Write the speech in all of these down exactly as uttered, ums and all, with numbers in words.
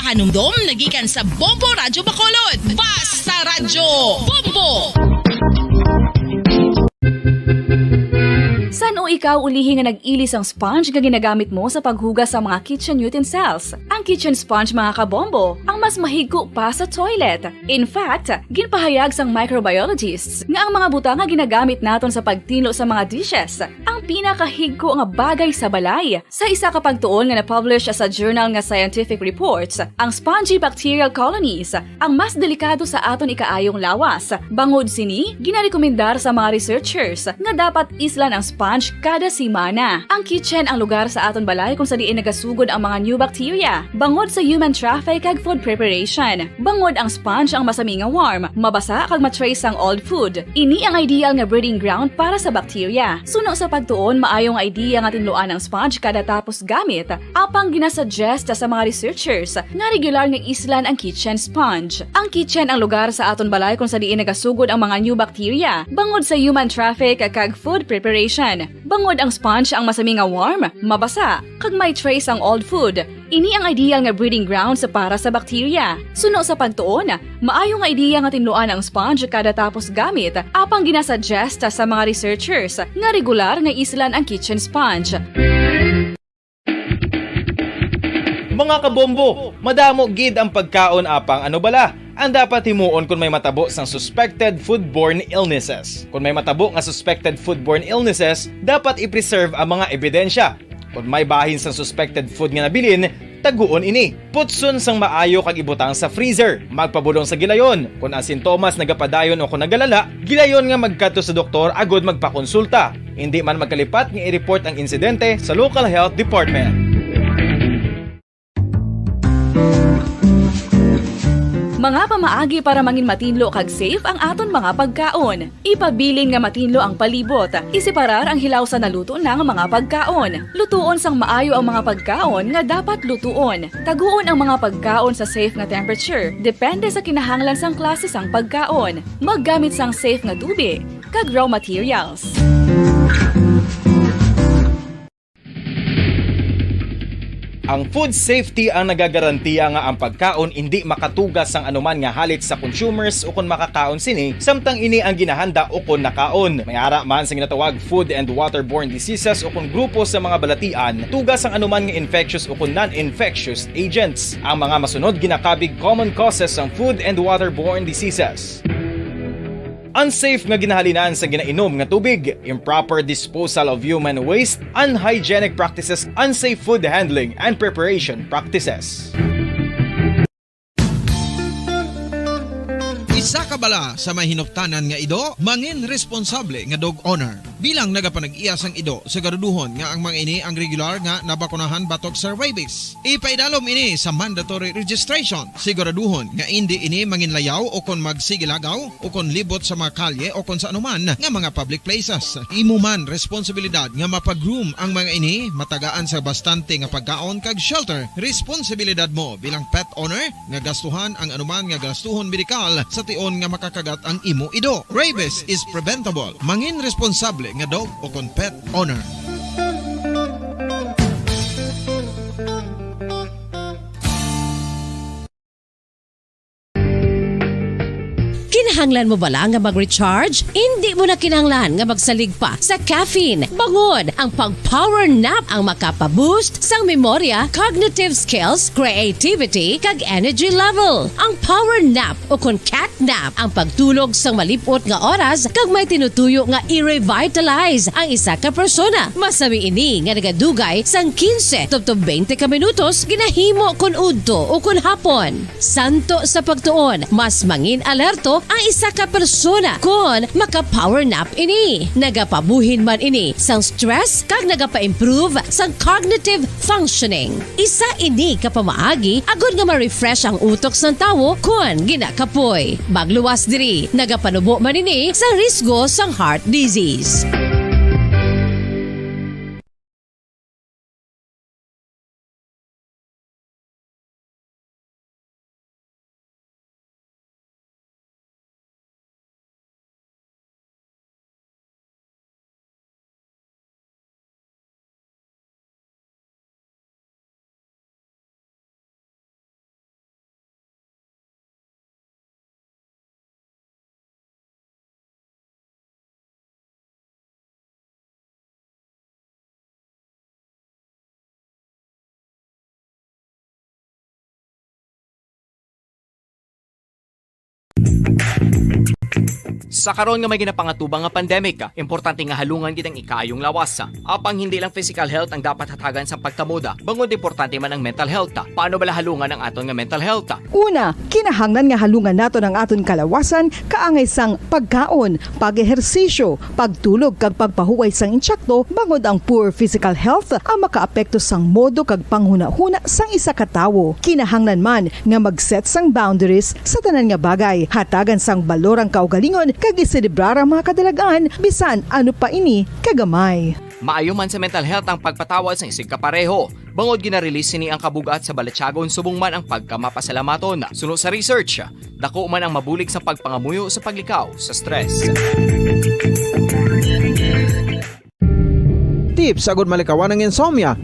Hanumdom na gikan sa Bombo Radyo Bacolod. Basta Radyo Bombo! San-o ikaw ulihi nga nag-ili sang sponge nga ginagamit mo sa paghugas sa mga kitchen utensils? Ang kitchen sponge, mga kabombo, ang mas mahigko pa sa toilet. In fact, ginpahayag sang microbiologists nga ang mga butang nga ginagamit naton sa pagtinlo sa mga dishes ang pinakahigko nga bagay sa balay. Sa isa ka pagtuon nga na-publish sa journal nga Scientific Reports, ang spongy bacterial colonies ang mas delikado sa aton ikaayong lawas. Bangod sini, ginarekomendar sa mga researchers nga dapat islan ang sponge kada semana. Ang kitchen ang lugar sa aton balay kung sa diin nagasugod ang mga new bacteria, bangod sa human traffic kag food preparation. Bangod ang sponge ang masami nga warm, mabasa kag ma-trace ang old food. Ini ang ideal nga breeding ground para sa bacteria. Suno sa pagtuon, maayo nga idea nga tinluan ang sponge kada tapos gamit, apang ginasuggest sa mga researchers nga regular nga islan ang kitchen sponge. Ang kitchen ang lugar sa aton balay kung sa diin nagasugod ang mga new bacteria, bangod sa human traffic kag food preparation. Bangod ang sponge ang masami nga warm, mabasa, kag may trace ang old food, ini ang ideal nga breeding grounds para sa bacteria. Suno sa pagtuon, maayo nga idea nga tinluan ang sponge kada tapos gamit, apang ginasuggest sa mga researchers nga regular nga islan ang kitchen sponge. Mga kabombo, madamo gid ang pagkaon, apang ano bala ang dapat himuon kon may matabo sang suspected foodborne illnesses? Kon may matabo nga suspected foodborne illnesses, dapat i-preserve ang mga ebidensya. Kon may bahin sang suspected food nga nabilin, taguon ini. Putson sang maayo kag ibutang sa freezer. Magpabulong sa gilayon. Kon ang sintomas nagapadayon o kon nagalala, gilayon nga magkadto sa doktor agud magpakonsulta. Indi man magkalipat nga i-report ang insidente sa local health department. Mga pamaagi para mangin matinlo kag safe ang aton mga pagkaon. Ipabilin nga matinlo ang palibot. Iseparar ang hilaw sa naluto na nga mga pagkaon. Lutuon sang maayo ang mga pagkaon nga dapat lutuon. Taguon ang mga pagkaon sa safe nga temperature, depende sa kinahanglan sang klase sang pagkaon. Maggamit sang safe nga tubi kag raw materials. Ang food safety ang nagagarantiya nga ang pagkaon indi makatuga sang anuman nga halit sa consumers ukon makakaon sini, samtang ini ang ginahanda ukon nakaon. May ara man sa ginatawag food and waterborne diseases ukon grupo sa mga balatian, tuga sang anuman nga infectious ukon non-infectious agents. Ang mga masunod ginakabig common causes sang food and waterborne diseases. Unsafe nga ginahalinan sa ginainom nga tubig, improper disposal of human waste, unhygienic practices, unsafe food handling and preparation practices. Isa ka bala sa may hinuptanan nga ido, mangin responsable nga dog owner. Bilang nagapanag-iya sang ido, siguraduhon nga ang mga ini ang regular nga nabakunahan batok sa rabies. Ipaidalom ini sa mandatory registration. Siguraduhon nga indi ini manginlayaw o kon magsigilagaw o kon libot sa mga kalye o kon sa anuman nga mga public places. Imo man responsibilidad nga mapa-groom ang mga ini, matagaan sa bastante nga pagkaon kag shelter. Responsibilidad mo bilang pet owner nga gastuhan ang anuman nga gastuhon medikal sa tion nga makakagat ang imo ido. Rabies is preventable. Mangin responsable nga dog o kon pet owner. Kinahanglan mo bala nga mag-recharge? Indi mo na kinahanglan nga magsalig pa sa caffeine. Bangod ang pag-power nap ang makapa-boost sang memorya, cognitive skills, creativity, kag energy level. Ang power nap o kon cat nap ang pagtulog sang malip-ot nga oras kag may tinutuyo nga i-revitalize ang isa ka persona. Masami ini nga nagadugay sang quince tubtob twenty ka minutos ginahimo kon udto o kon hapon. Santo sa pagtuon, mas mangin alerto ang isa ka persona kon maka-power nap ini. Nagapabuhin man ini sang stress kag nagapa-improve sang cognitive functioning. Isa ini ka pamaagi agud nga ma-refresh ang utok sang tawo kon ginakapoy. Magluwas diri, nagapanubo man ini sa risgo sang heart disease. Sa karon nga may ginapangatubang nga pandemic, importante nga halungan gid ang ikaayong lawas. Apang hindi lang physical health ang dapat hatagan sa pagkamoda, bangod importante man ang mental health. Paano bala halungan ang aton nga mental health? Una, kinahanglan nga halungan naton ang aton kalawasan kaangay sang pagkaon, pag-ehersisyo, pagtulog kag pagpahuway sang insakto, bangod ang poor physical health ang makaapekto sang modo kag panghunahuna sang isa ka tawo. Kinahanglan man nga mag-set sang boundaries sa tanan nga bagay, hatagan sang balor ang kaugalingon kag iselebrar ang mga kadalag-an bisan ano pa ini kagamay. Maayo man sa mental health ang pagpatawad sang isigkapareho, bangod gina-release sini ang kabug-at sa balatyagon subong man ang pagkamapasalamaton. Suno sa research, dako man ang mabulig sa pagpangamuyo sa paglikaw sa stress. Tips agud malikawan ang insomnia.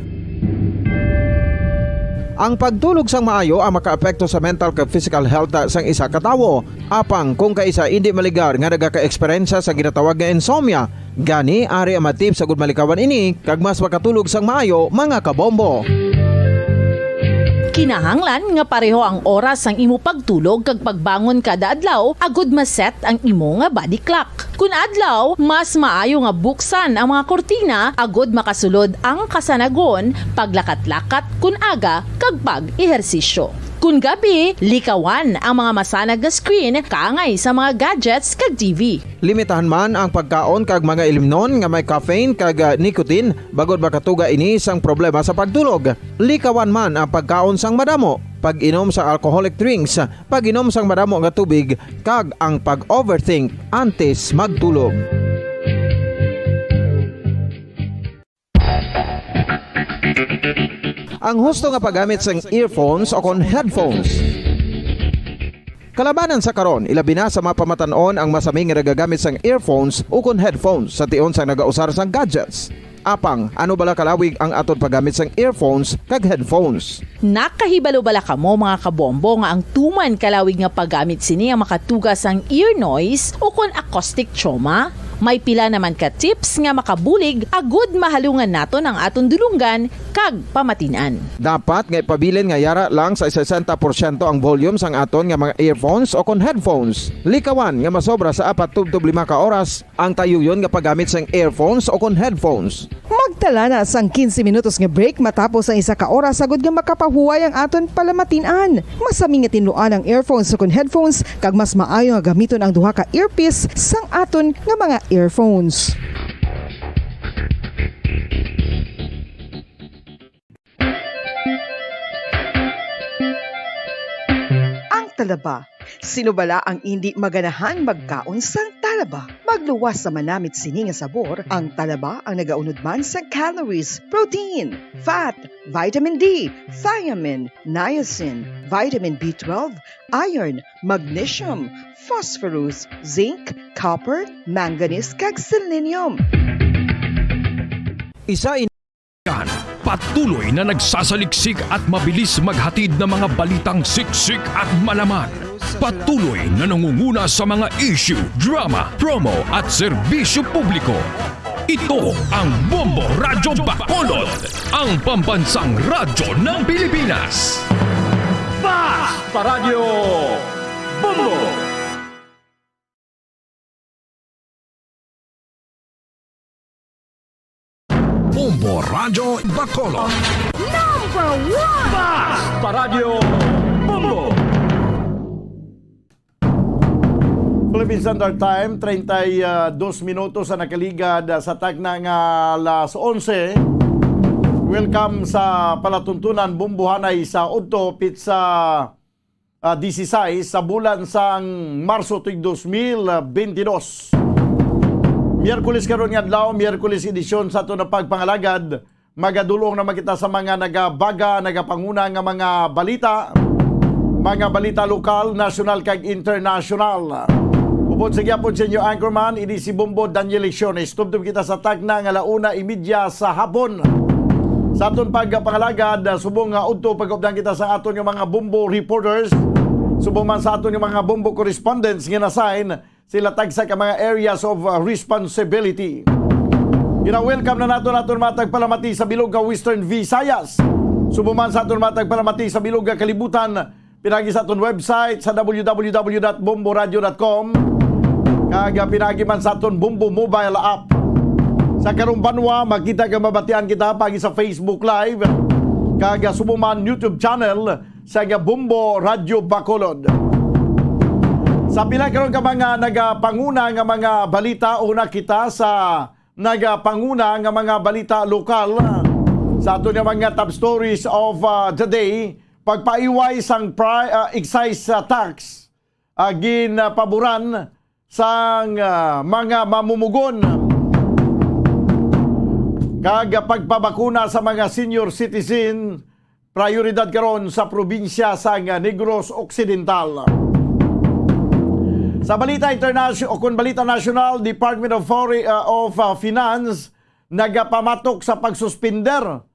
Ang pagtulog sang maayo ang makaapekto sa mental kag physical health sang isa ka tawo. Apang kung kaisa indi maligar nga nagaka-eksperyensya sa ginatawag nga insomnia, gani ari ang mga tips agud malikawan ini kag mas makatulog sang maayo, mga kabombo. Kinahanglan nga pareho ang oras sang imo pagtulog kag pagbangon kada adlaw agud ma-set ang imo nga body clock. Kun adlaw, mas maayo nga buksan ang mga kurtina agud makasulod ang kasanagon, paglakat-lakat kun aga, kag pag-ehersisyo. Kun gabi, likawan ang mga masanag nga screen kaangay sa mga gadgets kag T V. Limitahan man ang pagkaon kag mga ilimnon nga may caffeine kag, ah, nicotine, bangod makatuga ini sang problema sa pagtulog. Likawan man ang pagkaon sang madamo, pag-inom sa alcoholic drinks, pag-inom sang madamo nga tubig, kag ang pag-overthink antes magtulog. Ang husto nga paggamit sang earphones o kon headphones. Kalabanan sa karon, ilabi na sa mga pamatan-on ang masami nga nagagamit sang earphones o kon headphones sa tion sang nagausar sang gadgets. Apang, ano bala kalawig ang aton paggamit sang earphones kag headphones? Nakahibalo bala kamo, mga kabombo, nga ang tuman kalawig nga paggamit sini ang makatuga sang ear noise o kon acoustic trauma? May pila naman ka tips nga makabulig agud mahalungan naton ang aton dulonggan kag pamatin-an. Dapat nga ipabilin nga yara lang sa sesenta porsyento ang volume sang aton nga mga earphones o kon headphones. Likawan nga masobra sa apat tubtob lima ka oras ang tayuyon nga paggamit sang earphones o kon headphones. Magtala na sang quince minutos nga break matapos ang isa ka oras agud nga makapahuway ang aton palamatin-an. Masami nga tinluan ang earphones o kon headphones, kag mas maayo nga gamiton ang duha ka earpiece sang aton nga mga earphones. Ang talaba. Sino bala ang indi maganahan magkaon sang talaba? Magluwas sa manamit sini nga sabor, ang talaba ang nagaunod man sa calories, protein, fat, vitamin D, thiamine, niacin, vitamin B twelve, iron, magnesium, phosphorus, zinc, copper, manganese, kag selenium. Isa in Yan, patuloy na nagsasaliksik at mabilis maghatid ng mga balitang siksik at malaman. Patuloy na nangunguna sa mga issue, drama, promo at serbisyo publiko. Ito ang Bombo Radyo Bacolod, ang pambansang radyo ng Pilipinas. Fast Radyo Bombo! Bombo Radyo Bacolod. Number one! Fast Radyo Bombo! Philippine Standard Time, treinta y dos minutos ang nakaligad, ah, sa tagna nga alas onse. Welcome sa palatuntunan, Bombohanay sa udto, pitsa ah, dieciséis sa bulan sang Marso tuig dos mil bentidós. Miyerkules karon nga adlaw, Miyerkules edisyon sa aton nga pagpangalagad. Magadul-ong naman kita sa mga nagabaga, nagapanguna nga mga balita. Mga balita lokal, nasyonal, kag internasyonal. Upod sa gihapon sa inyo anchorman, ini si Bombo Daniel Lecciones. Tubtob kita sa tagna nga ala una imedya sa hapon. Sa aton pagpangalagad, subong nga udto, pag-updan kita sa aton nga mga Bombo reporters, subong man sa aton nga mga Bombo correspondents nga na-assign sila tagsa ka mga areas of, uh, responsibility. Gina-welcome na naton aton mga tagpalamati sa bilog nga Western Visayas. Subong man sa aton mga tagpalamati sa bilog nga kalibutan, Pinagi sa aton website sa w w w dot bombo radio dot com, kag, ah, pinagi man sa aton Bombo mobile app. Sa karong banwa, makita kag mabatian kita pagi sa Facebook Live, kag, ah, subong man YouTube channel sa nga Bombo Radio Bacolod. Sa pila karon ka mga nagapanguna nga mga balita, una kita sa nagapanguna nga mga balita lokal. Sa ato nga mga top stories of, ah, the day, pagpaiway sang pri-, ah, excise, ah, tax, ah, ginpaboran sang, ah, mga mamumugon, kag pagpabakuna sa mga senior citizen, prioridad karon sa probinsya sang Negros Occidental. Sa balita internasy-, o kon balita nasyonal, Department of Foreign, ah, of, ah, Finance nagapamatok sa pagsuspender.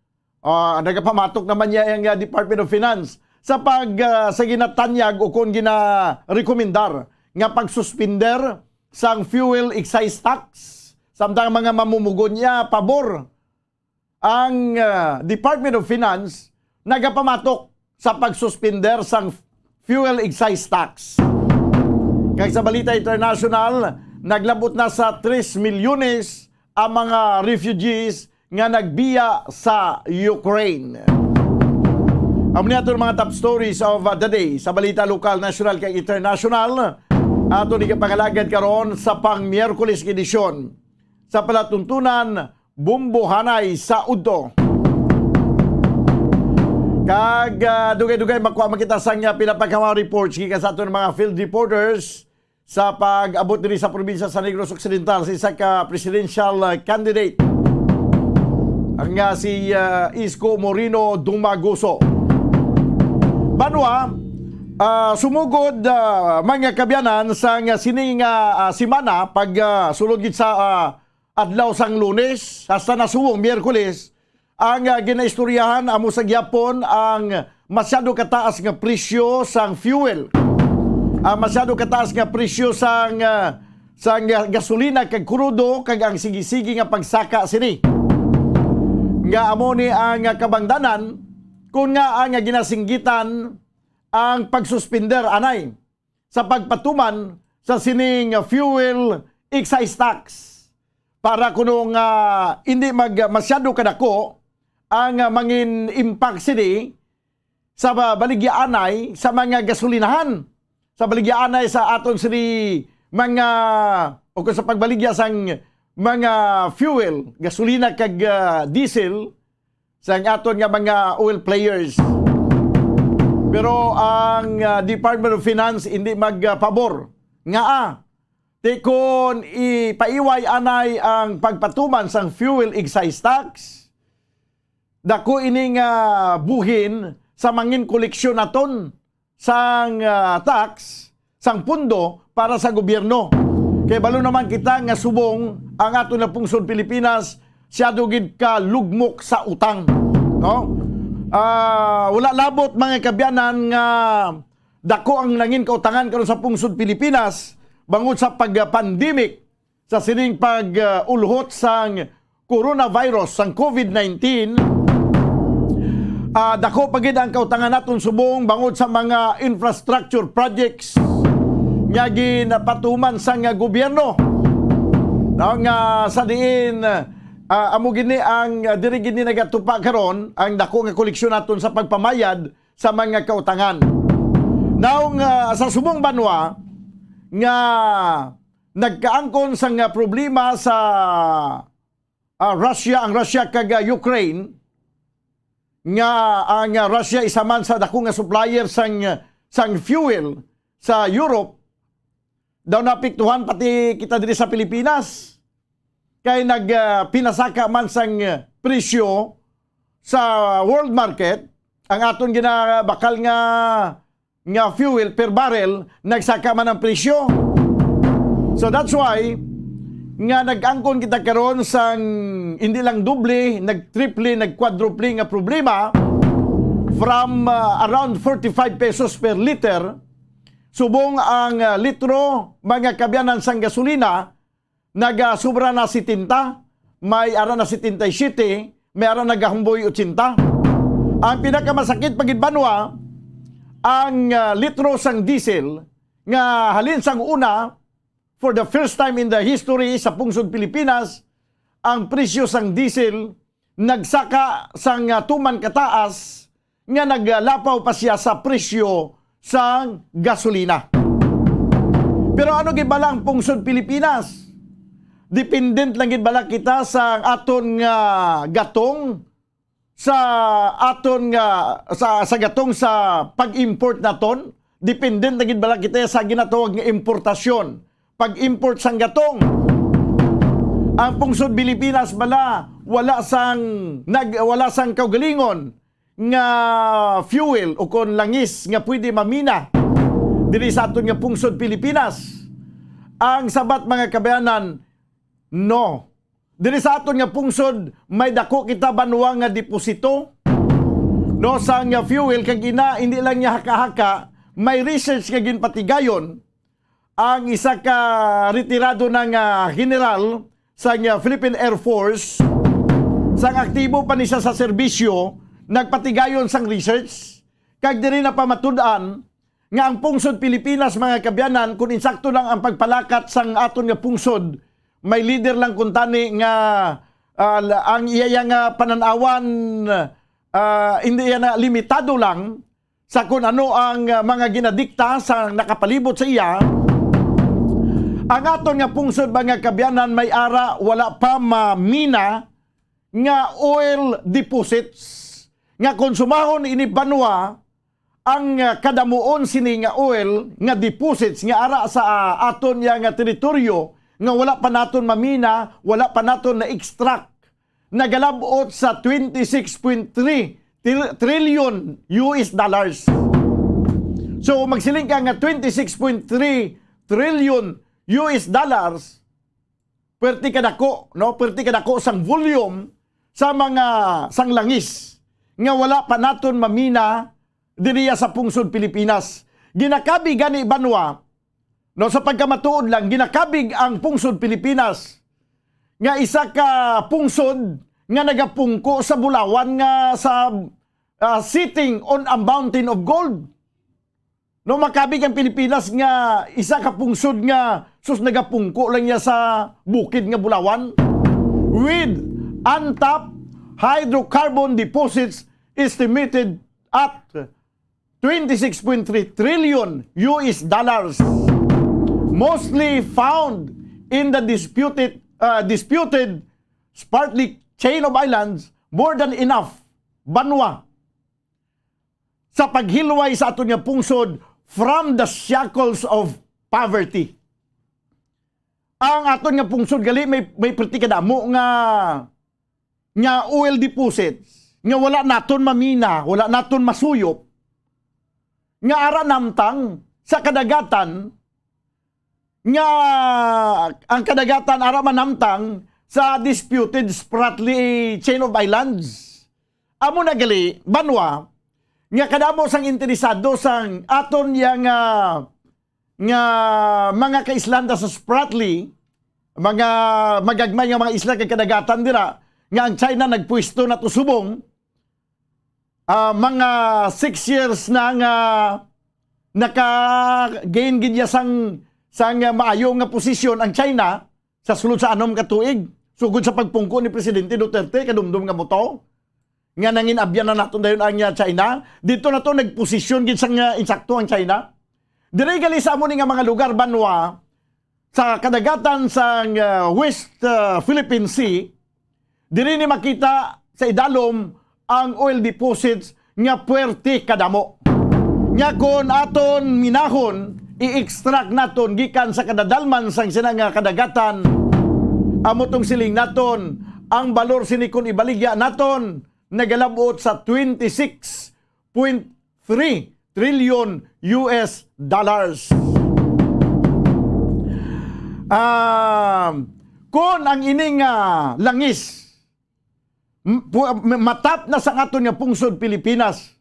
Ah, nagapamatok naman niya ang, ah, Department of Finance sa pag, ah, sa ginatanyag o kon ginarekomendar nga pagsuspender sang fuel excise tax, samtang mga mamumugon niya pabor. Ang, ah, Department of Finance nagapamatok sa pagsuspender sang fuel excise tax. Kag sa balita international, naglabot na sa tres milyones ang mga refugees nga nagbiya sa Ukraine. Amo ni aton mga top stories of, uh, the day sa balita lokal, nasyonal, kag internasyonal. Aton ikapangalagad karon sa pang Miyerkules nga edisyon sa palatuntunan, Bombo Hanay sa Udto. Kag, ah, dugay-dugay makuha man kita sang, ah, pinapagkamaw reports gikan sa aton mga field reporters sa pag-abot diri sa probinsya sa Negros Occidental sa isa ka presidential, ah, candidate, ang, ah, si, ah, Isko Moreno Dumaguso. Banwa, ah, sumugod, ah, mga kabyanan, sang sini nga, ah, semana, pag, ah, sulod gid sa, ah, adlaw sang Lunes hasta nasuwong Miyerkules, ang, ah, ginaistoryahan amo sa gihapon ang masyado kataas nga presyo sang fuel. Ang masyado kataas nga presyo sang, ah, sang, ah, gasolina kag krudo, kag ang sige-sige nga pagsaka sini, nga amo ni ang, ah, kabangdanan kon ngaa nga ginasinggitan ang pagsuspender anay sa pagpatuman sa sining fuel excise tax, para kuno nga hindi mag-, masyado kadako ang, ah, mangin impact sini sa ba-, baligyaanay sa mga gasolinahan, sa baligyaanay sa aton sini mga, o kung sa pagbaligya sang mga fuel, gasolina kag, ah, diesel, sang aton nga mga oil players. Pero ang, ah, Department of Finance hindi magpabor. Ngaa? Ti kon ipaiway anay ang pagpatuman sang fuel excise tax, dako ini nga buhin sa mangin koleksyon naton sang, ah, tax, sang pundo para sa gobyerno. Kay balo naman kita nga subong ang aton nga pungsod Pilipinas, siyado gid ka lugmok sa utang, no? Ah, wala labot, mga kabyanan, nga dako ang nangin kautangan karon sa pungsod Pilipinas bangod sa pag-pandemic sa sining pag-, uh, ulhot sang coronavirus, sang covid nineteen, ah, dako pa gid ang kautangan naton subong bangod sa mga infrastructure projects nga ginapatuman sang, uh, gobyerno. No, nga sa diin, ah, amo gid ni ang, ah, diri gid ni nagatupa karon ang dako nga koleksyon naton sa pagpamayad sa mga kautangan. Now, nga sa subong banwa nga nagkaangkon sang, ah, problema sa, ah, Russia, ang Russia kag, ah, Ukraine, nga ang, ah, Russia isa man sa dako nga supplier sang, sang fuel sa Europe, daw naapektuhan pati kita diri sa Pilipinas. Kay nag, ah, pinasaka man sang, ah, presyo sa world market, ang aton ginabakal nga nga fuel per barrel, nagsaka man ang presyo. So that's why nga nag-angkon kita karon sang hindi lang doble, nagtriple, nagkwadruple nga problema from, uh, around forty-five pesos per liter. Subong ang, uh, litro, mga kabyanan, sang gasolina, nagasubra na setenta, may ara na setenta y siete, may ara nagahumboy ochenta. Ang pinakamasakit pa gid, banwa, ang, ah, litro sang diesel nga halin sang una, for the first time in the history sa pungsod Pilipinas, ang presyo sang diesel nagsaka sang, ah, tuman kataas nga naglapaw pa siya sa presyo sang gasolina. Pero ano gid bala ang pungsod Pilipinas? Dependent lang gid bala kita sa aton nga gatong, sa aton nga, sa, sa gatong sa pag-import naton? Dependent na gid bala kita sa ginatawag nga importasyon, pag-import sang gatong? Ang pungsod Pilipinas bala wala sang nag-, wala sang kaugalingon nga fuel o kon langis nga pwede mamina diri sa aton nga pungsod Pilipinas? Ang sabat, mga kabayanan, no. Diri sa aton nga pungsod, may dako kita banwa nga deposito, no, sang fuel, kag ina, hindi lang niya haka-haka, may research nga ginpatigayon ang isa ka retirado na nga general sa nga Philippine Air Force, sang aktibo pa ni siya sa serbisyo, nagpatigayon sang research, kag diri na pamatud-an nga ang pungsod Pilipinas, mga kaabyanan, kun insakto lang ang pagpalakat sang aton nga pungsod, may leader lang kuntani nga, ah, la-, ang iya, iya nga panan-awan, ah, hindi iya na limitado lang sa kun ano ang, ah, mga ginadikta sa nakapalibot sa iya. Ang aton nga pungsod, mga kaabyanan, may ara wala pa mamina nga oil deposits nga konsumahon ini banwa ang, ah, kadamuon sini nga oil nga deposits nga ara sa, ah, aton ya nga teritoryo nga wala pa naton mamina, wala pa naton na-extract, nagalab-ot sa twenty-six point three til-, trillion U S dollars. So, magsiling ka nga twenty-six point three trillion U S dollars, pwerte kadako, no? Pwerte kadako sang volume sa mga, sang langis nga wala pa naton mamina diriya sa pungsod Pilipinas. Ginakabig gani banwa, no, sa pagkamatuod lang, ginakabig ang pungsod Pilipinas nga isa ka pungsod nga nagapungko sa bulawan nga sa, ah, sitting on a mountain of gold. No, makabig ang Pilipinas nga isa ka pungsod nga sus nagapungko lang niya sa bukid nga bulawan. With untapped hydrocarbon deposits estimated at twenty-six point three trillion U S dollars, mostly found in the disputed, uh, disputed Spratly chain of islands, more than enough banwa sa paghilway sa aton nga pungsod from the shackles of poverty. Ang aton nga pungsod gali may, may perti kadamo nga, nga oil deposits nga wala naton mamina, wala naton masuyop, nga ara namtang sa kadagatan, nga ang kadagatan ara manamtang sa disputed Spratly chain of islands. Amo na gali, banwa, nga kadamo sang interesado sang aton ya nga, nga mga kaislanda sa Spratly, mga magagmay nga mga isla kag kadagatan dira, nga ang China nagpwesto na to subong, ah, mga six years na nga naka-gain gid niya sang, sang, ah, maayo nga posisyon ang China sa sulod sa anom ka tuig, sugod sa pagpungko ni Presidente Duterte, kadumdom nga buto, nga nangin-abyan na naton dayon ang, ah, China. Dito na to nagposisyon gid sang, ah, insakto ang China. Diri gali sa amo ni nga mga lugar, banwa, sa kadagatan sang, ah, West, ah, Philippine Sea, diri ni makita sa idalom ang oil deposits nga puwerte kadamo. Nya kon aton minahon, i-extract naton gikan sa kadadalman sang sina nga kadagatan, amo tong siling naton, ang balor sini kon ibaligya naton, nagalabot sa twenty-six point three trillion U S dollars. Um, kung ang ining, ah, langis, m-, pu-, m-, matap na sa aton nga pungsod Pilipinas,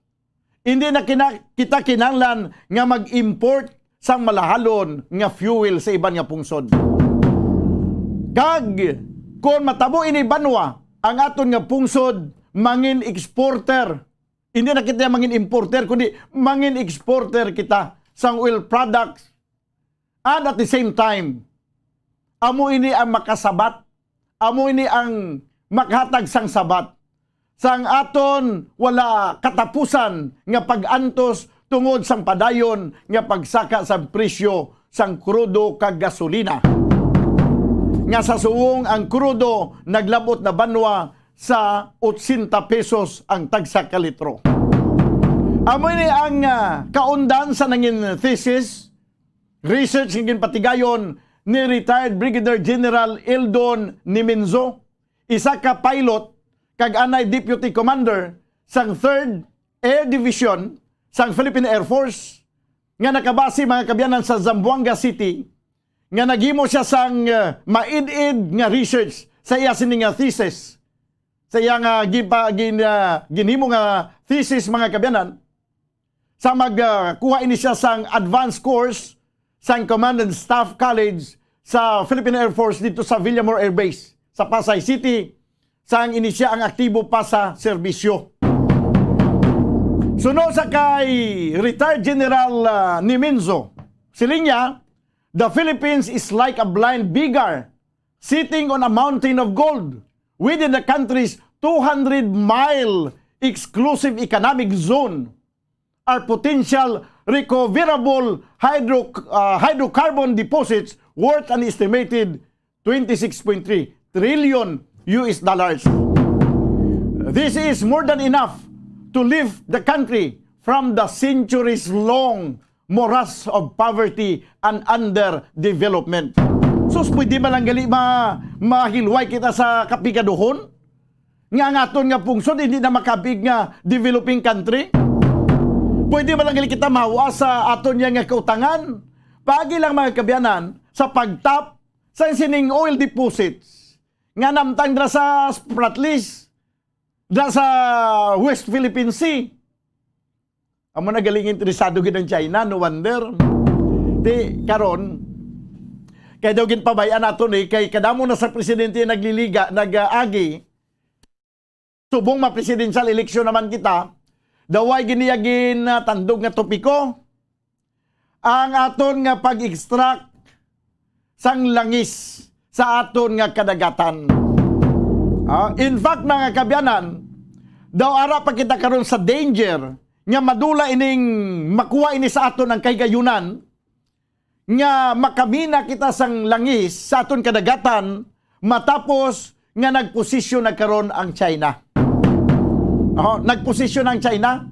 hindi na kina-, kita kinahanglan nga mag-import sang malahalon nga fuel sa iban nga pungsod. Kag kung matabo ini banwa, ang aton nga pungsod mangin exporter Hindi na kita mangin importer, kundi mangin exporter kita sang oil products. And at the same time, amo ini ang makasabat, amo ini ang makahatag sang sabat sang aton wala katapusan nga pag-antos tungod sang padayon nga pagsaka sa presyo sang krudo kag gasolina, nga sa suwong ang krudo naglabot na banwa sa otsenta pesos ang tagsa ka litro. Amo ini ang, ah, kaundan sa nangin thesis, research nga ginpatigayon ni retired Brigadier General Eldon Nimenzo, isa ka pilot kag anay deputy commander sang Third Air Division sang Philippine Air Force, nga nakabase, mga kabyanan, sa Zamboanga City, nga naghimo siya sang, uh, maid-id nga research sa iya sini nga thesis, sa iya nga ginpa-, gin-, uh, ginhimo nga thesis, mga kabyanan, sa mag, uh, kuha ini siya sang advanced course sang Command and Staff College sa Philippine Air Force dito sa Villamor Air Base sa Pasay City, sang ini siya ang aktibo pa sa serbisyo. Suno sa kay retired General, ah, Nimenzo, siling niya, "The Philippines is like a blind beggar sitting on a mountain of gold within the country's two hundred mile exclusive economic zone. Our potential recoverable hydro-, uh, hydrocarbon deposits worth an estimated twenty-six point three trillion U S dollars. This is more than enough to lift the country from the centuries-long morass of poverty and underdevelopment." Sus, pwede ba lang gali ma-, mahilway kita sa kapigaduhon? Nga ang aton nga pungsod hindi na makabig nga developing country? Pwede ba lang gali kita mawa sa aton niya nga kautangan? Paagi lang, mga kabyanan, sa pagtap sa sining oil deposits nga namtang dira sa Spratlys, dira sa West Philippine Sea. Amo na galing interesado gid ang China, no wonder. Ti, karon, kay daw ginpabay-an nato ni, kay kadamo na sa presidente nagliliga, nag-agi, subong ma-presidential election naman kita, daw way giniya ginatandog nga topiko, ang aton nga pag-extract sang langis sa aton nga kadagatan. Ah, in fact, mga kabyanan, daw ara pa kita karon sa danger nga madula ining makuha ini sa aton ang kahigayunan nga makamina kita sang langis sa aton kadagatan matapos nga nagposisyon na karon ang China. Oh, nagposisyon ang China.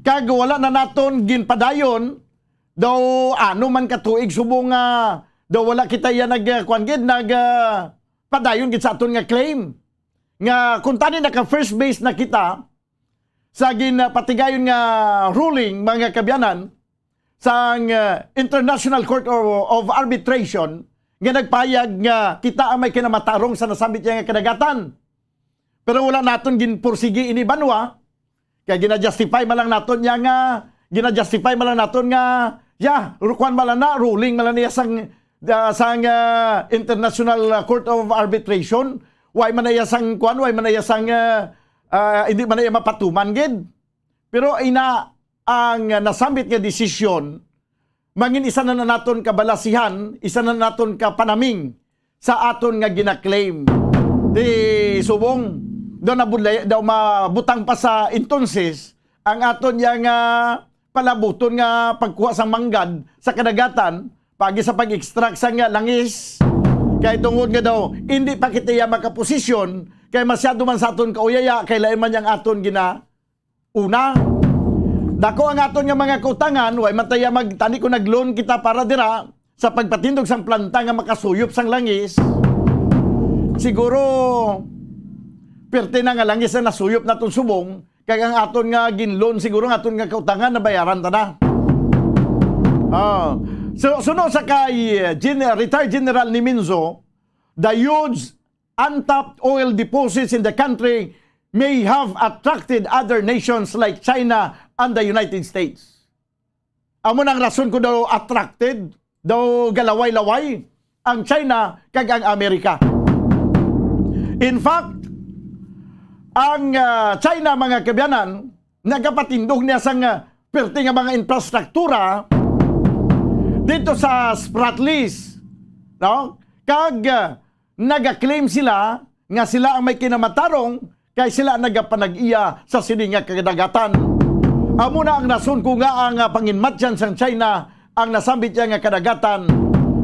Kag wala na naton ginpadayon daw ano man ka tuig subong nga daw wala kita iya nag, ah, kuwan gid, nag, ah, padayon gid sa aton nga claim. Nga kung tani naka first base na kita sa ginpatigayon nga ruling, mga kabyanan, sang, ah, International Court of, of Arbitration nga nagpahayag nga kita ang may kinamatarong sa nasambit niya nga kadagatan. Pero wala naton ginpursigi ini banwa. Kaya gina-justify man lang naton niya nga, gina-justify man lang naton nga, ya, ru-, kwan man lang na, ruling man lang niya sang, ah, sang, ah, International Court of Arbitration. Why man na iya sang kwan, why man na iya sang, ah, ah, hindi man na iya mapatuman gid. Pero ina ang nasambit nga desisyon, mangin isa na, na naton kabalasihan, isa na naton kapanaming sa aton nga gina-claim. Di subong, daw nabudlay, daw mabutang pa sa entonces ang aton ya nga palabuton nga pagkuha sang manggad sa kadagatan, pagi sa pag-extract sa nga langis. Kay tungod nga daw, hindi pa kita ya makaposisyon, kay masyado man sa aton kauyaya, kay lain man yang aton gina-, una, dako ang aton nga mga kautangan, way man taya magtani kung nag-loan kita para dira sa pagpatindog sang planta nga makasuyop sang langis. Siguro, pirti na nga langis ang nasuyop naton subong, kag ang aton nga gin-loan siguro, ang aton nga kautangan, nabayaran ta na. Ah. So, suno sa kay, uh, Gen-, retired General Niminzo, the huge untapped oil deposits in the country may have attracted other nations like China and the United States. Amo nang rason ko daw attracted, daw galaway-laway ang China kag ang Amerika. In fact, ang, ah, China, mga kabyanan, nagapatindog niya sang, ah, perti nga mga infrastruktura dito sa Spratlys, no? Kag, ah, nagaklaim sila nga sila ang may kinamatarong kay sila ang nagapanag-iya sa sini nga kadagatan. Amo na ang rason kung nga ang, ah, panginmatyan sang China ang nasambit niya nga kadagatan,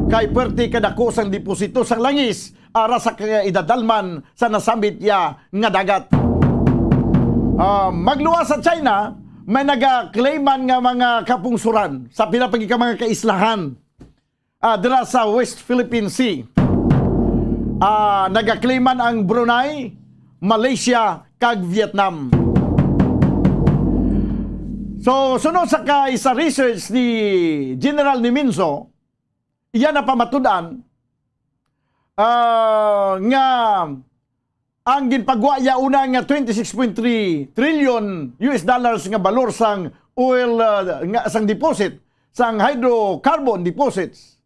kay perti kadako sang deposito sang langis ara sa kaidadalman sa nasambit niya nga dagat. Ah, magluwas sa China, may nagaklaiman nga mga kapungsuran sa pila pa gid ka mga kaislahan, ah, dira sa West Philippine Sea. Ah, nagaklaiman ang Brunei, Malaysia, kag Vietnam. So, suno sa kay sa research ni General Niminso, iya napamatud-an, ah, nga ang ginpagwa niya una nga twenty-six point three trillion U S dollars nga balor sang oil, ah, nga, sang deposit, sang hydrocarbon deposits.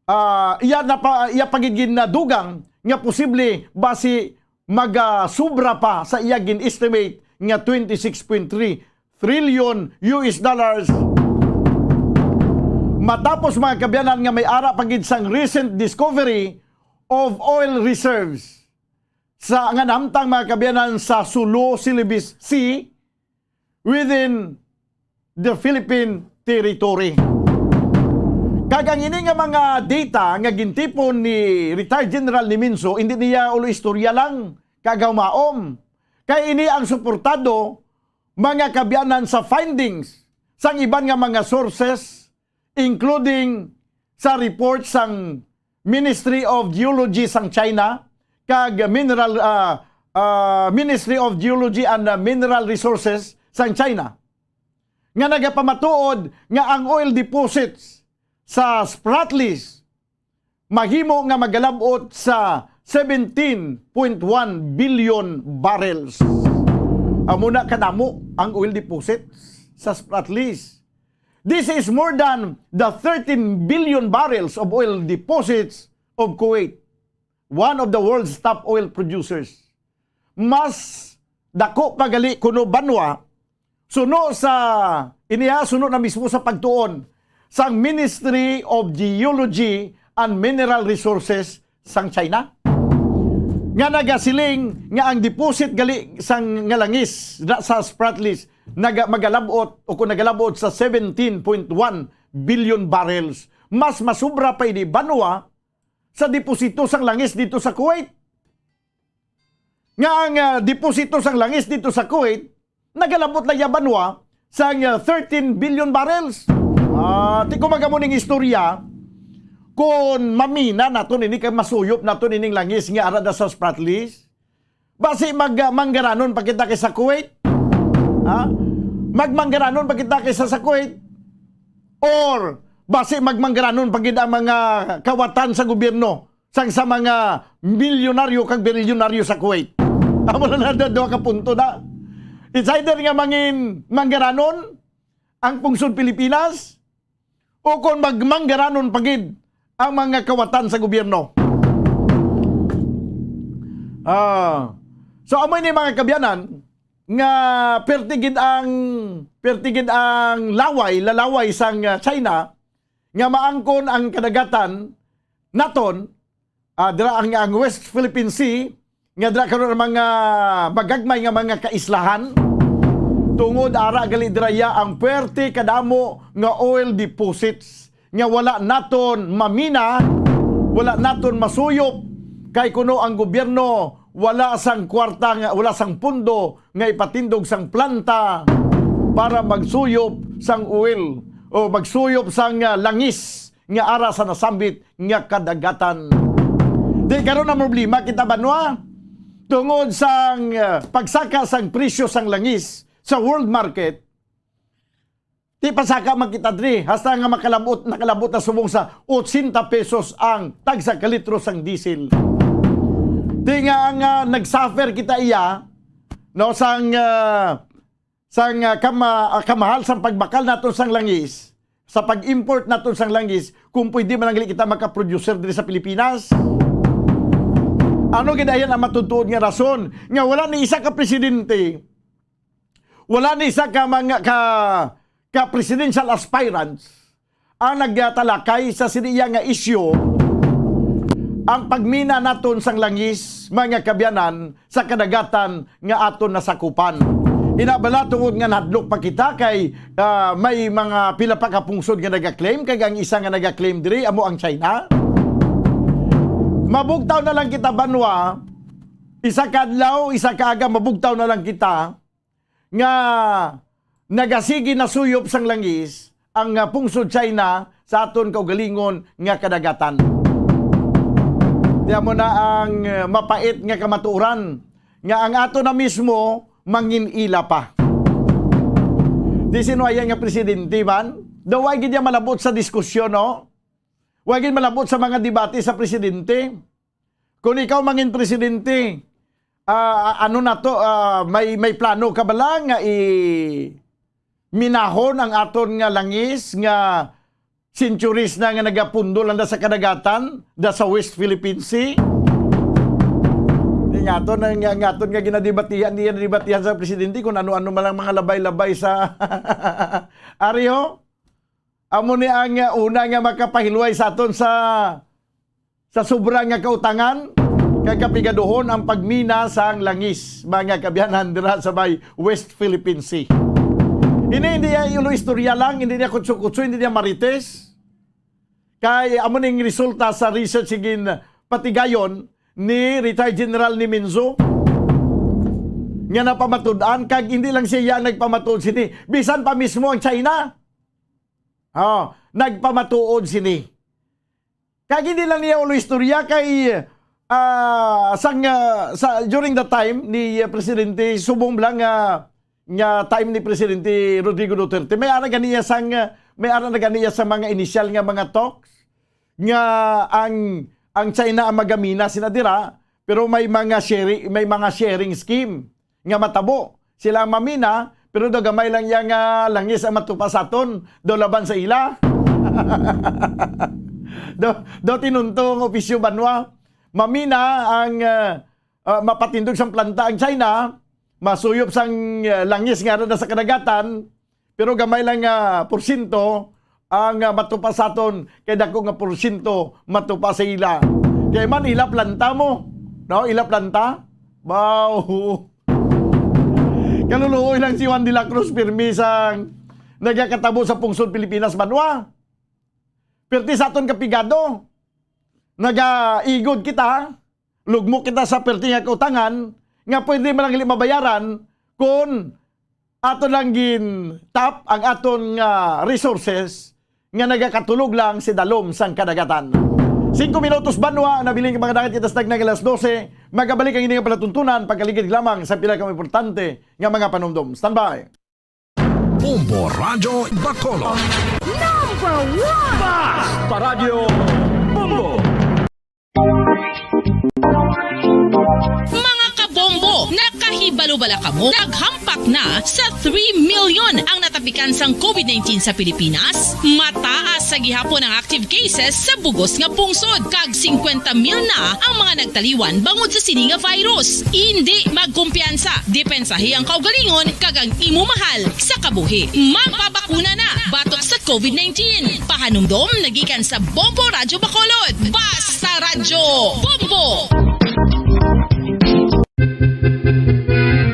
Ah, iya na pa, iya pa gid ginadugang nga posible basi magasubra pa sa iya gin-estimate nga twenty-six point three trillion U S dollars. Matapos, mga kabyanan, nga may ara pa gid sang recent discovery of oil reserves sa nga nahamtang, mga kabyanan, sa Sulu Celebes Sea within the Philippine territory. Kag ang ini nga mga data nga gintipon ni retired General Niminso, hindi niya ulo istorya lang, kagawmaom. Kay ini ang suportado, mga kabyanan, sa findings sang iban nga mga sources, including sa report sang Ministry of Geology sang China kag Mineral, ah, ah, Ministry of Geology and, ah, Mineral Resources sang China, nga nagapamatuod nga ang oil deposits sa Spratlys mahimo nga magalab-ot sa seventeen point one billion barrels. Amo na kadamo ang oil deposits sa Spratlys. This is more than the thirteen billion barrels of oil deposits of Kuwait, one of the world's top oil producers. Mas dako pa gali kuno banwa, suno sa, iniha, suno na mismo sa pagtuon sang Ministry of Geology and Mineral Resources sang China, nga nagasiling nga ang deposit gali sang nga langis na sa Spratlys naga-, magalabot o kung nagalabot sa seventeen point one billion barrels. Mas masubra pa ini banwa sa deposito sang langis dito sa Kuwait. Nga ang, ah, deposito sang langis dito sa Kuwait nagalabot lang ya banwa sang, ah, thirteen billion barrels. Ah, ti ko magamo ning istorya, kung mamina naton ini kay masuyop naton ining langis nga ara da sa Spratlys, basi mag, ah, manggaranon pa kita kay sa Kuwait? Ha? Magmanggaranon pa kita kay sa, sa Kuwait? Or basi magmanggaranon pa gid ang mga kawatan sa gobyerno sang sa mga milyonaryo kag bilyonaryo sa Kuwait? Amo na lang duha ka punto na. It's either nga mangin manggaranon ang pungsod Pilipinas o kon magmanggaranon pa gid ang mga kawatan sa gobyerno. Ah, so, amo ini, mga kabyanan, nga perti gid ang, perti gid ang laway, lalaway sang, ah, China, nga maangkon ang kadagatan naton, ah, dira ang, ang West Philippine Sea, nga dira karon ang mga magagmay nga mga kaislahan, tungod ara gali dira ya ang puwerte kadamo nga oil deposits nga wala naton mamina, wala naton masuyop, kay kuno ang gobyerno wala sang kwarta nga, wala sang pundo nga ipatindog sang planta para magsuyop sang oil o magsuyop sang, ah, langis nga ara sa nasambit nga kadagatan. Di karon ang problema kita, banwa, tungod sang, ah, pagsaka sang presyo sang langis sa world market. Di pasaka man kita diri, hasta nga makalabot, nakalabot na subong sa ochenta pesos ang tagsa ka litro sang diesel. Di nga ang, ah, nagsuffer kita iya, no, sang, ah, sang, ah, kama-, ah, kamahal sang pagbakal naton sang langis, sa pag-import naton sang langis, kung pwede man lang gali kita makaproducer diri sa Pilipinas. Ano gid ayan ang matutuod nga rason nga wala ni isa ka presidente, Wala ni isa ka mga ka, ka presidential aspirants ang nagtalakay sa siniya nga isyu, ang pagmina naton sang langis, mga kabyanan, sa kadagatan nga aton nasakupan. Ina bala, tungod nga nahadlok pa kita kay, ah, may mga pila pa ka pungsod nga naga-claim, kag ang isa nga naga-claim diri amo ang China. Mabugtaw na lang kita, banwa, isa ka adlaw, isa ka aga, mabugtaw na lang kita nga nagasigi nasuyop sang langis ang, ah, pungsod China sa aton kaugalingon nga kadagatan. Di amo na ang, ah, mapait nga kamatuoran nga ang ato na mismo mangin-ila pa. Di sino aya nga presidente man, daw wa gid niya malabot sa diskusyon, no? Wa gid malabot sa mga debate sa presidente. Kung ikaw mangin presidente, ah, ano na to, ah, may, may plano ka bala nga i-, minahon ang aton nga langis nga centuries na nga nagapundo lang da sa kadagatan, da sa West Philippine Sea? Di nga to, na, nga, nga to nga ginadebatihan, di ginadebatihan sa presidente kung ano-ano man lang mga labay-labay sa ari ho. Amo ni ang, uh, una nga makapahilway sa aton sa, sa sobra nga kautangan kag kapigaduhon ang pagmina sang langis, mga kabyanan, dira sa may West Philippine Sea. Ini hindi niya ulo istorya lang, hindi niya kutso-kutso, hindi niya marites. Kay amo ning resulta sa research nga ginpatigayon ni retired General Niminzo nga napamatud-an, kag hindi lang siya ang nagpamatud sini, bisan pa mismo ang China. Oh, nagpamatuod sini. Kag hindi lang niya ulo istorya kay, ah, sang, ah, sa, during the time ni, ah, Presidente, subong lang nga, nga time ni Presidente Rodrigo Duterte, may ara gani iya sang, ah, may ara na gani iya sa mga initial nga mga talks nga ang, ang China ang magamina sina dira, pero may mga sharing, may mga sharing scheme nga matabo. Sila ang mamina, pero daw gamay lang iya nga langis ang matupa sa aton, daw laban sa ila. Daw, daw tinunto ang opisyo banwa. Mamina ang, ah, ah, mapatindog sang planta ang China, masuyop sang, ah, langis nga ara na sa kadagatan, pero gamay lang nga porsyento ang, ah, matupa sa aton, kay dako nga porsyento matupa sa ila. Kay man ila planta mo, no? Ila planta. Baw. Kaluluoy lang si Juan de la Cruz, pirmi sang nagakatabo sa pungsod Pilipinas banwa. Pirti sa aton kapigado. Nagaigod kita, lugmo kita sa pirti nga kautangan nga pwede man lang dili mabayaran kon ato lang gin-tap ang aton nga resources nga nagakatulog lang sa dalom sang kadagatan. Singko minutos banwa, nabilin ka mga dangat kita sa tagna nga alas dose. Magabalik ang ini nga palatuntunan, pagkaligid lamang sa pila ka importante nga mga panumdom. Standby. Bombo Radyo Bacolod. Number one! Basta Radyo Bombo! Mga kabombo, nakahibalo bala kamo? Naghampak na sa three million ang natapikan sang covid nineteen sa Pilipinas. Mataas sa gihapon ang active cases sa bugos nga pungsod, kag singkwenta mil na ang mga nagtaliwan bangod sa sini nga virus. Indi magkumpiyansa, depensahi ang kaugalingon kag ang imo mahal sa kabuhi. Magpabakuna na batok sa covid nineteen. Pahanumdom na gikan sa Bombo Radyo Bacolod. Basta Radyo Bombo!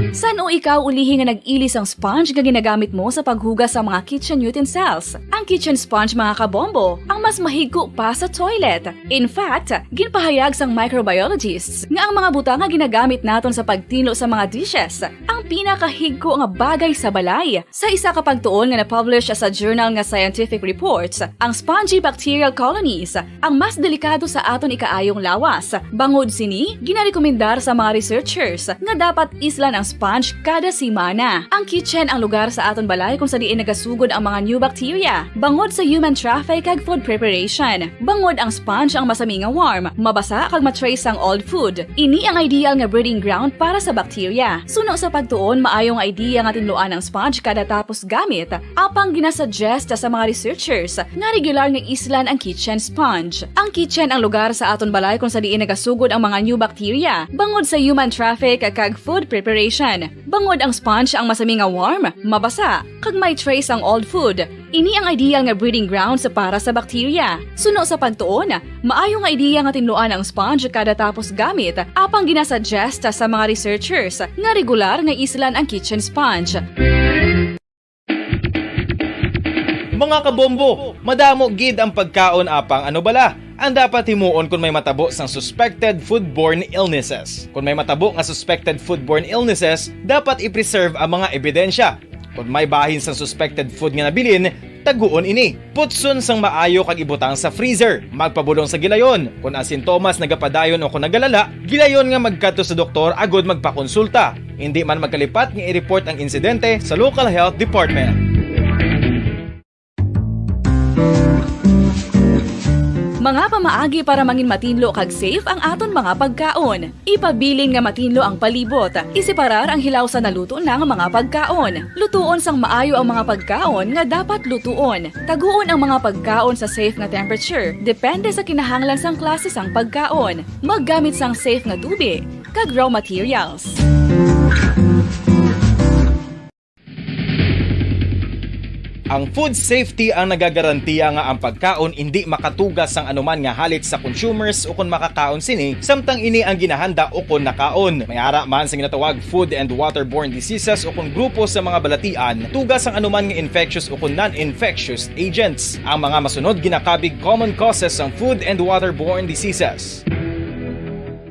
San-o ikaw ulihi nga nag-ilis ang sponge nga ginagamit mo sa paghugas sa mga kitchen utensils? Ang kitchen sponge, mga kabombo, ang mas mahigko pa sa toilet. In fact, ginpahayag sang microbiologists nga ang mga butang nga ginagamit naton sa pagtinlo sa mga dishes ang pinakahigko nga bagay sa balay. Sa isa ka pagtuon nga na-publish sa journal nga Scientific Reports, ang spongy bacterial colonies ang mas delikado sa aton ikaayong lawas. Bangod sini, ginarekomendar sa mga researchers nga dapat islan ang sponge kada semana. Ang kitchen ang lugar sa aton balay kung sa diin nagasugod ang mga new bacteria bangod sa human traffic kag food preparation. Bangod ang sponge ang masami nga warm, mabasa kag ma-trace sang old food. Ini ang ideal nga breeding ground para sa bacteria. Suno sa pagtuon, maayo nga idea nga tinluan ang sponge kada tapos gamit. Apang ginasuggest sa mga researchers nga regular nga islan ang kitchen sponge. Ang kitchen ang lugar sa aton balay kung sa diin nagasugod ang mga new bacteria bangod sa human traffic kag food preparation. Bangod ang sponge ang masami nga warm, mabasa, kag may trace ang old food, ini ang ideal nga breeding grounds para sa bakterya. Suno sa pagtuon, maayo nga ideya nga tinluan ang sponge kada tapos gamit, apang ginasuggest sa mga researchers nga regular nga islan ang kitchen sponge. Mga kabombo, madamo gid ang pagkaon, apang ano bala ang dapat himuon kon may matabo sang suspected foodborne illnesses? Kon may matabo nga suspected foodborne illnesses, dapat i-preserve ang mga ebidensya. Kon may bahin sang suspected food nga nabilin, taguon ini. Putson sang maayo kag ibutang sa freezer. Magpabulong sa gilayon. Kon ang sintomas nagapadayon o kon nagalala, gilayon nga magkadto sa doktor agud magpakonsulta. Indi man magkalipat nga i-report ang insidente sa local health department. Mga pamaagi para mangin matinlo kag safe ang aton mga pagkaon. Ipabilin nga matinlo ang palibot. Isiparar ang hilaw sa naluto na nga mga pagkaon. Lutuon sang maayo ang mga pagkaon nga dapat lutuon. Taguon ang mga pagkaon sa safe nga temperature, depende sa kinahanglan sang klase sang pagkaon. Maggamit sang safe nga tubig kag raw materials. Ang food safety ang nagagarantiya nga ang pagkaon indi makatuga sang anuman nga halit sa consumers ukon makakaon sini, samtang ini ang ginahanda ukon nakaon. May ara man sa ginatawag food and waterborne diseases ukon grupo sa mga balatian, tuga sang anuman nga infectious ukon non-infectious agents. Ang mga masunod ginakabig common causes sang food and waterborne diseases.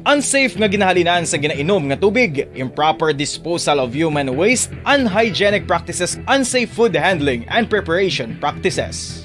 Unsafe nga ginahalinan sa ginainom nga tubig, improper disposal of human waste, unhygienic practices, unsafe food handling and preparation practices.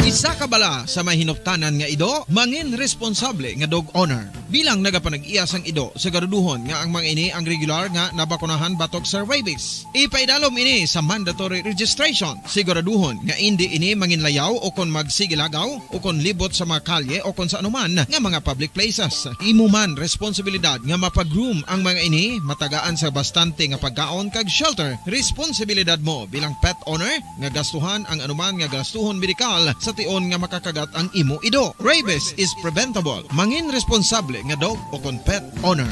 Isa ka bala sa may hinuptanan nga ido, mangin responsable nga dog owner. Bilang nagapanag-iya sang ido, siguraduhon nga ang mga ini ang regular nga nabakunahan batok sa rabies. Ipaidalom ini sa mandatory registration. Siguraduhon nga indi ini manginlayaw o kon magsigilagaw o kon libot sa mga kalye o kon sa anuman nga mga public places. Imo man responsibilidad nga mapa-groom ang mga ini, matagaan sa bastante nga pagkaon kag shelter. Responsibilidad mo bilang pet owner nga gastuhan ang anuman nga gastuhon medikal sa tion nga makakagat ang imo ido. Rabies is preventable. Mangin responsable nga dog o kon pet owner.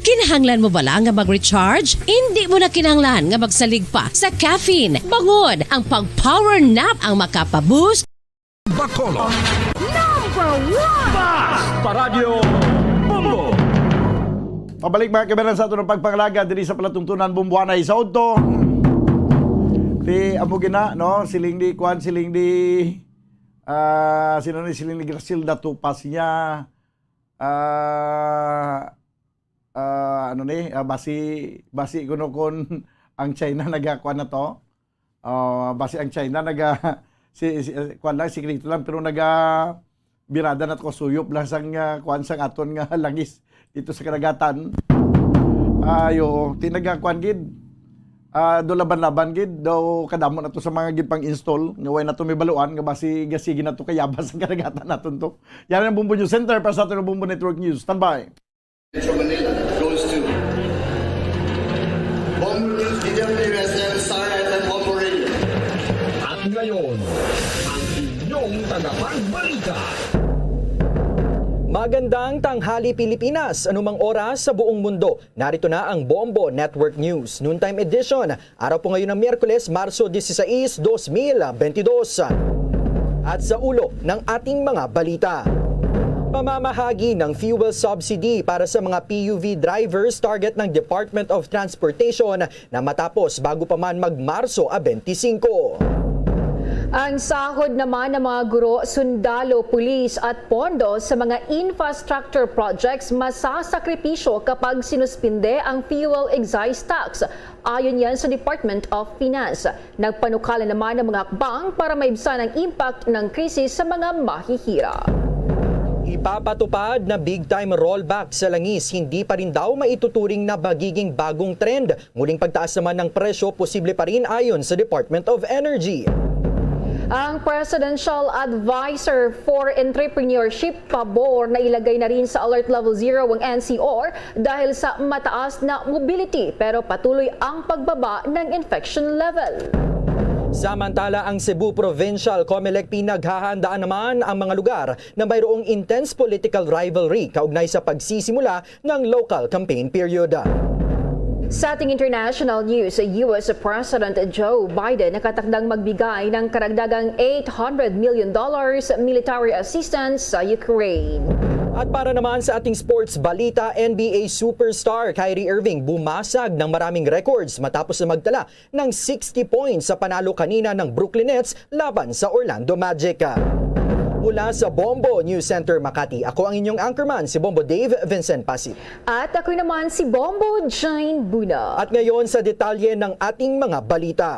Kinahanglan mo bala nga mag-recharge? Indi mo na kinahanglan nga magsalig pa sa caffeine. Bangod ang pag-power nap ang makapaboost. Bacolod. Number one! Basta Radyo Bombo! Pabalik, mga kabayan, sa aton pagpangalaga diri sa palatuntunan Bomboanay sa udto. Ti amo gina, no? Siling di, kuan, siling di, ah, sino ni, siling ni Graciela Tupas niya, ah, ah, ano ni, ah, basi, basi kuno kon ang China nagakuan na to. Ah, basi ang China naga, si, si, kuan lang, sikreto lang, pero naga, birada na to, suyop lang sang, ah, kuan, sang aton nga langis dito sa kadagatan. Ayo, ti naga, kuan gid. Ah, do laban-laban gid daw, kadamo na to sa mga ginpang-install nga way na to may baluan nga basi gasigi na to kayabas ang kadagatan naton to. Yan ang Bombo News Center para sa aton Bombo Network News. Standby. Metro Manila goes to Bombo News, D W S M, Star F M, Bombo Radio. At ngayon, ang inyong tagapagbalita. Magandang tanghali, Pilipinas! Anumang oras sa buong mundo, narito na ang Bombo Network News Noontime Edition. Araw po ngayon ng Miyerkules, Marso dieciséis, dos mil bentidós. At sa ulo ng ating mga balita, pamamahagi ng fuel subsidy para sa mga P U V drivers target ng Department of Transportation na matapos bago pa man mag-Marso a bente singko. Ang sahod naman ng mga guro, sundalo, pulis at pondo sa mga infrastructure projects masasakripisyo kapag sinuspinde ang fuel excise tax. Ayon yan sa Department of Finance. Nagpanukala naman ang mga hakbang para maibsan ang impact ng krisis sa mga mahihirap. Ipapatupad na big-time rollback sa langis hindi pa rin daw maituturing na magiging bagong trend. Muling pagtaas naman ng presyo posible pa rin ayon sa Department of Energy. Ang Presidential Advisor for Entrepreneurship pabor na ilagay na rin sa Alert Level Zero ang N C R dahil sa mataas na mobility pero patuloy ang pagbaba ng infection level. Samantala, ang Cebu Provincial Comelec, pinaghahandaan naman ang mga lugar na mayroong intense political rivalry kaugnay sa pagsisimula ng local campaign period. Sa ating international news, U S President Joe Biden nakatakdang magbigay ng karagdagang eight hundred million dollars military assistance sa Ukraine. At para naman sa ating sports balita, N B A superstar Kyrie Irving bumasag ng maraming records matapos na magtala ng sixty points sa panalo kanina ng Brooklyn Nets laban sa Orlando Magic. Mula sa Bombo News Center Makati, ako ang inyong anchorman, si Bombo Dave Vincent Pasi. At ako naman si Bombo Jane Buna. At ngayon sa detalye ng ating mga balita.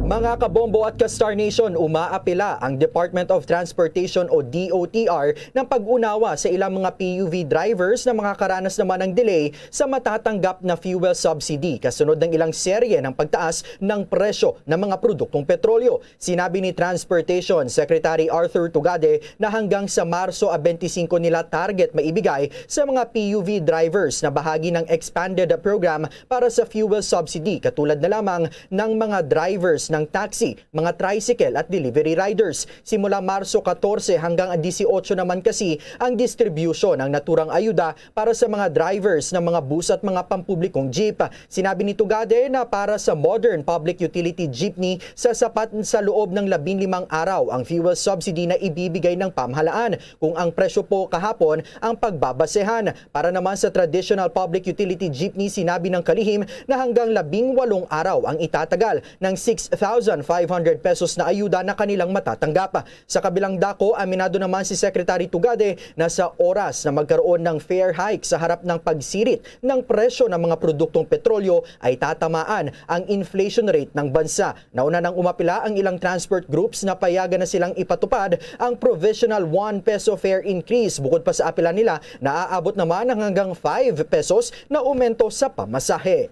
Mga kabombo at ka-Star Nation, umaapela ang Department of Transportation o D O T R ng pag-unawa sa ilang mga P U V drivers na makakaranas naman ng delay sa matatanggap na fuel subsidy kasunod ng ilang serye ng pagtaas ng presyo ng mga produktong petrolyo. Sinabi ni Transportation Secretary Arthur Tugade na hanggang sa Marso a twenty-five nila target maibigay sa mga P U V drivers na bahagi ng expanded program para sa fuel subsidy, katulad na lamang ng mga drivers ng taxi, mga tricycle at delivery riders. Simula Marso katorse hanggang dieciocho naman kasi ang distribution ng naturang ayuda para sa mga drivers ng mga bus at mga pampublikong jeep. Sinabi ni Tugade na para sa modern public utility jeepney, sasapat sa loob ng labing limang araw ang fuel subsidy na ibibigay ng pamahalaan kung ang presyo po kahapon ang pagbabasehan. Para naman sa traditional public utility jeepney, sinabi ng kalihim na hanggang labing walong araw ang itatagal ng six thousand five hundred pesos na ayuda na kanilang matatanggap. Sa kabilang dako, aminado naman si Secretary Tugade na sa oras na magkaroon ng fare hike sa harap ng pagsirit ng presyo ng mga produktong petrolyo, ay tatamaan ang inflation rate ng bansa. Nauna nang umapila ang ilang transport groups na payagan na silang ipatupad ang provisional one peso fare increase. Bukod pa sa apila nila, naaabot naman ang hanggang five pesos na aumento sa pamasahe.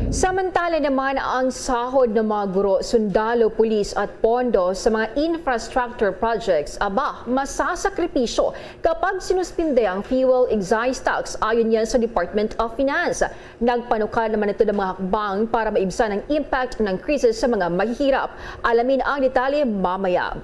Samantala naman, ang sahod ng mga guro, sundalo, pulis at pondo sa mga infrastructure projects, aba, masasakripisyo kapag sinuspinde ang fuel excise tax, ayon yan sa Department of Finance. Nagpanukad naman ito ng mga hakbang para maibsan ang impact ng krisis sa mga mahihirap. Alamin ang detalye mamaya.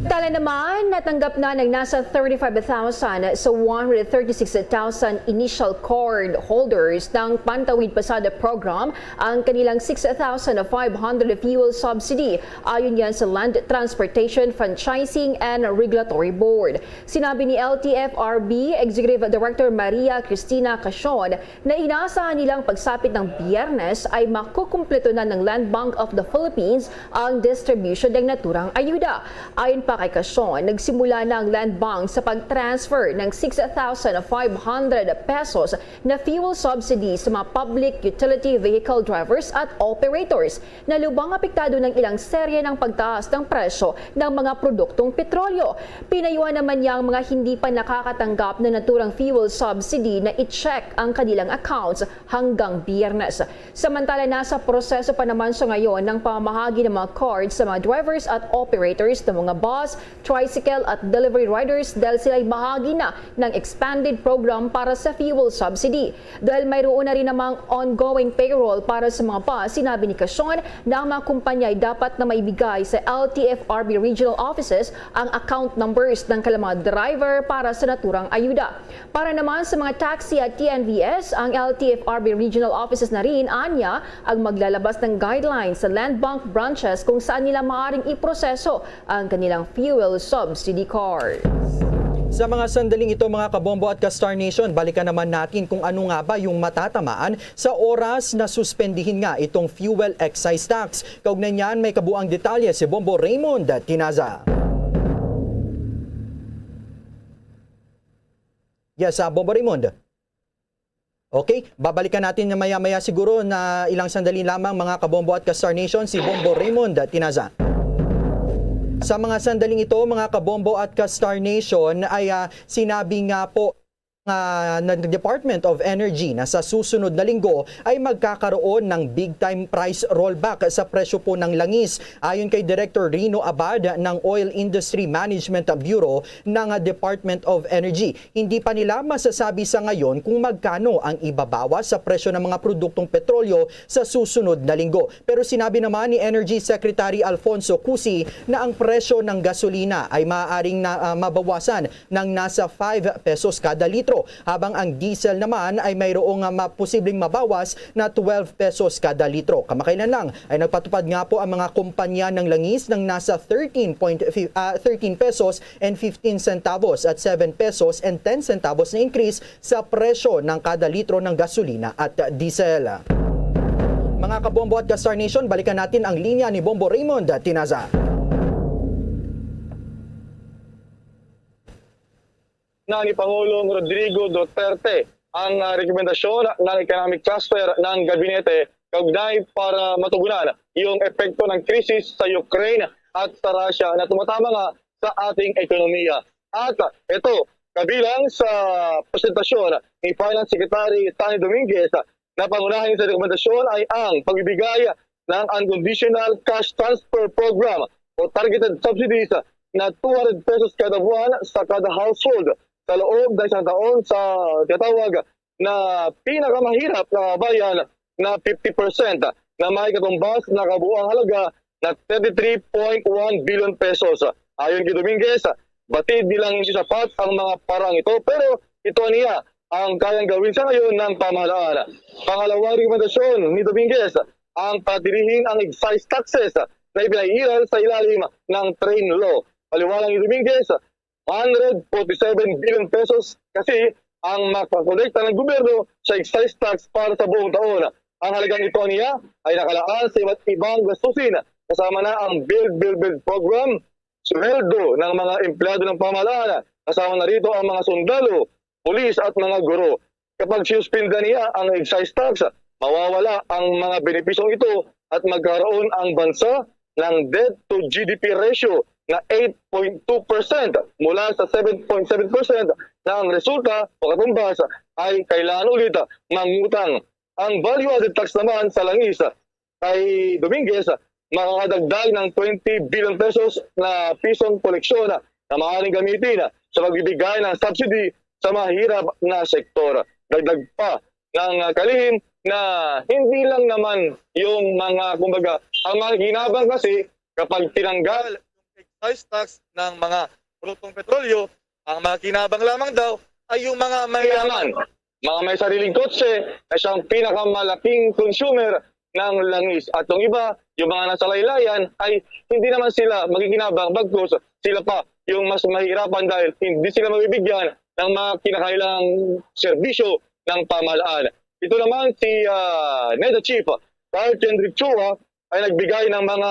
Tala naman, natanggap na ng nasa thirty-five thousand sa one hundred thirty-six thousand initial card holders ng Pantawid Pasada Program ang kanilang six thousand five hundred fuel subsidy, ayon yan sa Land Transportation Franchising and Regulatory Board. Sinabi ni L T F R B Executive Director Maria Cristina Casion na inaasahan nilang pagsapit ng Biyernes ay makukumpleto na ng Land Bank of the Philippines ang distribution ng naturang ayuda. Ayon pa kay Casion, nagsimula na ang Land Bank sa pag-transfer ng six thousand five hundred pesos na fuel subsidy sa mga public utility vehicle drivers at operators na lubang apektado ng ilang serye ng pagtaas ng presyo ng mga produktong petrolyo. Pinayuhan naman niya ang mga hindi pa nakakatanggap ng naturang fuel subsidy na i-check ang kanilang accounts hanggang Biyernes. Samantala, nasa proseso pa naman sa ngayon ng pamamahagi ng mga cards sa mga drivers at operators ng mga bus, tricycle at delivery riders dahil sila'y bahagi na ng expanded program para sa fuel subsidy. Dahil mayroon na rin namang ongoing payroll para sa mga bus, sinabi ni Casion na ang mga kumpanya ay dapat na maibigay sa L T F R B regional offices ang account numbers ng kanilang mga driver para sa naturang ayuda. Para naman sa mga taxi at T N V S, ang L T F R B regional offices na rin anya ang maglalabas ng guidelines sa Land Bank branches kung saan nila maaaring iproseso ang kanilang fuel subsidy card. Sa mga sandaling ito, mga kabombo at ka-Star Nation, balikan naman natin kung ano nga ba yung matatamaan sa oras na suspendihin nga itong fuel excise tax. Kaugnay niyan, may kabuang detalye si Bombo Raymond Tinaza. Yes, ah, Bombo Raymond. Okay, babalikan natin na maya-maya siguro na ilang sandali lamang, mga kabombo at ka-Star Nation, si Bombo Raymond Tinaza. Sa mga sandaling ito, mga kabombo at ka-Star Nation, ay, ah, sinabi nga po ah, ng Department of Energy na sa susunod na linggo ay magkakaroon ng big time price rollback sa presyo po ng langis. Ayon kay Director Rino Abad ng Oil Industry Management Bureau ng Department of Energy, hindi pa nila masasabi sa ngayon kung magkano ang ibabawas sa presyo ng mga produktong petrolyo sa susunod na linggo. Pero sinabi naman ni Energy Secretary Alfonso Cusi na ang presyo ng gasolina ay maaaring na, ah, mabawasan ng nasa five pesos kada litro, habang ang diesel naman ay mayroong, ah, ma-, posibleng mabawas na twelve pesos kada litro. Kamakailan lang ay nagpatupad nga po ang mga kumpanya ng langis ng nasa thirteen point, ah, thirteen pesos and fifteen centavos at seven pesos and ten centavos na increase sa presyo ng kada litro ng gasolina at diesel. Mga kabombo at ka-Star Nation, balikan natin ang linya ni Bombo Raymond Tinaza. Na ni Pangulong Rodrigo Duterte ang, ah, rekomendasyon ng economic cluster ng gabinete kaugnay para matugunan yung epekto ng krisis sa Ukraine at sa Russia na tumatama nga sa ating ekonomiya. At, ah, ito, kabilang sa presentasyon ni Finance Secretary Sonny Dominguez, na pangunahin sa rekomendasyon ay ang pagbibigay ng Unconditional Cash Transfer Program o targeted subsidies na two hundred pesos kada buwan sa kada household sa loob ng isang taon sa tinatawag na pinakamahirap na kabayan na fifty percent na may katumbas na kabuang halaga na thirty-three point one billion pesos. Ayon kay Dominguez, batid nilang hindi sapat ang mga parang ito, pero ito niya ang kayang gawin sa ngayon ng pamahalaan. Pangalawang rekomendasyon ni Dominguez, ang patilihin ang excise taxes na ipinairal sa ilalim ng train law. Paliwanag ni Dominguez, one hundred forty-seven billion pesos kasi ang makakolekta ng gobyerno sa excise tax para sa buong taon. Ang halagang ito niya ay nakalaan sa iba't ibang gastusin, kasama na ang Build, Build, Build Program, sweldo ng mga empleyado ng pamahalaan, kasama na rito ang mga sundalo, pulis at mga guro. Kapag sinuspinda niya ang excise tax, mawawala ang mga benepisyong ito at magkaroon ang bansa ng debt to G D P ratio na eight point two percent mula sa seven point seven percent na ang resulta o katumbas ay kailangan ulit mangutang. Ang value-added tax naman sa langis kay Dominguez, makakadagdag ng twenty billion pesos na pisong koleksyon na maaaring gamitin sa pagbibigay ng subsidy sa mahirap na sektor. Dagdag pa ng, ah, kalihim na hindi lang naman yung mga, kumbaga, ang mga kinabang kasi kapag tinanggal yung excise tax ng mga produktong petrolyo, ang mga kinabang lamang daw ay yung mga mayaman, mga may sariling kotse na siyang pinakamalaking consumer ng langis. At yung iba, yung mga nasa laylayan, ay hindi naman sila magkikinabang bagkus sila pa yung mas mahihirapan dahil hindi sila mabibigyan ng mga kinakailangang serbisyo ng pamahalaan. Ito naman si, ah, NEDA Chief Carl Kendrick Chua ay nagbigay ng mga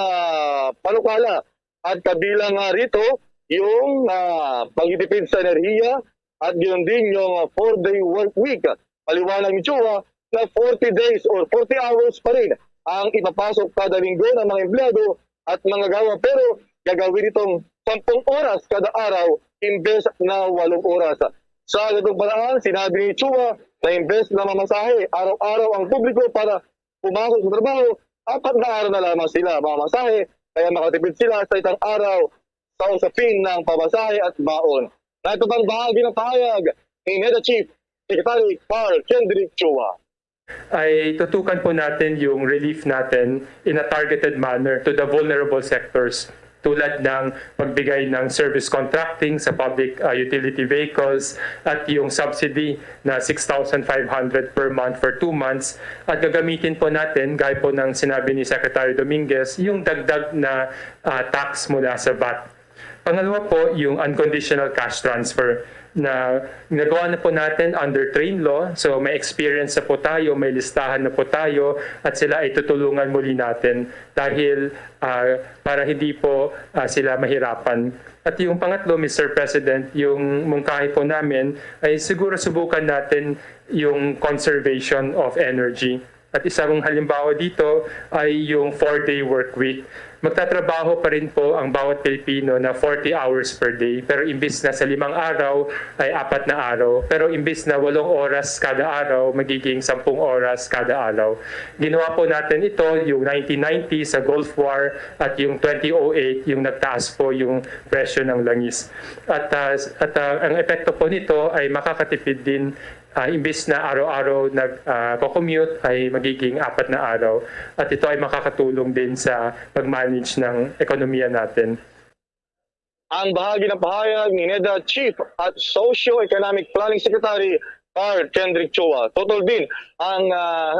panukala at kabilang nga rito yung, ah, pagtitipid sa enerhiya at ganoon din yung, ah, four-day work week. Paliwanag ni Chua na forty days or forty hours pa rin ang ipapasok kada linggo ng mga empleyado at manggagawa, pero gagawin itong sampung oras kada araw imbes na walong oras. Sa ganitong paraan, sinabi ni Chua na imbes na mamasahe araw-araw ang publiko para pumasok sa trabaho, apat na araw na lamang sila mamasahe, kaya makatipid sila sa isang araw sa usapin ng pamasahe at baon. Narito pang bahagi ng pahayag ni NEDA Chief Secretary Carl Kendrick Chua. Ay tutukan po natin yung relief natin in a targeted manner to the vulnerable sectors, tulad ng pagbigay ng service contracting sa public, ah, utility vehicles at yung subsidy na six thousand five hundred per month for two months. At gagamitin po natin, gaya po ng sinabi ni Secretary Dominguez, yung dagdag na, ah, tax mula sa vat. Pangalawa po, yung unconditional cash transfer na nagawa na po natin under train law. So may experience na po tayo, may listahan na po tayo, at sila ay tutulungan muli natin dahil, ah, para hindi po, ah, sila mahirapan. At yung pangatlo, Mister President, yung mungkahi po namin ay siguro subukan natin yung conservation of energy. At isang halimbawa dito ay yung four-day work week. Magtatrabaho pa rin po ang bawat Pilipino na forty hours per day, pero imbis na sa limang araw ay apat na araw, pero imbis na walong oras kada araw, magiging sampung oras kada araw. Ginawa po natin ito yung nineteen ninety sa Gulf War at yung twenty oh eight, yung nagtaas po yung presyo ng langis. At, ah, s-, at, ah, ang epekto po nito ay makakatipid din, ah, imbis na araw-araw nag, ah, co-commute, ay magiging apat na araw. At ito ay makakatulong din sa pag-manage ng ekonomiya natin. Ang bahagi ng pahayag ni NEDA Chief at Socio-Economic Planning Secretary Carl Kendrick Chua. Tutol din ang, ah,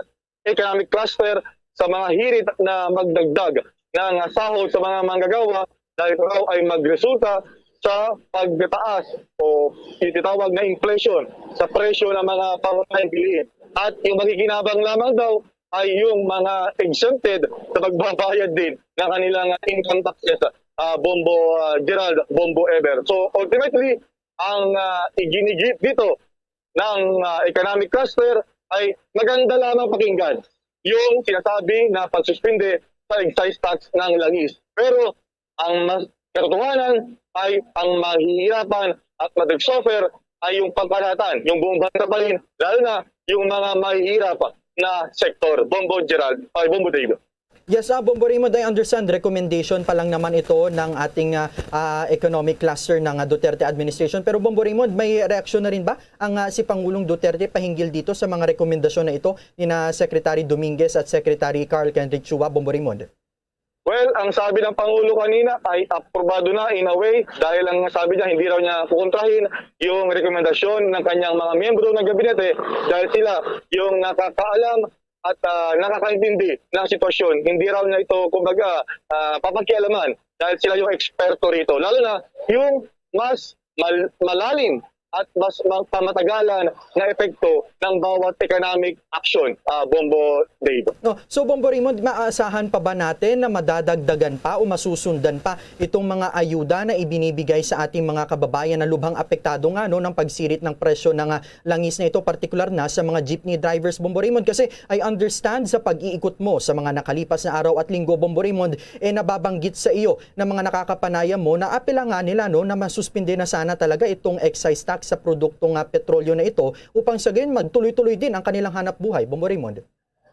economic cluster sa mga hirit na magdagdag ng sahod sa mga manggagawa dahil raw ay magresulta sa pagtaas o ititawag na inflation sa presyo ng mga pangunahing bilihin. At yung makikinabang lamang daw ay yung mga exempted sa pagbabayad din ng kanilang income taxes, ah, Bombo, ah, Gerald, Bombo Ever. So ultimately, ang, ah, iginigit dito ng, ah, economic cluster ay maganda lamang pakinggan yung sinasabi na pagsuspinde sa excise tax ng langis. Pero ang mas katotohanan ay ang mahihirapan at mag-suffer ay yung pangkalahatan, yung buong bansa pa rin, lalo na yung mga mahihirap na sektor. Bombo Gerald, ay Bombo Dave. Yes, ah, Bombo Raymond, I understand recommendation pa lang naman ito ng ating, ah, ah, economic cluster ng, ah, Duterte administration. Pero Bombo Raymond, may reaksyon na rin ba ang, ah, si Pangulong Duterte pahinggil dito sa mga rekomendasyon na ito ni na Secretary Dominguez at Secretary Carl Kendrick Chua, Bombo Raymond? Well, ang sabi ng Pangulo kanina ay aprobado na in a way dahil ang sabi niya hindi raw niya kukontrahin yung rekomendasyon ng kanyang mga miyembro ng gabinete dahil sila yung nakakaalam at, ah, nakakaintindi ng sitwasyon. Hindi raw niya ito, kumbaga, ah, papakialaman dahil sila yung eksperto rito. Lalo na yung mas mal-, malalim at mas ma-, pamatagalan na epekto ng bawat economic action, ah, Bombo Dave. No, so, Bombo Raymond, maasahan pa ba natin na madadagdagan pa o masusundan pa itong mga ayuda na ibinibigay sa ating mga kababayan na lubhang apektado nga, no, ng pagsirit ng presyo ng, ah, langis na ito, partikular na sa mga jeepney drivers, Bombo Raymond? Kasi I understand sa pag-iikot mo sa mga nakalipas na araw at linggo, Bombo Raymond, eh, nababanggit sa iyo ng mga nakakapanayam mo na apil nga nila, no, na masuspindi na sana talaga itong excise tax sa produktong, ah, petrolyo na ito upang sa gayon magtuloy-tuloy din ang kanilang hanap buhay, Bombo Raymond.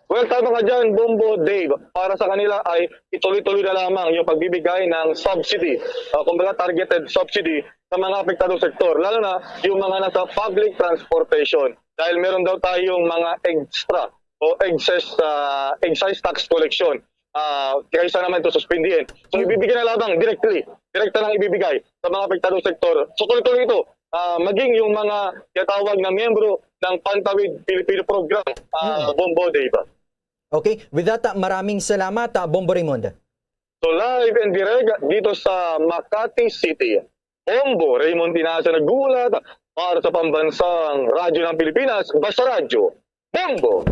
Well, tama ka dyan, Bombo Dave. Para sa kanila ay ituloy-tuloy na lamang yung pagbibigay ng subsidy, ah, kumbaga targeted subsidy sa mga apektadong sektor, lalo na yung mga nasa public transportation. Dahil meron daw tayong mga extra o excess, ah, excise tax collection, ah, kaysa naman ito suspindihin. So, Mm. ibibigay na lamang directly, direkta lang ibibigay sa mga apektadong sektor. So, tuloy-tuloy ito, ah, maging yung mga tinatawag na miyembro ng Pantawid Pilipino Program, ah, Mm. Bombo, Dave. Okay, with that, ah, maraming salamat, ah, Bombo Raymond. So, live and direct dito sa Makati City, Bombo Raymond Tinaso nag-uulat para sa Pambansang Radyo ng Pilipinas, Basta Radyo, Bombo!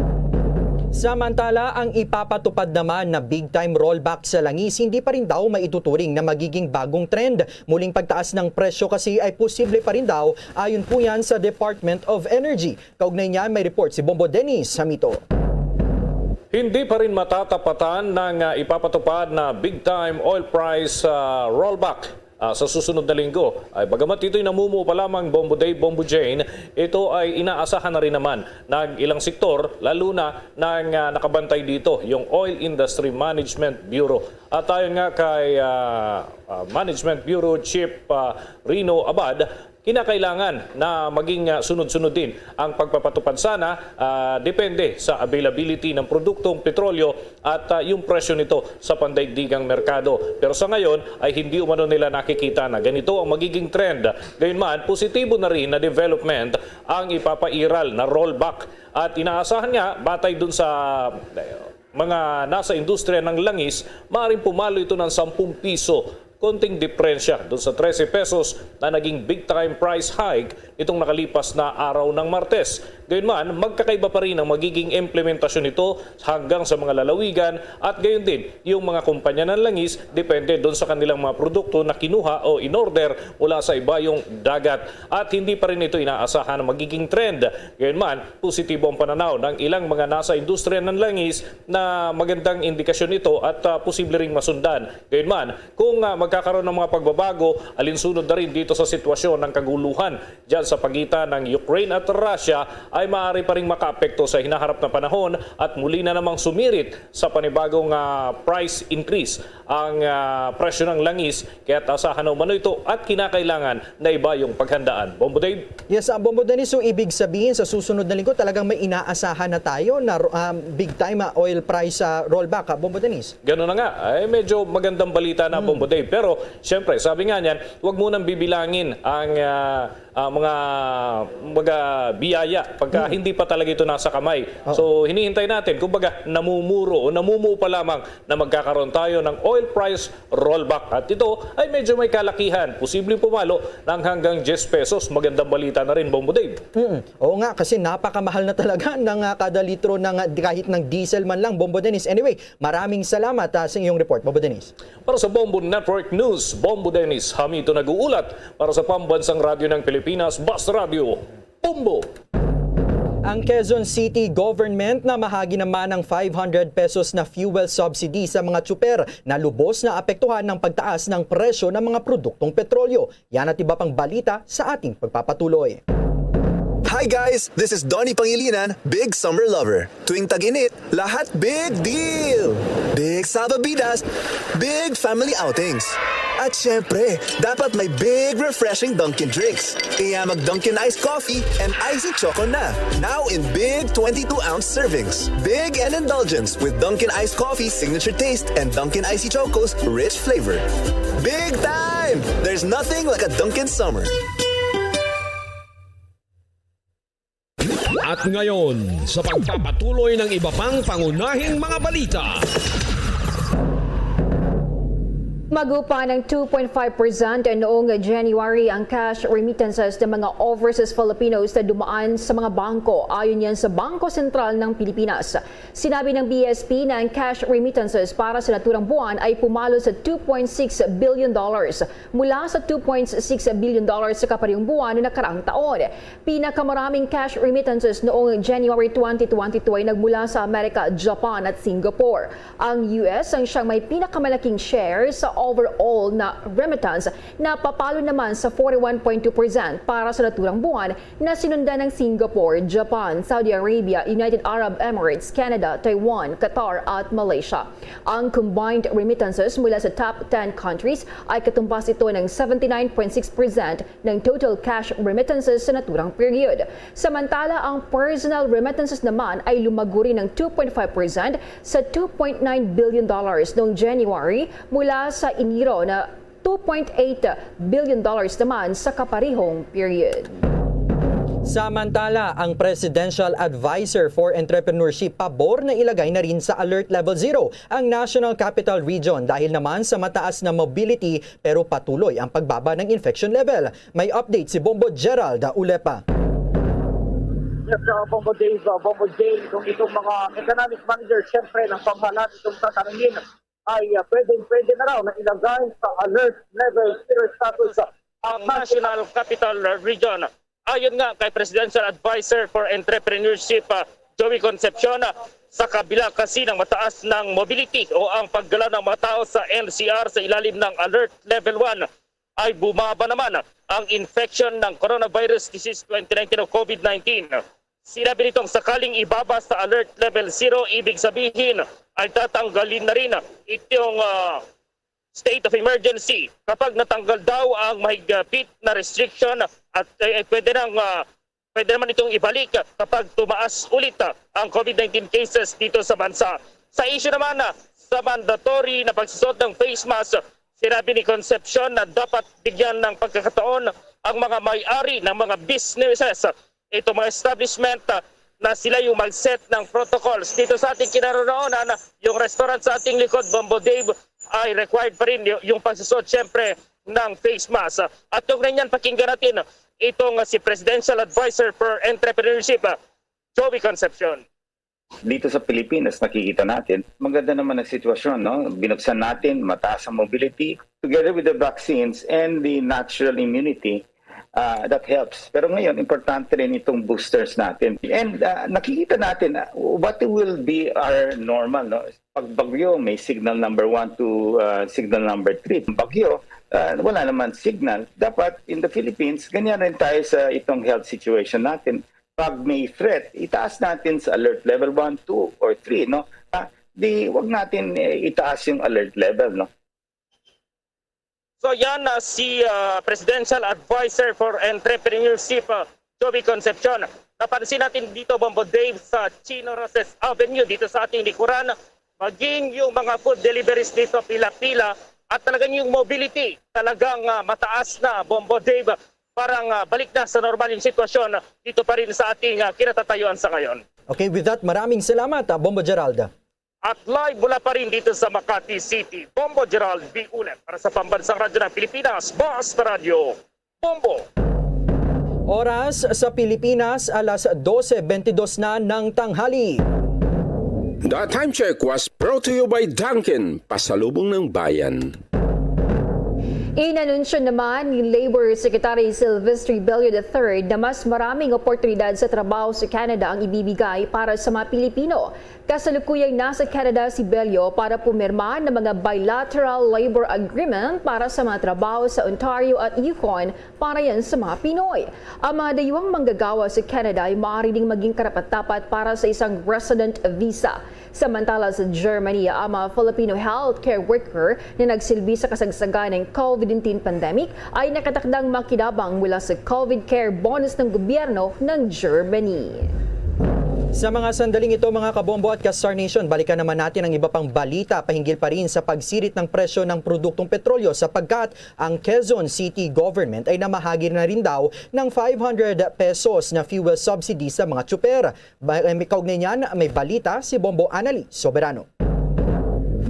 Samantala, ang ipapatupad naman na big time rollback sa langis hindi pa rin daw maituturing na magiging bagong trend. Muling pagtaas ng presyo kasi ay posible pa rin daw, ayon po yan sa Department of Energy. Kaugnay niyan, may report si Bombo Dennis Hamito. Hindi pa rin matatapatan ng, ah, ipapatupad na big time oil price, ah, rollback, ah, sa susunod na linggo. Ay, bagamat ito'y namumuo pa lamang, Bombo Dave, Bombo Jane, ito ay inaasahan na rin naman ng ilang sektor, lalo na ng, ah, nakabantay dito, yung Oil Industry Management Bureau. At ayon nga kay, ah, ah, Management Bureau Chief, ah, Rino Abad, kinakailangan na maging, ah, sunod-sunod din ang pagpapatupad sana, ah, depende sa availability ng produktong petrolyo at, ah, yung presyo nito sa pandaigdigang merkado. Pero sa ngayon ay hindi umano nila nakikita na ganito ang magiging trend. Gayunman, positibo na rin na development ang ipapairal na rollback. At inaasahan nga, batay dun sa, eh, mga nasa industriya ng langis, maaaring pumalo ito ng sampung piso konting diperensya dun sa trese pesos na naging big time price hike nitong nakalipas na araw ng Martes. Gayunman, magkakaiba pa rin ang magiging implementasyon nito hanggang sa mga lalawigan at gayon din yung mga kumpanya ng langis, depende dun sa kanilang mga produkto na kinuha o in-order mula sa ibayong dagat. At hindi pa rin ito inaasahan na magiging trend. Gayunman, positibo ang pananaw ng ilang mga nasa industriya ng langis na magandang indikasyon ito at, ah, posible ring masundan. Gayunman, kung, ah, magkakaroon ng mga pagbabago, alinsunod na rin dito sa sitwasyon ng kaguluhan dyan sa pagitan ng Ukraine at Russia, ay maaari pa ring makaapekto sa hinaharap na panahon at muli na namang sumirit sa panibagong, ah, price increase ang, ah, presyo ng langis, kaya't asahan na umano ito at kinakailangan na ibayong paghandaan. Bombo Dave? Yes, ah, Bombo Dennis, so ibig sabihin sa susunod na linggo talagang may inaasahan na tayo na, um, big time, ah, oil price, ah, rollback, ah, Bombo Dennis? Ganun na nga. Ay, medyo magandang balita na, Hmm. Bombo Dave. Pero, siyempre, sabi nga niyan, huwag munang bibilangin ang, ah, ah, mga, mga biyaya pagka Hmm. hindi pa talaga ito nasa kamay. Oo. So, hinihintay natin. Kumbaga, namumuro o namumuo pa lamang na magkakaroon tayo ng oil price rollback. At ito ay medyo may kalakihan. Posibleng pumalo ng hanggang diyes pesos. Magandang balita na rin, Bombo Dave. Mm. Oo nga, kasi napakamahal na talaga ng, ah, kada litro ng, ah, kahit ng diesel man lang, Bombo Dennis. Anyway, maraming salamat, ah, sa iyong report, Bombo Dennis. Para sa Bombo Network News, Bombo Dennis Hamito nag-uulat para sa Pambansang Radyo ng Pilipinas, Basta Radyo, Bombo! Ang Quezon City Government namahagi naman ng five hundred pesos na fuel subsidy sa mga tsuper na lubos na apektuhan ng pagtaas ng presyo ng mga produktong petrolyo. Yan at iba pang balita sa ating pagpapatuloy. Hi guys! This is Donnie Pangilinan, big summer lover. Tuwing tag-init, lahat big deal! Big salbabidas, big family outings. At syempre, dapat may big refreshing Dunkin' drinks. Kaya mag Dunkin' Ice Coffee and Icy Choco na. Now in big twenty-two ounce servings. Big and indulgence with Dunkin' Ice Coffee signature taste and Dunkin' Icy Choco's rich flavor. Big time! There's nothing like a Dunkin' summer. At ngayon, sa pagpapatuloy ng iba pang pangunahing mga balita. Magupa ng two point five percent noong January ang cash remittances ng mga overseas Filipinos na dumaan sa mga bangko, ayon yan sa Bangko Sentral ng Pilipinas. Sinabi ng B S P na ang cash remittances para sa naturang buwan ay pumalo sa two point six billion dollars mula sa two point six billion dollars sa kaparehong buwan na nakaraang taon. Pinakamaraming cash remittances noong January twenty twenty-two ay nagmula sa Amerika, Japan at Singapore. Ang U S ang siyang may pinakamalaking share sa overall na remittance na papalo naman sa forty-one point two percent para sa naturang buwan na sinundan ng Singapore, Japan, Saudi Arabia, United Arab Emirates, Canada, Taiwan, Qatar at Malaysia. Ang combined remittances mula sa top ten countries ay katumbas ito ng seventy-nine point six percent ng total cash remittances sa naturang period. Samantala, ang personal remittances naman ay lumago rin ng two point five percent sa two point nine billion dollars noong January mula sa Enero na two point eight billion dollars naman sa kaparehong period. Samantala, ang Presidential Advisor for Entrepreneurship pabor na ilagay na rin sa Alert Level Zero ang National Capital Region dahil naman sa mataas na mobility pero patuloy ang pagbaba ng infection level. May update si Bombo Gerald Ulepa. Yes, uh, Bombo Dave, uh, Bombo Jane, kung itong mga economic manager, syempre, ng pamahalaan itong tatanungin ay, uh, pwedeng-pwede na raw na ilagay sa alert level zero status, uh, ang National Capital Region. Ayon nga kay Presidential Advisor for Entrepreneurship, uh, Joey Concepcion, uh, sa kabila kasi ng mataas ng mobility o ang paggalaw ng mga tao sa N C R sa ilalim ng Alert Level one, ay bumaba naman ang infection ng coronavirus disease twenty nineteen o COVID nineteen. Sinabi nitong sakaling ibaba sa Alert Level Zero, ibig sabihin ay tatanggalin na rin itong, ah, state of emergency kapag natanggal daw ang mahigpit na restriction at, eh, pwede nang, ah, pwede naman itong ibalik kapag tumaas ulit, ah, ang COVID nineteen cases dito sa bansa. Sa issue naman, ah, sa mandatory na pagsusot ng face mask, sinabi ni Concepcion na dapat bigyan ng pagkakataon ang mga may-ari ng mga businesses, itong mga establishment, ah, na sila yung mag-set ng protocols. Dito sa ating kinaroroonan, ah, yung restaurant sa ating likod, Bombo Dave, ay required pa rin y-, yung pagsusot, siyempre, ng face mask. At kaugnay niyan, pakinggan natin itong, ah, si Presidential Advisor for Entrepreneurship, ah, Joey Concepcion. Dito sa Pilipinas, nakikita natin, maganda naman ang sitwasyon, no? Binuksan natin, mataas ang mobility. Together with the vaccines and the natural immunity, ah, that helps. Pero ngayon, importante rin itong boosters natin. And, ah, nakikita natin, ah, what will be our normal, no? Pag bagyo, may signal number one to, ah, signal number three. Pag bagyo, ah, wala naman signal. Dapat in the Philippines, ganyan rin tayo sa itong health situation natin. Pag may threat, itaas natin sa alert level one, two, or three, no? Ah, di, wag natin, eh, itaas yung alert level, no? So yan, ah, si, ah, Presidential Advisor for Entrepreneurship, ah, Joey Concepcion. Napansin natin dito, Bombo Dave, sa Chino Roces Avenue, dito sa ating likuran, maging yung mga food deliveries dito, pila-pila, at talagang yung mobility, talagang, ah, mataas na, Bombo Dave. Parang, ah, balik na sa normal yung sitwasyon dito pa rin sa ating, ah, kinatatayuan sa ngayon. Okay, with that, maraming salamat, ah, Bombo Gerald. At live mula pa rin dito sa Makati City, Bombo Gerald B. Ulet para sa Pambansang Radyo ng Pilipinas, Basta Radyo, Bombo. Oras sa Pilipinas, alas dose bentidós na ng tanghali. The Time Check was brought to you by Dunkin, pasalubong ng bayan. Inanunsyo naman ni Labor Secretary Silvestre Bello the third na mas maraming oportunidad sa trabaho sa Canada ang ibibigay para sa mga Pilipino. Kasalukuyang nasa Canada si Bello para pumirma ng mga bilateral labor agreement para sa mga trabaho sa Ontario at Yukon para yan sa mga Pinoy. Ang mga dayuhang manggagawa sa Canada ay maaari ding maging karapat-dapat para sa isang resident visa. Samantala sa Germany, ang mga Filipino healthcare worker na nagsilbi sa kasagsagan ng COVID nineteen pandemic ay nakatakdang makinabang mula sa COVID Care Bonus ng gobyerno ng Germany. Sa mga sandaling ito, mga kabombo at ka-Star Nation, balikan naman natin ang iba pang balita pahinggil pa rin sa pagsirit ng presyo ng produktong petrolyo, sapagkat ang Quezon City Government ay namahagi na rin daw ng five hundred pesos na fuel subsidy sa mga tsuper. Ba-, eh, may kaugnay niyan, may balita si Bombo Annalie Soberano.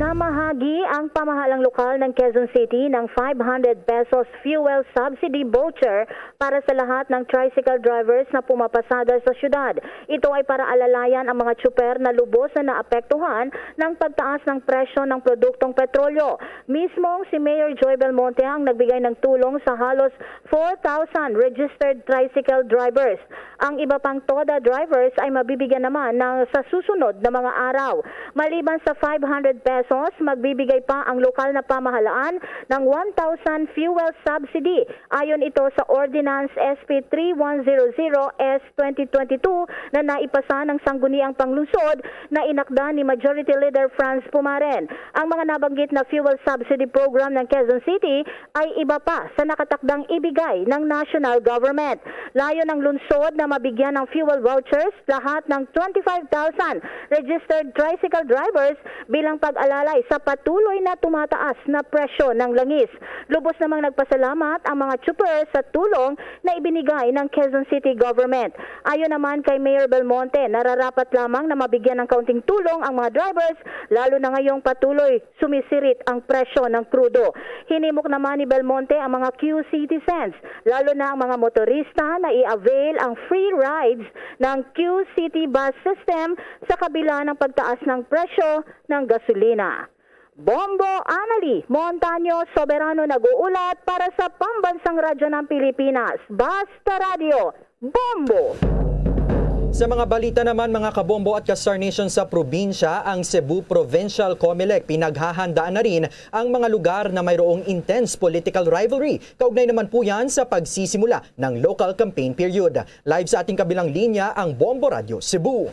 Namahagi ang pamahalang lokal ng Quezon City ng five hundred pesos fuel subsidy voucher para sa lahat ng tricycle drivers na pumapasada sa syudad. Ito ay para alalayan ang mga tsuper na lubos na naapektuhan ng pagtaas ng presyo ng produktong petrolyo. Mismong si Mayor Joy Belmonte ang nagbigay ng tulong sa halos four thousand registered tricycle drivers. Ang iba pang TODA drivers ay mabibigyan naman ng sa susunod na mga araw. Maliban sa five hundred pesos, magbibigay pa ang lokal na pamahalaan ng one thousand fuel subsidy. Ayon ito sa Ordinance S P three one zero zero S twenty twenty-two na naipasa ng Sangguniang Panglungsod na inakda ni Majority Leader Franz Pumaren. Ang mga nabanggit na fuel subsidy program ng Quezon City ay iba pa sa nakatakdang ibigay ng national government. Layo ng lungsod na mabigyan ng fuel vouchers lahat ng twenty-five thousand registered tricycle drivers bilang pag-alalay sa patuloy na tumataas na presyo ng langis. Lubos namang nagpasalamat ang mga tsuper sa tulong na ibinigay ng Quezon City Government. Ayon naman kay Mayor Belmonte, nararapat lamang na mabigyan ng kaunting tulong ang mga drivers, lalo na ngayong patuloy sumisirit ang presyo ng krudo. Hinimok naman ni Belmonte ang mga Q citizens, lalo na ang mga motorista, na i-avail ang free rides ng Q City bus system sa kabila ng pagtaas ng presyo ng gasolina. Bombo Annalie Montaño Soberano nag-uulat para sa Pambansang Radyo ng Pilipinas, Basta Radyo, Bombo! Sa mga balita naman, mga kabombo at ka-Star Nation, sa probinsya, ang Cebu Provincial Comelec, pinaghahandaan na rin ang mga lugar na mayroong intense political rivalry. Kaugnay naman po yan sa pagsisimula ng local campaign period. Live sa ating kabilang linya ang Bombo Radyo Cebu.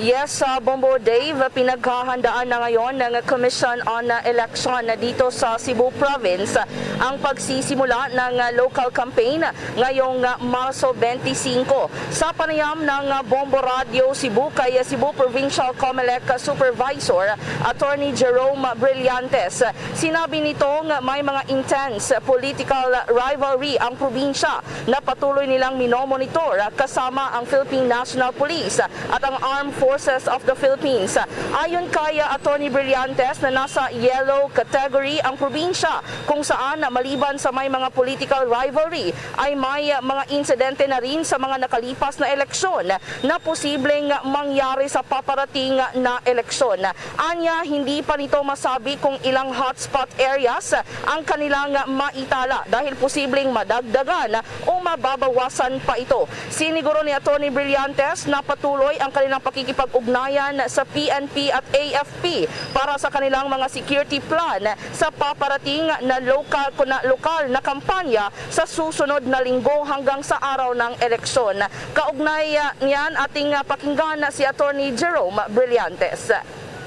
Yes, uh, Bombo Dave, pinaghahandaan na ngayon ng Commission on, uh, Election dito sa Cebu Province ang pagsisimula ng, uh, local campaign ngayong, uh, Marso twenty-five. Sa panayam ng, uh, Bombo Radio Cebu kay Cebu Provincial Comelec Supervisor Attorney Jerome Brillantes, sinabi nitong may mga intense political rivalry ang probinsya na patuloy nilang minomonitor kasama ang Philippine National Police at ang Armed Forces of the Philippines. Ayon kay, uh, Attorney Brillantes, na nasa yellow category ang probinsya, kung saan, uh, maliban sa may mga political rivalry, ay may, uh, mga insidente na rin sa mga nakalipas na eleksyon na posibleng mangyari sa paparating na eleksyon. Anya, hindi pa nito masabi kung ilang hotspot areas ang kanilang maitala, dahil posibleng madagdagan o mababawasan pa ito. Siniguro ni Attorney Brillantes na patuloy ang kanilang pakikipag-ugnayan sa P N P at A F P para sa kanilang mga security plan sa paparating na lokal, na lokal na kampanya sa susunod na linggo hanggang sa araw ng eleksyon. Kaugnay, ah, niyan, ating, ah, pakinggan si Attorney Jerome Brillantes.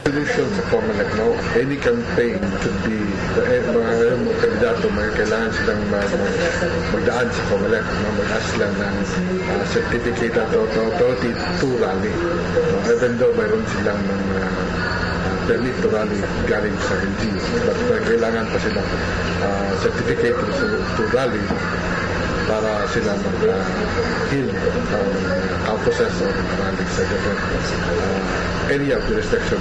Solution sa COMELEC, no? Any campaign should be, eh, mga, mga kandidato, may kailangan silang mag-, mag-, magdaan sa COMELEC, no? Mag-ask lang ng, ah, certificate of authority to rally. No? Even though mayroon silang mga, ah, permit to rally galing sa L G U, but may kailangan pa silang, ah, certificate to, to rally para sila mag-, ah, heal ang campuses o rally sa different, ah, area of jurisdiction.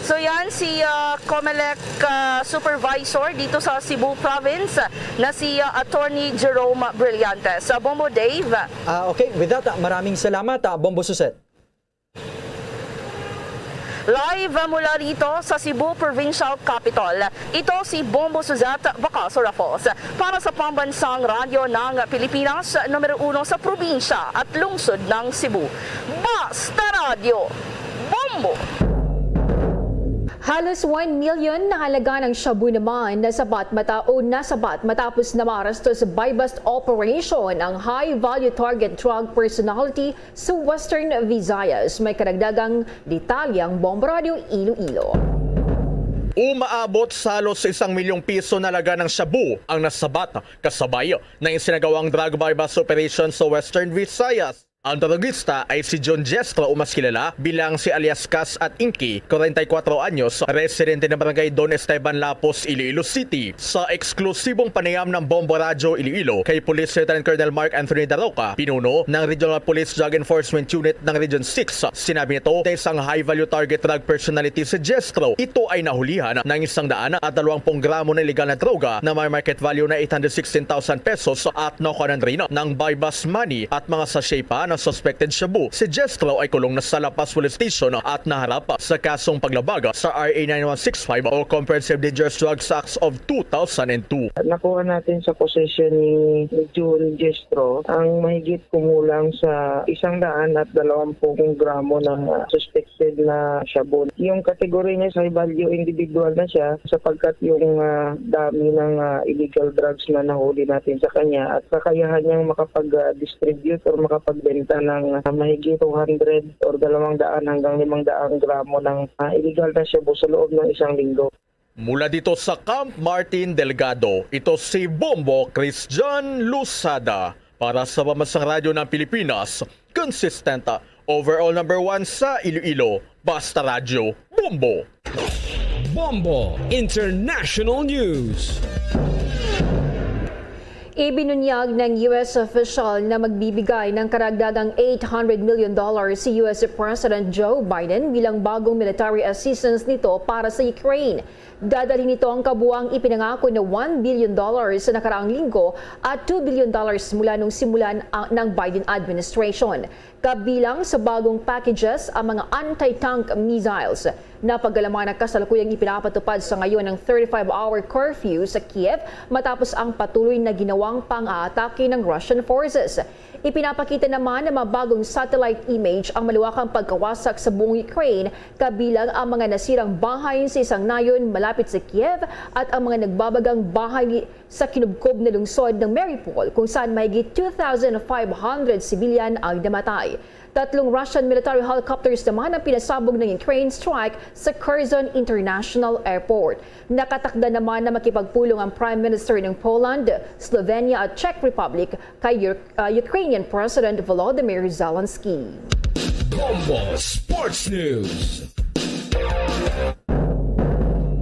So yan si, ah, COMELEC, ah, Supervisor dito sa Cebu Province na si, ah, Attorney Jerome Brillantes. Sa Bombo Dave. Ah, okay, with that, ah, maraming salamat, ah, Bombo Suset. Live mula rito sa Cebu Provincial Capitol, ito si Bombo Suzette Bacaso Raffos para sa Pambansang Radyo ng Pilipinas, numero uno sa probinsya at lungsod ng Cebu. Basta Radyo, Bombo! Halos one million na halaga ng shabu naman nasabat mata-, o nasabat matapos na maaresto sa buy-bust operation ang high-value target drug personality sa Western Visayas. May karagdagang detalye ang Bombo Radyo Iloilo. Umaabot sa halos isang milyong piso na halaga ng shabu ang nasabat, kasabay ng isinagawang drug buy-bust operation sa Western Visayas. Ang drugista ay si John Jestro, o mas kilala bilang si alias Kas at Inky, kwarenta y kuwatro anyos, residente ng barangay Don Esteban Lapos, Iloilo City. Sa eksklusibong panayam ng Bombo Radyo Iloilo kay Police Lieutenant Colonel Mark Anthony Daroca, pinuno ng Regional Police Drug Enforcement Unit ng Region six, sinabi nito na isang high-value target drug personality si Jestro. Ito ay nahulihan ng isang daan at dalawang pung gramo na iligal na droga na may market value na eight hundred sixteen thousand pesos at nakuhanan rin ng buy-bust money at mga sachet pa ng suspected shabu. Si Jestro ay kulong na sa La Paz Police Station at naharap sa kasong paglabag sa R A nine one six five o Comprehensive Dangerous Drugs Act of two thousand and two. Nakuha natin sa posesyon ni Jun Jestro ang mahigit kumulang sa isang daan at dalawampung gramo ng, ah, suspected na shabu. Yung category niya sa high value individual na siya sapagkat yung, ah, dami ng, ah, illegal drugs na nahuli natin sa kanya at kakayahan niyang makapag, ah, distribute or makapagbenta ng, ah, mahigit two hundred or dalawang daan hanggang limang daang gramo ng, ah, illegal na shabu sa loob ng isang linggo. Mula dito sa Camp Martin Delgado, ito si Bombo Christian Losada para sa Pambansang Radyo ng Pilipinas, consistent, overall number one sa Iloilo, Basta Radyo, Bombo! Bombo International News. Ibinunyag ng U S official na magbibigay ng karagdagang eight hundred million dollars si U S President Joe Biden bilang bagong military assistance nito para sa Ukraine. Dadalhin nito ang kabuang ipinangako na one billion dollars sa nakaraang linggo at two billion dollars mula nung simulan ang, ng Biden administration. Kabilang sa bagong packages ang mga anti-tank missiles. Napagalaman na kasalukuyang ipinapatupad sa ngayon ang thirty-five hour curfew sa Kiev matapos ang patuloy na ginawang pang-aatake ng Russian forces. Ipinapakita naman ng mga bagong satellite image ang maluwakang pagkawasak sa buong Ukraine, kabilang ang mga nasirang bahay sa isang nayon malapit sa Kiev at ang mga nagbabagang bahay sa kinubkob na lungsod ng Mariupol, kung saan mahigit two thousand five hundred civilian ang namatay. Tatlong Russian military helicopters naman ang pinasabog ng Ukraine strike sa Kherson International Airport. Nakatakda naman na makipagpulong ang Prime Minister ng Poland, Slovenia at Czech Republic kay Ur-, uh, Ukrainian President Volodymyr Zelensky. Bombo Sports News.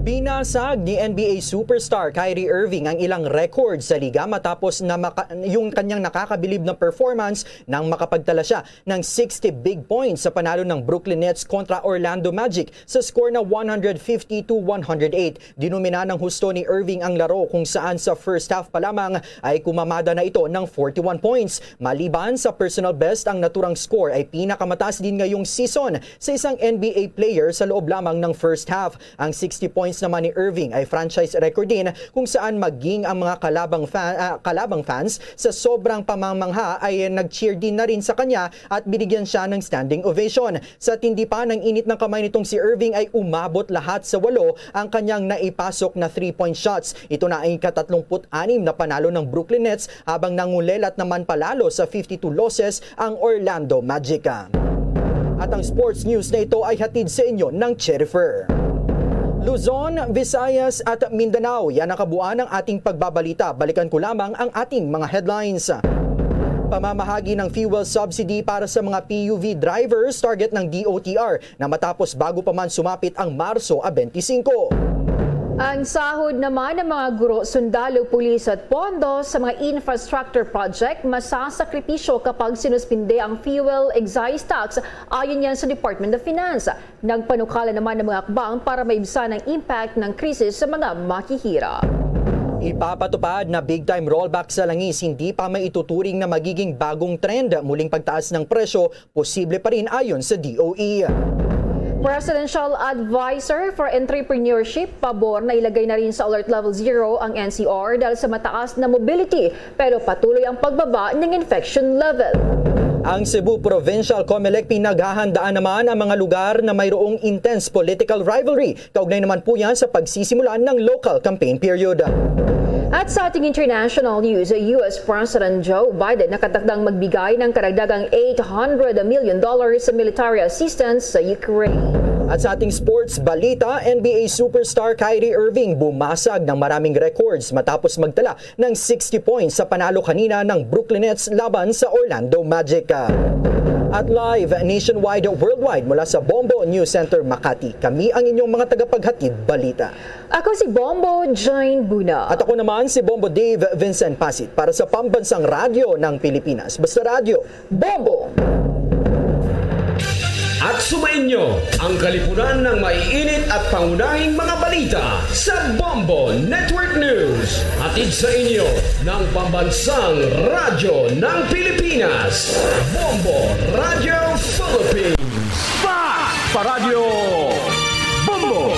Bina- Nasag ni N B A superstar Kyrie Irving ang ilang record sa liga matapos na maka- yung kanyang nakakabilib na performance nang makapagtala siya ng sixty big points sa panalo ng Brooklyn Nets kontra Orlando Magic sa score na one hundred fifty to one hundred eight. Dinomina ng husto ni Irving ang laro, kung saan sa first half pa lamang ay kumamada na ito ng forty-one points. Maliban sa personal best, ang naturang score ay pinakamataas din ngayong season sa isang N B A player sa loob lamang ng first half. Ang sixty points naman ni Irving ay franchise record din, kung saan maging ang mga kalabang fan, ah, kalabang fans sa sobrang pamamangha ay nag-cheer din na rin sa kanya at binigyan siya ng standing ovation. Sa tindi pa ng init ng kamay nitong si Irving ay umabot lahat sa walo ang kanyang naipasok na three-point shots. Ito na ang ika-tatlumpu't-anim na panalo ng Brooklyn Nets habang nangulelat naman palalo sa fifty-two losses ang Orlando Magic. At ang sports news na ito ay hatid sa inyo ng Cherifer. Luzon, Visayas at Mindanao, yan ang kabuuan ng ating pagbabalita. Balikan ko lamang ang ating mga headlines. Pamamahagi ng fuel subsidy para sa mga P U V drivers, target ng D O T R na matapos bago pa man sumapit ang Marso a twenty-five. Ang sahod naman ng mga guro, sundalo, pulis at pondo sa mga infrastructure project masasakripisyo kapag sinuspinde ang fuel excise tax, ayon yan sa Department of Finance. Nagpanukala naman ng mga hakbang para maibsan ang impact ng krisis sa mga mahihirap. Ipapatupad na big-time rollback sa langis hindi pa maituturing na magiging bagong trend. Muling pagtaas ng presyo posible pa rin, ayon sa D O E. Presidential Advisor for Entrepreneurship pabor na ilagay na rin sa Alert Level Zero ang N C R dahil sa mataas na mobility, pero patuloy ang pagbaba ng infection level. Ang Cebu Provincial Comelec, pinaghahandaan naman ang mga lugar na mayroong intense political rivalry. Kaugnay naman po yan sa pagsisimula ng local campaign period. At sa ating international news, U S President Joe Biden nakatakdang magbigay ng karagdagang eight hundred million dollars sa military assistance sa Ukraine. At sa ating sports balita, N B A superstar Kyrie Irving bumasag ng maraming records matapos magtala ng sixty points sa panalo kanina ng Brooklyn Nets laban sa Orlando Magic. At live nationwide, worldwide, mula sa Bombo News Center Makati, kami ang inyong mga tagapaghatid balita. Ako si Bombo Jane Buna. At ako naman si Bombo Dave Vincent Pasit para sa Pambansang Radyo ng Pilipinas. Basta Radyo, Bombo! At sumainyo ang kalipunan ng maiinit at pangunahing mga balita sa Bombo Network News. Hatid sa inyo ng Pambansang Radyo ng Pilipinas, Bombo Radyo Philippines. Fast Paradyo Bombo!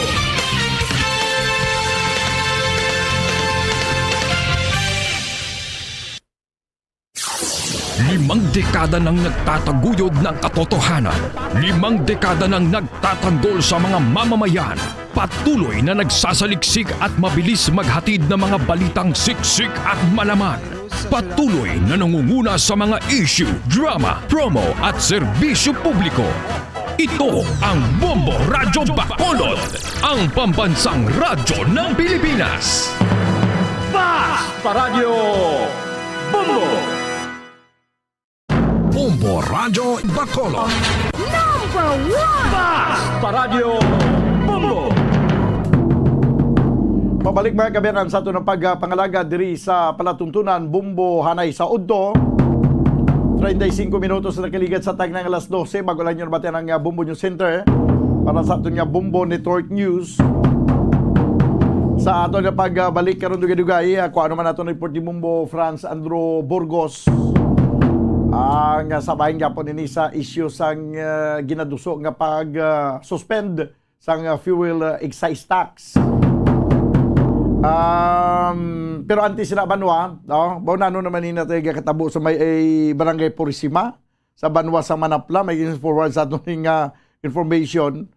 Limang dekada nang nagtataguyod ng katotohanan. Limang dekada nang nagtatanggol sa mga mamamayan. Patuloy na nagsasaliksik at mabilis maghatid ng mga balitang siksik at malaman. Patuloy na nangunguna sa mga issue, drama, promo at serbisyo publiko. Ito ang Bombo Radyo Bacolod, ang pambansang radyo ng Pilipinas. Fast Paradyo Bombo! Bombo Radyo Bacolod. Number one! Fast Paradyo Bombo! Pabalik, mga kaabyanan, sa aton ang pagpangalaga diri sa palatuntunan Bombo Hanay sa udto. Treinta y cinco minutos na nakaligad sa tagnang alas dose. Bago lang nyo nabatian ang, ah, Bombo News Center para sa aton nga Bombo Network News. Sa aton nga pagbalik karon, dugay-dugay, ah, kuha naman nato ang report ni Bombo Franz Andrew Burgos. Ang, ah, sa bahin gyapon ini sa isyu sang, ah, ginaduso nga pag, ah, suspend sang, ah, fuel, ah, excise tax. Um, pero antes na, banwa, no? Mao na, ano naman ni natay gakatabo sa may, eh, Barangay Purisima, sa banwa sa Manapla, may forward sa aton nga information.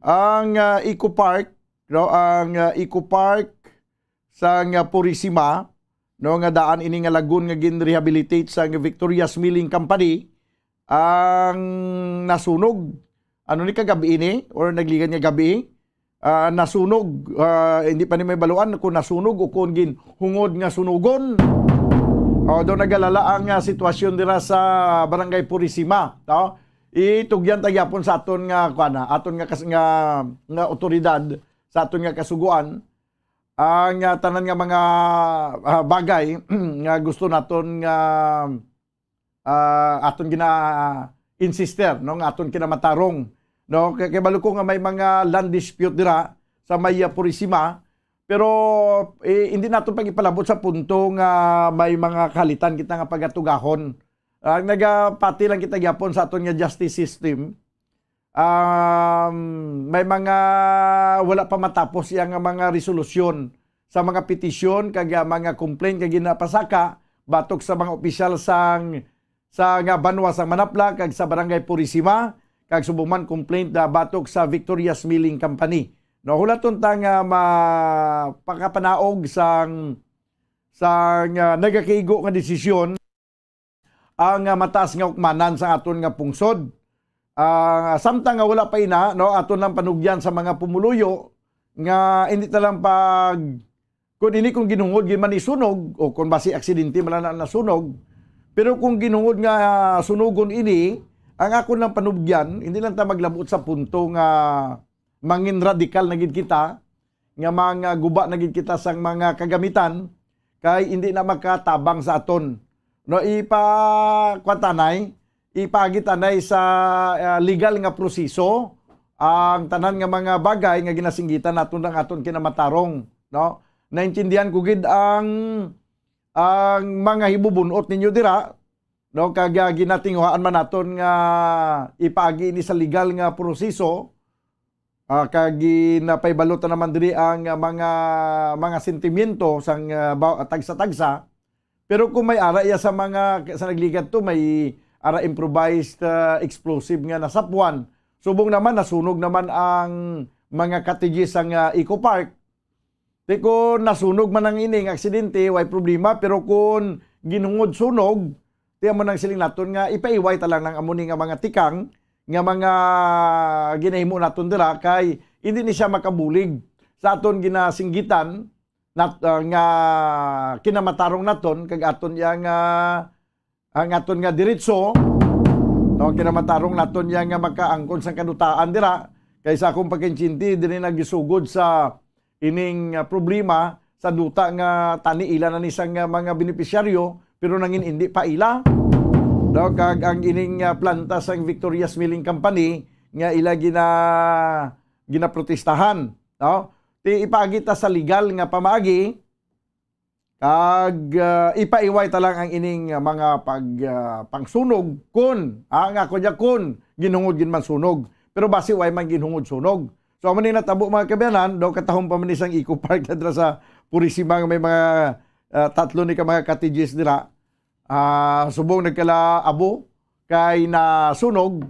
Ang, ah, Eco Park, no? Ang, ah, Eco Park sang, ah, Purisima, no, nga daan ini nga lagun nga gin-rehabilitate sang Victoria's Milling Company, ang nasunog. Ano ni, kagabi ini or nagligad nga gabi? Ah, nasunog. Ah, hindi pa ni may baluan kung nasunog o kung ginhungod nga sunugon. O, daw nagalala ang, ah, sitwasyon dira sa Barangay Purisima, no? Itugyan ta gyapon sa aton nga, kuan na, aton nga kas-, nga, nga otoridad, sa aton nga kasugoan, ang, ah, tanan nga mga, ah, bagay nga gusto naton nga, ah, aton gina-insister, no, nga aton kinamatarong, no? Kay, kay balo ko nga may mga land dispute dira sa may, ah, Purisima, pero, eh, hindi naton pag-ipalabot sa punto nga may mga kahalitan kita nga pagatugahon. Ah, nagapati lang kita gyapon sa aton nga justice system. Um, may mga wala pa matapos iya nga mga resolusyon sa mga petisyon kag, ah, mga complaint nga ginapasaka batok sa mga opisyal sang, sa nga banwa sang Manapla kag sa Barangay Purisima, kag subong man complaint na batok sa Victoria's Milling Company. No, hulaton ta nga mapakapanaog sang, sang, ah, nagakigo nga desisyon ang, ah, mataas nga hukmanan sa aton nga pungsod. Ah, samtang nga wala pa ina, no, aton lang panugyan sa mga pumuluyo nga hindi ta lang pag, kung ini kung ginhungod gid man ni sunog o kung basi aksidente man na nasunog, pero kung ginhungod nga sunugon ini, ang akon lang panugyan, hindi lang ta maglabot sa punto nga mangin radikal na gid kita, nga mga guba na gid kita sang mga kagamitan, kay hindi na makatabang sa aton. No, ipa-, kuwan tanay, ipaagi tanay sa, ah, legal nga proseso ang tanan nga mga bagay nga ginasinggitan naton ang aton kinamatarong, no? Naintindihan ko gid ang, ang mga hibubunot ninyo dira, no? Kag, ah, ginatinguhaan man naton nga ipaagi ini sa legal nga proseso, ah, kag ginapahibalo ta naman diri ang, ah, mga, mga sentimiento sang, ah, ba-, tagsa-tagsa. Pero kung may ara iya sa mga, sa nagligad to, may ara improvised, ah, explosive nga nasapuan. Subong naman, nasunog naman ang mga cottages sang, ah, Eco Park. Di, kung nasunog man ang ining aksidente, way problema. Pero kung ginhungod sunog, di amo nang siling naton nga ipaiway ta lang ang amo ni nga mga tikang, nga mga ginahimo naton dira, kay hindi ni siya makabulig sa aton ginasinggitan nat-, ah, nga kinamatarong naton kag aton iya nga, ang aton nga diretso, no, kinamatarong naton iya nga makaangkon sang kadutaan dira, kay sa akong pagkaintindi, diri nagisugod sa ining, ah, problema sa duta nga tani ila na ni sang, ah, mga benepisyaryo, pero nangin indi pa ila. No, kag ang ining, ah, planta sang Victoria's Milling Company nga ila gina-, ginaprotestahan, no? Ti ipaagi ta sa legal nga pamaagi, kag, ah, ipaiway ta lang ang ining, ah, mga pag, ah, pangsunog kun, ah, nga ako niya kun ginhungod gid man sunog. Pero basi way man ginhungod sunog. So, amo ni natabo, mga kaabyanan, daw katahom pa man ni sang Eco Park na dira sa Purisima nga may mga, ah, tatlo ni ka mga cottages dira. Ah, subong nagkalaabo kay nasunog,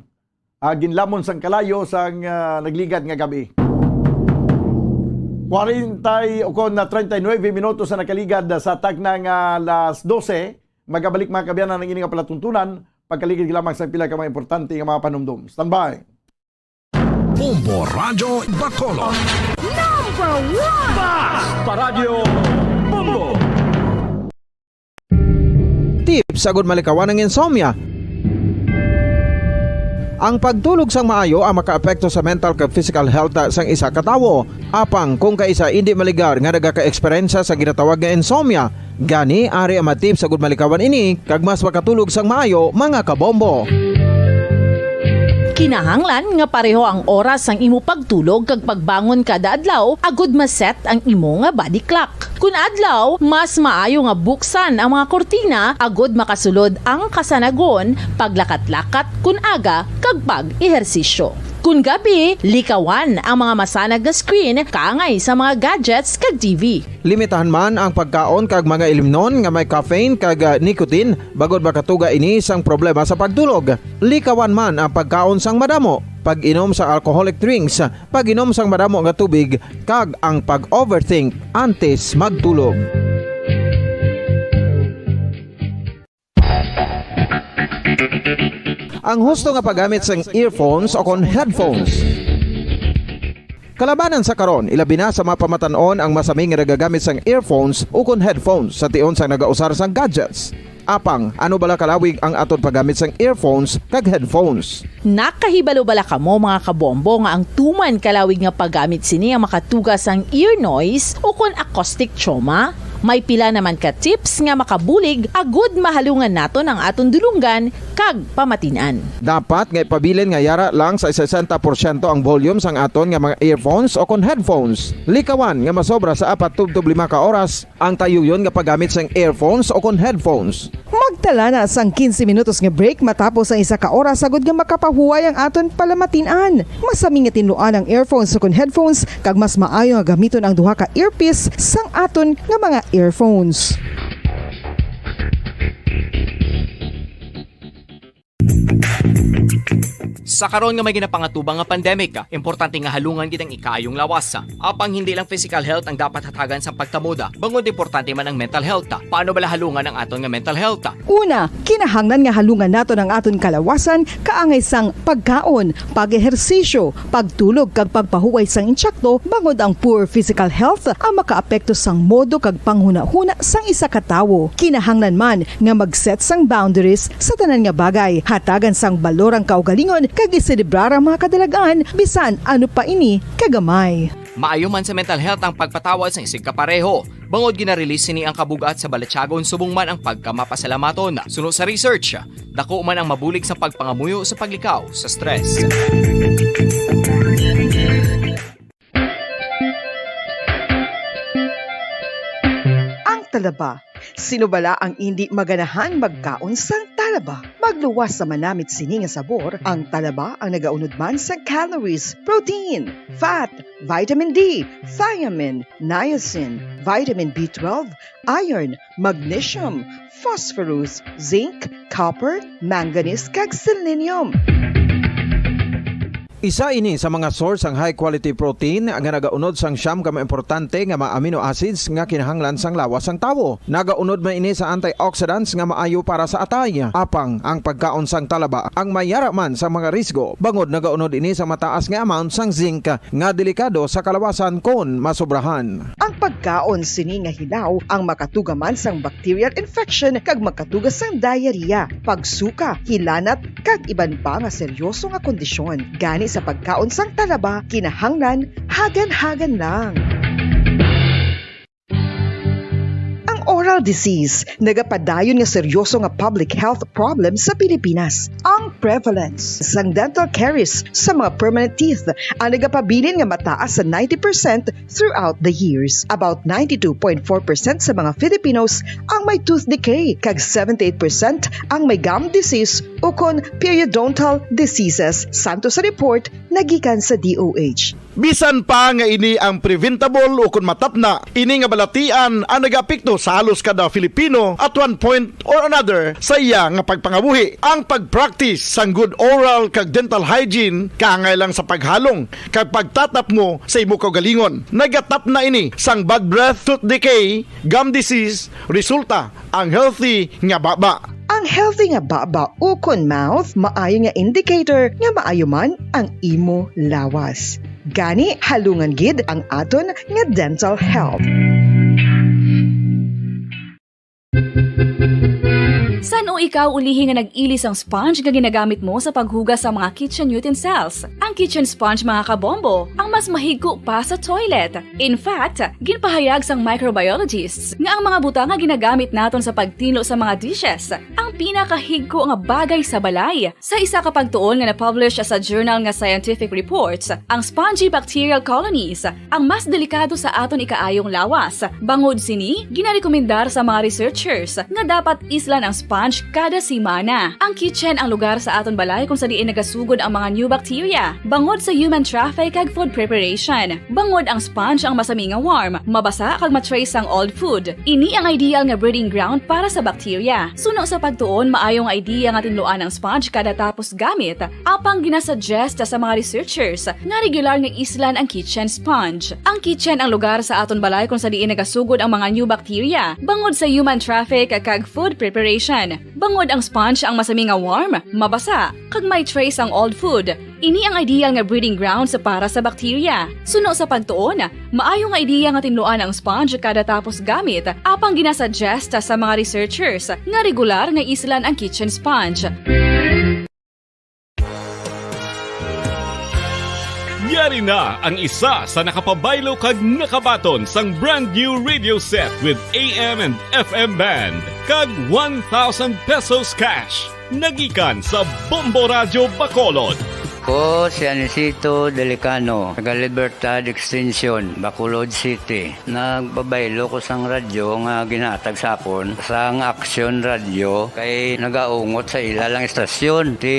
ah, ginlamon sang kalayo sang, ah, nagligad nga gabi. Kwarenta y, o kon na treinta y nueve minutos na nakaligad sa tagna nga alas doce. Magabalik, mga kaabyanan, ang ini nga palatuntunan pagkaligad lamang sa pila ka mga importante nga mga panumdom. Standby. Bombo Radyo Bacolod. Number one! Basta Radyo Bombo! Tips agud malikawan ang insomnia. Ang pagtulog sang maayo ang makaapekto sa mental kag physical health sang isa ka tawo. Apang kung kaisa indi maligar nga nagaka-eksperyensya sa ginatawag nga insomnia, gani ari ang mga tips agud malikawan ini kag mas makatulog sang maayo, mga kabombo. Kinahanglan nga pareho ang oras sang imo pagtulog kag pagbangon kada adlaw agud ma-set ang imo nga body clock. Kun adlaw, mas maayo nga buksan ang mga kurtina agud makasulod ang kasanagon, paglakat-lakat kun aga, kag pag-ehersisyo. Kun gabi, likawan ang mga masanag nga screen kaangay sa mga gadgets kag T V. Limitahan man ang pagkaon kag mga ilimnon nga may caffeine kag, ah, nicotine bangod makatuga ini sang problema sa pagtulog. Likawan man ang pagkaon sang madamo, pag-inom sa alcoholic drinks, pag-inom sang madamo nga tubig, kag ang pag-overthink antes magtulog. Ang husto nga paggamit sang earphones o kon headphones. Kalabanan sa karon, ilabi na sa mga pamatan-on ang masami nga nagagamit sang earphones o kon headphones sa tion sang nagausar sang gadgets. Apang, ano bala kalawig ang aton paggamit sang earphones kag headphones? Nakahibalo bala kamo, mga kabombo, nga ang tuman kalawig nga paggamit sini ang makatuga sang ear noise ukon acoustic trauma? May pila naman ka tips nga makabulig agud mahalungan naton ang aton dulonggan kag pamatin-an. Dapat nga ipabilin nga yara lang sa sesenta porsyento ang volume sang aton nga mga earphones ukon headphones. Likawan nga masobra sa apat tubtob lima ka oras ang tayuyon nga paggamit sang earphones ukon headphones. Magtala na sang quince minutos nga break matapos ang isa ka oras, agud nga makapahuway ang aton palamatin-an. Masami nga tinluan ang earphones ukon headphones, kag mas maayo nga gamiton ang duha ka earpiece sang aton nga mga earphones. Sa karon nga may ginapangatubang nga pandemic, importante nga halungan gid ang ikaayong lawas. Apang hindi lang physical health ang dapat hatagan sang pagtamod, bangod importante man ang mental health. Paano bala halungan ang aton nga mental health? Una, kinahanglan nga halungan naton ang aton kalawasan kaangay sang pagkaon, pag-ehersisyo, pagtulog, kag pagpahuway sang insakto, bangod ang poor physical health ang makaapekto sang modo kag panghunahuna sang isa ka tawo. Kinahanglan man nga mag-set sang boundaries sa tanan nga bagay, hatagan sang balor ang kaugalingon, kag iselebrar ang mga kadalagan, bisan ano pa ini kagamay. Maayo man sa mental health ang pagpatawad sang isigkapareho, bangod gina-release sini ang kabug-at sa balatyagon subong man ang pagkamapasalamaton. Suno sa research, dako man ang mabulig sa pagpangamuyo sa paglikaw sa stress. Ang talaba. Sino bala ang indi maganahan magkaon sang talaba? Magluwas sa manamit sini nga sabor, ang talaba ang nagaunod man sa calories, protein, fat, vitamin D, thiamine, niacin, vitamin B twelve, iron, magnesium, phosphorus, zinc, copper, manganese, kag selenium. Isa ini sa mga source sang high quality protein nga nagaunod sang siyam ka mga importante nga mga amino acids nga kinahanglan sang lawas sang tawo. Nagaunod man ini sa antioxidants nga maayo para sa atay. Apang ang pagkaon sang talaba ang mayara man sa mga risgo, bangod nagaunod ini sa mataas nga amount sang zinc nga delikado sa kalawasan kon masobrahan. Ang pagkaon sini nga hilaw ang makatuga man sang bacterial infection kag makatuga sang diarrhea, pagsuka, hilanat, kag iban pa nga seryoso nga kondisyon. Gani sa pagkaon sang talaba, kinahanglan hagan-hagan lang. Ang oral disease nagapadayon nga seryoso nga public health problem sa Pilipinas. Ang prevalence sang dental caries sa mga permanent teeth ang nagapabilin nga mataas sa ninety percent throughout the years. About ninety-two point four percent sa mga Filipinos ang may tooth decay, kag seventy-eight percent ang may gum disease ukon periodontal diseases, santo sa report nga gikan sa D O H. Bisan pa nga ini ang preventable ukon matapna, ini nga balatian ang nagaapekto sa halos kada Filipino at one point or another sa iya nga pagpangabuhi. Ang pag-practice sang good oral kag dental hygiene kaangay lang sa paghalong kag pagtatapmo sa imo kaugalingon. Nagatapna ini sang bad breath, tooth decay, gum disease, resulta ang healthy nga baba. Ang healthy nga baba ukon mouth maayo nga indicator nga maayo man ang imo lawas. Gani, halungan gid ang aton nga dental health. San-o ikaw ulihi nga nag-ili sang sponge nga ginagamit mo sa paghugas sa mga kitchen utensils? Ang kitchen sponge, mga kabombo, ang mas mahigko pa sa toilet. In fact, ginpahayag sang microbiologists nga ang mga butang nga ginagamit naton sa pagtinlo sa mga dishes ang pinakahigko nga bagay sa balay. Sa isa ka pagtuon nga na-publish sa journal nga Scientific Reports, ang spongy bacterial colonies ang mas delikado sa aton ikaayong lawas. Bangod sini, ginarekomendar sa mga researchers nga dapat islan ang sponge kada semana. Ang kitchen ang lugar sa aton balay kung sa diin nagasugod ang mga new bacteria, bangod sa human traffic kag food preparation. Bangod ang sponge ang masami nga warm, mabasa kag ma-trace sang old food. Ini ang ideal nga breeding ground para sa bacteria. Suno sa pagtuon, maayo nga idea nga tinluan ang sponge kada tapos gamit. Apang ginasuggest sa mga researchers nga regular nga islan ang kitchen sponge. Ang kitchen ang lugar sa aton balay kung sa diin nagasugod ang mga new bacteria, bangod sa human traffic kag food preparation. Bangod ang sponge ang masami nga warm, mabasa, kag may trace ang old food. Ini ang ideal nga breeding grounds para sa bakterya. Suno sa pagtuon, maayo nga ideya nga tinluan ang sponge kada tapos gamit, apang ginasuggest sa mga researchers nga regular nga islan ang kitchen sponge. Yari na ang isa sa nakapabaylo kag nakabaton sang brand new radio set with A M and F M band kag one thousand pesos cash. Nagikan sa Bombo Radyo Bacolod. Ko si Anisito Delicano, taga Libertad Extension, Bacolod City. Nagpabaylo ko sang radyo nga ginhatag sa akon sang Action Radio kay nagaungot sa ila lang istasyon. Ti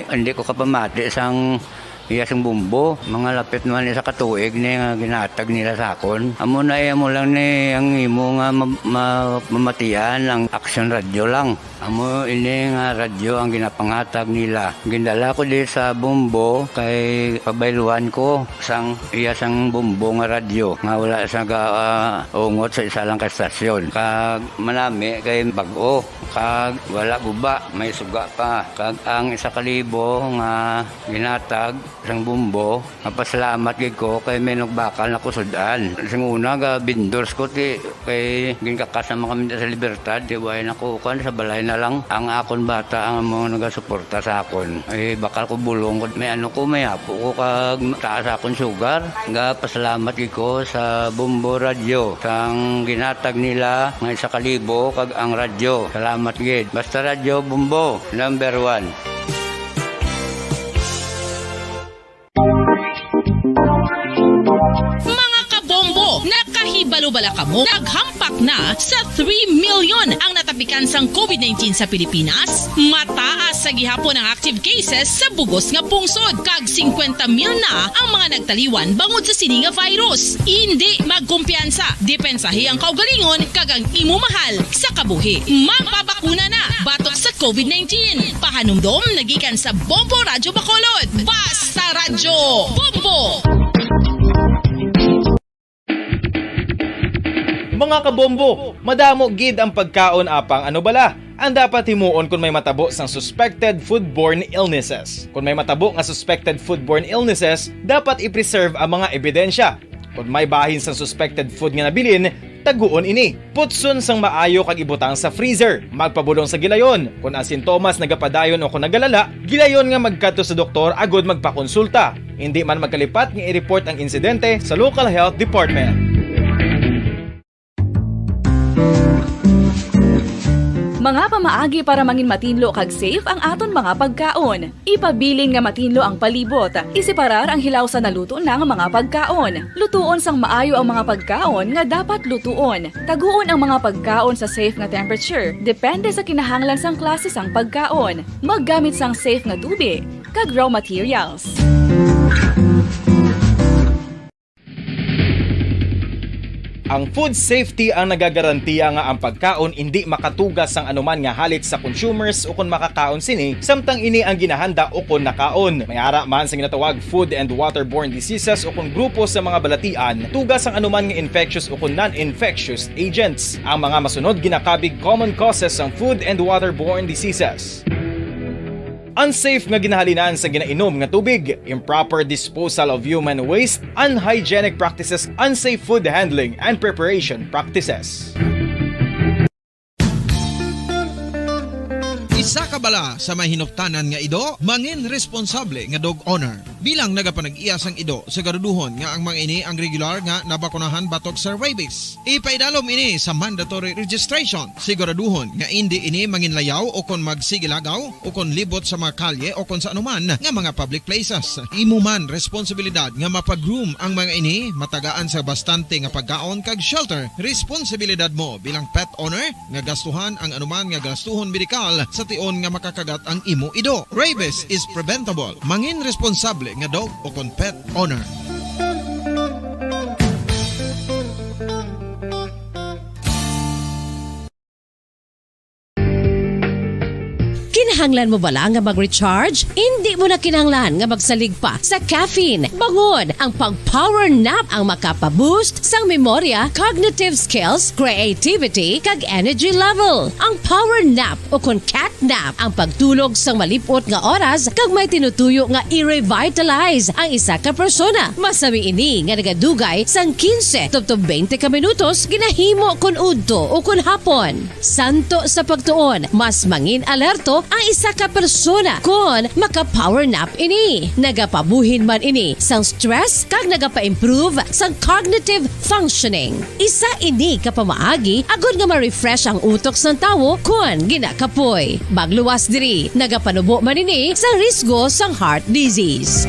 hindi ko kapamati sang iya sang bumbo. Mga lapit naman isa ka tuig ni nga ginhatag nila sa akon. Amo na iya mo lang ni ang imo nga ma- ma- mamatian ang Action Radio lang. Amo ini nga radyo ang ginapangatag nila. Gindala ko di sa Bombo kay pabayluan ko sang iya sang Bombo nga radyo nga wala sa ga, ah, ungot sa isa lang ka estasyon. Kag manami kay bag-o kag wala guba, may suga pa. Kag ang isa ka libo nga ginatag sang Bombo, mapasalamat gid ko kay may nagbakal na kusud-an. Sing una ga vendors ko ti kay ginkakas naman kami sa Libertad, ti way na ko kan sa balay na lang. Ang akon bata ang mga nagasuporta sa akon. Ay bakal ko bulong ko may ano ko may apo ko kag taas akon sugar. Ga pasalamat gid ko sa Bombo Radio sang ginatag nila nga isa ka libo kag ang radyo. Salamat gid. Basta Radyo Bombo, number one. Mga kabombo, nakahibalo bala kamo? Naghampak na sa three million ang natapikan sang COVID nineteen sa Pilipinas. Mataas sa gihapon ang active cases sa bugos nga pungsod, kag singkwenta mil na ang mga nagtaliwan bangod sa sini nga virus. Indi magkumpiyansa, depensahi ang kaugalingon kag ang imo mahal sa kabuhi. Magpabakuna na batok sa COVID nineteen. Pahanumdom nagikan sa Bombo Radyo Bacolod. Basta Radyo Bombo! Mga kabombo, madamo gid ang pagkaon apang ano bala ang dapat himuon kon may matabo sang suspected foodborne illnesses. Kon may matabo nga suspected foodborne illnesses, dapat i-preserve ang mga ebidensya. Kon may bahin sang suspected food nga nabilin, taguon ini. Putson sang maayo kag ibutang sa freezer. Magpabulong sa gilayon. Kon ang sintomas nagapadayon o kon nagalala, gilayon nga magkadto sa doktor agud magpakonsulta. Indi man magkalipat nga i-report ang insidente sa local health department. Mga pamaagi para mangin matinlo kag safe ang aton mga pagkaon. Ipabilin nga matinlo ang palibot. Iseparar ang hilaw sa naluto na nga mga pagkaon. Lutuon sang maayo ang mga pagkaon nga dapat lutuon. Taguon ang mga pagkaon sa safe nga temperature, depende sa kinahanglan sang klase sang pagkaon. Maggamit sang safe nga tubig kag raw materials. Ang food safety ang nagagarantiya nga ang pagkaon indi makatuga sang anuman nga halit sa consumers ukon makakaon sini, samtang ini ang ginahanda ukon nakaon. May ara man sa ginatawag food and waterborne diseases ukon grupo sa mga balatian, tuga sang anuman nga infectious ukon non-infectious agents. Ang mga masunod ginakabig common causes sang food and waterborne diseases. Unsafe nga ginahalinan sa ginainom nga tubig, improper disposal of human waste, unhygienic practices, unsafe food handling and preparation practices. Isa ka bala sa may hinuptanan nga ido, mangin responsable nga dog owner. Bilang nagapanag-iya sang ido, siguraduhon nga ang mga ini ang regular nga nabakunahan batok sa rabies. Ipaidalom ini sa mandatory registration. Siguraduhon nga indi ini manginlayaw o kon magsigilagaw o kon libot sa mga kalye o kon sa anuman nga mga public places. Imo man responsibilidad nga mapa-groom ang mga ini, matagaan sa bastante nga pagkaon kag shelter. Responsibilidad mo bilang pet owner nga gastuhan ang anuman nga gastuhon medikal sa tion nga makakagat ang imo ido. Rabies is preventable. Mangin responsable nga dog o kon pet owner. Kinahanglan mo bala nga mag-recharge? Indi mo na kinahanglan nga magsalig pa sa caffeine. Bangod ang pag-power nap ang makapa-boost sang memorya, cognitive skills, creativity, kag energy level. Ang power nap o kon cat nap ang pagtulog sang malip-ot nga oras kag may tinutuyo nga i-revitalize ang isa ka persona. Masami ini nga nagadugay sang quince tubtob twenty ka minutos ginahimo kon udto o kon hapon. Santo sa pagtuon, mas mangin alerto ang isa ka persona kon maka-power nap ini. Nagapabuhin man ini sang stress kag nagapa-improve sang cognitive functioning. Isa ini ka pamaagi agod nga ma-refresh ang utok sang tawo kon ginakapoy. Magluwas diri, nagapanubo man ini sa risgo sang heart disease.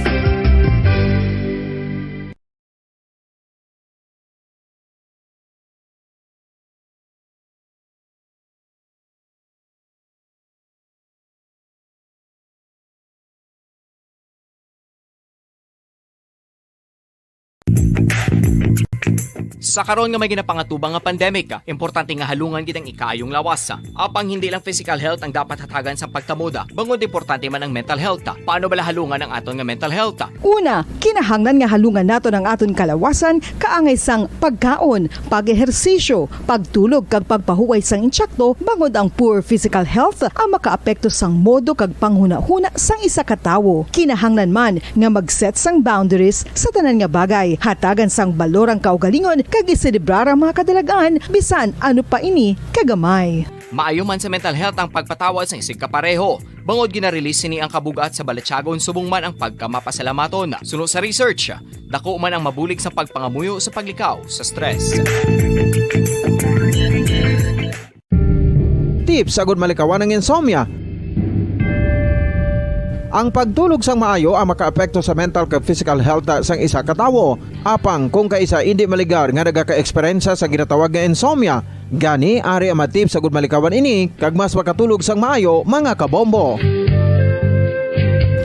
Sa karon nga may ginapangatubang nga pandemic, importante nga halungan gid ang ikaayong lawas. Apang hindi lang physical health ang dapat hatagan sa pagtamod, bangod importante man ang mental health. Paano bala halungan ang aton nga mental health? Una, kinahanglan nga halungan naton ang aton kalawasan kaangay sang pagkaon, pag-ehersisyo, pagtulog kag pagpahuway sang insakto, bangod ang poor physical health ang makaapekto sang modo kag panghunahuna sang isa ka tawo. Kinahanglan man nga mag-set sang boundaries sa tanan nga bagay, hatagan sang balor ang kaugalingon kag iselebrar ang mga kadalagan bisan ano pa ini kagamay. Maayo man sa mental health ang pagpatawad sang isigkapareho, bangod gina-release sini ang kabug-at sa balatyagon subong man ang pagkamapasalamaton. Suno sa research, dako man ang mabulig sa pagpangamuyo sa paglikaw sa stress. Tips agud malikawan ang insomnia. Ang pagtulog sang maayo ang makaapekto sa mental kag physical health sang isa ka tawo. Apang kung kaisa indi maligar nga nagaka-eksperyensya sa ginatawag nga insomnia, gani ari ang mga tips agud malikawan ini kag mas makatulog sang maayo, mga kabombo.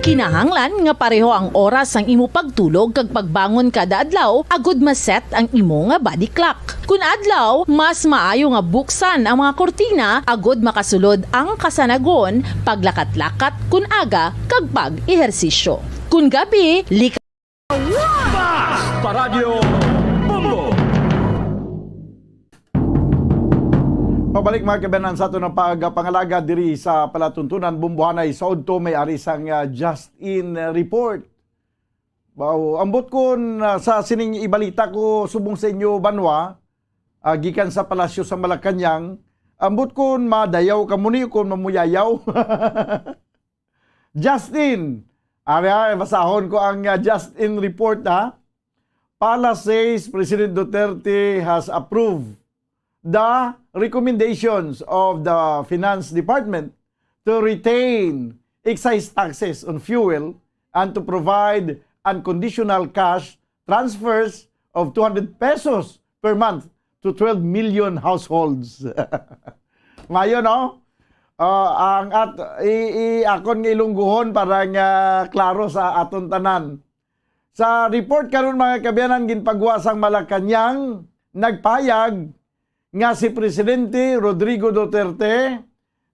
Kinahanglan nga pareho ang oras sang imo pagtulog kag pagbangon kada adlaw agud ma-set ang imo nga body clock. Kun adlaw, mas maayo nga buksan ang mga kurtina agud makasulod ang kasanagon paglakat-lakat kun aga kag pag-ehersisyo. Kun gabi, lika- Basta Radyo Bombo! Pabalik, mga kabanan, sa aton ang pagpangalaga diri sa palatuntunan, Bumbuhanay sa udto may ari sang, ah, Just In Report. Wow, ambot kon, ah, sa sining ibalita ko subong sa inyo, banwa, ah, gikan sa Palasyo sa Malacañang, ambot kon madayaw kamo ni kon mamuyayaw. Justin, ari, ah, basahon ko ang, ah, Justin report, ha. Palace says President Duterte has approved the recommendations of the Finance Department to retain excise taxes on fuel and to provide unconditional cash transfers of two hundred pesos per month to twelve million households. Maayo, no? Ah, ang at i, i akon nga ilungguhon para nga klaro sa aton tanan. Sa report karon, mga kaabyanan, ginpagwa sang Malacañang, nagpahayag nga si Presidente Rodrigo Duterte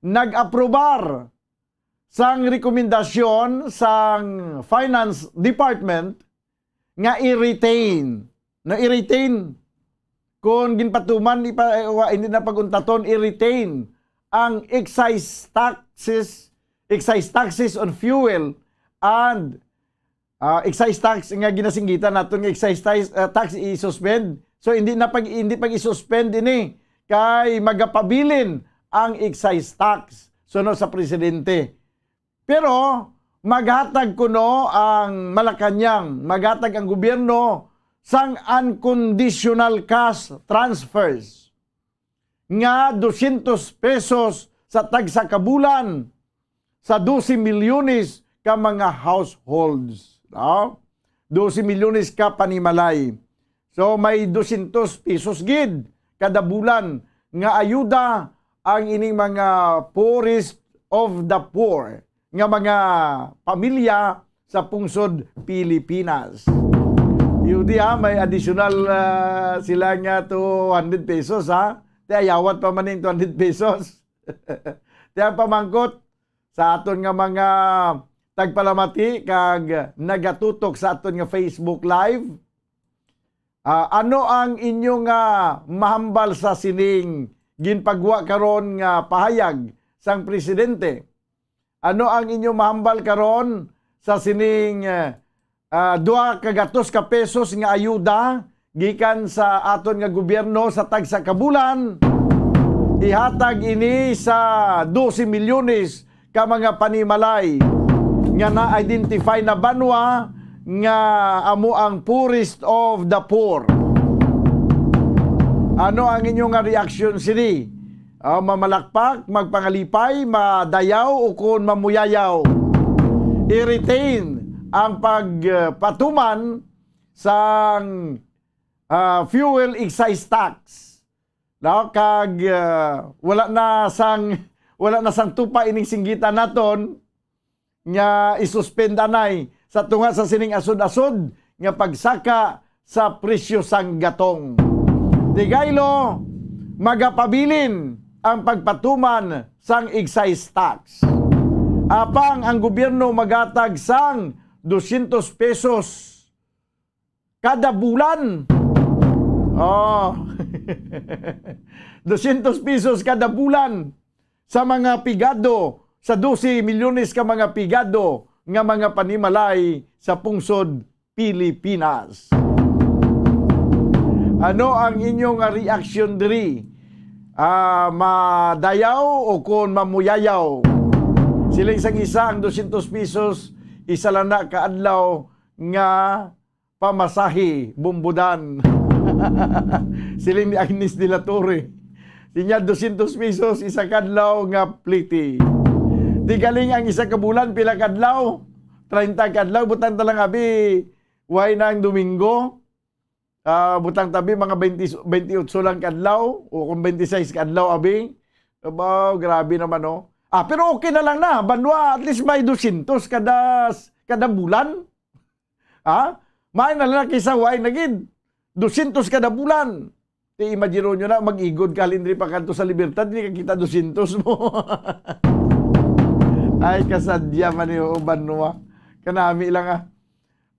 nag-aprobar sang rekomendasyon sang Finance Department nga i-retain, na i-retain, kung ginpatuman, ipa, eh, wa, hindi na pag-untaton, i-retain ang excise taxes, excise taxes on fuel and, ah, excise tax nga ginasinggitan naton nga excise tax, ah, tax i-suspend. So, hindi na pag, hindi pag i-suspend ini kay magapabilin ang excise tax suno sa presidente. Pero maghatag kuno ang Malacañang, maghatag ang gobyerno sang unconditional cash transfers nga dosyentos pesos sa tagsa ka bulan sa dose milyones ka mga households, no? Dose milyones ka panimalay. So, may dosyentos pesos gid kada bulan nga ayuda ang ining mga poorest of the poor nga mga pamilya sa pungsod Pilipinas. Yudi ha, may additional, ah, sila nga two hundred pesos ha. Ti ayawat pa man ning two hundred pesos. Ti ang pamangkot, sa aton nga mga tagpalamati kag nagatutok sa aton nga Facebook Live. Ah, ano ang inyo nga mahambal sa sining ginpagwa karon nga pahayag sang presidente? Ano ang inyo mahambal karon sa sining, eh, ah, dua ka gatos ka pesos nga ayuda gikan sa aton nga gobyerno sa tagsa ka bulan? Ihatag ini sa dose milyones ka mga panimalay nga na-identify na banwa nga amo ang poorest of the poor. Ano ang inyo nga reaksyon sini? Ah, mamalakpak, magpangalipay, madayaw, o kon mamuyayaw? I-retain ang pagpatuman sang, ah, fuel excise tax. No? Kag, ah, wala na sang, wala na sang tupa ining singgitan naton nga isuspend anay sa tunga sa sining asod-asod nga pagsaka sa presyo sang gatong. Tigaylo, magapabilin ang pagpatuman sang excise tax. Apang ang gobyerno magatag sang dosyentos pesos kada bulan. Oh. Dosyentos pesos kada bulan sa mga pigado, sa dose milyones ka mga pigado nga mga panimalay sa pungsod Pilipinas. Ano ang inyo nga reaksyon diri? Ah, madayaw o kon mamuyayaw? Siling sang isa, ang dosyentos pesos, isa lang na ka adlaw nga pamasahe, bumbudan. Siling ni Agnes de la Torre. Sinya, dosyentos pesos, isa kadlaw nga pliti. Di galing ang isa ka bulan, pila kadlaw? Treinta kadlaw, butang ta lang abi, way na ang Domingo. Ah, butang tabi, mga twenty, twenty-eight lang kadlaw, o kung twenty-six kadlaw, abi. Abaw, grabe naman, no? Ah, pero okay na lang na, banwa, at least may dosyentos kada, kada bulan. Ha? May na lang kaysa way na gid. Dosyentos kada bulan. Ti, imagine nyo na, mag-igod ka halin diri pa kadto sa Libertad, hindi ka kita dosyentos mo. Ay, kasadya man yung uban, no, ah. Kanami lang, ah.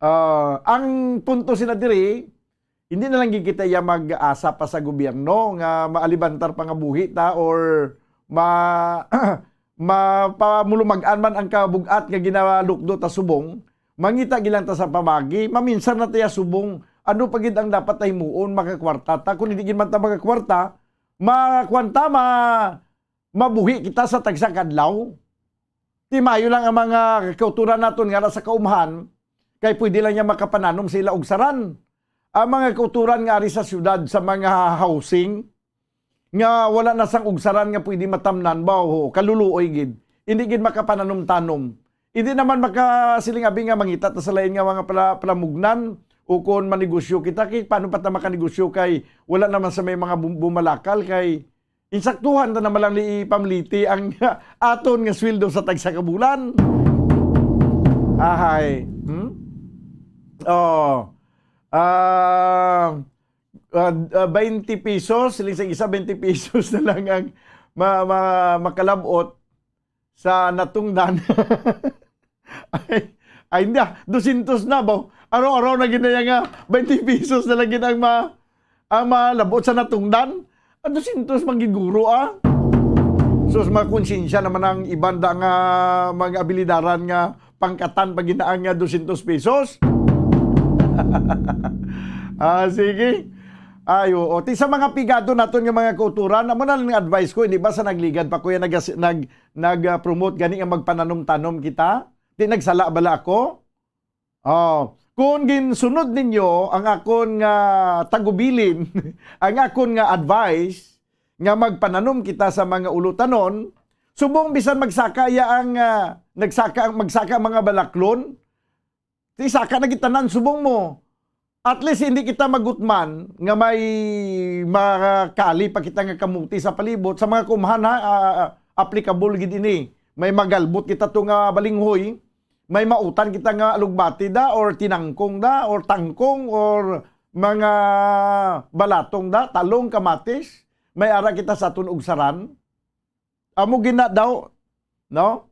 Ah, ang punto sila diri, hindi na lang gid kita iya mag-asa pa sa gobyerno nga maalibantar pa nga buhi ta or ma-, mapamulumag-an man ang kabug-at nga ginalukdo ta subong, mangita gid lang ta sa pamagi, maminsar na ta iya subong. Ano pa gid ang dapat ta himuon, makakwarta ta? Kung hindi gid man ta makakwarta, makuan ta, ma-, mabuhi kita sa tagsa ka adlaw. Ti maayo lang ang mga kauturan naton nga sa kaumhan, kay pwede lang niya makapananom sa ila og saran. Ang mga kauturan nga ari sa syudad, sa mga housing, nga wala na sang ugsaran nga pwede matamnan, ba, ho, kaluluoy gid. Hindi gid makapananom-tanom. Hindi naman makasiling abi nga mangita ta sa lain nga mga pala-, palamugnan o kon manegosyo kita, kay paano pa ta makanegosyo kay wala naman sa may mga bum-, bumalakal, kay insaktuhan ta naman lang ni ipamliti ang aton nga sweldo sa tagsa ka bulan. Ahay. Hmm? Oh. Ah, ah, ah, twenty pesos, siling sa isa, twenty pesos na lang ang ma-, ma-, makalabot sa natungdan. Ay, ay, hindi, ah, dosyentos na ba? Araw-araw na gid na nga twenty pesos na lang gid ang ma-, ang malabot sa natungdan. Ah, dosyentos man gid guro, ah. Sus, mga konsensya naman ang iban da nga mga abilidaran nga pangkatan pa gid na ang, ah, dosyentos pesos. Ah, sige. Ay, oo. Ti sa mga pigado naton nga mga kauturan, amo na lang ang advice ko, hindi ba sa nagligad pa ko yan nag-, nag-, nag-, ah, promote gani nga magpananom-tanom kita? Ti nagsala bala ako? Oh, kung ginsunod ninyo ang akon nga tagubilin, ang akon nga advice, nga magpananom kita sa mga ulutanon, subong bisan magsaka ya ang, ah, nagsaka, magsaka ang mga balaklon, isaka na gid tanan subong mo. At least hindi kita magutman nga may makali pa kita nga kamuti sa palibot. Sa mga kumhan, ha, ah, ah, applicable gid ini. May magalbot kita to nga balinghoy, may mautan kita nga alugbati da, or tinangkong da, or tangkong, or mga balatong da, talong, kamatis, may ara kita sa aton ugsaran. Amo gina daw, no?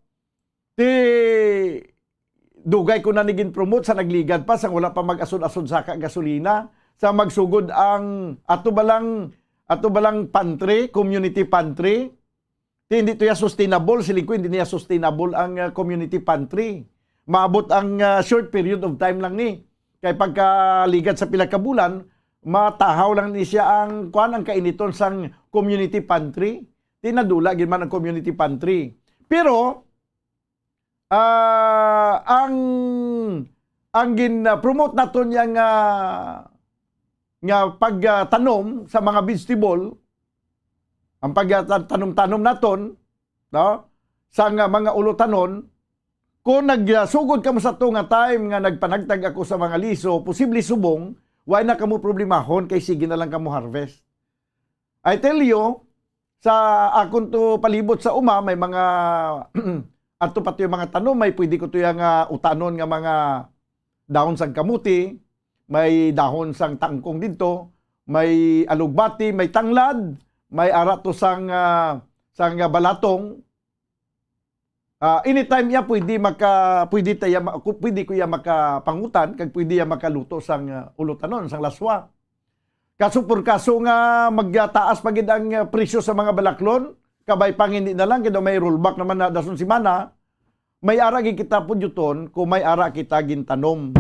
Dugay ko na ni gin-promote sa nagligad pa, sang wala pa mag-asod-asod saka gasolina, sa magsugod ang ato ba lang, ato ba lang pantry, community pantry. Ti hindi to ya sustainable, siling ko, hindi niya sustainable ang, ah, community pantry. Maabot ang, ah, short period of time lang ni. Kay pagkaligad sa pila ka bulan, matahaw lang ni siya ang, kuwan, ang kainiton sang community pantry. Ti nadula gid man ang community pantry. Pero, ah, ang, ang gin-promote naton niya nga, nga pagtanom sa mga vegetable, ang pagtanom-tanom naton, no, sa nga mga ulotanon, kung nagsugod kamo sa to nga time nga nagpanagtag ako sa mga liso, posible subong, why na kamo problemahon kay sige na lang kamo harvest. I tell you, sa akon to palibot sa uma, may mga, ato pa to yung mga tanom, may pwede ko to yung, ah, utanon nga mga dahon sang kamuti, may dahon sang tangkong dito, may alugbati, may tanglad, may ara to sang, ah, sang balatong. Ah, anytime iya pwede maka-, pwede ta iya ma-, ku-, pwede ko iya makapangutan, kag pwede iya makaluto sang, ah, ulutanon, sang laswa. Kaso por kaso nga magtaas pa gid ang, ah, presyo sa mga balaklon, kabay pa nga hindi na lang, kay daw may rollback naman na dason semana, may ara gid kita pudyuton kung may ara kita gintanom.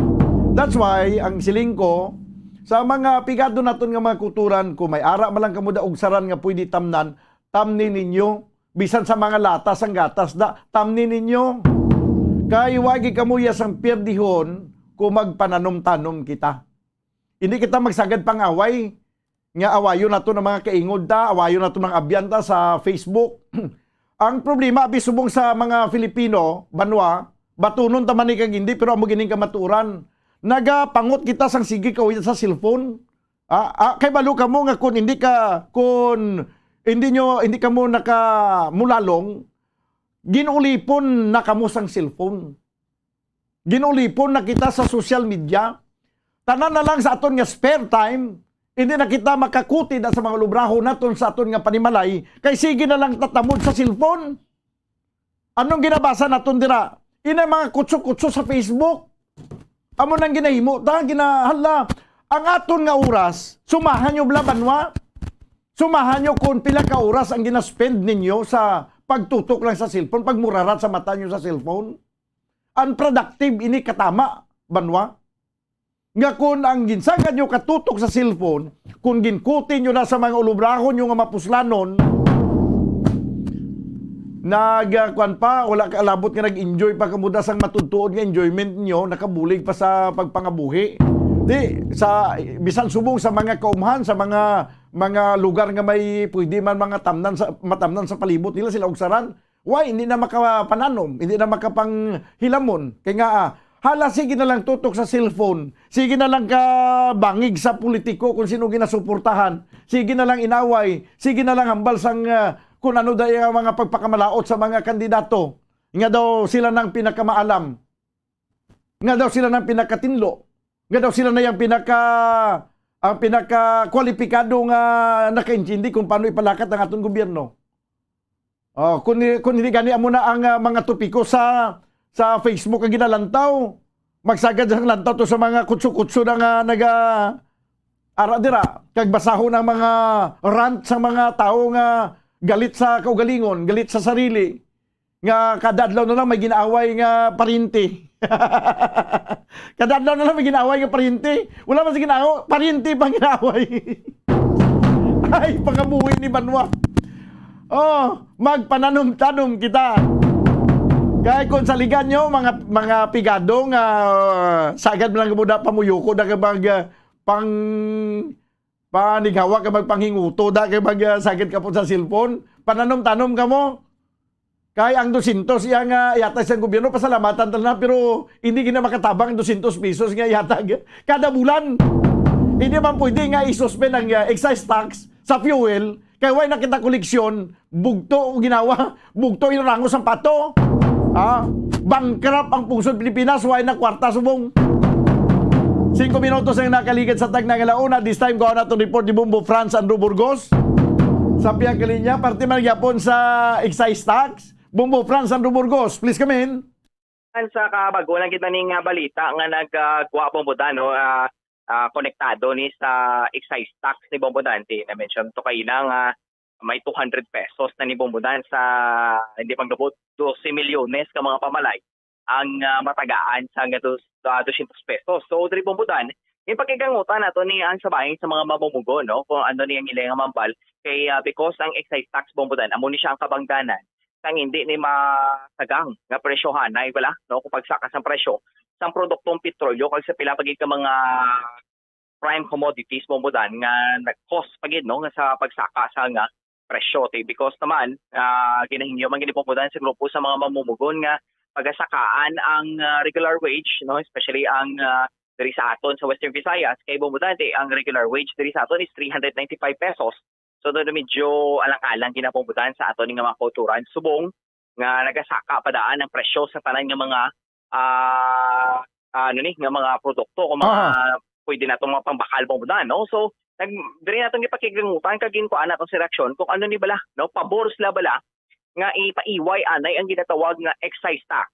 That's why, ang siling ko, sa mga pigado naton nga mga kulturan, kung may ara man lang kamo da ugsaran nga pwede tamnan, tamni ninyo. Bisan sa mga lata sang gatas da, tamni ninyo. Kay wa gid kamo iya sang pierdihon kung magpananom-tanom kita. Hindi kita magsagad pang away, nga awayon nato ng mga kaingod ta, awayon nato ng abyan ta sa Facebook. Ang problema, abi, subong sa mga Filipino, banwa, batunon ta man ni kag hindi, pero amo gining kamatuoran. Nagapangot kita sang sige kawit sa cellphone. Ah, ah, kay balo kamo nga kun hindi ka, kun hindi nyo, hindi kamo nakamulalong, ginulipon na kamo sang cellphone. Ginulipon na kita sa social media. Tanan na lang sa aton nga spare time, hindi na kita makakuti na sa mga lubraho naton sa aton nga panimalay, kay sige na lang tatamod sa cellphone. Anong ginabasa naton dira? Ina mga kutso-kutso sa Facebook. Amo nang ginahimo ta, ginahala. Ang aton nga oras, sumahan nyo bala, banwa? Sumahan nyo kung pila ka oras ang ginaspend ninyo sa pagtutok lang sa cellphone, pagmurarat sa mata nyo sa cellphone? Unproductive ini katama, banwa. Nga kun ang ginsagad nyo katutok sa cellphone, kun ginkuti nyo na sa mga ulubrahon nyo nga mapuslanon, nag, ah, kwan pa, wala ka labot nga nag-enjoy pa kamo da sang matudtuod nga enjoyment nyo, nakabulig pa sa pagpangabuhi. Di, sa, bisan subong sa mga kaumhan, sa mga, mga lugar nga may pwede man mga tamnan sa, matamnan sa palibot nila, sila ugsaran. Why? Hindi na makapananom, hindi na makapanghilamon. Kay nga, ah, hala, sige na lang tutok sa cellphone, sige na lang ka bangig sa politiko kung sino ginasuportahan, sige na lang inaway, sige na lang hambal sang, ah, kung ano dahil ang mga pagpakamalaot sa mga kandidato. Nga daw sila nang pinakamaalam. Nga daw sila nang pinakatinlo. Nga daw sila na yung pinaka, ang pinaka-kwalipikado nga nakaintindi kung paano ipalakat ang aton gobyerno. Oh, kung, kung hindi gani amo na ang, ah, mga topiko sa, sa Facebook ang ginalantaw, magsagad sang lantaw to sa mga kutso-kutso na nga naga-, ara dira, kag basahon ang mga rant sa mga tawo nga galit sa kaugalingon, galit sa sarili, nga kada adlaw na lang may ginaaway nga paryente. Kada adlaw na lang may ginaaway nga paryente. Wala man sa ginaaway, paryente pang ginaaway. Ay, pangabuhi ni banwa. Oh, magpananom-tanom kita. Kay kung saligan nyo, mga, mga pigado nga, ah, sagad man lang kamo da pamuyuko da kay mag, ah, pang, panighawa kay magpanghinguto da kay mag, ah, sagad ka po sa cellphone, pananom-tanom kamo. Kay ang dosyentos iya nga ihatag sa gobyerno, pasalamatan ta na, pero hindi gina makatabang ang dosyentos pesos nga ihatag kada bulan. Hindi man pwede nga i-suspend ang, ah, excise tax sa fuel, kay way na kita koleksyon, bugto o ginawa, bugto yung rango sa pato. Ah, bankrupt ang pungsod Pilipinas, way na kwarta subong. Singko minutos ang nakaligid sa tagna nga launa. This time, gawa naton report ni Bombo Franz Andrew Burgos. Sa pihak linya, parte man gyapon sa excise tax. Bombo Franz Andrew Burgos, please come in. Ang sa kabago lang kita ning, ah, balita nga nagagwa, Bombodan, no, ah, ah, konektado ni sa excise tax ni Bombodan. Ti na-mention to kaina nga may two hundred pesos na ni Bombodan sa hindi pagdubot dose milyones ka mga pamalay ang, ah, matagaan sa nga dos-, ah, dosyentos pesos. So, diri Bombodan, yung pakigangutan nato ni ang sabahin sa mga mamumugon, no, kung ano ni ang ilang mambal kay, ah, because ang excise tax Bombodan amo ni siya ang kabangdanan sang hindi ni masagang nga presyohanay, wala, no, kung pagsaka sang presyo sang produktong petrolyo kag sa pila pa gid ka mga prime commodities, Bombodan, nga nag-cause pa gid, no, nga sa pagsaka sa nga presyo. Ti, because naman, ah, ginahingyo man gid, Bombodan, sa grupo sa mga mamumugon nga pagasakaan ang, ah, regular wage, no, especially ang, ah, diri sa aton sa Western Visayas, kay, Bombodan, ti, ang regular wage diri sa aton is three hundred ninety-five pesos. So, do medyo alang-alang gid na, Bombodan, sa aton nga mga kauturan, subong nga nagasaka pa daan ang presyo sa tanan nga mga, ah, ano ni, nga mga produkto o mga Aha. pwede nato mga pangbakal, Bombodan, no? So, nag-, diri nato gipakigangutan kag ginkuhaan nato si reaksyon kung ano ni bala, no? Pabor sila bala nga ipaiway anay ang ginatawag nga excise tax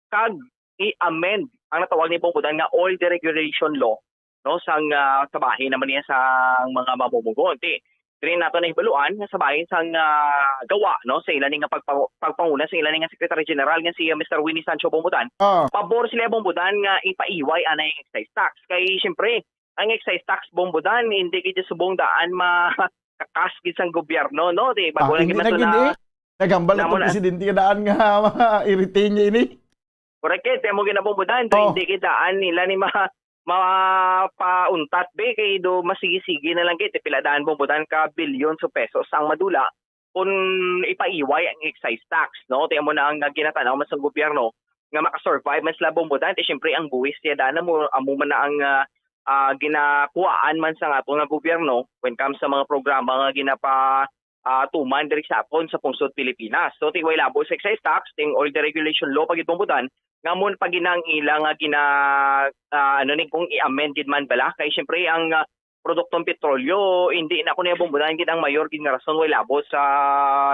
kag i-amend ang natawag ni Bombodan nga oil deregulation law, no, sang, ah, sa bahin naman niya sang mga mamumugon. Ti, diri nato nahibaluan nga sa bahin sang, ah, gawa, no, sa ila ni nga pagpa-, pagpanguna sa ila ni nga Secretary General nga si, ah, Mister Winnie Sancho, Bombodan. Ah. Pabor sila, Bombodan, nga ipaiway anay ang excise tax. Kay, siyempre, ang excise tax, Bombodan, hindi gid subong daan ma-, kakas gid sang gobyerno, no? Di ba, Ah, wala hindi gid na to gid na, eh. Nagambal na namo tong na. presidente nga daan nga ma-, i-retain niya ini. Correct, eh. Temo gid na, Bombodan. So, Oh. hindi gid daan nila ni ma-, mapauntat, be, kay do masigi-sige na lang gid. Pila daan, Bombodan, ka billions of pesos ang madula kung ipaiway ang excise tax, no? Ti amo na ang ginatanaw man sang gobyerno nga makasurvive man sila, Bombodan. Ti, siyempre, ang buhis niya daan amo, amo man na ang, ah, ah, ginakuhaan man sa ato nga gobyerno when comes sa mga programa nga ginapa-, ah, tuman diri sa aton sa pungsod Pilipinas. So, ti way labo sa excise tax, ting oil deregulation law pa gid, Bombodan, nga mo pa gid ang ila nga gina-, ah, ano ni, kung i-amend gid man bala. Kay, siyempre, ang, ah, produktong petrolyo, hindi na ako niya, Bombodan, gid ang mayor gid nga rason way labo sa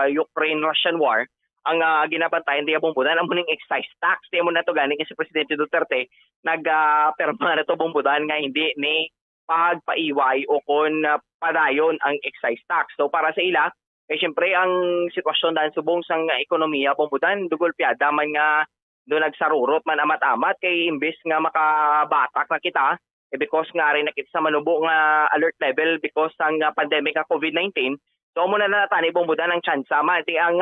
Ukraine-Russian war. Ang, ah, ginabantayan diya, Bombodan, amo ning excise tax. Ti amo na to gani kay si Presidente Duterte nag, ah, pirma na to, Bombodan, nga hindi ni pagpaiway o kon, ah, padayon ang excise tax. So, para sa ila, kay siyempre ang sitwasyon daan subong sang ekonomiya, Bombodan, dugol piyada man nga do nagsarurot man amat-amat, kay imbes nga makabatak na kita, eh, because nga ari na kita sa manubo nga alert level because sang, ah, pandemic nga COVID nineteen. So, amo na natani, Bombodan, ang tsansa man. Ti ang,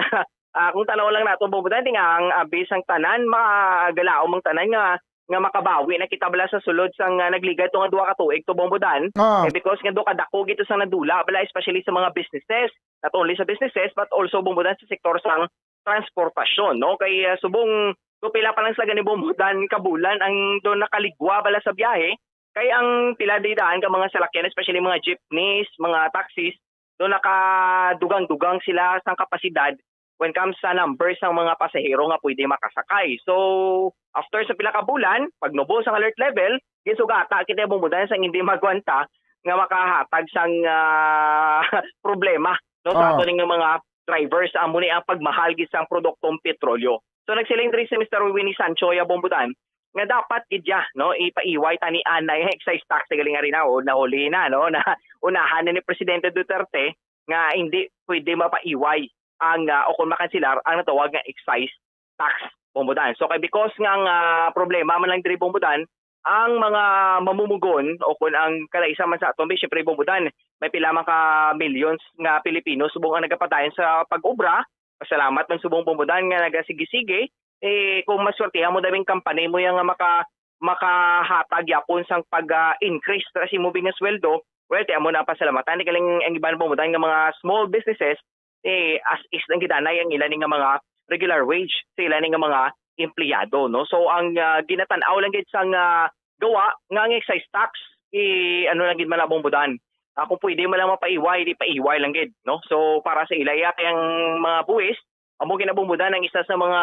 ah, kung tanaw lang nato, Bombodan, ti nga ang, ah, bis ang tanan, magalaom ang tanan nga, nga makabawi na kita bala sa sulod sang, ah, nagligad to nga duha ka tuig to, Bombodan. Ah. Eh, because nga do kadako gito sa nadula bala, especially sa mga businesses, not only sa businesses, but also, Bombodan, sa sektor sang transportasyon, no? Kay, ah, subong, do pila pa lang sila gani, Bombodan, ka bulan ang do nakaligwa bala sa biyahe. Kay ang pila di daan ka mga salakyan, especially mga jeepneys, mga taxis, do nakadugang-dugang sila sang kapasidad when comes sa numbers sang mga pasahero nga pwede makasakay. So, after sa pila ka bulan, pag nubos ang alert level, ginsugata kita, Bombodan, sang hindi magwanta nga makahatag sang, ah, problema, no, sa Ah. ato ning mga drivers. Amo ni ang pagmahal gid sang produktong petrolyo. So, nagsiling diri si Mister Winnie Sancho, ya, Bombodan, nga dapat gid ya, no, ipaiway tani anay excise tax, galing ari na, o, nahuli na, no, na unahan na ni Presidente Duterte nga hindi pwede mapaiway ang, ah, o kung makansilar ang natawag nga excise tax, Bombodan. So, kay because nga ang, ah, problema man lang diri, Bombodan, ang mga mamumugon o kung ang kalaisa man sa aton, be, syempre, Bombodan, may pila man ka millions nga Pilipino subong ang nagapadayon sa pag-obra. Pasalamat man subong, Bombodan, nga nagasigi-sige. Eh, kung maswertihan mo daming company mo yan nga maka-, makahatag yapon sang pag, ah, increase sa imo nga sweldo, well, ti amo na ang pasalamatan. Di galing ang iban, Bombodan, nga mga small businesses, eh, as is lang gid anay ang ila ni nga mga regular wage sa ila ni nga mga empleyado, no? So, ang, ah, ginatan-aw lang gid sang, ah, gawa nga ang excise tax, eh, ano lang gid man, Bombodan. Ah, kung pwede man lang mapaiway, di paiway lang gid, no? So, para sa ila, ya, kay ang mga buwis, amo gid na, Bombodan, ang isa sa mga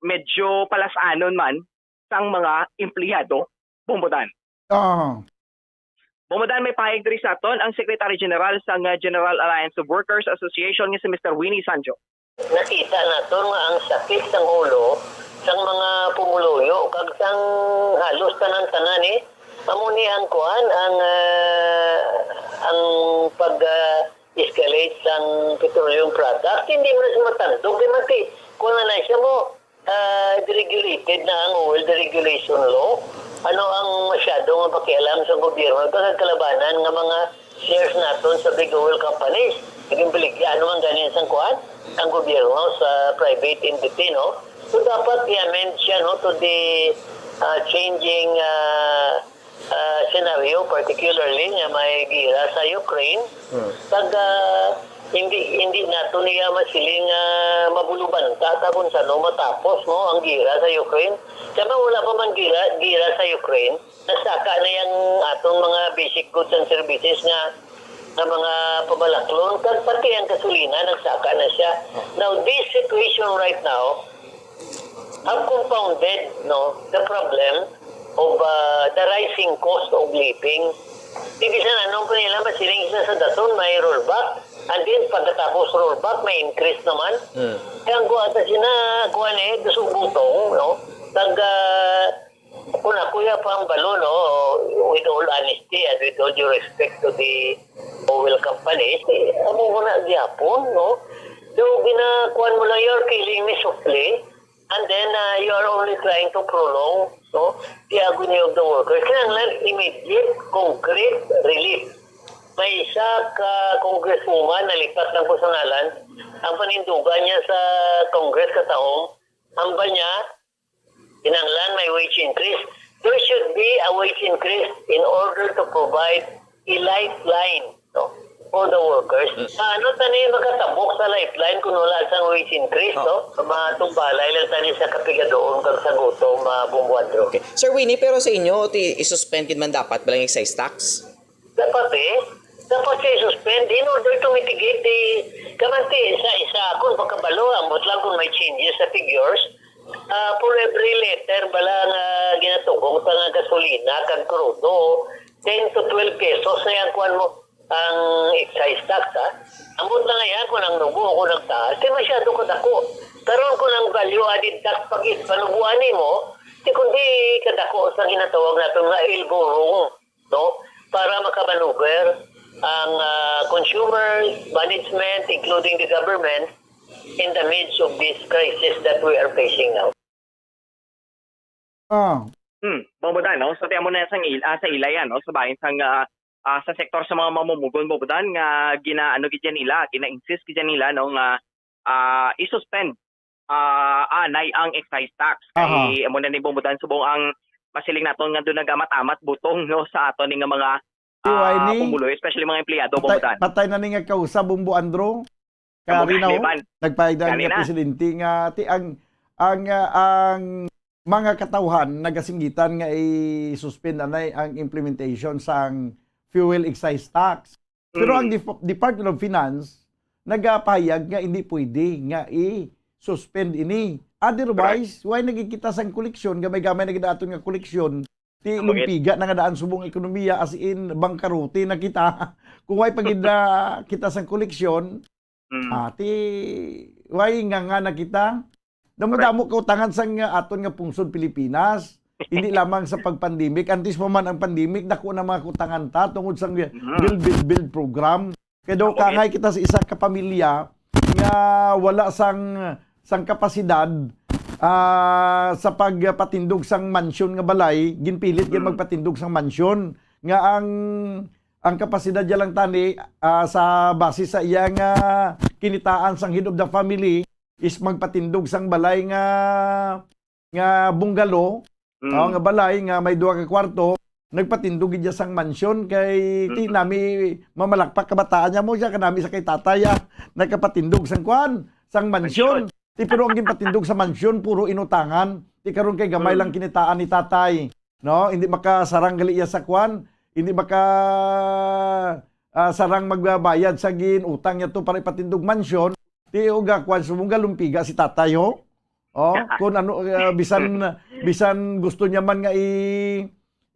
medyo palas-anon man sang mga empleyado, Bombodan. Ah. Bombodan, may pahayag diri sa aton ang Secretary General sang, ah, General Alliance of Workers Association nga si Mister Winnie Sancho. Nakita naton nga ang sakit sang ulo sang mga pumuluyo kag sang halos tanan-tanan, eh. Amo ni ang kuan, ang, ah, ang pag, ah, escalate sang petroleum products. Hindi mo na siya matandog, di man ti, kuan na siya mo, ah, deregulated na ang oil deregulation law. Ano ang masyado nga pakialam sa gobyerno kag kalabanan nga mga shares naton sa big oil companies? Naging baligya, ano man ganin sang kuan? Ang gobyerno sa private entity, no? So, dapat i-amend siya, no, to the, ah, changing, ah, ah, scenario, particularly nga may gira sa Ukraine. Hmm. Kag, ah, hindi, hindi nato niya masiling nga mabulubanta ta kung sano matapos, no, ang gira sa Ukraine. Kaya wala pa man gira, gira sa Ukraine, nagsaka na yang atong mga basic goods and services nga, nga mga pamalaklon, kag pati ang gasolina nagsaka na siya. Now, this situation right now, have compounded, no, the problem of, uh, the rising cost of living. Di bisan anong pa nila masiling sa, sa dason, may rollback. And then, pagkatapos rollback, may increase naman. Hmm. Kaya ang kuha sa sina, kuha na eh, gusto butong, no? Tag, uh, kung ako ya pa ang balo, no, with all honesty and with all due respect to the oil companies, eh, amo ko na gyapon, no? So, ginakuan mo lang, you're killing me softly. And then, uh, you are only trying to prolong, no, the agony of the workers. Kinahanglan immediate, concrete relief. May isa ka congresswoman, nalipat lang ko sa ngalan, ang panindugan niya sa Congress kataong, ang ba niya, kinahanglan may wage increase. There should be a wage increase in order to provide a lifeline, no, for the workers. Mm. Ano tani makatabok sa lifeline kung wala sang wage increase, Oh. no? Sa mga tumbalay lang tani sa kapigadoon kag sa gutom, ah, Bumbuandro. Okay. Sir Winnie, pero sa inyo, ti, i-suspend gid man dapat ba lang excise tax? Dapat eh. Dapat siya i-suspend in order to mitigate the, kamanti, sa isa, kung pagkabalo, ambot lang kung may changes sa figures, ah, for every liter bala nga ginatugong ta nga gasolina kag krudo, ten to twelve pesos na yan, kuwan mo, ang excise tax, ha? Ambot na nga yan kung ang nubo o kung nagtaas, kay masyado kadako. Karon kung ang value added tax pag panubuan nimo, di kundi kadako sa ginatawag naton nga elbow room, no? Para makamaneuver ang, ah, consumers, management, including the government, in the midst of this crisis that we are facing now. Ah. Hmm, Bong Budan, no? So, tiyan mo na sa il-, ah, sa ilay, ano, sa bahin sang, ah, ah, sa sektor sa mga mamumugon, Bong Budan, nga gina-, ano, gid yan nila, gina-insist gid yan nila, no, nga, ah, i-suspend, ah, anay ang excise tax. Aha. Kay, amo na ni Bong Budan, subong ang masiling naton nga doon nagamat-amat butong, no, sa aton ni nga mga, Di, why ah, ni? Pumuloy, especially mga empleyado, Bong Budan. Patay, patay na ni nga kausa, Bong Buandro. Kari na, oh. Nagpahayag na nga presidente nga ti ang, ang, ah, ang mga katawhan nagasinggitan nga i-suspend anay ang implementation sang fuel excise tax. Pero ang Def-, Department of Finance nagapahayag nga hindi pwede nga i-suspend ini. Otherwise, why nagkikita sang koleksyon, gamay-gamay na gid aton nga koleksyon, ti lumpiga na nga daan subong ekonomiya, as in, bangkarote na kita. Kung way pa gid na kita sang koleksyon, ah, ti way nga nga na kita. Damo-damo kautangan sang, ah, aton nga pungsod Pilipinas. Hindi lamang sa pag-pandemic, antes pa man ang pandemic, dako na mga kautangan ta tungod sang build, build, build program. Kay daw kangay kita sa isa ka pamilya nga wala sang, sang kapasidad, ah, sa pagpatindog sang mansyon nga balay, ginpilit gyud magpatindog sang mansyon nga ang, ang kapasidad niya lang tani, ah, sa base sa iya nga kinitaan sang head of the family is magpatindog sang balay nga nga bungalow, oh, nga balay nga may duha ka kwarto, nagpatindog gid siya sang mansyon kay ti nami mamalakpak kabataan niya mo siya kanami sa kay tatay, ah, nagkapatindog sang kuan, sang mansyon. Ti pero ang ginpatindog sa mansyon puro inutangan. Ti karon kay gamay lang kinitaan ni tatay, no? Hindi makasarang gali iya sa kuan, hindi maka, ah, sarang magbayad sa ginutang niya to para ipatindog mansyon. Ti uga kuan subong galumpiga si tatay ho. Oh, kung ano, ah, bisan, bisan gusto niya man nga i-,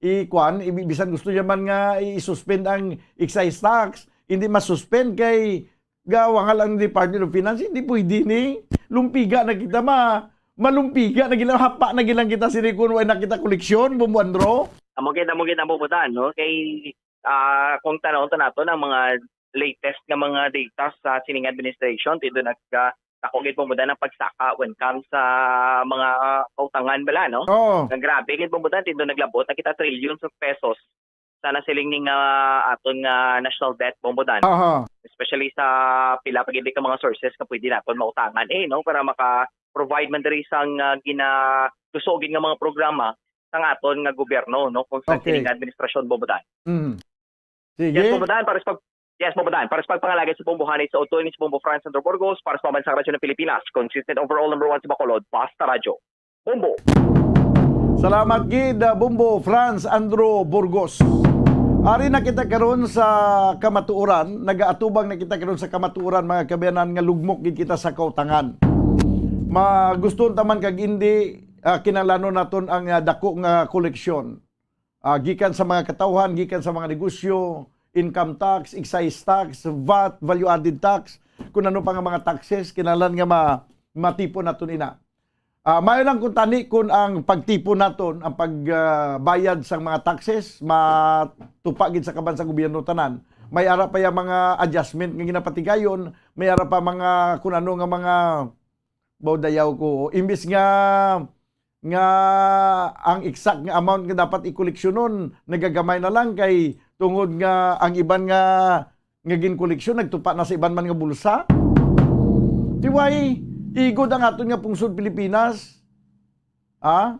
i-, kuan, i-, bisan gusto niya man nga i-suspend ang excise tax, hindi ma-suspend kay gawa nga lang Department of Finance, hindi pwede ni. Lumpiga na kita, ma-, Malumpiga na gila, hapa na gilang kita sini kung wala na kita koleksyon, Bombo Andro. Amo gid, amo gid ang bubutan, no? Kay, ah, kung tanawon ta naton ang mga latest nga mga data sa sining administration, tindo nag, ah, dako gid, Bombo Dan, ang pagsaka when comes sa mga, ah, kautangan bala, no? Oo. Nga grabe gid, Bombo Dan, tindo naglabot na kita trillions of pesos sa nasiling ning, ah, aton nga national debt, Bombo Dan. Aha. Especially sa pila pa gid ka mga sources nga pwede naton mautangan, eh, no? Para maka-provide man diri sang, ah, gina-, lusogin nga mga programa sang aton nga gobyerno, no? Kung sa Okay. sining administrasyon, Bombo Dan. Mm. Sige. Yes, Bombo Dan, para sa pag-, yes, Bombo Dan, para sa pagpangalagad sa Bombo Hanay sa Utol, ni si Bombo Franz Andro Burgos, para sa Pambansang Radyo ng Pilipinas, consistent overall number one sa Bacolod, Basta Radyo. Bombo. Salamat gid, ah, Bombo Franz Andro Burgos. Ari na kita karon sa kamatuoran, nagaatubang na kita karon sa kamatuoran, mga kabayanan, nga lugmok gid kita sa kautangan. Magustuhon ta man kag indi, ah, kinahanglanon naton ang, ah, dako nga koleksyon. Ah, gikan sa mga katawhan, gikan sa mga negosyo, income tax, excise tax, vat, value added tax, kung ano pa nga mga taxes, kinahanglan nga ma-, matipon naton ina. Ah, maayo lang kung tani kung ang pagtipon naton, ang pag, ah, bayad sang mga taxes, matupa gid sa kaban sa gobyerno tanan. May ara pa ya mga adjustment nga ginapatigayon, may ara pa mga kung ano nga mga, baw dayaw ko. Imbis nga, nga ang exact nga amount nga dapat ikoleksyonon, nagagamay na lang kay tungod nga ang iban nga, nga ginkoleksyon nagtupa na sa iban man nga bulsa. Di why, igod ang aton nga pungsod Pilipinas. Ha?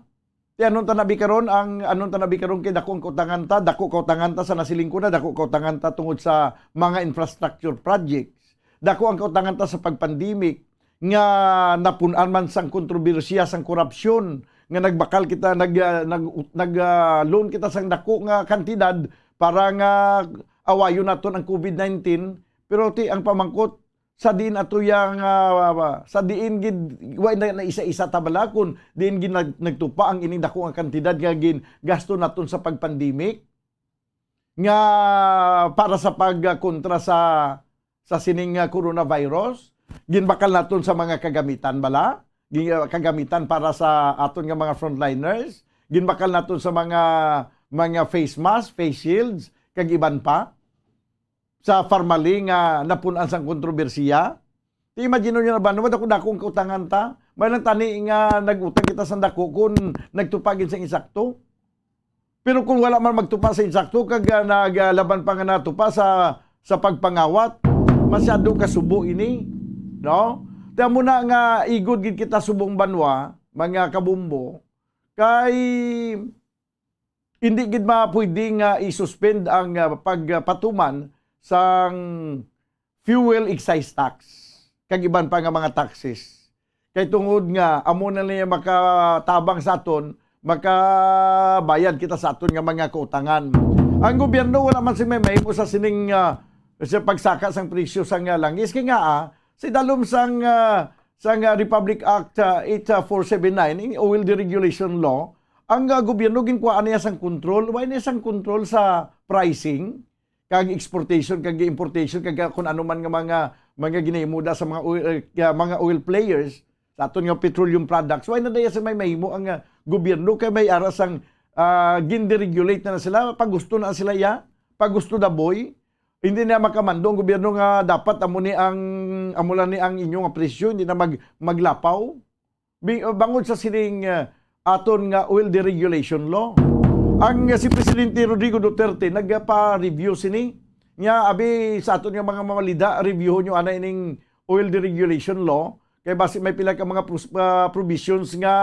Ti anon ta nabi karon ang, anon ta nabi karon kay dako ang kautangan ta, dako kautangan ta sa nasiling ko na, dako kautangan ta tungod sa mga infrastructure projects. Dako ang kautangan ta sa pagpandemic nga napun-an man sang kontrobersiya sang korupsyon nga nagbakal kita, nag, ah, nag, nag, ah, loan kita sang dako nga kantidad para nga awayon naton ang covid nineteen. Pero ti ang pamangkot, sa diin ato yang, ah, sa diin gid, wa na, na isa-isa ta bala kun diin gid nag-, nagtupa ang ining dako nga kantidad nga gingasto naton sa pagpandemic nga para sa pagkontra sa, sa sining, ah, coronavirus? Ginbakal naton sa mga kagamitan bala? Gin-, ah, kagamitan para sa aton nga mga frontliners? Ginbakal naton sa mga, mga face mask, face shields, kag iban pa? Sa Farmally nga napun-an sang kontrobersiya? Ti imagine nyo na ba, no, dako-dako ang kautangan ta? May lang tani nga nag-utang kita sa dako kung nagtupa gid sa insakto. Pero kung wala man magtupa sa insakto, kag, ah, naglaban pa nga natupa sa, sa pagpangawat, masyado ka subo ini, no? Kaya mo na nga igod gid kita subong banwa, mga kabumbo, kay hindi gid ma-, pwede nga i-suspend ang, ah, pagpatuman sang fuel excise tax kag iban pa nga mga taxes. Kay tungod nga amo na niya makatabang sa aton, makabayad kita sa aton nga mga kautangan. Ang gobyerno wala man sing may mahimo sa sining, ah, sa pagsaka sang presyo sang, ah, langis. Kay nga, ah, sa dalom sang, ah, sang, ah, Republic Act, ah, eight four seven nine, ang oil deregulation law, ang, ah, gobyerno ginkuhaan niya sang kontrol. Wala niya sang kontrol sa pricing, kag exportation, kag importation, kag, ah, kung ano man nga mga, mga ginahimuda sa mga oil, eh, ah, mga oil players, sa aton nga petroleum products. Wala na daya sa may mahimo ang, ah, gobyerno kay may ara sang, ah, ginderegulate na, na sila. Pag gusto na sila, ya, pag gusto na, boy, hindi na makamando ang gobyerno nga dapat amo ni ang, amo lang ni ang inyo nga presyo, hindi na mag-, maglapaw. Bi-, bangod sa sining, ah, aton nga oil deregulation law. Ang, ah, si Presidente Rodrigo Duterte nagpa-review sini. Nga, abi, sa aton nga mga mamalida, review nyo ana ining oil deregulation law. Kay basi may pila ka mga pros-, ah, provisions nga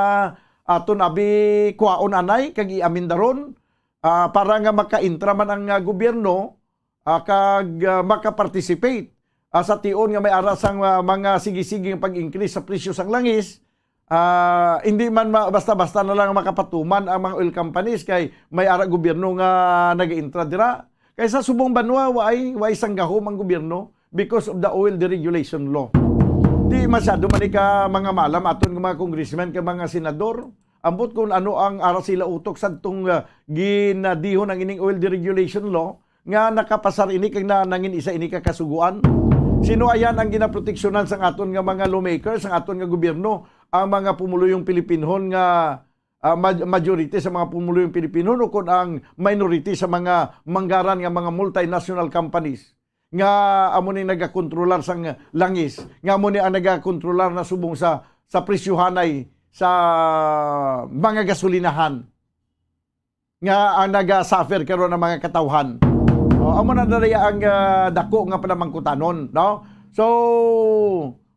aton abi kuhaon anay kag i-amendaron, ah, para nga makaintra man ang, ah, gobyerno, ah, kag, ah, maka-participate, ah, sa tion nga may ara sang, ah, mga sige-sige nga pag-increase sa presyo sang langis. Ah, hindi man ma-, basta-basta na lang makapatuman ang mga oil companies kay may ara gobyerno nga nag-intra dira. Kay sa subong banwa, waay, waay sang gahom ang gobyerno because of the oil deregulation law. Di masyado man ka mga malam aton nga mga congressman kag mga senador. Ambot kung ano ang ara sila utok sa tong, ah, ginadihon ang ining oil deregulation law nga nakapasar ini kag na-, nangin isa ini ka kasuguan. Sino ayan ang ginaproteksyonan sang aton nga mga lawmakers, sang aton nga gobyerno? ang mga pumuluyong Pilipinhon nga, ah, maj-, majority sa mga pumuluyong Pilipinhon o kon ang minority sa mga manggaran nga mga multinational companies nga amo ni nagakontrolar sang langis, nga amo ni ang nagakontrolar na subong sa, sa presyohanay sa mga gasolinahan nga ang naga-suffer karon ang mga katawhan. O, amo na dali ang, ah, dako nga panamangkutanon, no? So,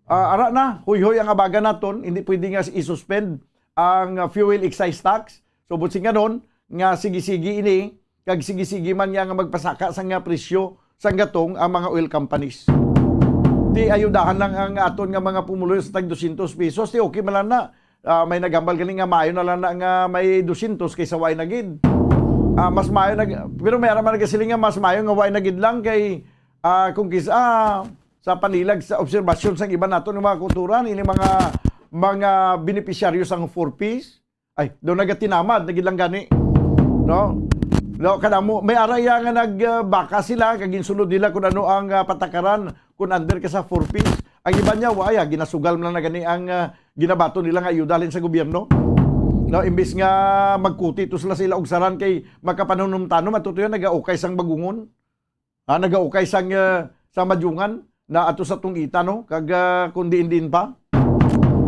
ah, ara na, huyhoy ang abaga naton, hindi pwede nga i-suspend ang, ah, fuel excise tax. So, buot silingon nga sige-sige ini, kag sige-sige man niya nga magpasaka sang, ah, presyo sang gatong ang mga oil companies. Di ayudahan lang ang aton nga mga pumuluyo sa tag dosyentos pesos, di okay man lang na. Ah, may naghambal gani nga maayo na lang na nga may dosyentos kaysa way na gid. Ah, mas maayo na, pero may ara man nagasiling nga mas maayo nga way na gid lang kay, ah, kung kis-, ah, sa panilag sa obserbasyon sang iban naton nga mga kultura, ini mga, mga benepisyaryo sang four Ps, ay, daw nagatinamad na gid lang gani. No? No, kadamo, may ara iya nga nag, ah, baka sila, kag ginsunod nila kung ano ang, ah, patakaran kung under ka sa four Ps. Ang iban niya, wa, ay, ah, ginasugal man lang na gani ang, ah, ginabaton nila nga ayuda halin sa gobyerno. No, imbis nga magkuti to sila sa ila og saran kay makapanumtanom, ato to yan, nagaukay sang bagungon. Ah, nagaukay sang, ah, sa madyungan na ato sa tungita, no? Kag, ah, kung diin-diin pa.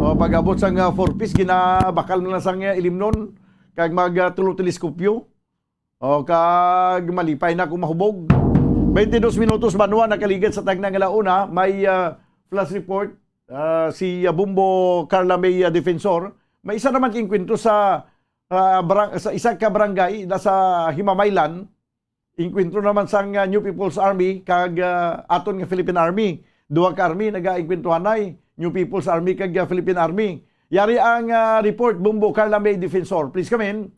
O, pag-abot sang, ah, four Ps, ginabakal mo lang sang, ah, ilimnon, kag mag, ah, tulo teleskopyo. O, kag malipay na kung mahubog. Twenty-dos minutos, banwa, nakaligad sa tagna nga launa, may, ah, flash report, ah, si, ah, Bombo Carla May, ah, Defensor. May isa naman ka engkwentro sa, ah, barang-, sa isa ka barangay na sa Himamaylan. Engkwentro naman sang, ah, New People's Army kag, ah, aton nga Philippine Army. Duha ka army nagaengkwentrohanay, New People's Army kag, ah, Philippine Army. Yari ang, ah, report, Bombo Carla May Defensor. Please come in.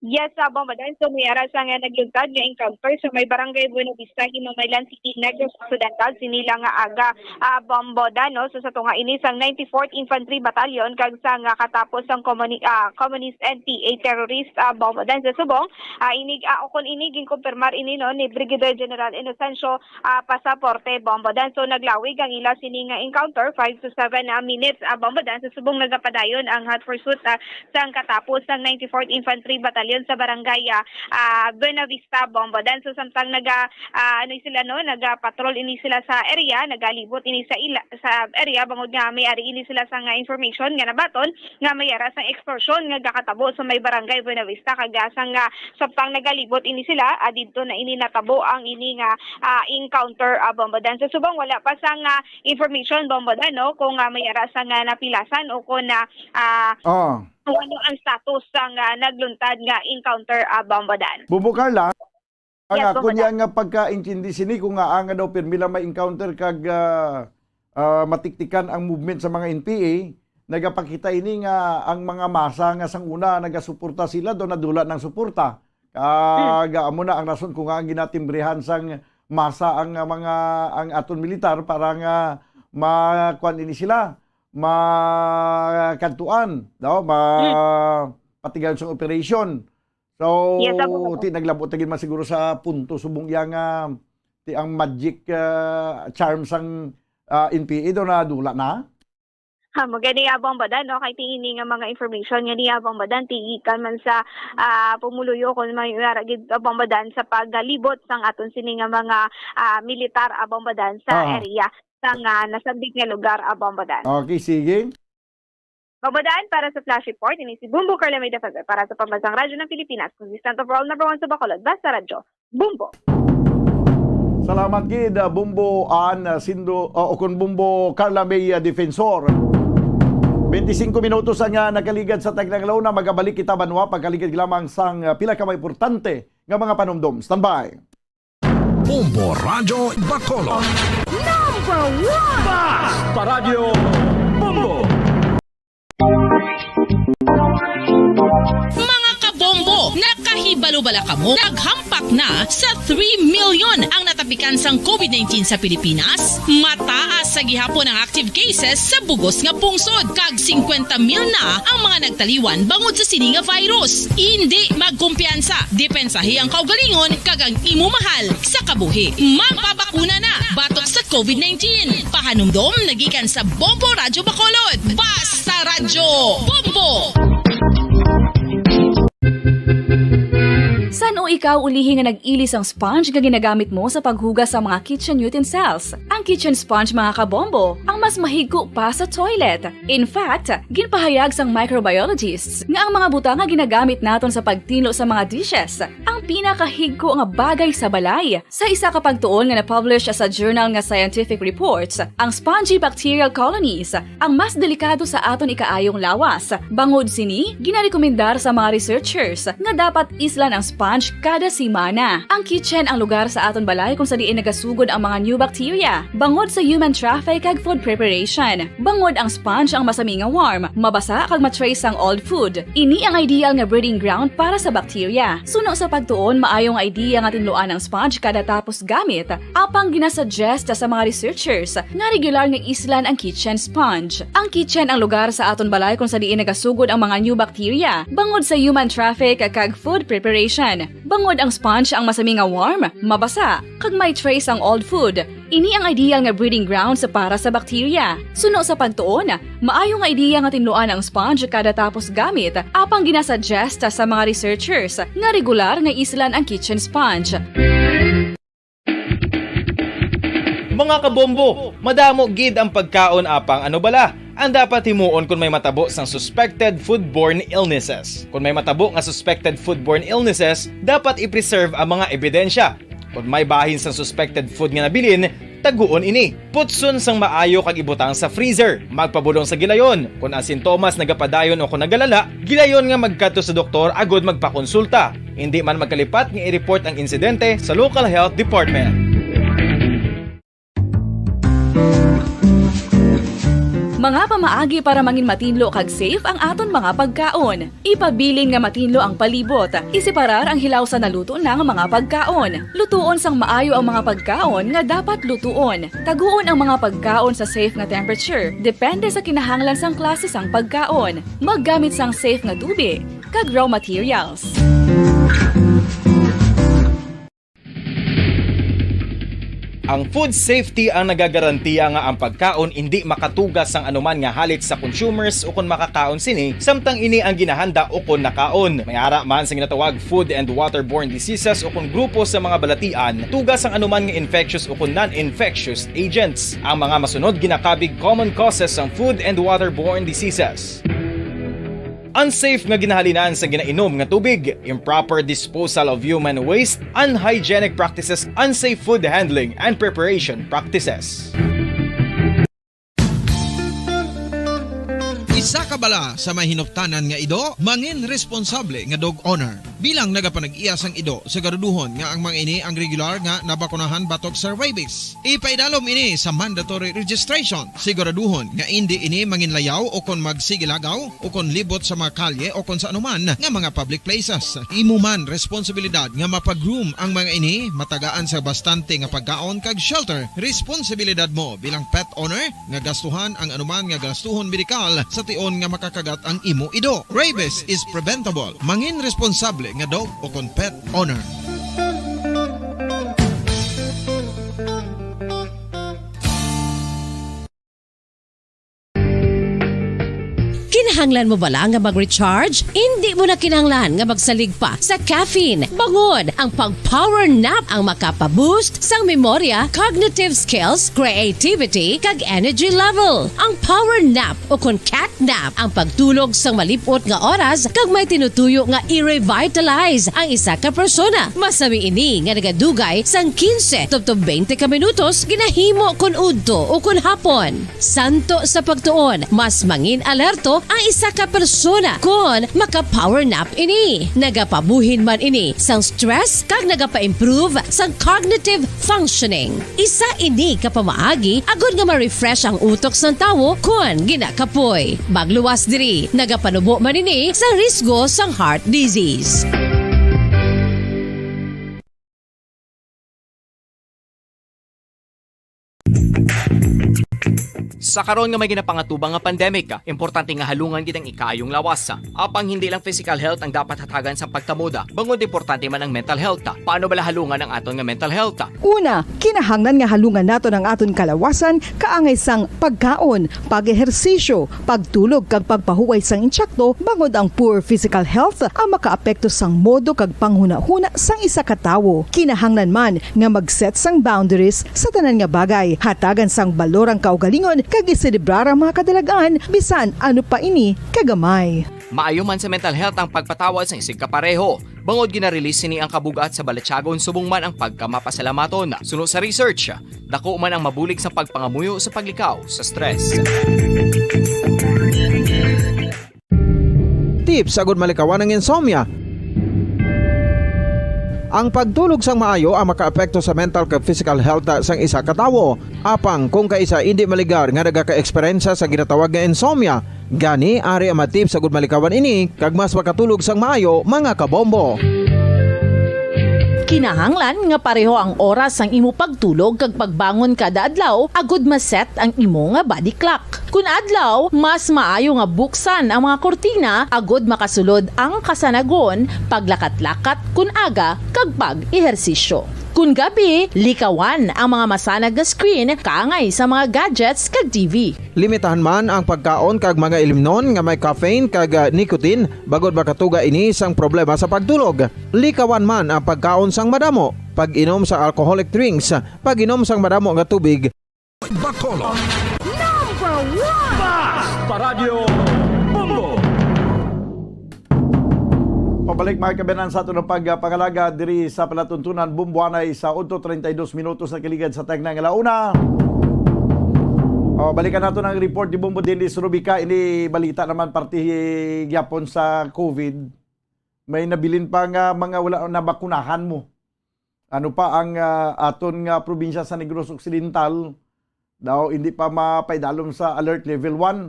Yes, ah, Bombo Dan. So, may ara sa nga nagluntad nga encounter sa may barangay Buena Vista, Himamaylan City, Negros Occidental, sini lang nga aga, ah, Bombo Dan, no? So, sa tunga ini sang ninety-fourth Infantry Battalion kag sa nga katapos sang komuni-, ah, Communist N P A terrorist, ah, Bombo Dan, sa subong, ah, inig, ah, ukon ini ginkumpirmar ini, no, ni Brigadier General Inocencio, ah, Pasaporte, Bombo Dan. So, naglawig ang ila sini nga encounter, five to seven, ah, minutes, ah, Bombo Dan, sa subong nagapadayon ang hot pursuit, ah, sang katapos sang ninety-fourth Infantry Battalion sa barangay, ah, ah, Buena Vista, Bombo Dan. So, samtang naga, ah, ano sila, no, nagapatrol ini sila sa area, nagalibot ini sa ila, sa area, bangod nga may ari ini sila sa nga information nga nabaton nga may ara sang extortion nga gakatabo sa may barangay Buena Vista, kag, ah, sang, ah, samtang nagalibot ini sila, ah, didto na ini natabo ang ini nga, ah, encounter, ah, Bombo Dan. Sa subong, wala pa sang, ah, information, Bombo Dan, no, kung, ah, may ara sang, ah, napilasan o kung, ah, ah, Oh. kung ano ang status sang, ah, nagluntad nga encounter, ah, Bombo Dan. Bombo Carla, ang Yes, akon Bombo Dan. Niya nga pagkaintindi sini kung nga, ah, nga daw pirmi lang may encounter kag, ah, ah, matiktikan ang movement sa mga N P A, nagapakita ini nga ang mga masa nga sang una nagasuporta sila, daw nadula ng suporta. Kag, Hmm. ah, amo na ang rason kung nga ang ginatimbrehan sang masa ang, ah, mga, ang aton militar para nga makuan ini sila, makadtuan, no? Ma-, Hmm. patigayon sang operation. So, Yes, Apo. Ti naglabot na gid man siguro sa punto, subong iya nga, ti ang magic, ah, charm sang, ah, N P A daw nadula na? Ha, mo gani, Bombo Dan, no? Kay ti ini nga mga information nga ni Bombo Dan, ti gikan man sa, ah, pumuluyo, kung may ara gid, Bombo Dan, sa pagalibot sang aton sini nga mga, ah, militar, Bombo Dan, sa Aha. area, sa nga nasambit nga lugar, Bombo Dan. Okay, sige. Bombo Dan, para sa Flash Report, ini si Bombo Carla May Defensor para sa Pambansang Radyo ng Pilipinas, consistent overall number one sa Bacolod, basta radyo, Bombo. Salamat gid, ah, Bombo Ann, ah, Sindo, ah, o kon Bombo Carla May, ah, Defensor. Twenty-cinco minutos ang, ah, nakaligad sa tagna nga launa. Magabalik kita, banwa, pagkaligad lamang sang, ah, pila ka mga importante nga mga panumdom. Standby. Bombo Radyo Bacolod. Number one! Basta Radyo Bombo! Mga kabombo, nakahibalo Ano bala kamo? Naghampak na sa three million ang natapikan sang covid nineteen sa Pilipinas. Mataas sa gihapon ang active cases sa bugos nga pungsod, kag singkwenta mil na ang mga nagtaliwan bangod sa sini nga virus. Indi magkumpiyansa, depensahi ang kaugalingon kag ang imo mahal sa kabuhi. Magpabakuna na batok sa covid nineteen. Pahanumdom nagikan sa Bombo Radyo Bacolod. Basta Radyo Bombo! San-o ikaw ulihi nga nag-ili sang sponge nga ginagamit mo sa paghugas sa mga kitchen utensils? Ang kitchen sponge, mga kabombo, ang mas mahigko pa sa toilet. In fact, ginpahayag sang microbiologists nga ang mga butang nga ginagamit naton sa pagtinlo sa mga dishes ang pinakahigko nga bagay sa balay. Sa isa ka pagtuon nga na-publish sa journal nga Scientific Reports, ang spongy bacterial colonies ang mas delikado sa aton ikaayong lawas. Bangod sini, ginarekomendar sa mga researchers nga dapat islan ang sponge kada semana. Ang kitchen ang lugar sa aton balay kung sa diin nagasugod ang mga new bacteria bangod sa human traffic kag food preparation. Bangod ang sponge ang masami nga warm, mabasa kag ma-trace ang old food. Ini ang ideal nga breeding ground para sa bacteria. Suno sa pagtuon, maayo nga idea nga tinluan ang sponge kada tapos gamit, apang ginasuggest sa mga researchers nga regular nga islan ang kitchen sponge. Ang kitchen ang lugar sa aton balay kung sa diin nagasugod ang mga new bacteria bangod sa human traffic kag food preparation. Bangod ang sponge ang masami nga warm, mabasa, kag may trace ang old food, ini ang ideal nga breeding grounds para sa bacteria. Suno sa pagtuon, maayo nga idea nga tinluan ang sponge kada tapos gamit, apang ginasuggest sa mga researchers nga regular nga islan ang kitchen sponge. Mga kabombo, madamo gid ang pagkaon, apang ano bala ang dapat himuon kon may matabo sang suspected foodborne illnesses? Kon may matabo nga suspected foodborne illnesses, dapat i-preserve ang mga ebidensya. Kon may bahin sang suspected food nga nabilin, taguon ini. Putson sang maayo kag ibutang sa freezer. Magpabulong sa gilayon. Kon ang sintomas nagapadayon o kon nagalala, gilayon nga magkadto sa doktor agud magpakonsulta. Indi man magkalipat nga i-report ang insidente sa local health department. Mga pamaagi para mangin matinlo kag safe ang aton mga pagkaon. Ipabilin nga matinlo ang palibot. Isiparar ang hilaw sa naluto na nga mga pagkaon. Lutuon sang maayo ang mga pagkaon nga dapat lutuon. Taguon ang mga pagkaon sa safe nga temperature, depende sa kinahanglan sang klase sang pagkaon. Maggamit sang safe nga tubi kag raw materials. Ang food safety ang nagagarantiya nga ang pagkaon indi makatuga sang anuman nga halit sa consumers ukon makakaon sini, samtang ini ang ginahanda ukon nakaon. May ara man sa ginatawag food and waterborne diseases ukon grupo sa mga balatian, tuga sang anuman nga infectious ukon non-infectious agents. Ang mga masunod ginakabig common causes sang food and waterborne diseases. Unsafe nga ginahalinan sa ginainom nga tubig, improper disposal of human waste, unhygienic practices, unsafe food handling and preparation practices. Isa ka bala sa may hinuptanan nga ido, mangin responsable nga dog owner. Bilang nagapanag-iya sang ido, siguraduhon nga ang mga ini ang regular nga nabakunahan batok sa rabies. Ipaidalom ini sa mandatory registration. Siguraduhon nga indi ini manginlayaw o kon magsigilagaw o kon libot sa mga kalye o kon sa anuman nga mga public places. Imo man responsibilidad nga mapag-groom ang mga ini, matagaan sa bastante nga pagkaon kag shelter. Responsibilidad mo bilang pet owner nga gastuhan ang anuman nga gastuhon medikal sa tion nga makakagat ang imo ido. Rabies is preventable. Mangin responsable nga dog o kon pet owner. Kinahanglan mo bala nga mag-recharge? Indi mo na kinahanglan nga magsalig pa sa caffeine. Bangod ang pag-power nap ang makapa-boost sang memorya, cognitive skills, creativity, kag energy level. Ang power nap o kon cat nap ang pagtulog sang malip-ot nga oras kag may tinutuyo nga i-revitalize ang isa ka persona. Masami ini nga nagadugay sang quince tubtob twenty ka minutos ginahimo kon udto o kon hapon. Santo sa pagtuon, mas mangin alerto ang isa ka persona kon maka-power nap ini. Nagapabuhin man ini sang stress kag nagapa-improve sang cognitive functioning. Isa ini ka pamaagi agod nga ma-refresh ang utok sang tawo kon ginakapoy. Magluwas diri, nagapanubo man ini sa risgo sang heart disease. Sa karon nga may ginapangatubang nga pandemic, importante nga halungan gid ang ikaayong lawas. Apang hindi lang physical health ang dapat hatagan sa pagkamoda, bangod importante man ang mental health. Paano bala halungan ang aton nga mental health? Una, kinahanglan nga halungan naton ang aton kalawasan kaangay sang pagkaon, pag-ehersisyo, pagtulog kag pagpahuway sang insakto, bangod ang poor physical health ang makaapekto sang modo kag panghunahuna sang isa ka tawo. Kinahanglan man nga mag-set sang boundaries sa tanan nga bagay, hatagan sang balor ang kaugalingon kag iselebrar ang mga kadalagan bisan ano pa ini kagamay. Maayo man sa mental health ang pagpatawad sang isigkapareho, bangod gina-release sini ang kabug-at sa balatyagon subong man ang pagkamapasalamaton. Suno sa research, dako man ang mabulig sa pagpangamuyo sa paglikaw sa stress. Tips agud malikawan ang insomnia. Ang pagtulog sang maayo ang makaapekto sa mental kag physical health sang isa ka tawo. Apang kung kaisa indi maligar nga nagaka-eksperyensya sa ginatawag nga insomnia, gani ari ang mga tips agud malikawan ini kag mas makatulog sang maayo, mga kabombo. Kinahanglan nga pareho ang oras sang imo pagtulog kag pagbangon kada adlaw agud ma-set ang imo nga body clock. Kun adlaw, mas maayo nga buksan ang mga kurtina agud makasulod ang kasanagon, paglakat-lakat kun aga, kag pag-ehersisyo. Kun gabi, likawan ang mga masanag nga screen kaangay sa mga gadgets kag T V. Limitahan man ang pagkaon kag mga ilimnon nga may caffeine kag ah, nicotine, bangod makatuga ini sang problema sa pagtulog. Likawan man ang pagkaon sang madamo, pag-inom sa alcoholic drinks, pag-inom sang madamo nga tubig, Bacolod. Number one! Basta Radyo Bombo! Pabalik, mga kabanan, sa aton pagpangalaga diri sa palatuntunan, Bombo anay sa otso treinta y dos minutos na kaligad sa tagna nga launa. O, balikan nato ang report ni Bombo Dennis Rubica. Ini balita naman parte gyapon sa COVID. May nabilin pa nga mga wala nabakunahan mo. Ano pa ang ah, aton nga probinsya sa Negros Occidental daw hindi pa mapaidalom sa alert level one.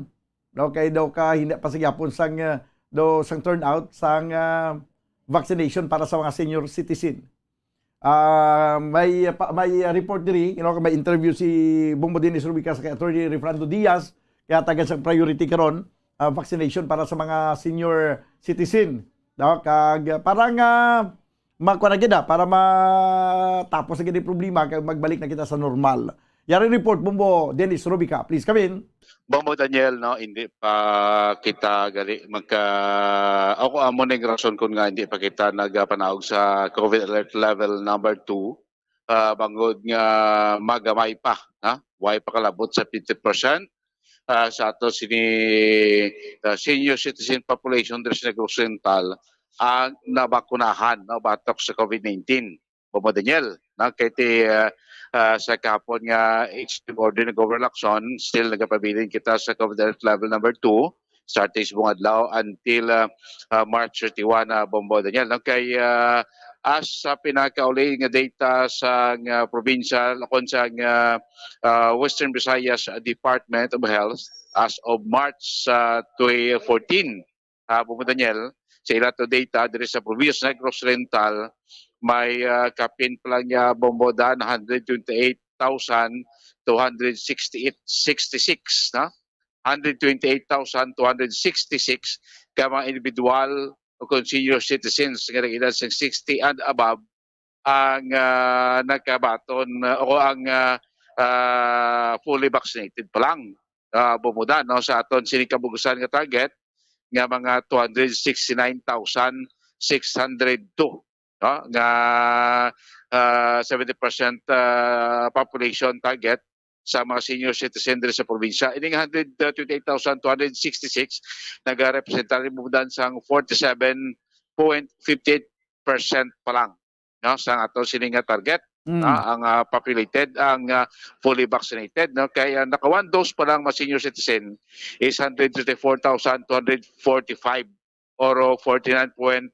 Daw kay daw ka hindi pa sa gyapon sang ah, daw sang turnout sang ah, vaccination para sa mga senior citizen. Ah, may pa- may ah, report diri, you know, may interview si Bombo Dennis Rubica sa kay Attorney Refrando Diaz, kaya tagan sa priority karon ah, vaccination para sa mga senior citizen. Daw kag ah, para nga makuha na gid ah, para matapos na gid ang problema kag magbalik na kita sa normal. Yari report, Bombo Dennis Rubica, please come in. Bombo Daniel, no, hindi pa kita gali magka ako amo ning rason kun nga hindi pa kita nagapanaog sa COVID alert level number two, ah, bangod nga magamay pa, ha? Way pa kalabot sa fifty percent ah, sa ato sini ah, senior citizen population diri sa Negros Oriental ang nabakunahan, no, batok sa COVID nineteen. Bombo Daniel, no? Kay ti, ah, ah, sa kahapon nga executive order ni Governor Lacson, still nagapabilin kita sa COVID alert level number two, starting sa bunga adlaw until ah, ah, March thirty-one, ah, Bombo Daniel, no? Kay ah, as sa pinakauli nga data sa nga probinsya, lakon sa nga ah, Western Visayas Department of Health, as of March ah, twenty fourteen, ah, Bombo Daniel, sa ila to data diri sa probinsya sa Negros Oriental, may ah, kapin pa lang niya, Bombo Dan, one hundred twenty-eight thousand two hundred sixty-eight, sixty-six, na? One hundred twenty-eight thousand two hundred sixty-six ka mga individual o kung senior citizens nga nag-edad sa sixty and above ang ah, nagkabaton ah, o ang ah, ah, fully vaccinated pa lang. Ah, Bombo Dan, no, sa aton sining kabugusan nga target nga mga two hundred sixty-nine thousand six hundred two, no, nga ah, seventy percent ah, population target sa mga senior citizen diri sa probinsya. Ining one hundred twenty-eight thousand two hundred sixty-six nagarepresentar ni, Bombo Dan, sang forty-seven point fifty-eight percent pa lang, no, sa ato sini nga target, no, ang ah, populated, ang ah, fully vaccinated, no, kay ah, naka one dose pa lang mga senior citizen is one hundred thirty-four thousand two hundred forty-five, or forty-nine point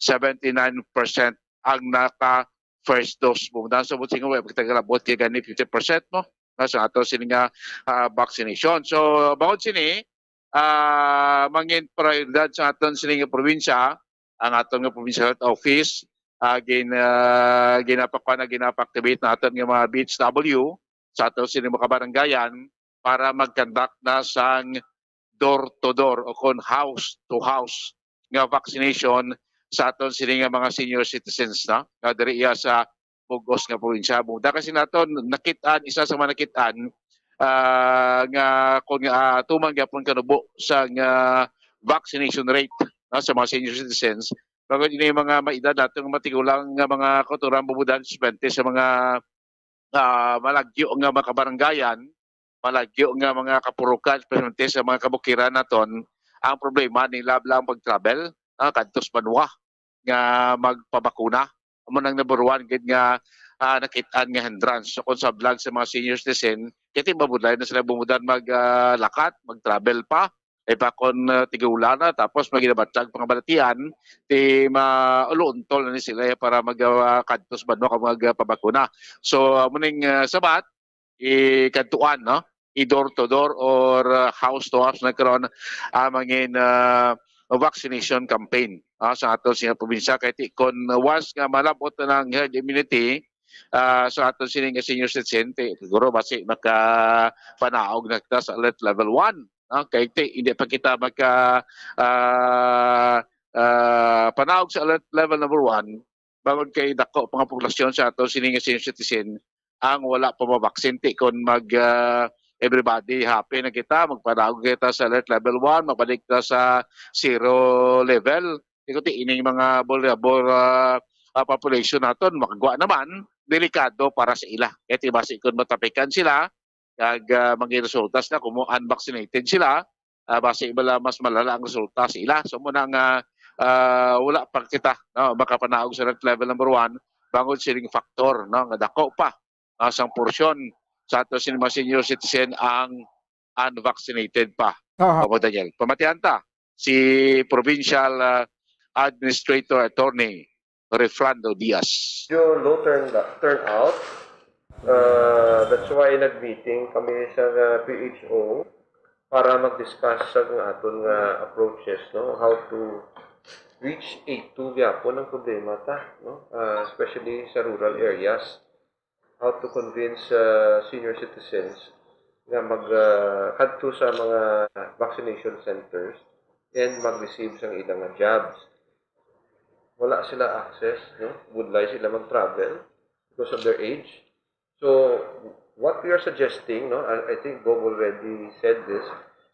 seventy-nine percent ang naka first dose, Bombo Dan. So, buti nga wala kita galabot kay gani fifty percent, no, na sa ato sini nga ah, vaccination. So, bangod sini, ah, mangin prioridad sa aton sini nga probinsya, ang aton nga provincial health office, ah, gin ah, ginapakuha na, ginapa-activate na aton nga mga B H W sa aton sini mga kabarangayan para mag-conduct na sang door to door o kon house to house nga vaccination sa aton sini nga mga senior citizens, no? Nga diri iya sa bug-os nga probinsya. Bungod kasi naton nakit-an, isa sa mga nakit-an, ah, nga kon nga, ah, tuman gyapon kanubo sang, ah, vaccination rate, no, sa mga senior citizens. Bangod ini mga maedad naton nga matigulang nga mga kautoran, bumudan, estudyante sa mga, ah, malagyo nga mga kabarangayan, malagyo nga mga kapurukan, especially sa mga kabukiran naton, ang problema nila lang pag-travel, ah, kadto sa banwa nga magpabakuna. Amo nang number one gid nga, ah, nakit-an nga hindrance. So, kung sa vlog sa mga senior citizen, kaya mabudlay na sila bumudan mag, ah, lakat, mag-travel pa. Ay pa kon, ah, tigulang na, tapos maginabatag pangabalatian, ti mauluntol na ni sila para mag, ah, kadto sa banwa kag magpabakuna. So, amo ning, ah, sabat, ikadtuan, no? I-door to door or, uh, house to house na karon ang mangin, uh, vaccination campaign, ah, sa aton siya probinsya. Kay ti-, kon once nga malabot na ang herd immunity, ah, sa aton sini nga senior citizen, ti-, siguro basi makapanaog na kita sa alert level one, no? Kay ti-, hindi pa kita maka, ah, ah, panaog sa alert level number one, bangod kay dako pa nga populasyon sa ato sini nga senior citizen ang wala pa mabaksin. Ti kon mag, ah, everybody happy na kita, magpanaog kita sa alert level one, mabalik ta sa zero level. Ti kon ti ining mga vulnerable, ah, ah, population naton makagwa naman, delikado para sa ila. Kaya ti basi kon matapikan sila, kag, ah, maging resulta sila kung mo unvaccinated sila, ah, basi bala mas malala ang resulta sa ila. So, muna nga, ah, wala pa kita, no, makapanaog sa alert level number one, bangod sining factor, no, nga dako pa, ah, sang porsyon sa ato sin mga senior citizen ang unvaccinated pa. Aha. Amo, Daniel. Pamatian ta si Provincial, ah, Administrator Attorney Refrando Diaz. Medyo low turn, turnout. Uh, that's why nag-meeting kami sa, uh, P H O para mag-discuss sa nga aton nga approaches, no? How to reach A two gyapon ang problema ta, no? Uh, especially sa rural areas. How to convince, uh, senior citizens nga mag, uh, kadto sa mga vaccination centers and mag-receive sang ilang nga jabs. Wala sila access, no? Budlay sila mag-travel because of their age. So, what we are suggesting, no, I, I think Bob already said this,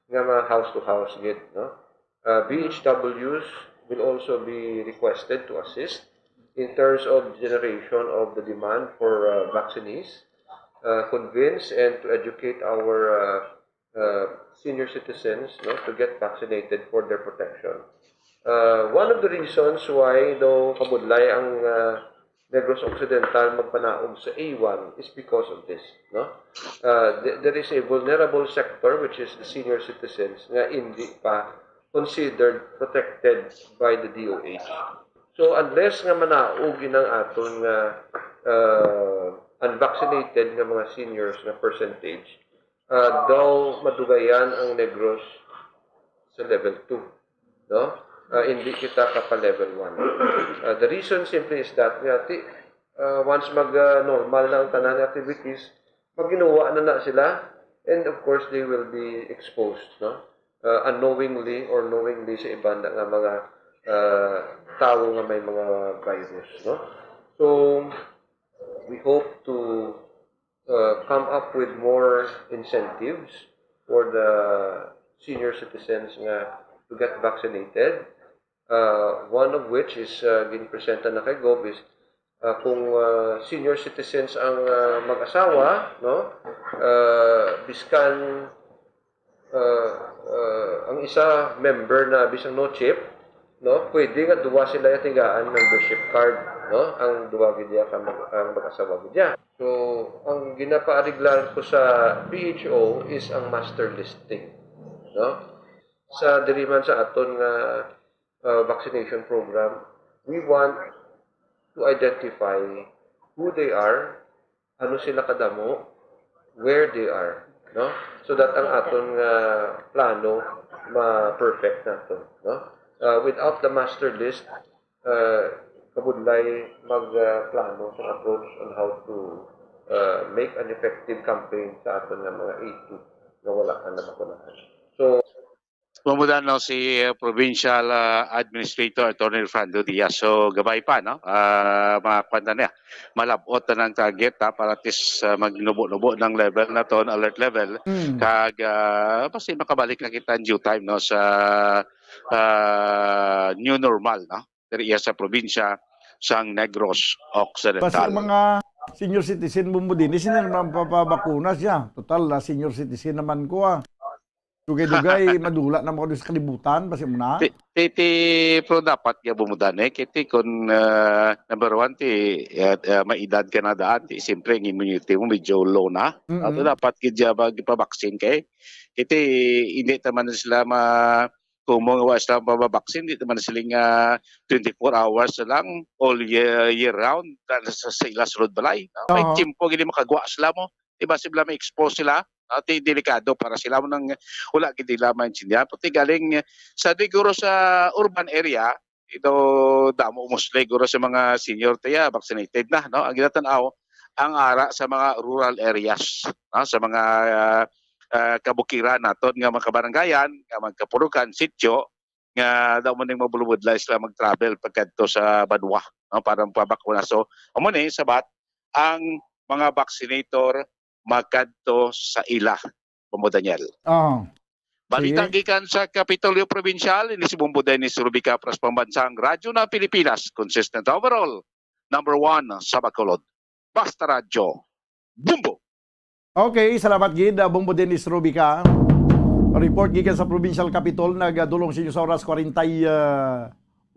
nga mga house to house gid, no? Uh, B H Ws will also be requested to assist in terms of generation of the demand for, uh, vaccinees, uh, convince and to educate our, uh, uh, senior citizens, no, to get vaccinated for their protection. Uh, one of the reasons why daw kabudlay ang, uh, Negros Occidental magpanaog sa A one is because of this, no? Uh, th-, there is a vulnerable sector, which is the senior citizens, nga hindi pa considered protected by the D O H. So, unless nga manaog inang aton nga, uh, unvaccinated nga mga seniors nga percentage, uh, daw madugayan ang Negros sa level two, no? Uh, hindi kita kapa level one. Uh, the reason simply is that nga ti, uh, once mag, uh, normal na ang tanan nga activities, maghinuwa na na sila, and of course they will be exposed, no? Uh, unknowingly or knowingly sa iban na nga mga, uh, tawo nga may mga virus, no? So, we hope to, uh, come up with more incentives for the senior citizens nga to get vaccinated. Uh, one of which is, uh, ginpresenta na kay Gov is, uh, kung, uh, senior citizens ang, uh, mag-asawa, no? Uh, biskan, uh, uh, ang isa member na bisang no chip, no? Pwede nga duwa sila ya tigaan membership card, no? Ang duwa gid ya ka mag-, ang mag-asawa gid ya. So, ang ginapaariglan ko sa P H O is ang master listing, no? Sa diri man sa aton nga, uh, vaccination program, we want to identify who they are, ano sila kadamo, where they are, no? So that ang aton nga plano ma-perfect nato, no? Uh, without the master list, uh, kabudlay mag, uh, plano sa approach on how to, uh, make an effective campaign sa aton nga mga A two. nga wala na nabakunahan. So, Mamudan, no, si, uh, Provincial, uh, Administrator Attorney Fernando Diaz. So, gabay pa, no? Ah, mga kwan na niya. Malabot na ng target, ha, para at least, uh, magnubo-nubo ng level na to, alert level. Mm. Kag, uh, basta makabalik na kita in due time, no, sa, uh, new normal, no? Diri iya sa probinsya sang Negros Occidental. Basta ang mga senior citizen, Bombo Dennis, hindi naman papabakuna siya. Total, ah, senior citizen naman ko, ah. Dugay-dugay, madula na mo sa kalibutan, basi mo na. Ti, ti, ti, pero dapat nga bumudan eh. Kiti kung, ah, number one, ti, ah, ah, may edad ka na daan, ti, siyempre, ang immunity mo medyo low na. Mm-mm. Ato dapat gid siya magpabaksin kay. Kiti, hindi naman sila ma-, kung mo wa sila mababaksin, di naman sila nga twenty-four hours na lang, all year, year round, sa, sa ila sulod balay. No? May Oo. Tiyempo gini makagwa sila mo. Di ba sila may expose sila? No? Ti-, delikado para sila mo nang wala gid nila maintindihan. Pati galing sa, siguro sa urban area, ito damo mo sila siguro sa mga senior tiya, vaccinated na, no? Ang ginatanaw, ang ara sa mga rural areas, no? Sa mga, ah, ah, kabukiran naton nga mga kabarangayan, nga mga kapurukan, sityo, nga daw mo ning mabulubudlay sila mag-travel pagkadto sa banwa, no? Para magpabakuna. So, amo ni, sabat, ang mga vaccinator makadto sa ila, Bombo Daniel. Oh. Balita Sige. Gikan sa Kapitolyo Provincial, ini si Bombo Dennis Rubica para sa Pambansang Radyo ng Pilipinas, consistent overall, number one sa Bacolod. Basta Radyo, Bombo! Okay, salamat gid, uh, Bombo Dennis Rubica. Report gikan sa Provincial Capitol, nagdulong sa inyo sa oras kwarenta y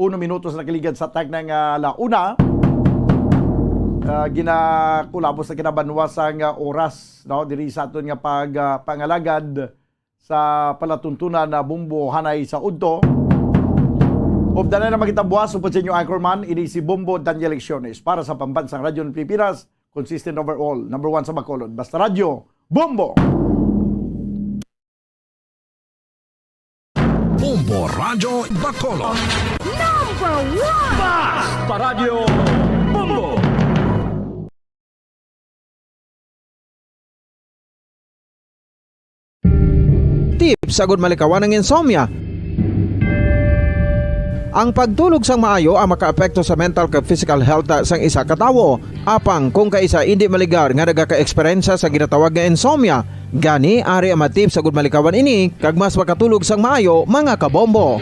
uno minutos na kaligad sa takna nga ala una. Ah, ginakulabos na kinabanwa sang, ah, oras, no, diri sa aton nga pag, ah, pangalagad sa palatuntunan na Bombo hanay sa udto. Updanan na makita buwas upod sa inyo anchorman, ini si Bombo Daniel Lecciones para sa Pambansang Radyo ng Pilipinas, consistent overall, number one sa Bacolod. Basta Radyo, Bombo! Bombo Radyo Bacolod. Number one! Basta Radyo Bombo! Tips agud malikawan ang insomnia. Ang pagtulog sang maayo ang makaapekto sa mental kag physical health sang isa ka tawo. Apang kung kaisa indi maligar nga nagaka-eksperyensya sa ginatawag nga insomnia, gani ari ang mga tips agud malikawan ini kag mas makatulog sang maayo, mga kabombo.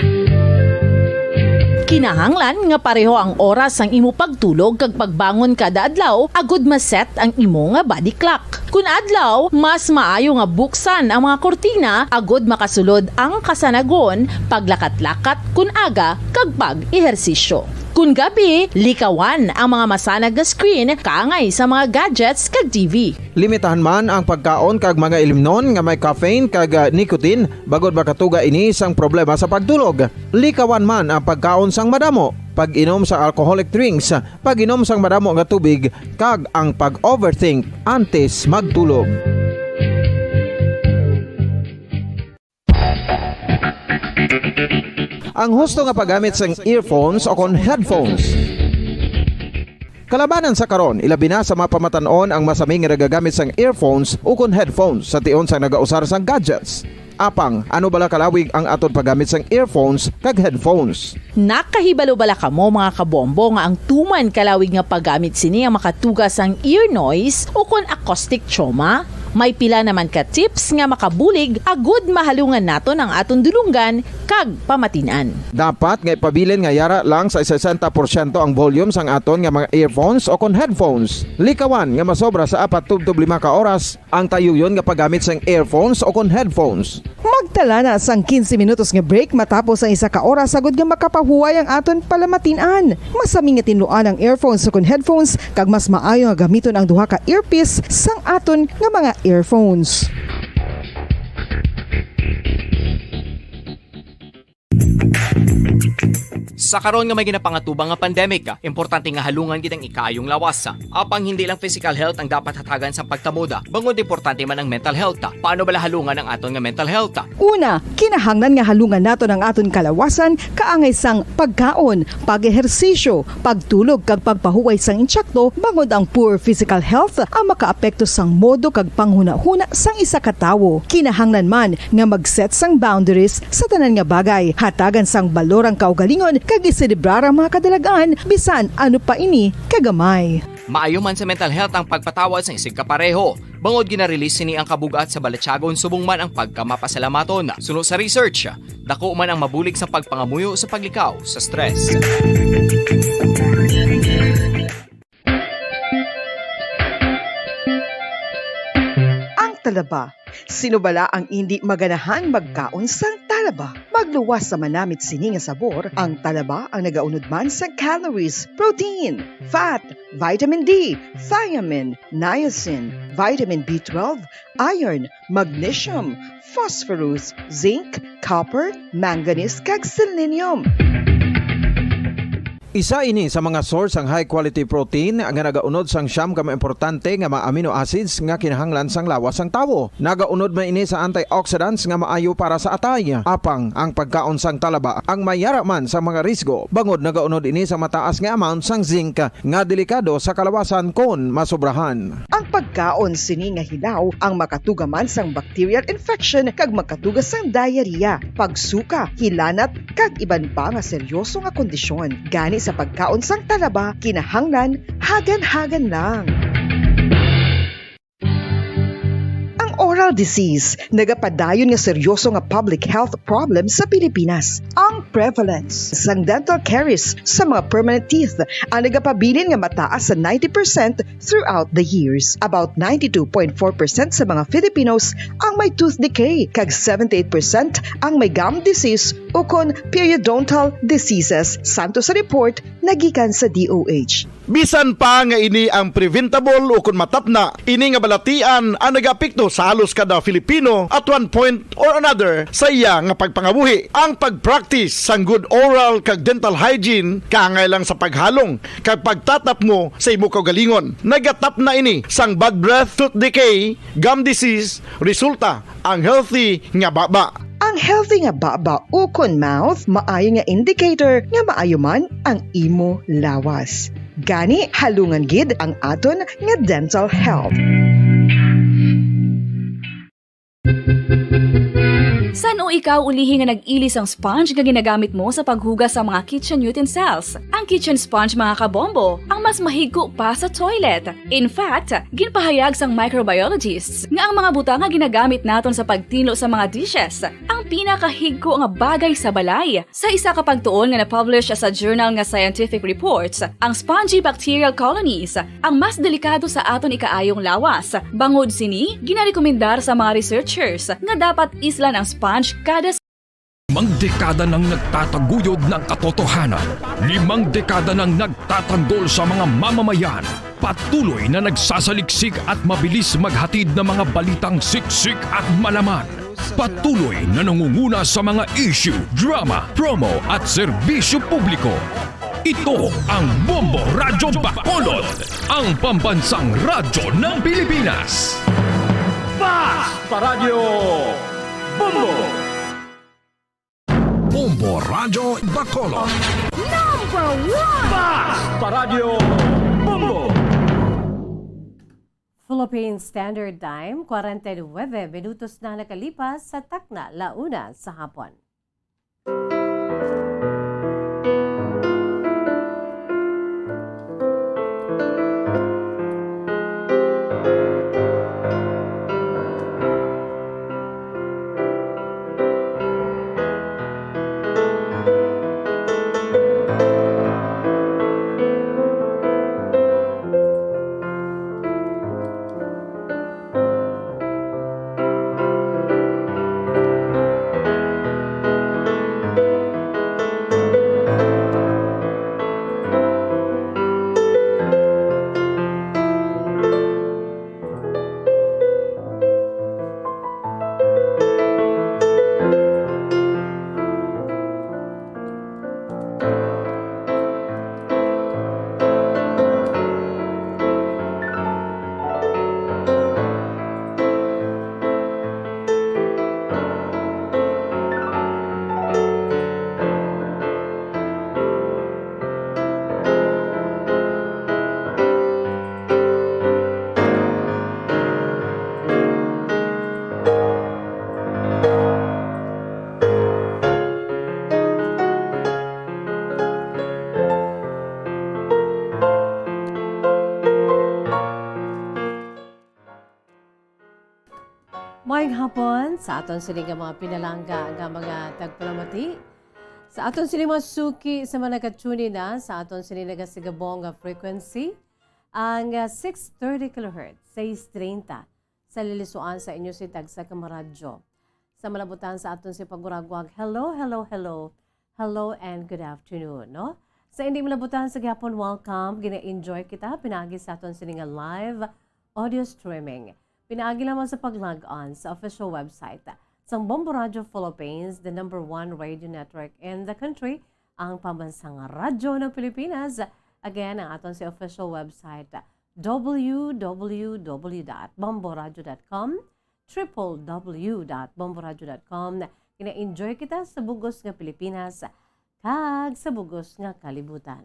Kinahanglan nga pareho ang oras sang imo pagtulog kag pagbangon kada adlaw agud ma-set ang imo nga body clock. Kun adlaw, mas maayo nga buksan ang mga kurtina agud makasulod ang kasanagon, paglakat-lakat kun aga, kag pag-ehersisyo. Kun gabi, likawan ang mga masanag nga screen kaangay sa mga gadgets kag T V. Limitahan man ang pagkaon kag mga ilimnon nga may caffeine kag, ah, nicotine, bangod makatuga ini sang problema sa pagtulog. Likawan man ang pagkaon sang madamo, pag-inom sa alcoholic drinks, pag-inom sang madamo nga tubig, kag ang pag-overthink antes magtulog. Ang husto nga paggamit sang earphones o kon headphones. Kalabanan sa karon, ilabi na sa mga pamatan-on ang masami nga nagagamit sang earphones o kon headphones sa tion sang nagausar sang gadgets. Apang, ano bala kalawig ang aton paggamit sang earphones kag headphones? Nakahibalo bala kamo, mga kabombo, nga ang tuman kalawig nga paggamit sini ang makatuga sang ear noise o kon acoustic trauma? May pila naman ka tips nga makabulig agud mahalungan naton ang aton dulonggan kag pamatin-an. Dapat nga ipabilin nga yara lang sa sesenta porsyento ang volume sang aton nga mga earphones o kon headphones. Likawan nga masobra sa apat tubtob lima ka oras ang tayuyon nga paggamit sang earphones o kon headphones. Magtala na sang quince minutos nga break matapos ang isa ka oras agud nga makapahuway ang aton palamatin-an. Masami nga tinluan ang earphones o kon headphones, kag mas maayo nga gamiton ang duha ka earpiece sang aton nga mga earphones. Sa karon nga may ginapangatubang nga pandemic, importante nga halungan gid ang ikaayong lawas. Apang hindi lang physical health ang dapat hatagan sang pagtamod, bangod importante man ang mental health. Paano bala halungan ang aton nga mental health? Una, kinahanglan nga halungan naton ang aton kalawasan kaangay sang pagkaon, pag-ehersisyo, pagtulog kag pagpahuway sang intsakto, bangod ang poor physical health ang makaapekto sang modo kag panghunahuna sang isa ka tawo. Kinahanglan man nga mag-set sang boundaries sa tanan nga bagay, hatagan sang balor ang kaugalingon, kag iselebrar ang mga kadalag-an, bisan ano pa ini kagamay. Maayo man sa mental health ang pagpatawad sang isigkapareho, bangod gina-release sini ang kabug-at sa balatyagon subong man ang pagkamapasalamaton. Suno sa research, dako man ang mabulig sa pagpangamuyo sa paglikaw sa stress. Ang talaba. Sino bala ang indi maganahang magkaon sang talaba? Magluwas sa manamit sini nga sabor, ang talaba ang nagaunod man sa calories, protein, fat, vitamin D, thiamine, niacin, vitamin B twelve, iron, magnesium, phosphorus, zinc, copper, manganese, kag selenium. Isa ini sa mga source sang high quality protein nga nagaunod sang siyam ka mga importante nga mga amino acids nga kinahanglan sang lawas sang tawo. Nagaunod man ini sa antioxidants nga maayo para sa atay. Apang ang pagkaon sang talaba ang may yara man sa mga risgo, bangod nagaunod ini sa mataas nga amount sang zinc nga delikado sa kalawasan kon masobrahan. Ang pagkaon sini nga hilaw ang makatuga man sang bacterial infection kag makatuga sang diarrhea, pagsuka, hilanat, kag iban pa nga seryoso nga kondisyon. Gani sa pagkaon sang talaba, kinahanglan hagan-hagan lang. Ang oral disease nagapadayon nga seryoso nga public health problem sa Pilipinas. Ang prevalence sang dental caries sa mga permanent teeth ang nagapabilin nga mataas sa ninety percent throughout the years. About ninety-two point four percent sa mga Filipinos ang may tooth decay, kag seventy-eight percent ang may gum disease ukon periodontal diseases, santo sa report nagikan sa D O H. Bisan pa nga ini ang preventable ukon matapna, ini nga balatian ang nagaapekto sa halos kada Filipino at one point or another sa iya nga pagpangabuhi. Ang pag-practice sang good oral kag dental hygiene kaangay lang sa paghalong kag pagtatapngo sa imo kaugalingon. Nagatapna ini sang bad breath, tooth decay, gum disease, resulta ang healthy nga baba. Ang healthy nga baba ukon mouth maayo nga indicator nga maayo man ang imo lawas. Gani, halungan gid ang aton nga dental health. San-o ikaw ulihi nga nag-ili sang sponge nga ginagamit mo sa paghugas sa mga kitchen utensils? Ang kitchen sponge, mga kabombo, ang mas mahigko pa sa toilet. In fact, ginpahayag sang microbiologists nga ang mga butang nga ginagamit naton sa pagtinlo sa mga dishes ang pinakahigko nga bagay sa balay. Sa isa ka pagtuon nga na-publish sa journal nga Scientific Reports, ang spongy bacterial colonies ang mas delikado sa aton ikaayong lawas. Bangod sini, ginarekomendar sa mga researchers nga dapat islan ang sponge kada Limang dekada nang nagtataguyod ng katotohanan. Limang dekada nang nagtatanggol sa mga mamamayan. Patuloy na nagsasaliksik at mabilis maghatid ng mga balitang siksik at malaman. Patuloy na nangunguna sa mga issue, drama, promo at serbisyo publiko. Ito ang Bombo Radyo Bacolod, ang pambansang radyo ng Pilipinas. Basta Radyo Bombo! Bombo Radyo Bacolod. Number one! Basta Radyo Bombo! Philippine Standard Time, kwarenta y nuebe minutos na nakalipas sa takna la una sa hapon. Sa aton sini nga mga pinalangga nga mga tagpalamati, sa aton sini mga suki sa mga nagatunin na sa aton sini nagasigabong nga frequency, ang ah, six thirty kilohertz, sais treinta, sa lilisuan sa inyo si tagsa ka maradyo. Sa malabutan sa aton si paguragwag, hello, hello, hello. Hello and good afternoon, no? Sa hindi malabutan sa gihapon, welcome. Gina-enjoy kita pinaagi sa aton sini nga live audio streaming. Pinaagi lamang sa pag-log on sa official website sang Bombo Radio Philippines, the number one radio network in the country, ang pambansang radyo ng Pilipinas. Again, ang aton si official website, w w w dot bomboradio dot com, triple w dot bomboradio dot com. Gina-enjoy kita sa bugos nga Pilipinas kag sa bugos nga kalibutan.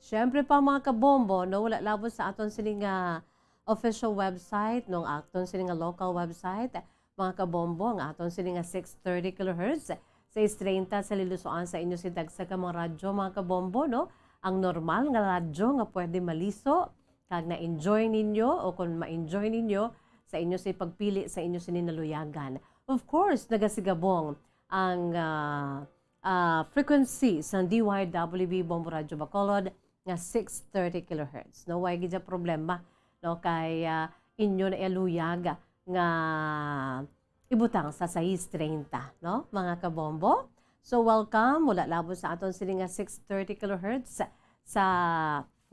Siyempre pa, mga kabombo, no, wala labot sa aton sini nga official website, no, ang aton sini nga local website, mga kabombo, ang aton sini nga six thirty kilohertz, sais treinta sa lilisuan sa inyo si tagsa ka mga radyo, mga kabombo, no? Ang normal nga radyo nga pwede maliso kag na-enjoy ninyo o kung ma-enjoy ninyo sa inyo si pagpili sa inyo sini naluyagan. Of course, nagasigabong ang ah, ah, frequency sang D Y W B Bombo Radyo Bacolod nga six thirty kilohertz. No, way gid siya problema, no, kay ah, inyo na iya luyag nga ibutang sa sais treinta, no, mga kabombo. So welcome, wala labot sa aton sini nga six thirty kilohertz sa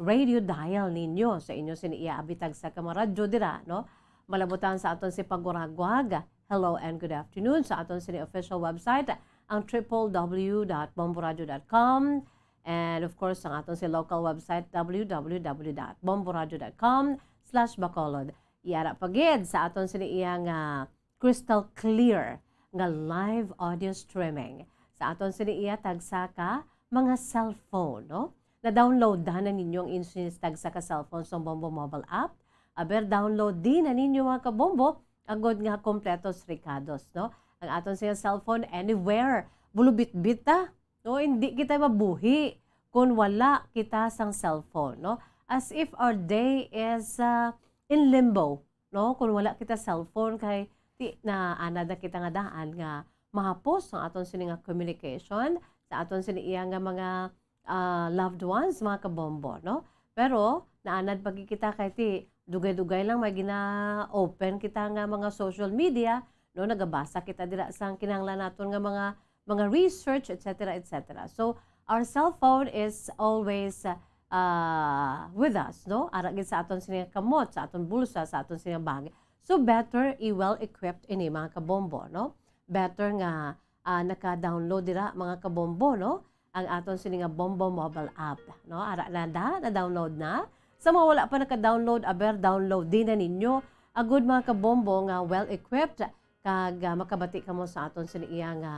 radio dial ninyo, sa inyo sini iya abi tagsa ka mga radyo dira, no? Malabutan sa aton si paguragwag, hello and good afternoon, sa aton sini official website, ang triple w dot bomboradio dot com. And of course, ang aton si local website, w w w dot bomboradio dot com slash bacolod. Yara pa gid sa aton sini iya nga crystal clear nga live audio streaming sa aton sini iya tagsa ka mga cellphone, no? Na-download na ninyo ang inyo sini tagsa ka cellphone sa Bombo mobile app. Aber, download din na ninyo, mga kabombo, agod nga kompleto sa rekados, no? Ang aton sini cellphone anywhere, bulubitbit ta, no? Hindi kita mabuhi kung wala kita sang cellphone, no? As if our day is uh, in limbo, no? Kung wala kita cellphone, kay ti naanad na kita nga daan nga mahapos ang aton sini nga communication sa aton sini iya nga mga ah, loved ones, mga kabombo, no? Pero naanad pa gid kita kay ti dugay-dugay lang may gina-open kita nga mga social media, no? Nagabasa kita dira sang kinahanglan naton nga mga mga research, et cetera, et cetera. So our cell phone is always uh, with us, no? Ara gid sa aton sini nga kamot, sa aton bulsa, sa aton sini nga bag. So better i well-equipped ini, mga kabombo, no? Better nga ah, naka-download dira, mga kabombo, no? Ang aton sini nga Bombo mobile app, no? Ara na da, na-download na. Sa mga wala pa naka-download, aber, download din na ninyo. Agud, mga kabombo, nga well-equipped kag ah, makabati kamo sa aton sini iya nga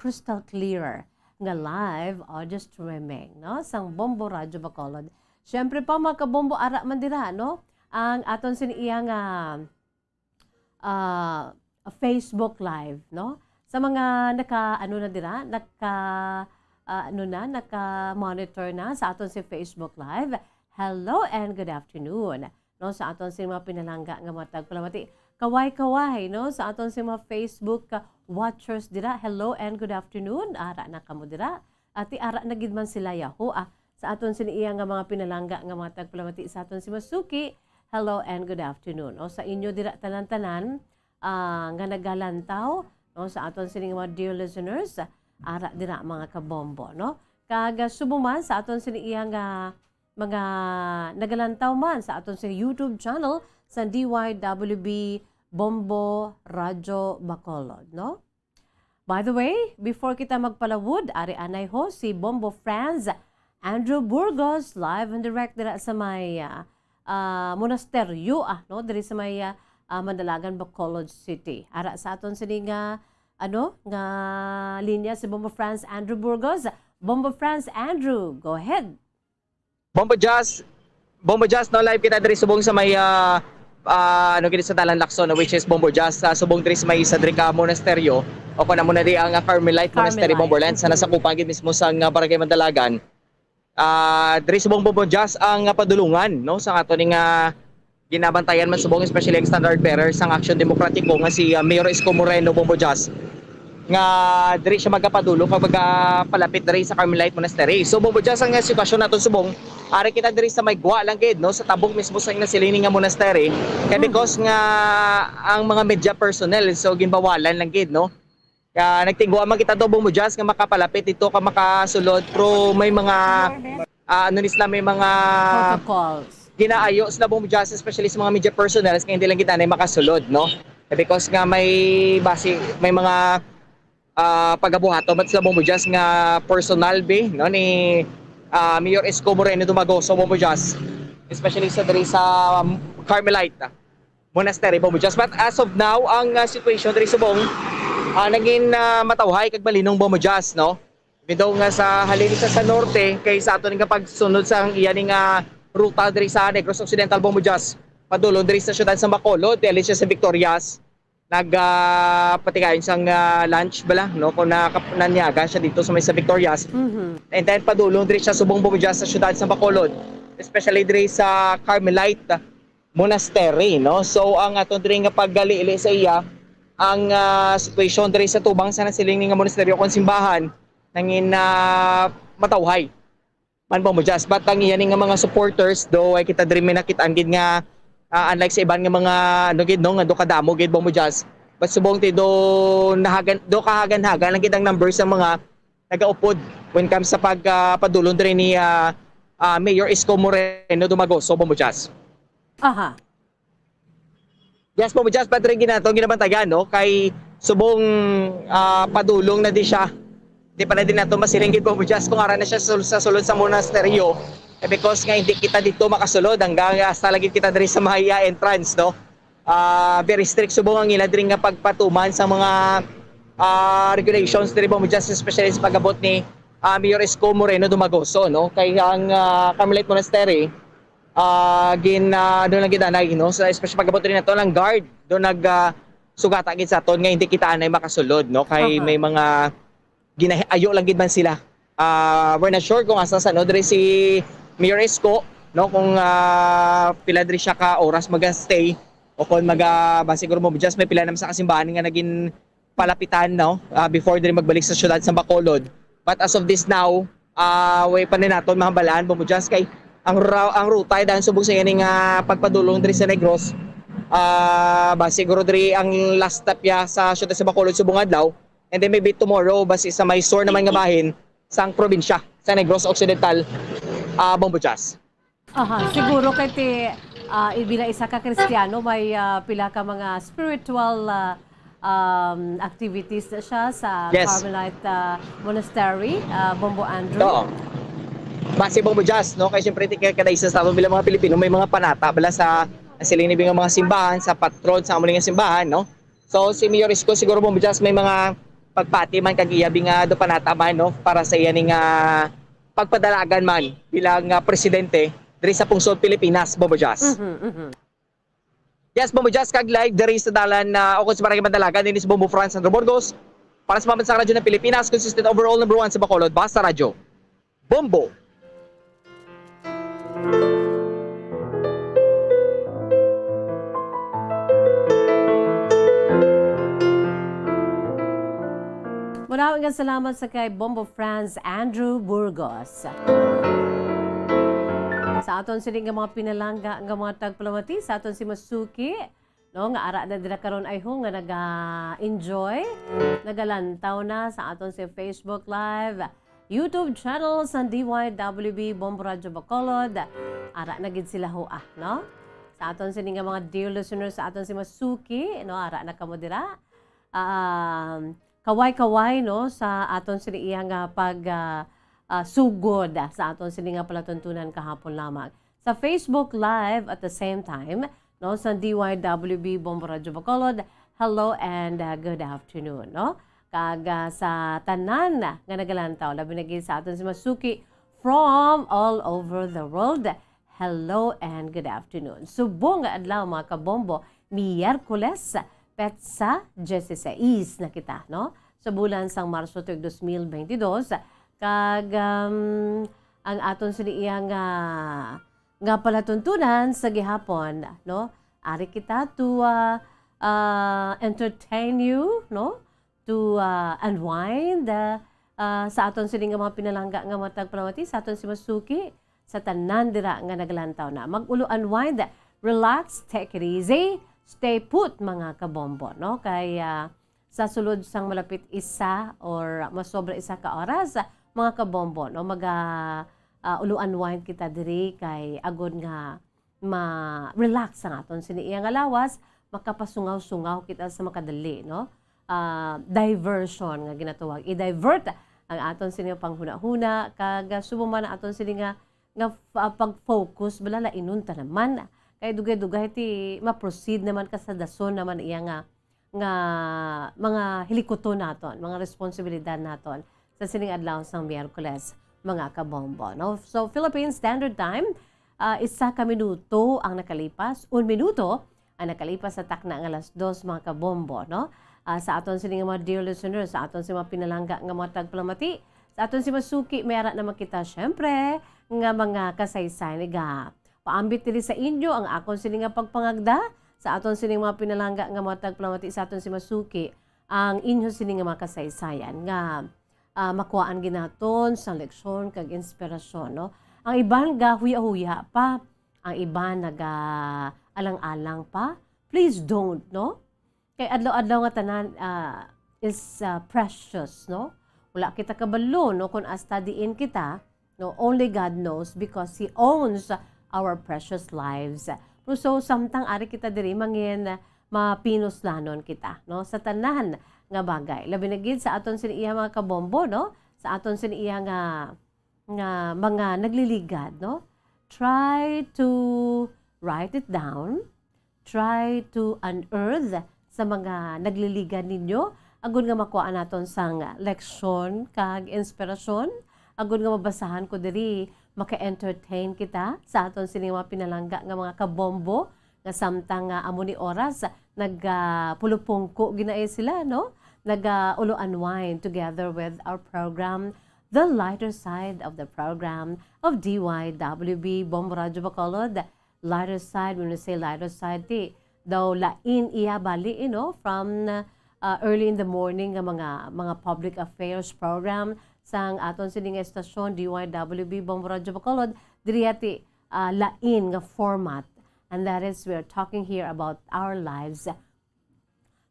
crystal clear nga live audio streaming, no? Sang Bombo Radio Bacolod. Siyempre pa, mga kabombo, ara man dira, no? Ang aton sini iya nga ah, Facebook Live, no? Sa mga naka, ano na dira, naka, ah, ano na, naka-monitor na sa aton si Facebook Live. Hello and good afternoon. No, sa aton si mga pinalangga nga mga tagpalamati. Kaway-kaway, no? Sa aton si mga Facebook ah, watchers dira. Hello and good afternoon. Ara na kamo dira. Ati ara na gid man sila yaho, ah. Sa aton sini iya nga mga pinalangga nga mga tagpalamati sa aton si Masuki. Hello and good afternoon. O sa inyo dira tanan-tanan ah, nga nagalantaw, no, sa aton sini nga mga dear listeners, ara dira mga kabombo, no? Kag ah, subong man sa aton sini iya nga mga nagalantaw man sa aton sini YouTube channel sa D Y W B Bombo Radyo Bacolod, no? By the way, before kita magpalawod, ari anay ho si Bombo Franz Andrew Burgos, live and direct dira sa may ah, ah, monasteryo, ah, no? Diri sa may ah, ah, Mandalagan, Bacolod City. Ara sa aton sini nga ano, nga linya si Bombo Franz Andrew Burgos. Bombo Franz Andrew, go ahead. Bombo Jazz, Bombo Jazz, no, live kita diri subong sa may ah, ah, ano gid sa Dalan Lacson, no, which is Bombo Jazz, sa subong diri sa may isa diri ka monasteryo o kung amo na di ang ah, Carmelite Monastery, Carmelite. Bombo Lens, sa nasakupan gid mismo sa nga barangay Mandalagan. Ah, diri subong Bombo Jazz ang ah, padulungan, no, sa ato ning ah, ginabantayan man subong, especially ang standard bearer sang Aksyon Demokratiko nga si, ah, Mayor Isko Moreno, Bombo Jazz, nga diri siya magapadulong kag magapalapit diri sa Carmelite Monastery. So, Bombo Jazz, ang, ah, sitwasyon naton subong, ari kita diri sa may gwa lang gid, no, sa tabok mismo sa nasiling nga monastery. Kay Mm. because nga ang mga media personnel, so ginbawalan lang gid, no. Ah, nagtinguha man kita do, Bombo Jazz, nga makapalapit dito ka makasulod, pero may mga, ah, ano ni sila, may mga Protocols. ginaayo sila, Bombo Jazz, especially sa mga media personnel, nga hindi lang kita na makasulod, no? Eh, because nga may basi, may mga, ah, pagabuhaton man sila, Bombo Jazz, nga personal be, no, ni, ah, Mayor Isko Moreno Dumagoso, Bombo Jazz, especially sa diri sa, um, Carmelite, ah, Monastery, Bombo Jazz. But as of now, ang, ah, situation diri subong, ah, naging, ah, matawhay kag malinong, Bombo Jazz, no? Even though nga sa halin sa, sa norte, kay sa aton nga pagsunod sa ang iya ni nga ruta diri sa Negros Occidental, Bombo Jazz, padulong diri sa siyudad sa Bacolod, dili siya sa Victorias, nag, ah, patigayon sang, ah, lunch bala, no? Kung nakap-, nanyaga siya dito sa may sa Victorias. Mhm. And then padulong diri siya subong, Bombo Jazz, sa siyudad sa Bacolod, especially diri sa Carmelite Monastery, no? So, ang aton diri nga paggalili sa iya, ang, ah, situation diri sa tubang sa nasiling ni nga monasteryo kon simbahan, nangin, ah, matawhay man, Bombo Jazz. But ang iya ni nga mga supporters, do ay kita diri may nakita ang gid nga, ah, unlike sa iban nga mga, ano gid, no, nga do kadamo gid, Bombo Jazz. But subong ti do nahagan, do kahagan-hagan lang gid ang numbers sa mga nagaupod when comes sa pag, ah, padulong diri ni, ah, ah, Mayor Isko Moreno Dumagoso, Bombo Jazz. Aha. Yes, Bombo Jazz, Padre, ginato, ginabantayan, no? Kay subong, ah, padulong na di siya. Di pa na din nato masiling gid, Bombo Jazz, kung ara na siya sul-, sa sulod sa monasteryo. Eh, because nga hindi kita dito makasulod hanggang hasta lagi kita diri sa may, ah, entrance, no? Ah, very strict subong ang ila diri nga pagpatuman sa mga, ah, regulations diri, Bombo Jazz, especially sa pag-abot ni, ah, Mayor Isko Moreno Dumagoso, no? Kay ang, ah, Carmelite Monastery, ah, gin, ah, ano lang gid anay, no? Sa, especially pag-abot rin nato lang guard, do nag, ah, sugata gid sa aton nga hindi kita anay makasulod, no? Kay Aha. may mga ginahi-, ayo lang gid man sila. Ah, we're not sure kung asa sa, no, diri si Mayor Isko, no, kung, ah, pila diri siya ka oras maga-stay o kung maga, ba, siguro mo just may pila naman sa kasimbahan nga naging palapitan, no, ah, before diri magbalik sa siyudad sa Bacolod. But as of this now, ah, way pa ni naton mahambalaan, Bombo Jazz, kay ang ra-, ang ruta ay daan subong sa ini nga pagpadulong diri sa Negros. Ah, ba, siguro diri ang last stop ya sa siyudad sa Bacolod subong adlaw. And then maybe tomorrow, basi sa may sur naman nga bahin sang probinsya sa Negros Occidental, ah, Bombo Jazz. Aha, siguro kay ti, ah, i-, bilang isa ka Kristiyano, may, ah, pila ka mga spiritual, ah, um, activities na siya sa Yes. Carmelite, ah, Monastery, ah, Bombo Andrew. Oo. Base, Bombo Jazz, no? Kay siyempre, ti-, kada isa sa aton bilang mga Pilipino, may mga panata bala sa, sa siling ni nga mga simbahan, sa patron sa amo nga simbahan, no? So, si Mayor Isko siguro, Bombo Jazz, may mga pagpati man kag iya bi nga do panata man, no, para sa iya ni nga pagpadalagan man bilang, ah, presidente diri sa pungsod Pilipinas, Bombo Jazz. Mhm, mhm. Yes, Bombo Jazz, kag live diri sa dalan na o kung sa Barangay Mandalagan, ini si Bombo Franz Sandro Burgos para sa Pambansang Radyo ng Pilipinas, consistent overall number one sa Bacolod, Basta Radyo. Bombo. Muna nga salamat sa kay Bombo Franz Andrew Burgos. Sa aton sini nga mga pinalangga nga mga tagpalamati, sa aton si Masuki, no, nga ara na dira karon ay ho nga naga-enjoy, nagalantaw na sa aton si Facebook Live, YouTube channel sa D Y W B Bombo Radyo Bacolod. Ara na gid sila ho, ah, no? Sa aton sini nga mga dear listeners, sa aton si Masuki, no, ara na kamo dira. Um, kaway-kaway, no, sa aton sini iya nga pag, ah, ah, sugod, ah, sa aton sini nga palatuntunan kahapon lamang. Sa Facebook Live at the same time, no, sa D Y W B Bombo Radyo Bacolod, hello and, ah, good afternoon, no? Kag, ah, sa tanan nga nagalantaw, labi na gid sa aton si Masuki from all over the world, hello and good afternoon. Subong nga adlaw, mga kabombo, Miyerkules, petsa dieciséis na kita, no? Sa bulan sang Marso tuig dos mil beintidos, kag, um, ang aton sini iya nga Nga palatuntunan sa gihapon, no? Ari kita to, ah, ah, entertain you, no? To, ah, unwind, ah, ah, sa aton sini nga mga pinalangga nga matag palamati, sa aton si Masuki, sa tanan dira nga naglantaw na. Mag-ulo, unwind, relax, take it easy, stay put, mga kabombo, no? Kay, ah, sa sulod sang malapit isa or masobra isa ka oras, mga kabombo, no? Maga, ah, ulo, unwind kita diri kay agod nga ma-relax ang aton sini iya nga lawas, makapasungaw-sungaw kita sa makadali, no? Ah, diversion nga ginatawag. I-divert ang aton sini nga panghunahuna, kag, ah, subong man ang aton sini nga, nga f-, ah, pag-focus, bala, lainon ta naman. Kay dugay-dugay ti ma-proceed naman ka sa dason naman iya nga, nga mga hilikuton naton, mga responsibilidad naton sa sining adlaw sang Miyerkules, mga kabombo, no? So, Philippine Standard Time, ah, isa ka minuto ang nakalipas, un minuto ang nakalipas sa takna nga alas dos, mga kabombo, no? Ah, sa aton sini nga mga dear listeners, sa aton sa mga pinalangga nga mga tagpalamati, sa aton si Masuki, may ara naman kita, syempre, nga mga kasaysayan. Iga, paambit diri sa inyo ang akon sini nga pagpangagda, sa aton sini mga pinalangga nga mga tagpalamati, sa aton si Masuki, ang inyo sini nga mga kasaysayan nga, ah, makuhaan ginaton sa leksyon kag inspirasyon, no? Ang iban gahuya-huya pa, ang iban naga-alang-alang pa. Please don't, no? Kay adlaw-adlaw nga tanan, ah, is, ah, precious, no? Wala kita kabalo, no, kung hasta diin kita, no? Only God knows because He owns our precious lives. Pero so, samtang ari kita diri, mangin, ah, mapinuslanon kita, no, sa tanan nga bagay. Labi na gid sa aton sini iya mga kabombo, no? Sa aton sini iya nga, nga mga nagliligad, no? Try to write it down. Try to unearth sa mga nagliligad ninyo, agud nga makuha naton sang leksyon kag inspirasyon, agud nga mabasahan ko diri, maka-entertain kita sa aton sini mga pinalangga nga mga kabombo, nga samtang nga amo ni oras, nag, ah, pulupungko ginaay sila, no? Nag, ah, ulo unwind together with our program, The Lighter Side of the Program of D Y W B Bombo Radyo Bacolod. Lighter side, when we say lighter side, ti daw lain iya bali, you know, from, uh, early in the morning nga mga, mga public affairs program sang aton sini nga estasyon, D Y W B Bombo Radyo Bacolod, diri ti, uh, lain nga format. And that is, we are talking here about our lives,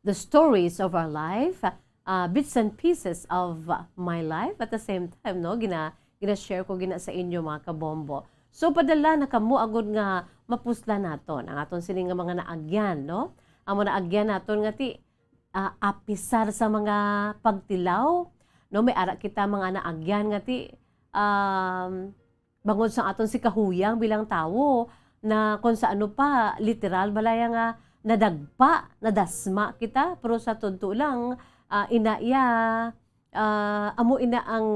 the stories of our life, uh, bits and pieces of, uh, my life. At the same time, no, gina-, gina-share ko gina sa inyo, mga kabombo. So, padala na kamo agud nga mapuslan naton ang aton sini nga mga naagyan, no? Ang mga naagyan naton nga ti, ah, apisar sa mga pagtilaw, no? May ara kita mga naagyan nga ti, um, bangod sa aton si kahuyang bilang tawo, na kung sa ano pa, literal balaya nga nadagpa, nadasma kita, pero sa totoo lang, ah, ina iya, ah, amo ina ang,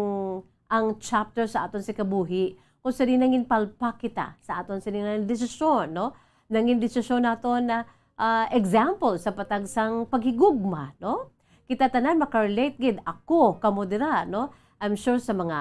ang chapter sa aton si kabuhi, kung sa di nangin palpak kita sa aton sini nga desisyon, no? Nangin desisyon naton na, ah, example sa patag sang paghigugma, no? Kita tanan makarelate gid, ako, kamo dira, no? I'm sure sa mga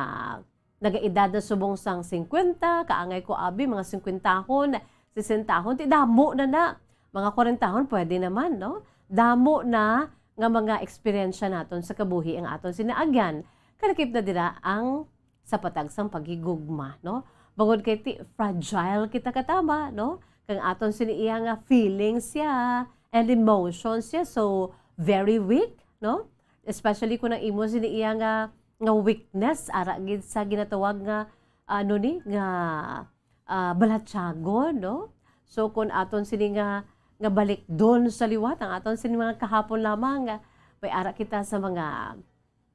nagaedad na subong sang singkwenta, kaangay ko abi, mga singkwentahon, sesentahon, ti damo na na. Mga kwarentahon, pwede naman, no? Damo na nga mga eksperyensya naton sa kabuhi ang aton sinaagyan. Kalakip na dira ang sa patag sang paghigugma, no? Bangod kay ti fragile kita katama, no? Kang aton sini iya nga feelings siya and emotions siya, so very weak, no? Especially kung ang imo sini iya nga, nga weakness, ara gid sa ginatawag nga, ano ni, nga, ah, balatyagon, no? So, kung aton sini nga, nga balikdon sa liwat, ang aton sini mga kahapon lamang, nga may ara kita sa mga,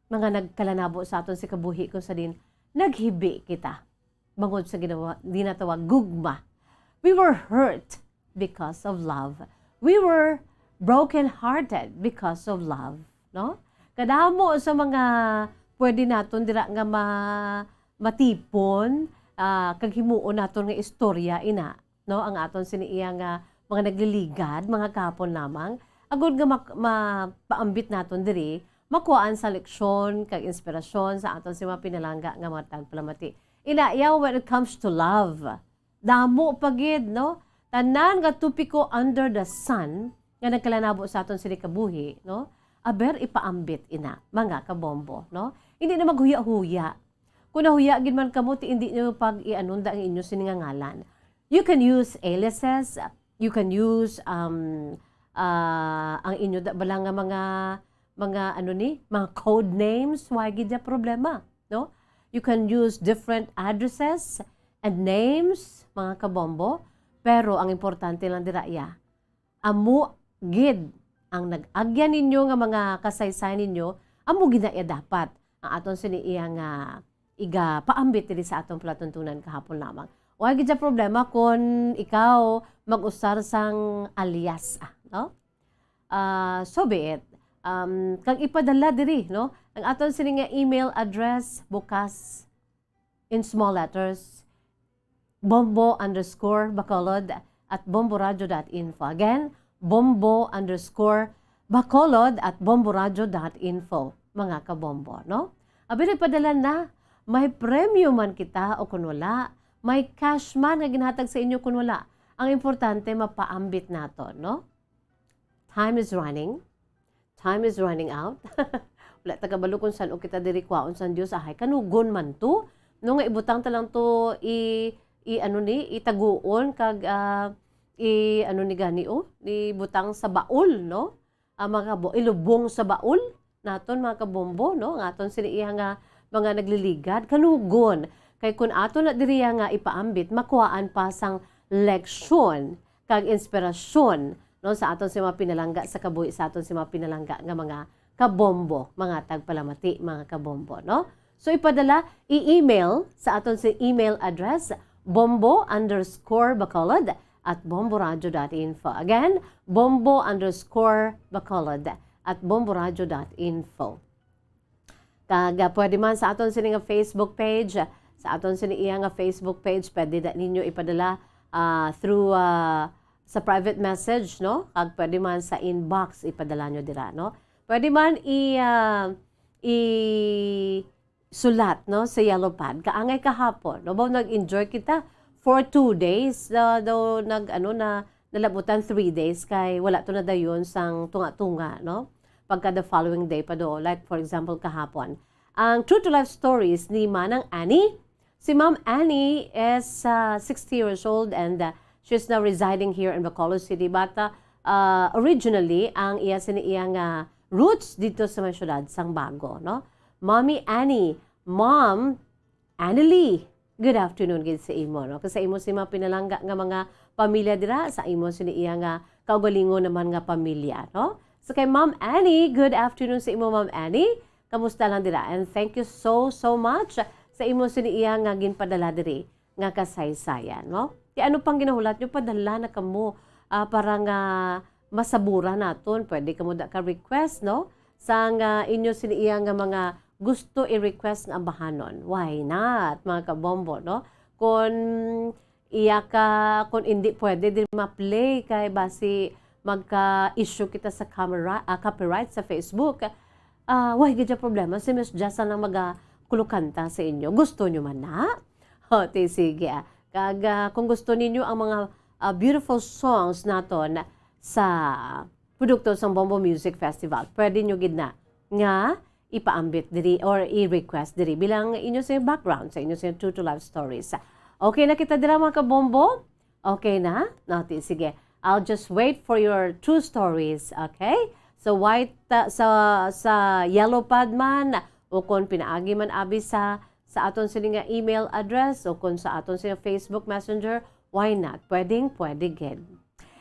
mga nagkalanabo sa aton si kabuhi, kung sa din, naghibi kita bangod sa ginawa, ginatawag gugma. We were hurt because of love. We were broken-hearted because of love, no? Kadamo sa mga pwede naton dira nga ma-, matipon, ah, kag himuon naton nga istorya ina, no? Ang aton sini iya nga mga nagliligad, mga kahapon lamang, agud nga mak-, mapaambit naton diri, makuhaan sa leksyon kag inspirasyon sa aton si mga pinalangga nga mga tagpalamati. Ina iya, when it comes to love, damo pa gid, no? Tanan nga topiko under the sun nga nagkalanabo sa aton sini kabuhi, no? Aber, ipaambit ina, mga kabombo, no? Hindi na maghuya-huya. Kung nahuya gid man kamo, ti hindi nyo pag-ianunda ang inyo sini nga ngalan. You can use aliases, you can use, um, ah, ang inyo da-, bala nga mga, mga, ano ni, mga code names, why gid ya problema, no? You can use different addresses and names, mga kabombo, pero ang importante lang dira iya, amo gid ang nag-agyan ninyo nga mga kasaysayan ninyo, amo gid na iya dapat ang aton sini iya nga igapaambit diri sa aton palatuntunan kahapon lamang. Wa gid siya problema kon ikaw mag-usar sang alias, ah, no? Ah, so be it. Um, kag ipadala diri, no? Ang aton sini nga email address bukas in small letters, bombo underscore bacolod at bomboradio dot info. Again, bombo underscore bacolod at bomboradio dot info, mga kabombo, no? Abi, nagpadala na. May premyo man kita o kun wala, may cash man nga ginhatag sa inyo kun wala. Ang importante, mapaambit naton, no? Time is running. Time is running out. Wala ta kabalo kung san-o kita diri kwaon sang Dios. Ahay, kanugon man to. No, nga ibutang ta lang to, i, i, ano ni, itaguon kag, ah, i, ano ni gani, oh, ibutang sa baul, no? Ah, mga kabo-, ilubong sa baul naton, mga kabombo, no? Ang aton sini iya nga mga nagliligad, kanugon. Kay kun ato na diriya nga ipaambit, makuhaan pa sang leksyon kag inspirasyon, no, sa aton sa mga pinalangga sa kabuhi, sa aton sa mga pinalangga nga mga kabombo, mga tagpalamati, mga kabombo, no? So, ipadala, i-email sa aton sa email address, bombo underscore bacolod at bomboradio dot info. Again, bombo underscore bacolod at bomboradio dot info. Kag, ah, pwede man sa aton sini nga Facebook page, sa aton sini iya nga Facebook page, pwede da ninyo ipadala, ah, through, ah, sa private message, no? Kag pwede man sa inbox ipadala nyo dira, no? Pwede man i, ah, i sulat, no, sa Yellow Pad. Kaangay kahapon, no? Ba, nag-enjoy kita for two days, ah, daw nag, ano, na, nalabutan three days kay wala to nadayon sang tunga-tunga, no? Pagka the following day pa do, like, for example, kahapon. Ang True to Life Stories ni Manang Annie. Si Ma'am Annie is, ah, sixty years old and, ah, she's now residing here in Bacolod City. But, ah, ah, originally, ang iya sini iya nga roots dito sa may syudad sang Bago, no? Mommy Annie, Mom Annalie, good afternoon gid sa imo, no? Kag sa imo si mga pinalangga nga mga pamilya dira, sa imo sini iya nga kaugalingon naman nga pamilya, no? So kay Ma'am Annie, good afternoon sa imo, Ma'am Annie. Kamusta lang dira? And thank you so, so much sa imo sini iya nga ginpadala diri nga kasaysayan, no? Ti ano pang ginahulat nyo, padala na kamo, ah, para nga masabura naton. Pwede kamo da ka request, no? Sang, ah, inyo sini iya nga mga gusto i-request nga ambahanon. Why not, mga kabombo, no? Kon iya ka, kon indi pwede din ma-play kay basi magka-issue kita sa camera, ah, copyright sa Facebook. Ah, why gid siya problema? Si Miss Jess lang maga-, kulukanta sa inyo. Gusto nyo man na? O, ti sige, ah. Kag, ah, kung gusto ninyo ang mga, ah, beautiful songs naton sa produkto sang Bombo Music Festival, pwede nyo gid na nga ipaambit diri or i-request diri bilang inyo sa background, sa inyo sa True to Life Stories. Okay na kita dira, mga kabombo? Okay na? No, ti sige. I'll just wait for your true stories, okay? So, white, uh, sa, sa Yellow Pad man, o kon pinaagi man abi sa, sa aton sini nga email address, o kon sa aton sini nga Facebook Messenger, why not? Pwedeng, pwede gid.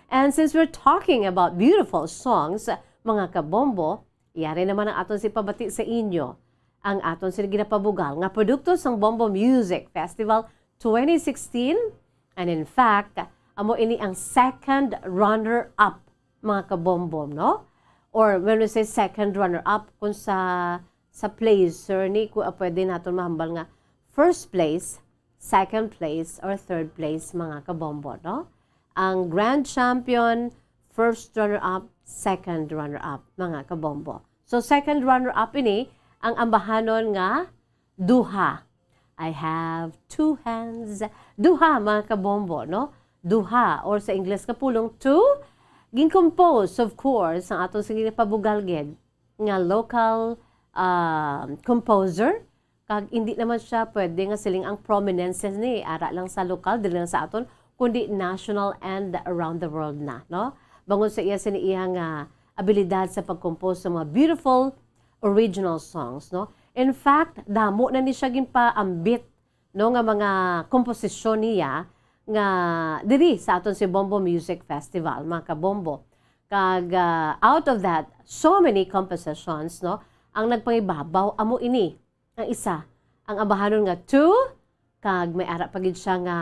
And since we're talking about beautiful songs, mga kabombo, yari naman ang aton si pabati sa inyo, ang aton sini ginapabugal nga produkto sang Bombo Music Festival twenty sixteen. And in fact, amo ini ang second runner-up, mga kabombo, no? Or when we say second runner-up, kung sa, sa placer ni, kung, ah, pwede naton mahambal nga first place, second place, or third place, mga kabombo, no? Ang grand champion, first runner-up, second runner-up, mga kabombo. So, second runner-up ini ang ambahanon nga duha. I have two hands. Duha, mga kabombo, no? Duha, or sa Ingles nga pulong, two. Gin-compose, of course, ang aton sini pabugal gid nga local, ah, composer. Kag hindi naman siya pwede nga siling ang prominence ni ara lang sa lokal, dili lang sa aton, kundi national and around the world na, no? Bangod sa iya sini iya nga abilidad sa pag-compose sa mga beautiful original songs, no? In fact, damo na ni siya ginpaambit, no, nga mga komposisyon niya nga diri sa aton si Bombo Music Festival, mga kabombo. Kag, ah, out of that, so many compositions, no, ang nagpangibabaw amo ini. Ang isa, ang ambahanon nga two, kag may ara pa gid siya nga,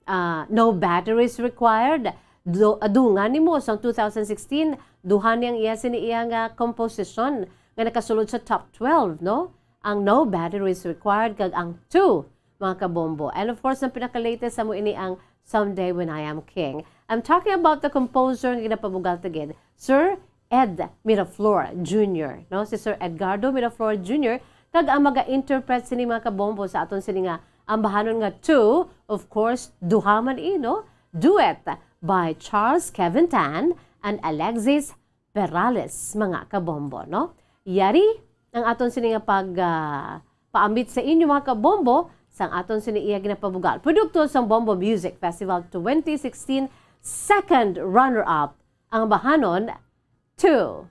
ah, No Batteries Required. Do-, dungan nimo sang two thousand sixteen, duha ni ang iya sini iya nga komposisyon nga nakasulod sa top twelve, no? Ang No Batteries Required kag ang two, mga kabombo. And of course, ang pinaka-latest sa mo ini ang Someday When I Am King. I'm talking about the composer nga ginapabugal ta gid, Sir Ed Miraflor Junior, no? Si Sir Edgardo Miraflor Junior, kag ang maga-interpret sini, mga kabombo, sa aton sini nga ambahanon nga two, of course, duha man i, no? Duet by Charles Kevin Tan and Alexis Perales, mga kabombo, no? Yari ang aton sini nga pag, ah, paambit sa inyo, mga kabombo, sang aton sini iya ginapabugal. Produkto sang Bombo Music Festival twenty sixteen, second runner-up ang bahanon two.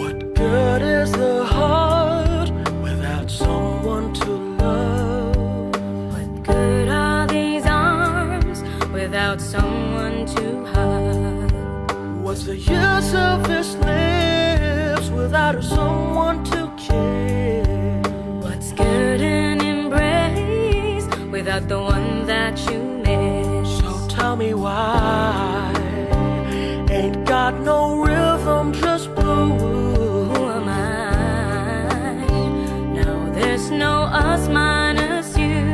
What good is the heart without someone to love? What good are these arms without someone to hug? What's the use of these lips without someone to kiss? What's good an embrace without the one that you miss? So tell me why. Ain't got no rhythm, just blue. Who am I? Now there's no us minus you.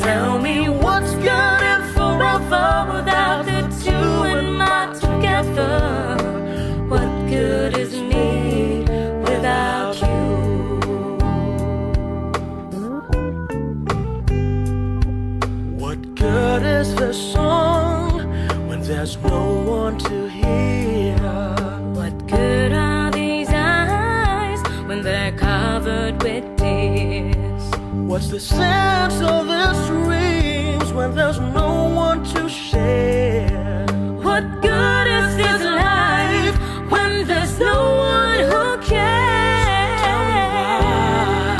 Tell me what's good in forever without the two in my together. What good is me without you? What good is the song when there's no one to hear? What good are these eyes when they're covered with tears? What's the sense of these dreams when there's no one to share? What good is this life when there's no one who cares? Tell me why.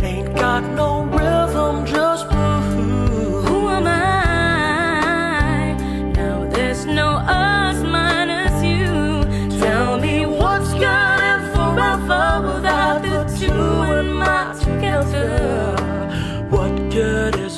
Ain't got no rhythm, just blue. Who am I? Now there's no us minus you. Tell me what's good and forever without the two in my together. What good is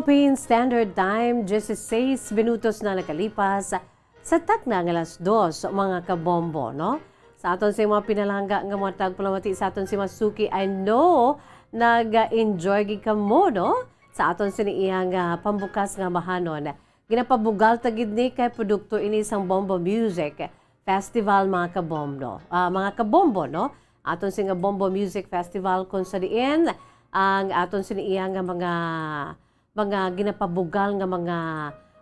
Philippine Standard Time, dieciséis minutos na nakalipas sa takna nga alas dos, mga kabombo, no? Sa aton sa mga pinalangga nga mga tagpalamati, sa aton sa mga suki, I know nag-enjoy gid kamo, no? Sa aton sini iyang, ah, pambukas nga bahanon. Ginapabugal ta gid ni kay produkto ini sang Bombo Music Festival, mga kabombo. Ah, mga kabombo, no? Aton sini nga Bombo Music Festival, kung sa diin ang aton sini iya nga mga, mga ginapabugal nga mga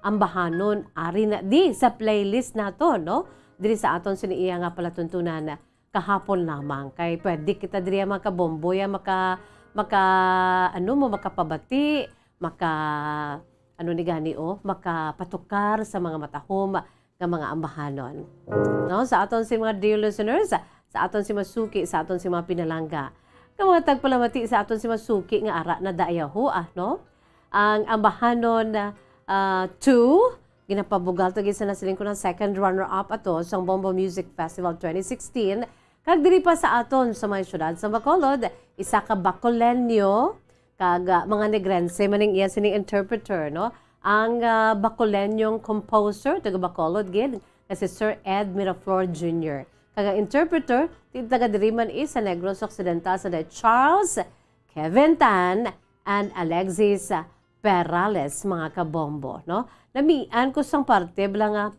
ambahanon, ari na di sa playlist nato, no? Diri sa aton sini iya nga palatuntunan kahapon lamang. Kay pwede kita diri, mga kabombo, ya, maka, maka, ano mo, makapabati, maka, ano ni gani, oh, makapatukar sa mga matahom nga mga ambahanon. No, sa aton si mga dear listeners, sa aton si masuki, sa aton si mga pinalangga, nga mga tagpalamati sa aton si masuki nga ara na dayaho, ah, no? Ang ambahanon, ah, two, ginapabugal to gid sa nasiling ko ng second runner-up ato sa Bombo Music Festival twenty sixteen. Kag diri pa sa aton sa may siyudad sa Bacolod, isa ka Bacoleño, kag, ah, mga Negrense man ang iya sining interpreter, no? Ang, ah, Bacoleñong composer, taga Bacolod gid, nga si Sir Ed Miraflor Junior. Kag ang interpreter, ti-, taga diri man is sa Negros Occidental, sa Charles Kevin Tan and Alexis Perales, mga kabombo, no? Namian ko sang parte bala nga,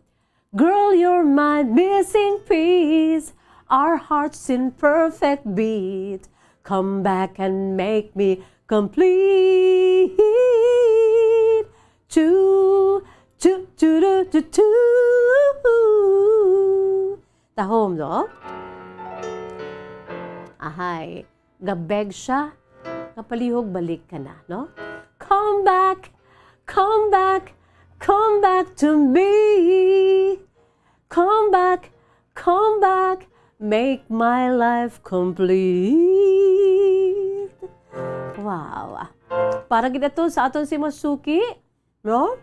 "Girl, you're my missing piece. Our hearts in perfect beat. Come back and make me complete." Choo, choo, choo, choo, choo, choo. Tahom, no? Ahay, gabeg siya, nga palihog balik ka na, no? "Come back, come back, come back to me. Come back, come back, make my life complete." Wow. Para gid ato sa aton si masuki, no?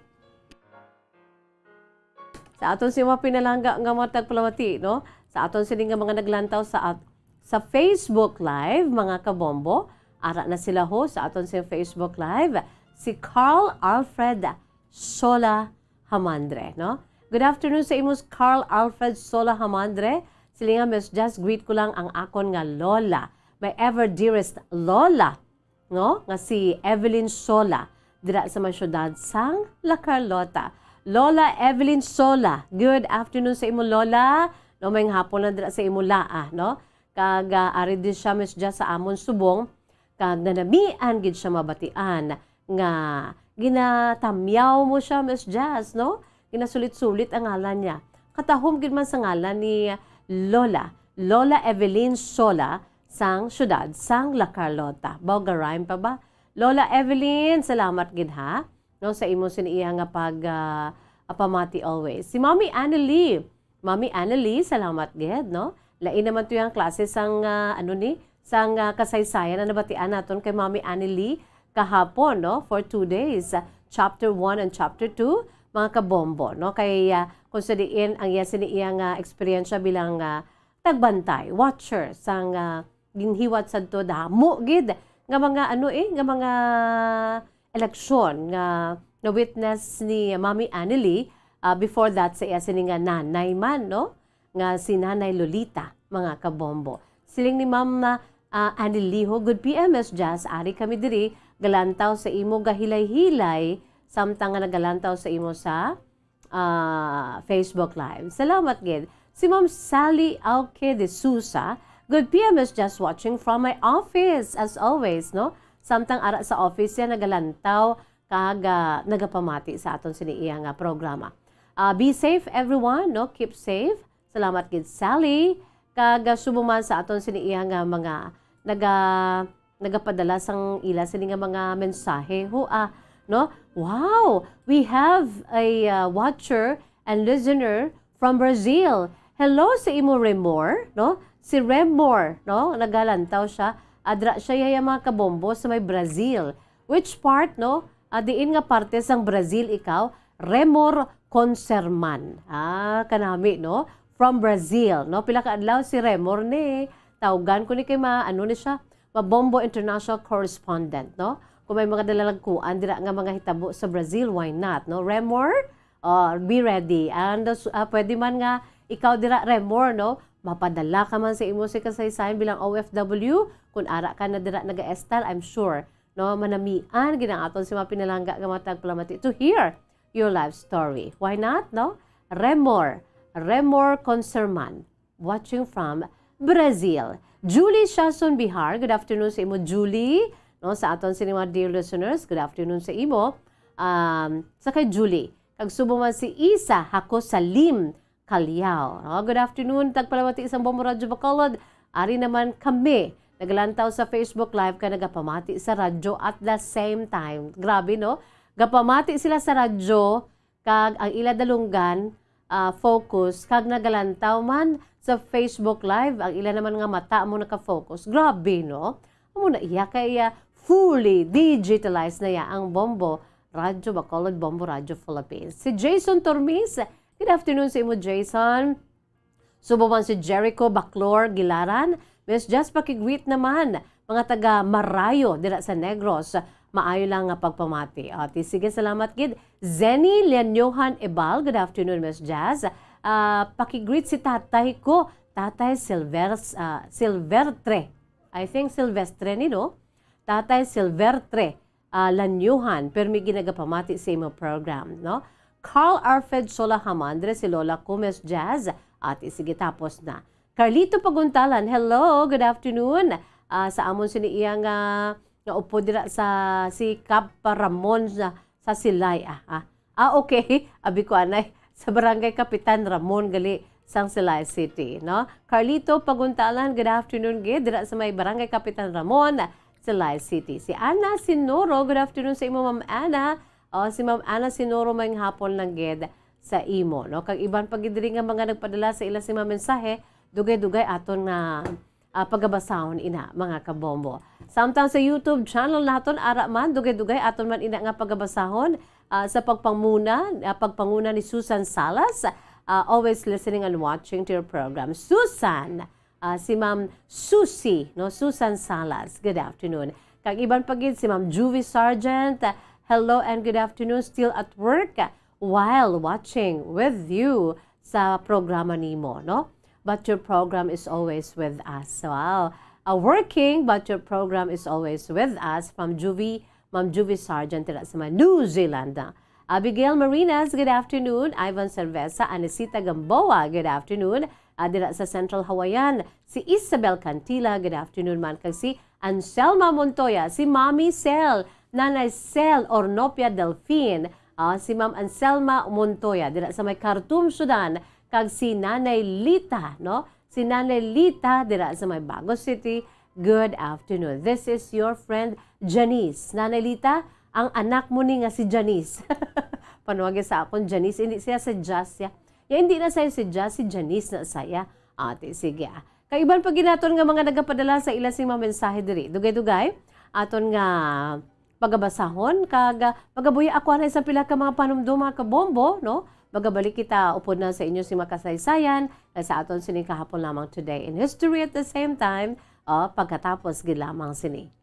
Sa aton si mga pinalangga nga mga tagpalamati, no? Sa aton sini nga mga naglantaw sa at-, sa Facebook Live, mga kabombo, ara na sila ho sa aton si Facebook Live, si Carl Alfred Sola Hamandre, no? Good afternoon sa imo, Carl Alfred Sola Hamandre. Silinga, "Miss Jazz, greet ko lang ang akon nga lola, my ever dearest lola, no, nga si Evelyn Sola, dira sa may siyudad sang La Carlota." Lola Evelyn Sola, good afternoon sa imo, lola. No, may hapon na dira sa imo, laa, no? Kag, ah, ari di siya, Miss Jazz, sa amon subong, kag nanamian gid siya mabatian nga ginatamyaw mo siya, Miss Jazz, no? Ginasulit-sulit ang ngalan niya. Katahom gid man sa ngalan ni Lola, Lola Evelyn Sola, sang siyudad sang La Carlota. Baw ga-rhyme pa ba? Lola Evelyn, salamat gid ha, no, sa imo sini iya nga pag, ah, pamati always. Si Mommy Annalie, Mommy Annalie, salamat gid, no? Lain naman to yung klase sang, ah, ano ni, sang, ah, kasaysayan na nabatian naton kay Mommy Annalie kahapon, no? For two days, ah, chapter one and chapter two, mga kabombo, no? Kay, ah, kung sa diin ang iya sini iya nga eksperyensya bilang, ah, tagbantay, watcher, sang, ah, ginhiwat sadto damo gid nga mga, ano, eh, nga mga eleksyon nga na-witness ni Mami Annalie, ah, before that sa iya sini nga nanay man, no? Nga si Nanay Lolita, mga kabombo. Siling ni Ma'am na, ah, Annalie ho, "Good P M, Miss Jazz, ari kami diri, galantaw sa imo gahilay-hilay, samtang nga nagalantaw sa imo sa, ah, Facebook Live." Salamat gid. Si Ma'am Sally Auque de Sousa, "Good P M, Miss Jazz, watching from my office, as always," no? Samtang ara sa office siya, nagalantaw kag, ah, nagapamati sa aton sini iya nga programa. Ah, be safe, everyone, no? Keep safe. Salamat gid, Sally. Kag, ah, subong man sa aton sini iya nga mga naga-, nagapadala sang ila sini nga mga mensahe. Ho, ah, no? Wow! We have a, ah, watcher and listener from Brazil. Hello sa imo, Remor, no? Si Remor, no? Nagalantaw siya. Adra siya, yaya, mga kabombo, sa may Brazil. Which part, no? Ah, diin nga parte sang Brazil ikaw? Remor Conserman. Ah, kanami, no? From Brazil, no? Pila ka adlaw si Remor ni? Tawgan ko ni kay ma-, ano ni siya? Mabombo international correspondent, no? kung may mga dalalagkuan dira nga mga hitabo sa Brazil, why not, no? Remor, uh, be ready. And, uh, su- ah, pwede man nga ikaw dira, Remor, no? Mapadala ka man sa imo sa kasaysayan bilang O F W, kung ara ka na dira nag-estar, I'm sure, no, manamian gid ang aton si mga pinalangga nga mga tagpalamati to hear your life story. Why not, no? Remor, Remor Conserman, watching from Brazil. Julie Shason Bihar, good afternoon sa imo, Julie. No, sa aton sini mga dear listeners, good afternoon sa imo. Um, sa kay Julie, kag subo man si Isa Hako Salim Callao. No, good afternoon, tagpalamati sang Bombo Radyo Bacolod. Ari naman kami, nagalantaw sa Facebook Live ka nagapamati sa radyo at the same time. Grabe, no? Gapamati sila sa radyo, kag ang ila dalunggan, ah, focus, kag nagalantaw man sa Facebook Live, ang ila naman nga mata amo naka-focus. Grabe, no? Amo na iya kay, ah, fully digitalized na iya ang Bombo Radyo Bacolod, Bombo Radyo Philippines. Si Jason Tormis, good afternoon sa imo, Jason. Subo man si Jericho Baclor Gilaran, Miss Jazz, pakigreet naman, mga taga Marayo dira sa Negros. Maayo lang nga pagpamati. O, ti, sige, salamat gid. Zenny Lianyohan Ebal, good afternoon, Miss Jazz. Ah, pakigreet si tatay ko, Tatay Silvers-, ah, Silvertre. I think Silvestre ni, no? Tatay Silvertre, ah, Lanyuhan, permi ginagapamati sa imo program, no? Carl Alfred Solahaman, dre si Lola ko, Miss Jazz, ati, sige, tapos na. Carlito Paguntalan, hello, good afternoon. Ah, sa amon sini iya nga, nga upod dira sa si Kap Ramon sa, sa Silay, ah, ah. Ah, okay. Abi ko anay sa Barangay Kapitan Ramon gali sang Silay City, no? Carlito Paguntalan, good afternoon gid dira sa may Barangay Kapitan Ramon, Silay City. Si Ana Sinoro, good afternoon sa imo, Ma'am Ana. O, si Ma'am Ana Sinoro, may hapon lang gid sa imo, no? Kag iban pa gid diri nga mga nagpadala sa ila sing mga mensahe, dugay-dugay aton nga, ah, pagabasahon ina, mga kabombo. Samtang sa YouTube channel naton, ara man, dugay-dugay aton man ina nga pagabasahon, ah, sa pagpanguna, ah, pagpanguna ni Susan Salas, ah, always listening and watching to your program. Susan, ah, si Ma'am Susie, no? Susan Salas, good afternoon. Kag iban pa gid si Ma'am Juvie Sargent, ah, hello and good afternoon, still at work, ah, while watching with you sa programa nimo, no? But your program is always with us. Wow. Ah, working, but your program is always with us. From Juvie, Ma'am Juvie Sargent, dira sa mga New Zealand na. Abigail Marinas, good afternoon. Ivan Cerveza, Anisita Gamboa, good afternoon. Ah, dira sa Central Hawaiian, si Isabel Cantila, good afternoon man. Kag si Anselma Montoya, si Mami Cel, Nanay Cel Ornopia Delfin, ah, si Ma'am Anselma Montoya, dira sa may Khartoum, Sudan, kag si Nanay Lita, no? Si Nanay Lita, dira sa may Bago City, good afternoon. This is your friend, Janice. Nanay Lita, ang anak mo ni nga si Janice. Panuwagi sa akon, Janice, hindi siya sa Jazz, ya. Ya, hindi na saya si Jazz, si Janice na saya. Ate, sige, ah. Kaiban pa ginaton nga mga nagapadala sa ila sing mga mensahe diri. Dugay-dugay, aton nga pagabasahon, kag, ah, magabuya ako anay sa pila ka mga panumdom, mga kabombo, no? Magabalik kita upod na sa inyo si makasaysayan, kag sa aton sining kahapon lamang today in history at the same time, ah, pagkatapos gid lamang sini.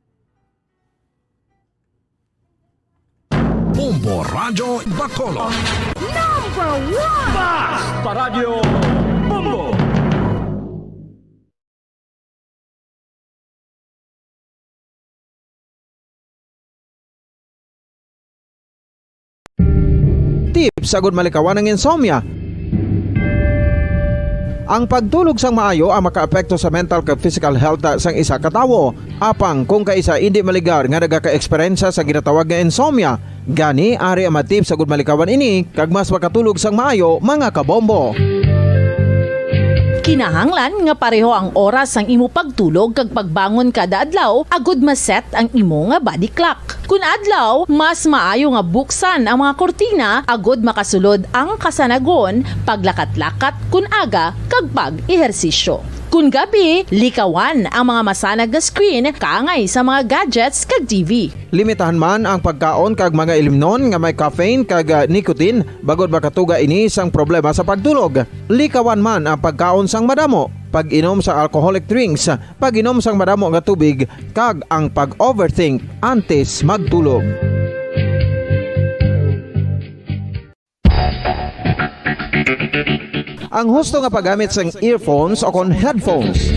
Bombo Radyo Bacolod. Number one! Basta Radyo Bombo! Tips agud malikawan ang insomnia. Ang pagtulog sang maayo ang makaapekto sa mental kag physical health sang isa ka tawo. Apang kung kaisa indi maligar nga nagaka-eksperyensya sa ginatawag nga insomnia, gani ari ang mga tips agud malikawan ini kag mas makatulog sang maayo, mga kabombo. Kinahanglan nga pareho ang oras sang imo pagtulog kag pagbangon kada adlaw agud ma-set ang imo nga body clock. Kun adlaw, mas maayo nga buksan ang mga kurtina agud makasulod ang kasanagon, paglakat-lakat kun aga, kag pag-ehersisyo. Kun gabi, likawan ang mga masanag nga screen kaangay sa mga gadgets kag T V. Limitahan man ang pagkaon kag mga ilimnon nga may caffeine kag, ah, nicotine, bangod makatuga ini sang problema sa pagtulog. Likawan man ang pagkaon sang madamo, pag-inom sa alcoholic drinks, pag-inom sang madamo nga tubig, kag ang pag-overthink antes magtulog. Ang husto nga paggamit sang earphones o kon headphones.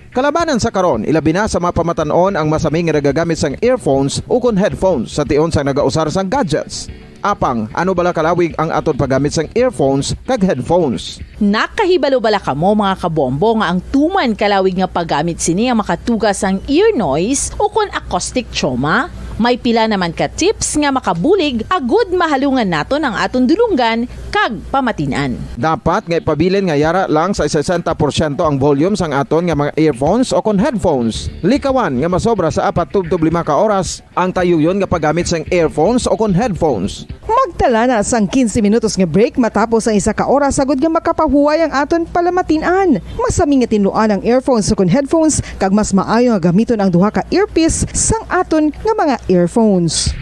Kalabanan sa karon, ilabi na sa mga pamatan-on ang masami nga nagagamit sang earphones o kon headphones sa tion sang nagausar sang gadgets. Apang, ano bala kalawig ang aton paggamit sang earphones kag headphones? Nakahibalo bala kamo, mga kabombo, nga ang tuman kalawig nga paggamit sini ang makatuga sang ear noise o kon acoustic trauma? May pila naman ka tips nga makabulig agud mahalungan naton ang aton dulonggan kag pamatin-an. Dapat nga ipabilin nga yara lang sa sesenta porsyento ang volume sang aton nga mga earphones o kon headphones. Likawan nga masobra sa apat tubtob lima ka oras ang tayuyon nga paggamit sang earphones o kon headphones. Magtala na sang quince minutos nga break matapos ang isa ka oras agud nga makapahuway ang aton palamatin-an. Masami nga tinluan ang earphones o kon headphones, kag mas maayo nga gamiton ang duha ka earpiece sang aton nga mga earphones.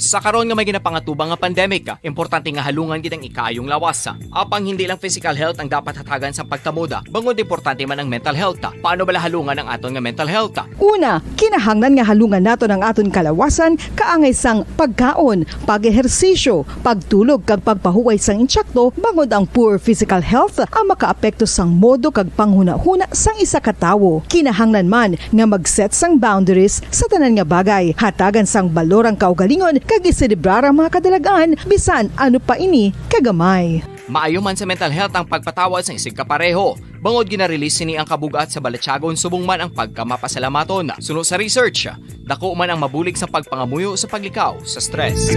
Sa karon nga may ginapangatubang nga pandemic, importante nga halungan gid ang ikaayong lawas. Apang hindi lang physical health ang dapat hatagan sang pagtamod, bangod importante man ang mental health. Paano bala halungan ang aton nga mental health? Una, kinahanglan nga halungan naton ang aton kalawasan kaangay sang pagkaon, pag-ehersisyo, pagtulog kag pagpahuway sang insakto, bangod ang poor physical health ang makaapekto sang modo kag panghunahuna sang isa ka tawo. Kinahanglan man nga mag-set sang boundaries sa tanan nga bagay, hatagan sang balor ang kaugalingon kag iselebrar ang mga kadalag-an bisan ano pa ini kagamay. Maayo man sa mental health ang pagpatawad sang isigkapareho, bangod gina-release sini ang kabug-at sa balatyagon subong man ang pagkamapasalamaton. Suno sa research, dako man ang mabulig sa pagpangamuyo sa paglikaw sa stress.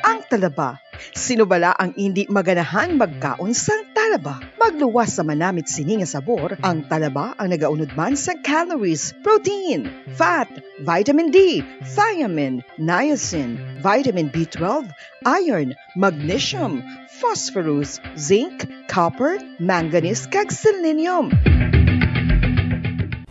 Ang talaba. Sino bala ang indi maganahan magkaon sang talaba? Magluwas sa manamit sini nga sabor, ang talaba ang nagaunod man sa calories, protein, fat, vitamin D, thiamine, niacin, vitamin B twelve, iron, magnesium, phosphorus, zinc, copper, manganese, kag selenium.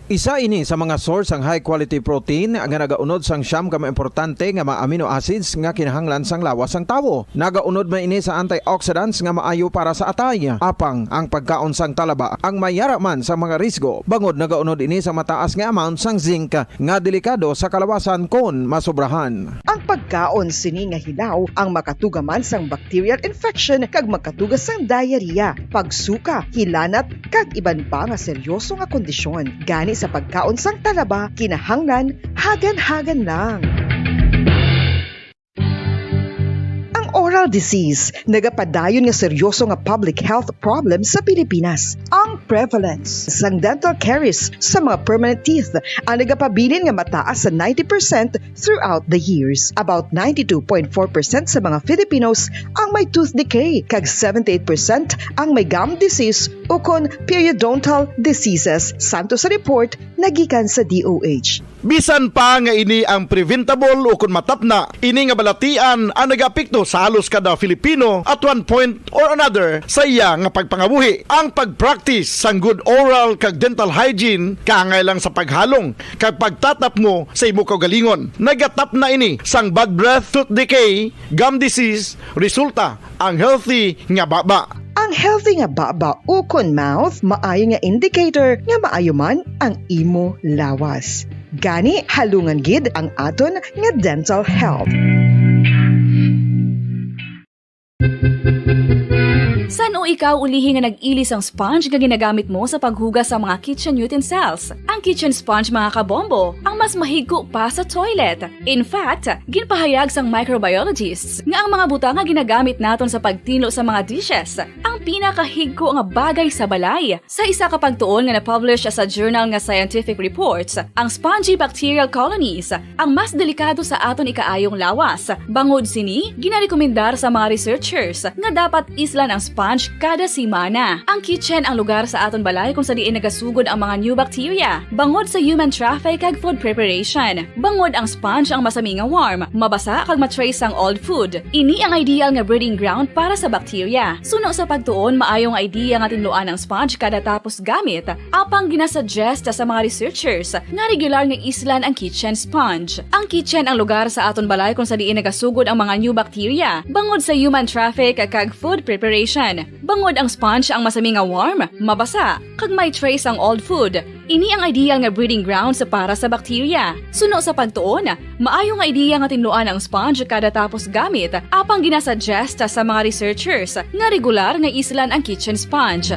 Isa ini sa mga source sang high quality protein nga nagaunod sang siyam ka mga importante nga mga amino acids nga kinahanglan sang lawas sang tawo. Nagaunod man ini sa antioxidants nga maayo para sa atay. Apang ang pagkaon sang talaba ang may yara man sa mga risgo, bangod nagaunod ini sa mataas nga amount sang zinc nga delikado sa kalawasan kon masobrahan. Ang pagkaon sini nga hilaw ang makatuga man sang bacterial infection kag makatuga sang diarrhea, pagsuka, hilanat, kag iban pa nga seryoso nga kondisyon. Gani sa pagkaon sang talaba, kinahanglan hagan-hagan lang. Ang oral disease nagapadayon nga seryoso nga public health problem sa Pilipinas. Ang prevalence sang dental caries sa mga permanent teeth ang nagapabilin nga mataas sa ninety percent throughout the years. About ninety-two point four percent sa mga Filipinos ang may tooth decay, kag seventy-eight percent ang may gum disease ukon periodontal diseases, santo sa report nagikan sa D O H. Bisan pa nga ini ang preventable ukon matapna, ini nga balatian ang nagaapekto sa halos kada Filipino at one point or another sa iya nga pagpangabuhi. Ang pag-practice sang good oral kag dental hygiene kaangay lang sa paghalong kag pagtatapmo sa imo kaugalingon. Nagatapna ini sang bad breath, tooth decay, gum disease, resulta ang healthy nga baba. Ang healthy nga baba ukon mouth maayo nga indicator nga maayo man ang imo lawas. Gani, halungan gid ang aton nga dental health. San-o ikaw ulihi nga nag-ili sang sponge nga ginagamit mo sa paghugas sa mga kitchen utensils? Ang kitchen sponge, mga kabombo, ang mas mahigko pa sa toilet. In fact, ginpahayag sang microbiologists nga ang mga butang nga ginagamit naton sa pagtinlo sa mga dishes ang pinakahigko nga bagay sa balay. Sa isa ka pagtuon nga na-publish sa journal nga Scientific Reports, ang spongy bacterial colonies ang mas delikado sa aton ikaayong lawas. Bangod sini, ginarekomendar sa mga researchers nga dapat islan ang sponge Kada semana. Ang kitchen ang lugar sa aton balay kung sa diin nagasugod ang mga new bacteria, bangod sa human traffic kag food preparation. Bangod ang sponge ang masami nga warm, mabasa kag ma-trace ang old food. Ini ang ideal nga breeding ground para sa bacteria. Suno sa pagtuon, maayo nga idea nga tinluan ang sponge kada tapos gamit, apang ginasuggest sa mga researchers nga regular nga islan ang kitchen sponge. Ang kitchen ang lugar sa aton balay kung sa diin nagasugod ang mga new bacteria, bangod sa human traffic kag food preparation. Bangod ang sponge ang masami nga warm, mabasa, kag may trace ang old food. Ini ang ideal nga breeding ground sa para sa bacteria. Suno sa pagtuon, maayo nga idea nga tinluan ang sponge kada tapos gamit, apang ginasuggest sa mga researchers nga regular nga islan ang kitchen sponge.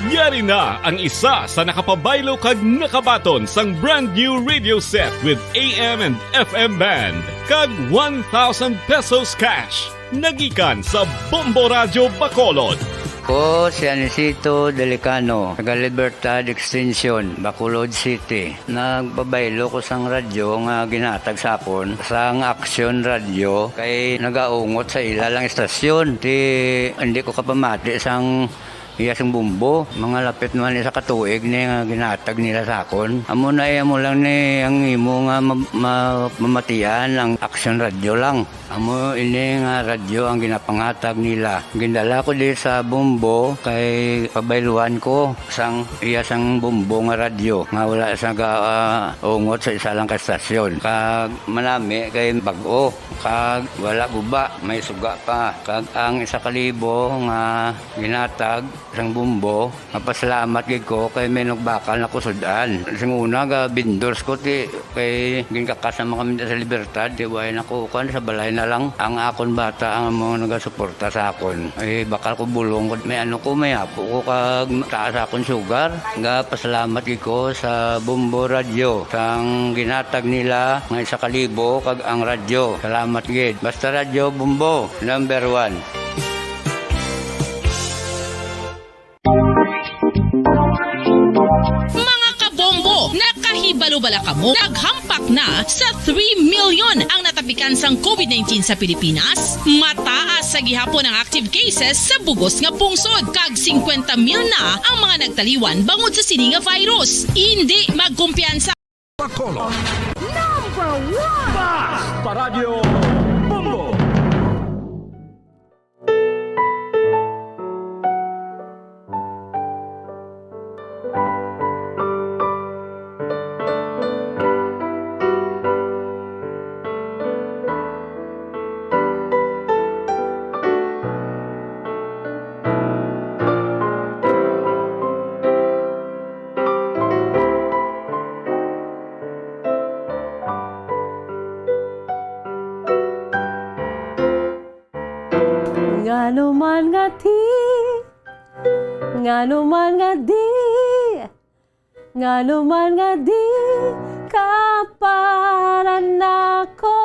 Yari na ang isa sa nakapabaylo kag nakabaton sang brand new radio set with A M and F M band kag one thousand pesos cash. Nagikan sa Bombo Radyo Bacolod. Ko si Anisito Delicano, taga Libertad Extension, Bacolod City. Nagpabaylo ko sang radyo nga ginatag sa akon sang Action Radio kay nagaungot sa ila lang istasyon. Ti hindi ko kapamati sang iya sing bumbo. Mga lapit naman isa ka tuig ni nga ginatag nila sa akon. Amo na iya mo lang ni ang imo nga ma- ma- mamatian ang Action Radio lang. Amo ini nga radyo ang ginapangatag nila. Gindala ko di sa Bombo kay pabayluan ko sang iya sang Bombo nga radyo nga wala sa ga, ah, ungot sa isa lang ka estasyon. Kag manami kay bag-o, kag wala guba, may suga pa. Kag ang isa ka libo nga ginatag sang Bombo, mapasalamat gid ko kay may nagbakal na ko sud-an. Sing una ga vendors ko ti kay ginkakas naman kami sa Libertad, ti way na ko kuan sa balay na lang. Ang akon bata ang mga nagasuporta sa akon. Ay bakal ko bulong ko may ano ko may apo ko kag taas akon sugar. Ga pasalamat gid ko sa Bombo Radio sang ginatag nila nga isa ka libo kag ang radyo. Salamat gid. Basta Radyo Bombo, number one. Mga kabombo, nakahibalo bala kamo? Naghampak na sa three million ang natapikan sang COVID nineteen sa Pilipinas. Mataas sa gihapon ang active cases sa bugos nga pungsod, kag singkwenta mil na ang mga nagtaliwan bangod sa sini nga virus. Indi magkumpiyansa. Bacolod. Number one! Basta Radyo Bombo! Ngano man nga di, ngano man nga di, ngano man nga di ka para nako.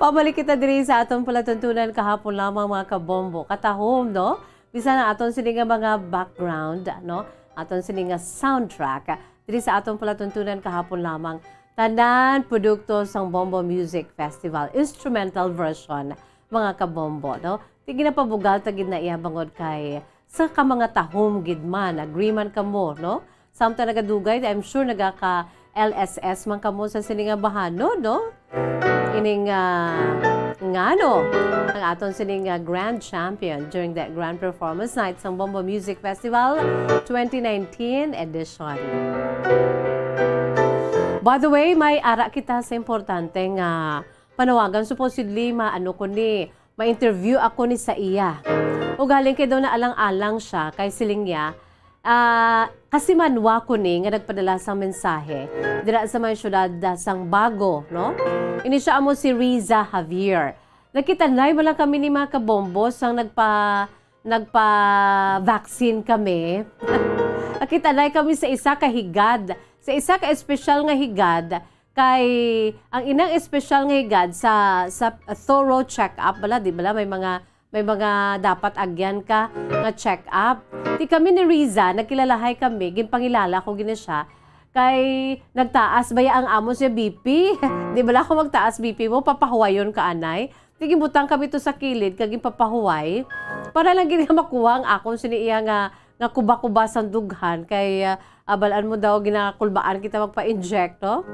Pabalik kita diri sa aton palatuntunan kahapon lamang, mga kabombo. Katahom, no? Bisan ang aton sini nga mga background, no? Aton sini nga soundtrack diri sa aton palatuntunan kahapon lamang. Tanan produkto sang Bombo Music Festival, instrumental version, mga kabombo, no? Ti ginapabugal ta gid na iya bangod kay sa ka mga tahom gid man, agree man kamo, no? Samtang nagadugay, I'm sure nagaka L S S man kamo sa sini nga bahanon, no? Ining ah, ngano ang aton sining ah, grand champion during the grand performance night sang Bombo Music Festival twenty nineteen edition. By the way, may ara kita sa importante nga panawagan. Supposedly, maano ko ni, ma-interview ako ni sa iya. Ugaling kay daw naalang-alang siya kay siling niya, ah, kasimanwa ko ni nga nagpadala sang mensahe dira sa may siyudad, ah, sang Bago, no? Ini siya amo si Riza Javier. Nakitanay man lang kami ni mga kabombo sang nagpa-, nagpa-vaccine kami. Nakitanay kami sa isa ka higad. Sa isa ka espesyal nga higad, kay ang inang espesyal nga higad sa, sa thorough check-up, bala, di bala, may mga, may mga dapat agyan ka nga check-up. Ti kami ni Riza, nagkilalahay kami, ginpangilala ko gini siya, Kay nagtaas baya ang amon siya B P. Di bala kung magtaas B P mo, papahuwayon ka, anay? Di, ginbutang kami to sa kilid kag ginpapahuway para lang gid nga makuha ang akon sini iya nga, nga kuba-kuba sang dughan. Kay, ah, abalaan mo daw, ginakulbaan kita magpa-inject, no?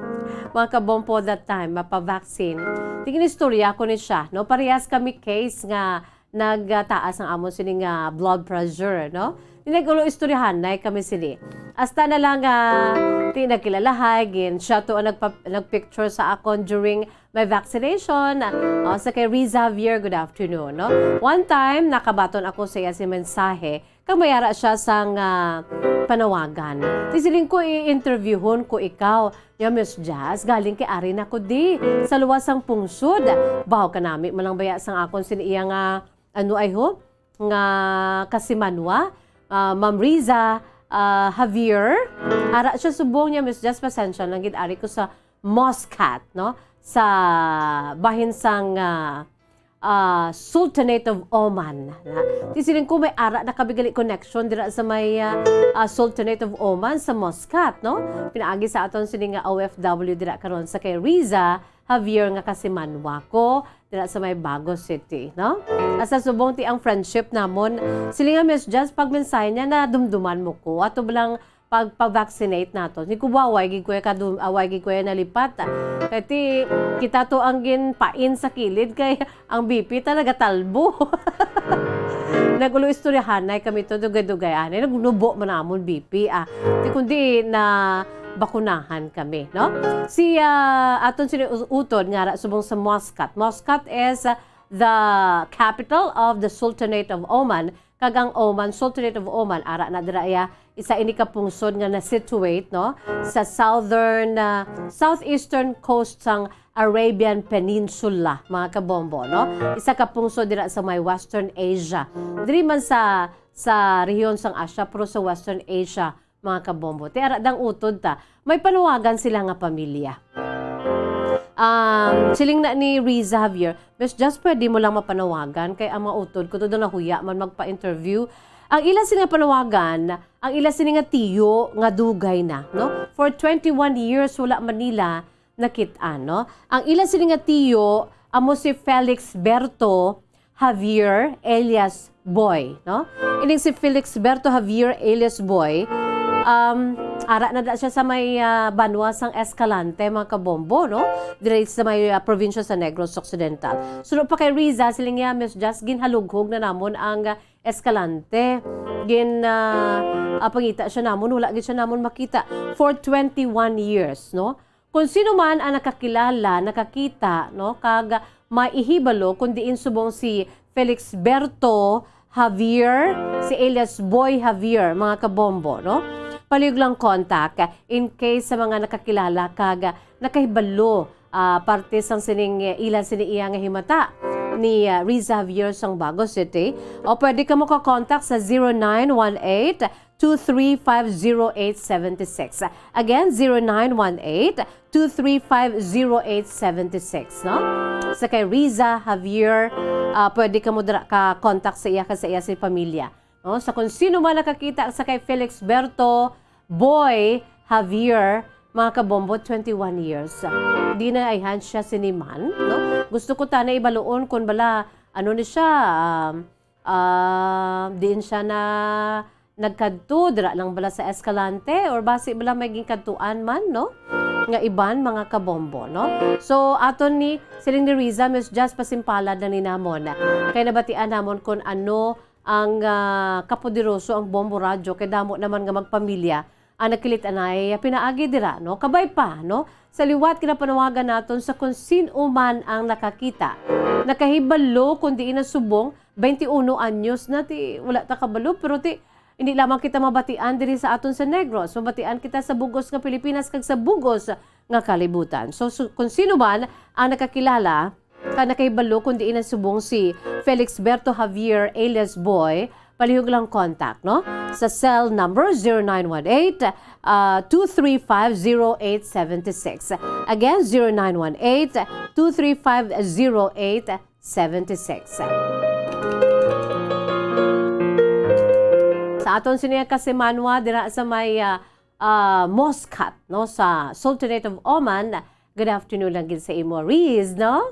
Mga kabombo, that time, mapa-vaccine. Di, ginistorya ko ni siya, no? Parehas kami case nga nagtaas ang amon sini nga blood pressure, no? Di, nag-ulo istoryahanay kami sini. Hasta na lang, ah, di, nagkilalahay, gin siya to ang nagpa-, nagpicture sa akon during my vaccination. O, sa kay Riza Javier, good afternoon, no? One time, nakabaton ako sa iya si mensahe, kag may ara siya sang, ah, panawagan. Di, siling ko, i-interviewhon ko ikaw. Nya, Miss Jazz, galing kay ari na ko di, sa luwas sang pungsod. Baho kanami man lang baya sang akon sini iya nga, ano ay ho? Nga kasimanwa, ah, Ma'am Riza, ah, Javier. Ara siya subong niya, Miss Jazz, pasensya lang gid, ari ko sa Muscat, no? Sa bahin sang, ah, ah, Sultanate of Oman. Na, di, siling ko may ara na kami gali connection dira sa may, ah, ah, Sultanate of Oman sa Muscat, no? Pinaagi sa aton sini nga O F W dira karon sa kay Riza Javier nga kasimanwa ko dira sa may Bago City, no? Asa subong ti ang friendship namon. Siling nga, Miss Jazz, pag mensahe niya, nadumduman mo ko. Ato ba lang pag, pag-vaccinate nato? Ni kuba, way gid ko ya kadum-, ah, way gid ko ya nalipat, ah. Kay ti, kita to ang ginpain sa kilid kay ang B P ta nagatalbo. Nag-ulo istoryahanay kami to, dugay-dugay, anay. Nagnubo man amon B P, ah. Di kundi na bakunahan kami, no? Si, ah, aton sini us-, utod nga ara subong sa Muscat. Muscat is, ah, the capital of the Sultanate of Oman. Kag ang Oman, Sultanate of Oman, ara na dira iya, isa ini ka pungsod nga na-situate, no, sa southern, ah, southeastern coast sang Arabian Peninsula, mga kabombo, no? Isa ka pungsod dira sa may Western Asia. Diri man sa, sa rehiyon sang Asia, pero sa Western Asia, mga kabombo. Ti ara dang utod ta. May panawagan sila nga pamilya. Um, siling na ni Riza Javier, "Miss Jazz, pwede mo lang mapanawagan kay ang mga utod ko to daw nahuya man magpa-interview." Ang ila sini nga panawagan, ang ila sini nga tiyo nga dugay na, no? For twenty-one years, wala man nila nakit-an, no? Ang ila sini nga tiyo amo si Felix Berto Javier alias Boy, no? Ining si Felix Berto Javier alias Boy, um, ara na da siya sa may, ah, banwa sang Escalante, mga kabombo, no? Diri sa may, ah, probinsya sa Negros Occidental. Suno pa kay Riza, siling niya, "Miss Jazz, ginhalughog na namon ang, ah, Escalante. Gin, ah, ah, pangita siya namon, wala gid siya namon makita for twenty-one years," no? Kung sino man ang nakakilala, nakakita, no, kag maihibalo kung diin subong si Felix Berto Javier, si alias Boy Javier, mga kabombo, no? Palihog lang contact in case sa mga nakakilala kag nakahibalo, ah, parte sang sining, eh, ila sini iya nga himata ni, ah, Riza Javier sang Bago City. O pwede kamo ka-contact sa zero nine one eight, two three five zero eight seven six. Again, zero nine one eight, two three five zero eight seven six, no? Sa kay Riza Javier, ah, pwede kamo dira ka-contact sa iya kag sa iya si pamilya, no? Sa kung sino man nakakita sa kay Felix Berto Boy Javier, mga kabombo, twenty-one years. Di na ayhan siya sini man, no? Gusto ko tana ibaluon kung bala, ano ni siya, um, ah, diin siya na nagkadto, dira lang bala sa Escalante, or basi bala may ginkadtuan man, no? Nga iban, mga kabombo, no? So, aton ni, siling ni Riza, Miss Jazz, pasimpalad na ni namon. Kay nabatian namon kung ano ang, ah, kapoderoso ang Bombo Radyo, kay damo naman nga magpamilya ang nakilit-anay pinaagi dira, no? Kabay pa, no? Sa liwat, ginapanawagan naton sa kung sin-o man ang nakakita, nakahibalo, kung diin na subong, twenty-one anyos na, ti, wala ta kabalo, pero ti, hindi lamang kita mabatian diri sa aton sa Negros, mabatian kita sa bug-os nga Pilipinas kag sa bug-os nga kalibutan. So, su-, kung sino man ang nakakilala, ka nakahibalo kung diin ang subong si Felix Berto Javier alias Boy, palihog lang contact, no? Sa cell number zero nine one eight, ah, two three five zero eight seven six. Again, zero nine one eight, two three five zero eight seven six. Sa aton sini nga kasimanwa, dira sa may, ah, ah, Muscat, no, sa Sultanate of Oman. Good afternoon lang gid sa imo, Riz, no?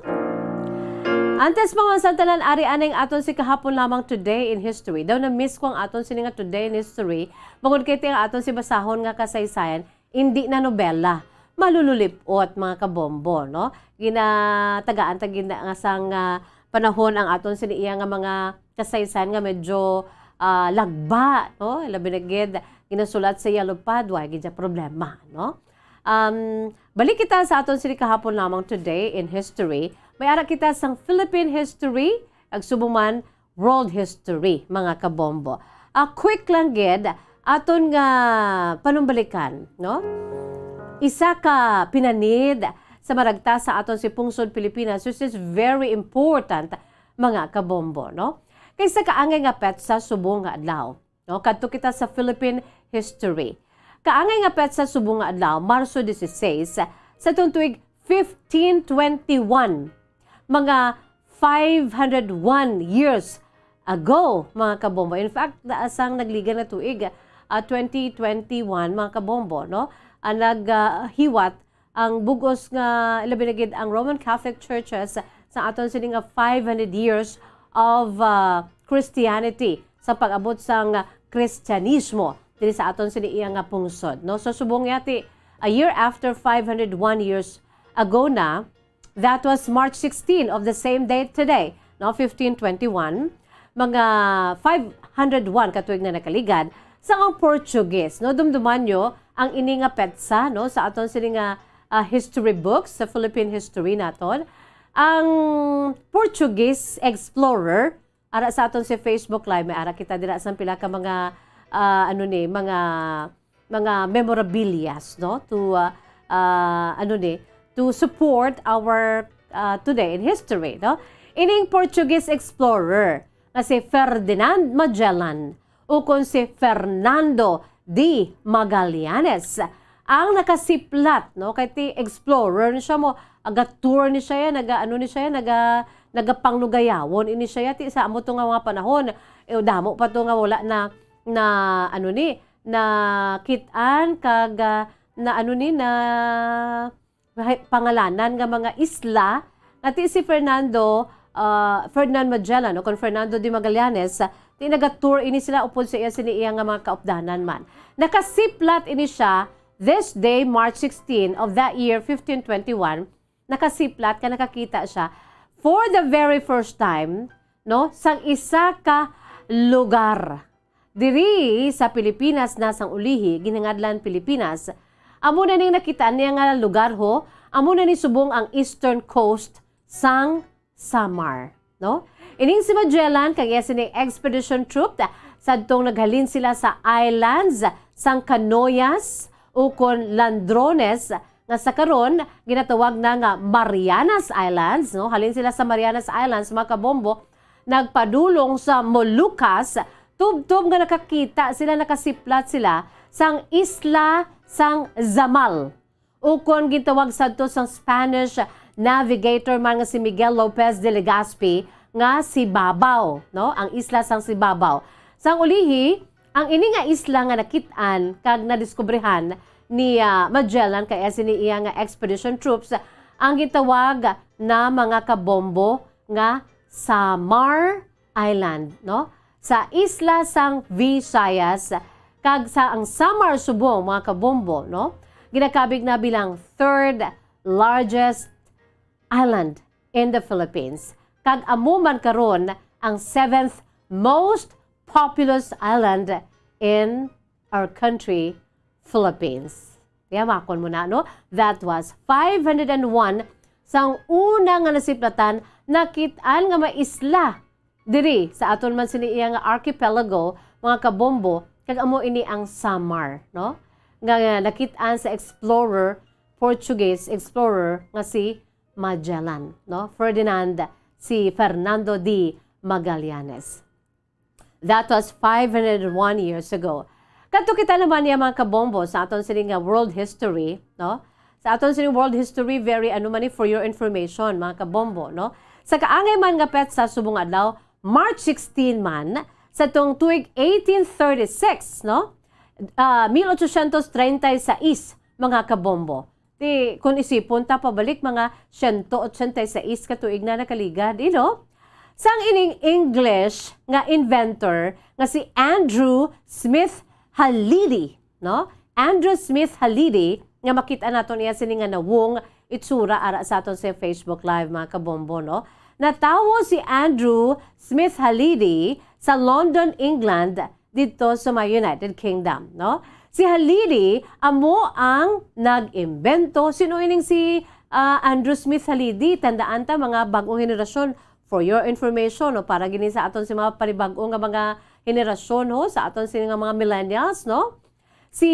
Antes pa man sa tanan, ari anay ang aton si kahapon lamang Today in History. Daw na-miss ko ang aton sini nga Today in History. Bangod kay ti ang aton si basahon nga kasaysayan, hindi na nobela. Malululip-ot, mga kabombo, no? Ginatagaan ta gina-, nga sang, ah, panahon ang aton sini iya nga mga kasaysayan nga medyo, ah, lagba, no? Labi na gid ginasulat sa iya lupad, wa gid siya problema, no? Um, balik kita sa aton sini kahapon lamang Today in History. May ara kita sang Philippine history, kag subong man world history, mga kabombo. Ah, quick lang gid, aton nga panumbalikan, no? Isa ka pinanid sa maragta sa aton si pungsod Pilipinas, which is very important, mga kabombo, no? Kay sa kaangay nga petsa subong nga adlaw, no? Kadto kita sa Philippine history. Kaangay nga petsa subong nga adlaw, Marso dieciséis, sa tuong tuig fifteen twenty-one, mga five hundred one years ago, mga kabombo. In fact, naa sang nagligan nga tuig, ah, twenty twenty-one, mga kabombo, no? Ang nag, ah, hiwat ang bugos nga, labi na gid ang Roman Catholic Churches sa aton sini nga five hundred years of, ah, Christianity, sa pag-abot sang Kristyanismo diri sa aton sini iya nga pungsod, no? So, subong yati, a year after five hundred one years ago na, that was March sixteen of the same date today, no, fifteen twenty-one. Mga five hundred one ka tuig na nakaligad, sa ang Portuguese, no? Dumduman nyo ang ini nga petsa, no, sa aton sini nga, ah, history books, sa Philippine history naton. Ang Portuguese explorer, ara sa aton si Facebook Live, may ara kita dira sang pila ka mga, ah, ano ni, mga, mga memorabilias, no? To, ah, ah, ano ni, to support our, ah, Today in History, no? Ining Portuguese explorer nga si Ferdinand Magellan, ukon si Fernando de Magallanes, ang nakasiplat, no? Kay ti explorer ni siya mo, aga-tour ni siya, naga, ano ni siya, naga, nagapanglugayawon ini siya, ti sa amo to nga mga panahon, eh, damo pa to nga wala na, na, ano ni, nakit-an kag, ah, na, ano ni, na, hay-, pangalanan nga mga isla, nga ti si Fernando, ah, Ferdinand Magellan, o kon Fernando de Magallanes, ah, ti naga-tour ini sila upod sa iya sini iya nga mga kaupdanan man. Nakasiplat ini siya this day, March sixteen of that year, fifteen twenty-one, nakasiplat ka, nakakita siya for the very first time, no, sang isa ka lugar. Diri sa Pilipinas na sang ulihi, ginangadlan Pilipinas. Amo na ning nakitaan niya nga lugar, ho. Amo na ni subong ang eastern coast sang Samar, no? Ining si Magellan kag iya sining expedition troop, sadtong naghalin sila sa islands sang Canoyas ukon Landrones, nga sa karon ginatawag na nga Marianas Islands, no? Halin sila sa Marianas Islands, mga kabombo, nagpadulong sa Moluccas, tubtob nga nakakita sila, nakasiplat sila sang isla sang Zamal, ukon gintawag sadto sang Spanish navigator man nga si Miguel Lopez de Legazpi nga si Babaw, no? Ang isla sang si Babaw. Sang ulihi, ang ini nga isla nga nakit-an kag nadiskubrihan ni, ah, Magellan kay sini iya nga expedition troops ang gintawag na mga kabombo nga Samar Island, no? Sa isla sang Visayas, kag sa ang Samar subong, mga kabombo, no? Ginakabig na bilang third largest island in the Philippines. Kag amo man karon ang seventh most populous island in our country, Philippines. Yamakon mo na, no? That was five hundred and one sang una nga nasiplatan, nakit-an nga may isla diri sa aton man sini iya nga archipelago, mga kabombo, kag amo ini ang Samar, no? Nga, nga nakit-an sa explorer, Portuguese explorer nga si Magellan, no? Ferdinand, si Fernando de Magallanes. That was five hundred one years ago. Kadto kita naman niya, mga kabombo, sa aton sini nga world history, no? Sa aton sini world history, very ano man ni, for your information, mga kabombo, no? Sa kaangay man nga petsa subong adlaw, March sixteen man, sa tong tuig eighteen thirty-six, no? ah, mil ochocientos treinta y seis, mga kabombo. Ti, kung isipon ta pabalik, mga siyento ochenta y seis ka tuig na nakaligad, you know? Sang ining English nga inventor nga si Andrew Smith Halidi, no? Andrew Smith Halidi, nga makita naton iya sini nga nawong itsura ara sa aton sa Facebook Live, mga kabombo, no? Natawo si Andrew Smith Halidi sa London, England, didto sa may United Kingdom, no? Si Halidi amo ang nag-imbento. Sino ining si, ah, Andrew Smith Halidi? Tandaan ta, mga bag-ong henerasyon. For your information, no, para gini sa aton si mga panibag-o nga mga henerasyon, ho, sa aton sini nga mga millennials, no? Si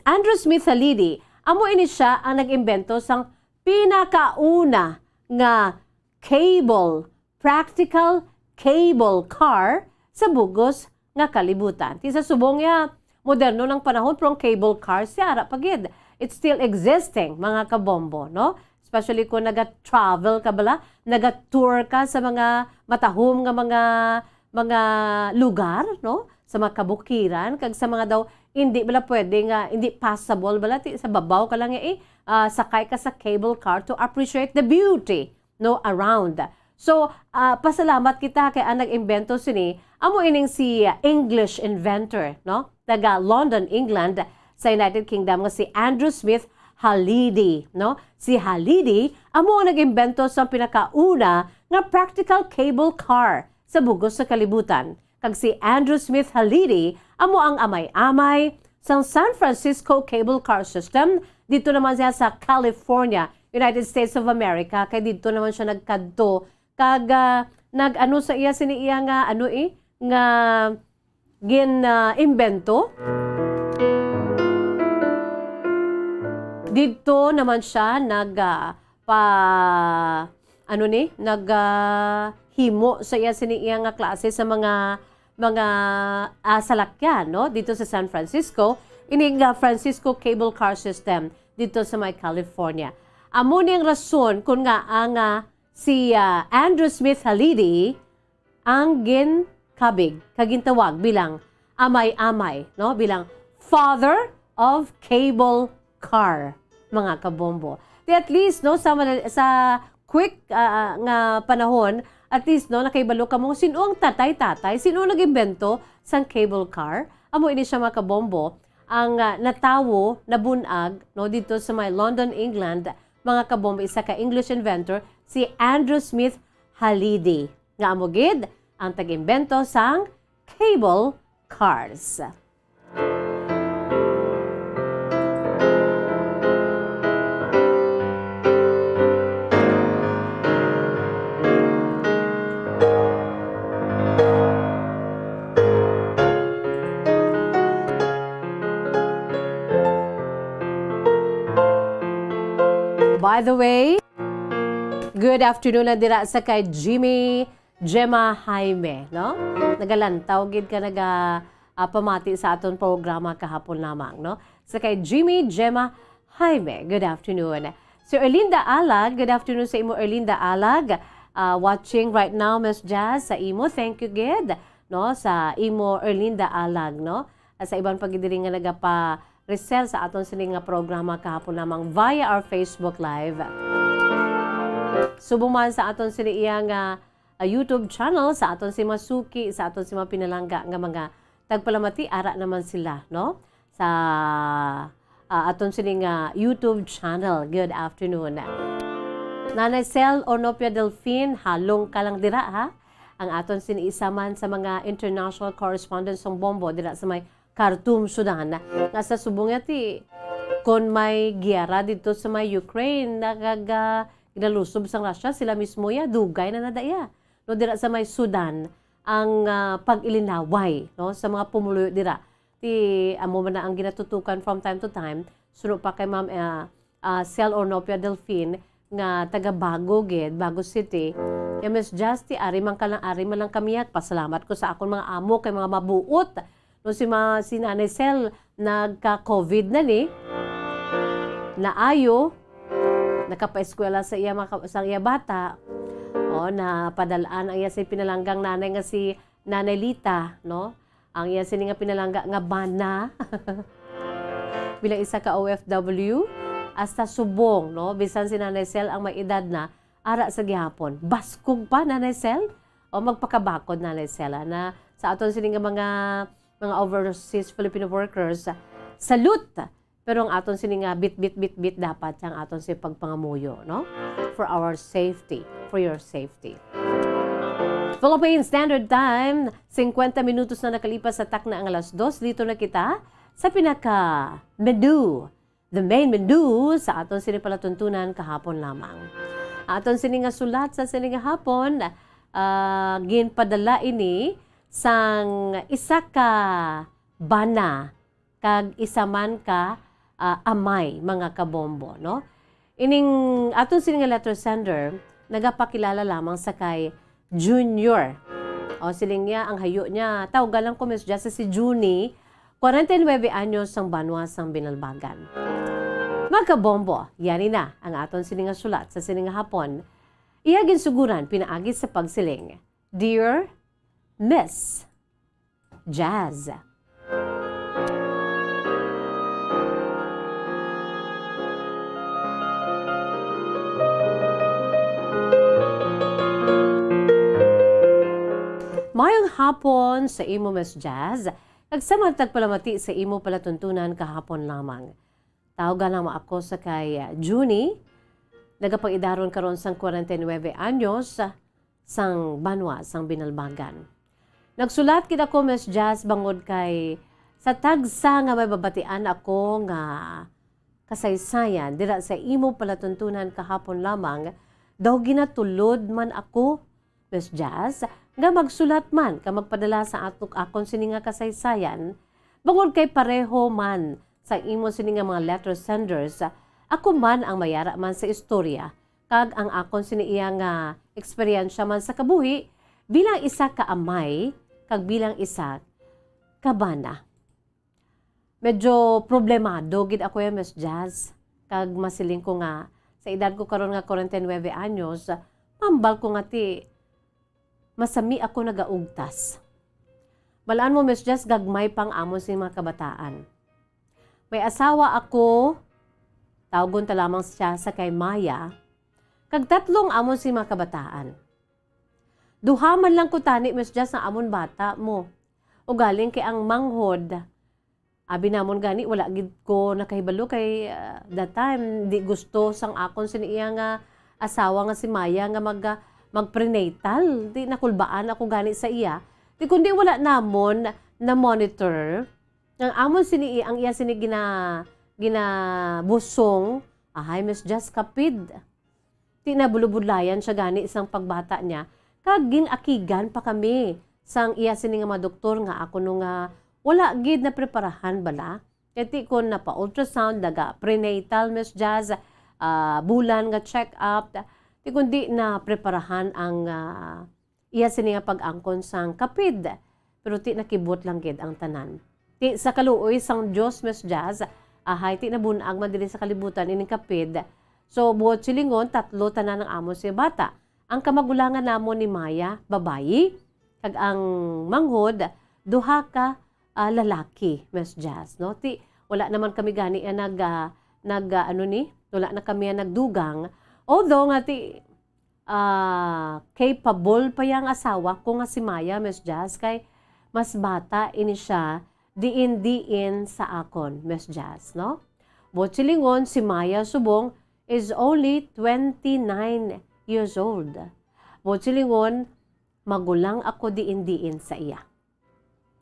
Andrew Smith Halidi, amo ini siya ang nag-imbento sang pinakauna nga cable, practical cable car sa bugos nga kalibutan. Ti sa subong niya, moderno ng panahon, pero ang cable car, siya ara pa gid. It's still existing, mga kabombo, no? Especially kung naga-travel ka bala, naga-tour ka sa mga matahom nga mga, mga lugar, no? Sa mga kabukiran, kag sa mga daw, hindi bala pwede nga, hindi passable bala, ti, sa babaw ka lang, eh, ah, sakay ka sa cable car to appreciate the beauty, no, around. So, ah, pasalamat kita kay ang nag-imbento sini, amo ining si, ah, English inventor, no? Taga London, England, sa United Kingdom, nga si Andrew Smith Halidi, no? Si Halidi amo ang nag-imbento sa pinakauna nga practical cable car sa bugos sa kalibutan. Kag si Andrew Smith Halidi amo ang amay-amay sang San Francisco cable car system. Dito naman siya sa California, United States of America, kay dito naman siya nagkadto kag, ah, nag-ano sa iya, sini iya nga, ano, eh, nga gin, ah, imbento. Dito naman siya nag, ah, pa, ano ni, nag, ah, himo sa iya, sini iya nga klase sa mga, mga, ah, salakyan, no? Dito sa San Francisco, ini nga Francisco Cable Car System dito sa may California. Amo ni ang rason kung nga ang, ah, si, ah, Andrew Smith Halidi ang ginkabig kag gintawag bilang amay-amay, no? Bilang father of cable car, mga kabombo. Di at least, no, sa, sa quick, ah, nga panahon, at least, no, nakahibalo kamo sino ang tatay-tatay, sino ang nag-imbento sang cable car. Amo ini siya, mga kabombo, ang, ah, natawo, nabun-ag, no, dito sa may London, England, mga kabombo, isa ka English inventor, si Andrew Smith Halidi, nga amo gid ang tag-imbento sang cable cars. By the way, good afternoon na dira sa kay Jimmy Gemma Jaime, no? Nagalantaw gid ka naga, ah, pamati sa aton programa kahapon lamang, no? Sa kay Jimmy Gemma Jaime, good afternoon. Si Erlinda Alag, good afternoon sa imo, Erlinda Alag. Ah, watching right now, Miss Jazz, sa imo, thank you gid, no? Sa imo, Erlinda Alag, no? At sa iban pa gid diri nga nagapa-resell sa aton sini nga programa kahapon lamang via our Facebook Live. Subong man sa aton sini iya nga, ah, YouTube channel, sa aton si masuki, sa aton si mga pinalangga nga mga tagpalamati, ara naman sila, no? Sa, ah, aton sini nga YouTube channel. Good afternoon. Nanay Cel Ornopia Delfin, halong ka lang dira, ha? Ang aton sini isa man sa mga international correspondent sang Bombo dira sa may Khartoum, Sudan, nga sa subong niya ti, kon may giyera didto sa may Ukraine, nagaga-, ginalusob sang Russia, sila mismo ya, dugay na na daya. No, dira sa may Sudan, ang, ah, pag-ilinaway, no, sa mga pumuluyo dira. Ti, amo man na ang ginatutukan from time to time, suno pa kay Ma'am, ah, ah, Cel Ornopia Delfin, nga taga Bago gid, Bago City. Ya, Miss Justy, ari man ka lang, ari man lang kami, at pasalamat ko sa akon mga amo kay mga mabuot. No, si ma-, si Nanay Cel, nagka-covid na ni. Naayo, nakapaeskwela sa iya mga ka-, sa iya bata. O, napadal-an ang iya sa pinalanggang nanay nga si Nanay Lita, no? Ang iya sini nga pinalangga nga bana bilang isa ka O F W, hasta subong, no? Bisan si Nanay Sel ang may edad na, ara sa gihapon. Baskog pa, Nanay Sel? O magpakabakod, Nanay Sel, ah, na sa aton sini nga mga, mga overseas Filipino workers, ah, salute! Pero ang aton sini nga bit, bit, bit, bit dapat ang aton si pagpangamuyo, no? For our safety, for your safety. Philippine Standard Time, singkwenta minutos na nakalipas sa takna ang alas dos, dito na kita sa pinaka menu, the main menu sa aton sini palatuntunan kahapon lamang. Aton sini nga sulat sa sini nga hapon, ah, ginpadala ini sang isa ka bana kag isa man ka, ah, amay, mga kabombo, no? Ining aton sini nga letter sender, nagapakilala lamang sa kay Junior. O, siling niya, ang hayo niya, tawga lang ko, Miss Jess, si Junie, kwarenta y nuebe anyos, sang banwa sang Binalbagan. Mga kabombo, yani na ang aton sini nga sulat sa sini nga hapon. Iya ginsuguran pinaagi sa pagsiling, "Dear Miss Jazz." Mayong hapon sa imo, Miss Jazz, kag sa matag palamati sa imo palatuntunan kahapon lamang. Tawga lamang ako sa kay, ah, Junie, nagapang-idaron karon sang kwarenta y nuebe anyos, sang banwa sang Binalbagan. Nagsulat gid ako, Miss Jazz, bangod kay sa tagsa nga may mabatian ako nga kasaysayan dira sa imo palatuntunan kahapon lamang, daw ginatulod man ako, Miss Jazz, nga magsulat man ka magpadala sa atok akon sini nga kasaysayan, bangod kay pareho man sa imo sini nga mga letter senders, ako man ang mayara man sa istorya, kag ang akon sini iya nga eksperyensya man sa kabuhi bilang isa ka amay kag bilang isa ka bana. Medyo problemado gid ako ya, Miss Jazz, kag masiling ko nga sa edad ko karon nga kwarenta y nuebe anyos, mambal ko nga ti masami ako nagaugtas. Balaan mo, Miss Jazz, gagmay pang amon sing mga kabataan. May asawa ako, tawgon ta lamang siya sa kay Maya, kag tatlong amon sing mga kabataan. Duha man lang ko tani, Miss Jazz, ang amon bata mo. Ugaling kay ang manghod, abi namon gani, wala gid ko nakahibalo kay, ah, that time, di gusto sang akon sini iya nga asawa nga si Maya nga mag, ah, mag-prenatal. Di nakulbaan ako gani sa iya. Di kundi wala namon na-monitor. Ang amon sini, ang iya sini gina-, ginabusong, ahay, Miss Jazz, kapid. Ti nabulubudlayan siya gani sang pagbata niya, kag gin-akigan pa kami sang iya sini nga mga doktor nga ako no nga wala gid napreparahan bala. Kay ti kon napa-ultrasound, naga-prenatal, Miss Jazz, ah, bulan nga check-up, ti kon di na preparahan ang, ah, iya sini nga pag-angkon sang kapid, pero ti nakibot lang gid ang tanan. Ti sa kaluoy sang Dios, Miss Jazz, ahay, ti nabun-ag man diri sa kalibutan ining kapid. So, buot silingon, tatlo tanan ang amo sing bata. Ang kamagulangan namon ni Maya, babayi, kag ang manghod, duha ka, ah, lalaki, Miss Jazz, no? Ti wala naman kami gani, ah, nag, ah, nag, ah, ano ni? Wala na kami, ah, nagdugang. Although nga ti, ah, capable pa yang asawa ko nga si Maya, Miss Jazz, kay mas bata ini siya diin-diin sa akon, Miss Jazz, no? Buot silingon, si Maya subong is only twenty-nine years old. Buot silingon, magulang ako diin-diin sa iya.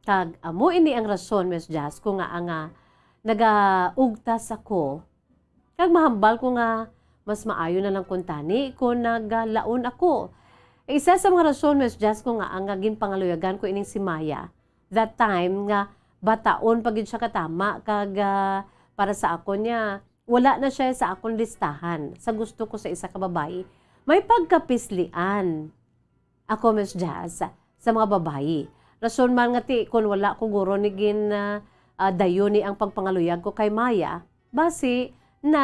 Kag amo ini ang rason, Miss Jazz, ko nga ang, ah, nagaugtas ako. Kag mahambal ko nga mas maayo na lang kuntani kon nagalaon ako. Isa sa mga rason, Miss Jazz, ko nga ang, ah, ginpangaluyagan ko ining si Maya, that time nga bataon pa gid siya katama, kag, ah, para sa akon niya, wala na siya sa akon listahan sa gusto ko sa isa ka babayi. May pagkapislian ako, Miss Jazz, sa mga babayi. Rason man nga ti, kun wala ko guro ni gin, ah, ah, dayon ni ang pagpangaluyag ko kay Maya, basi na,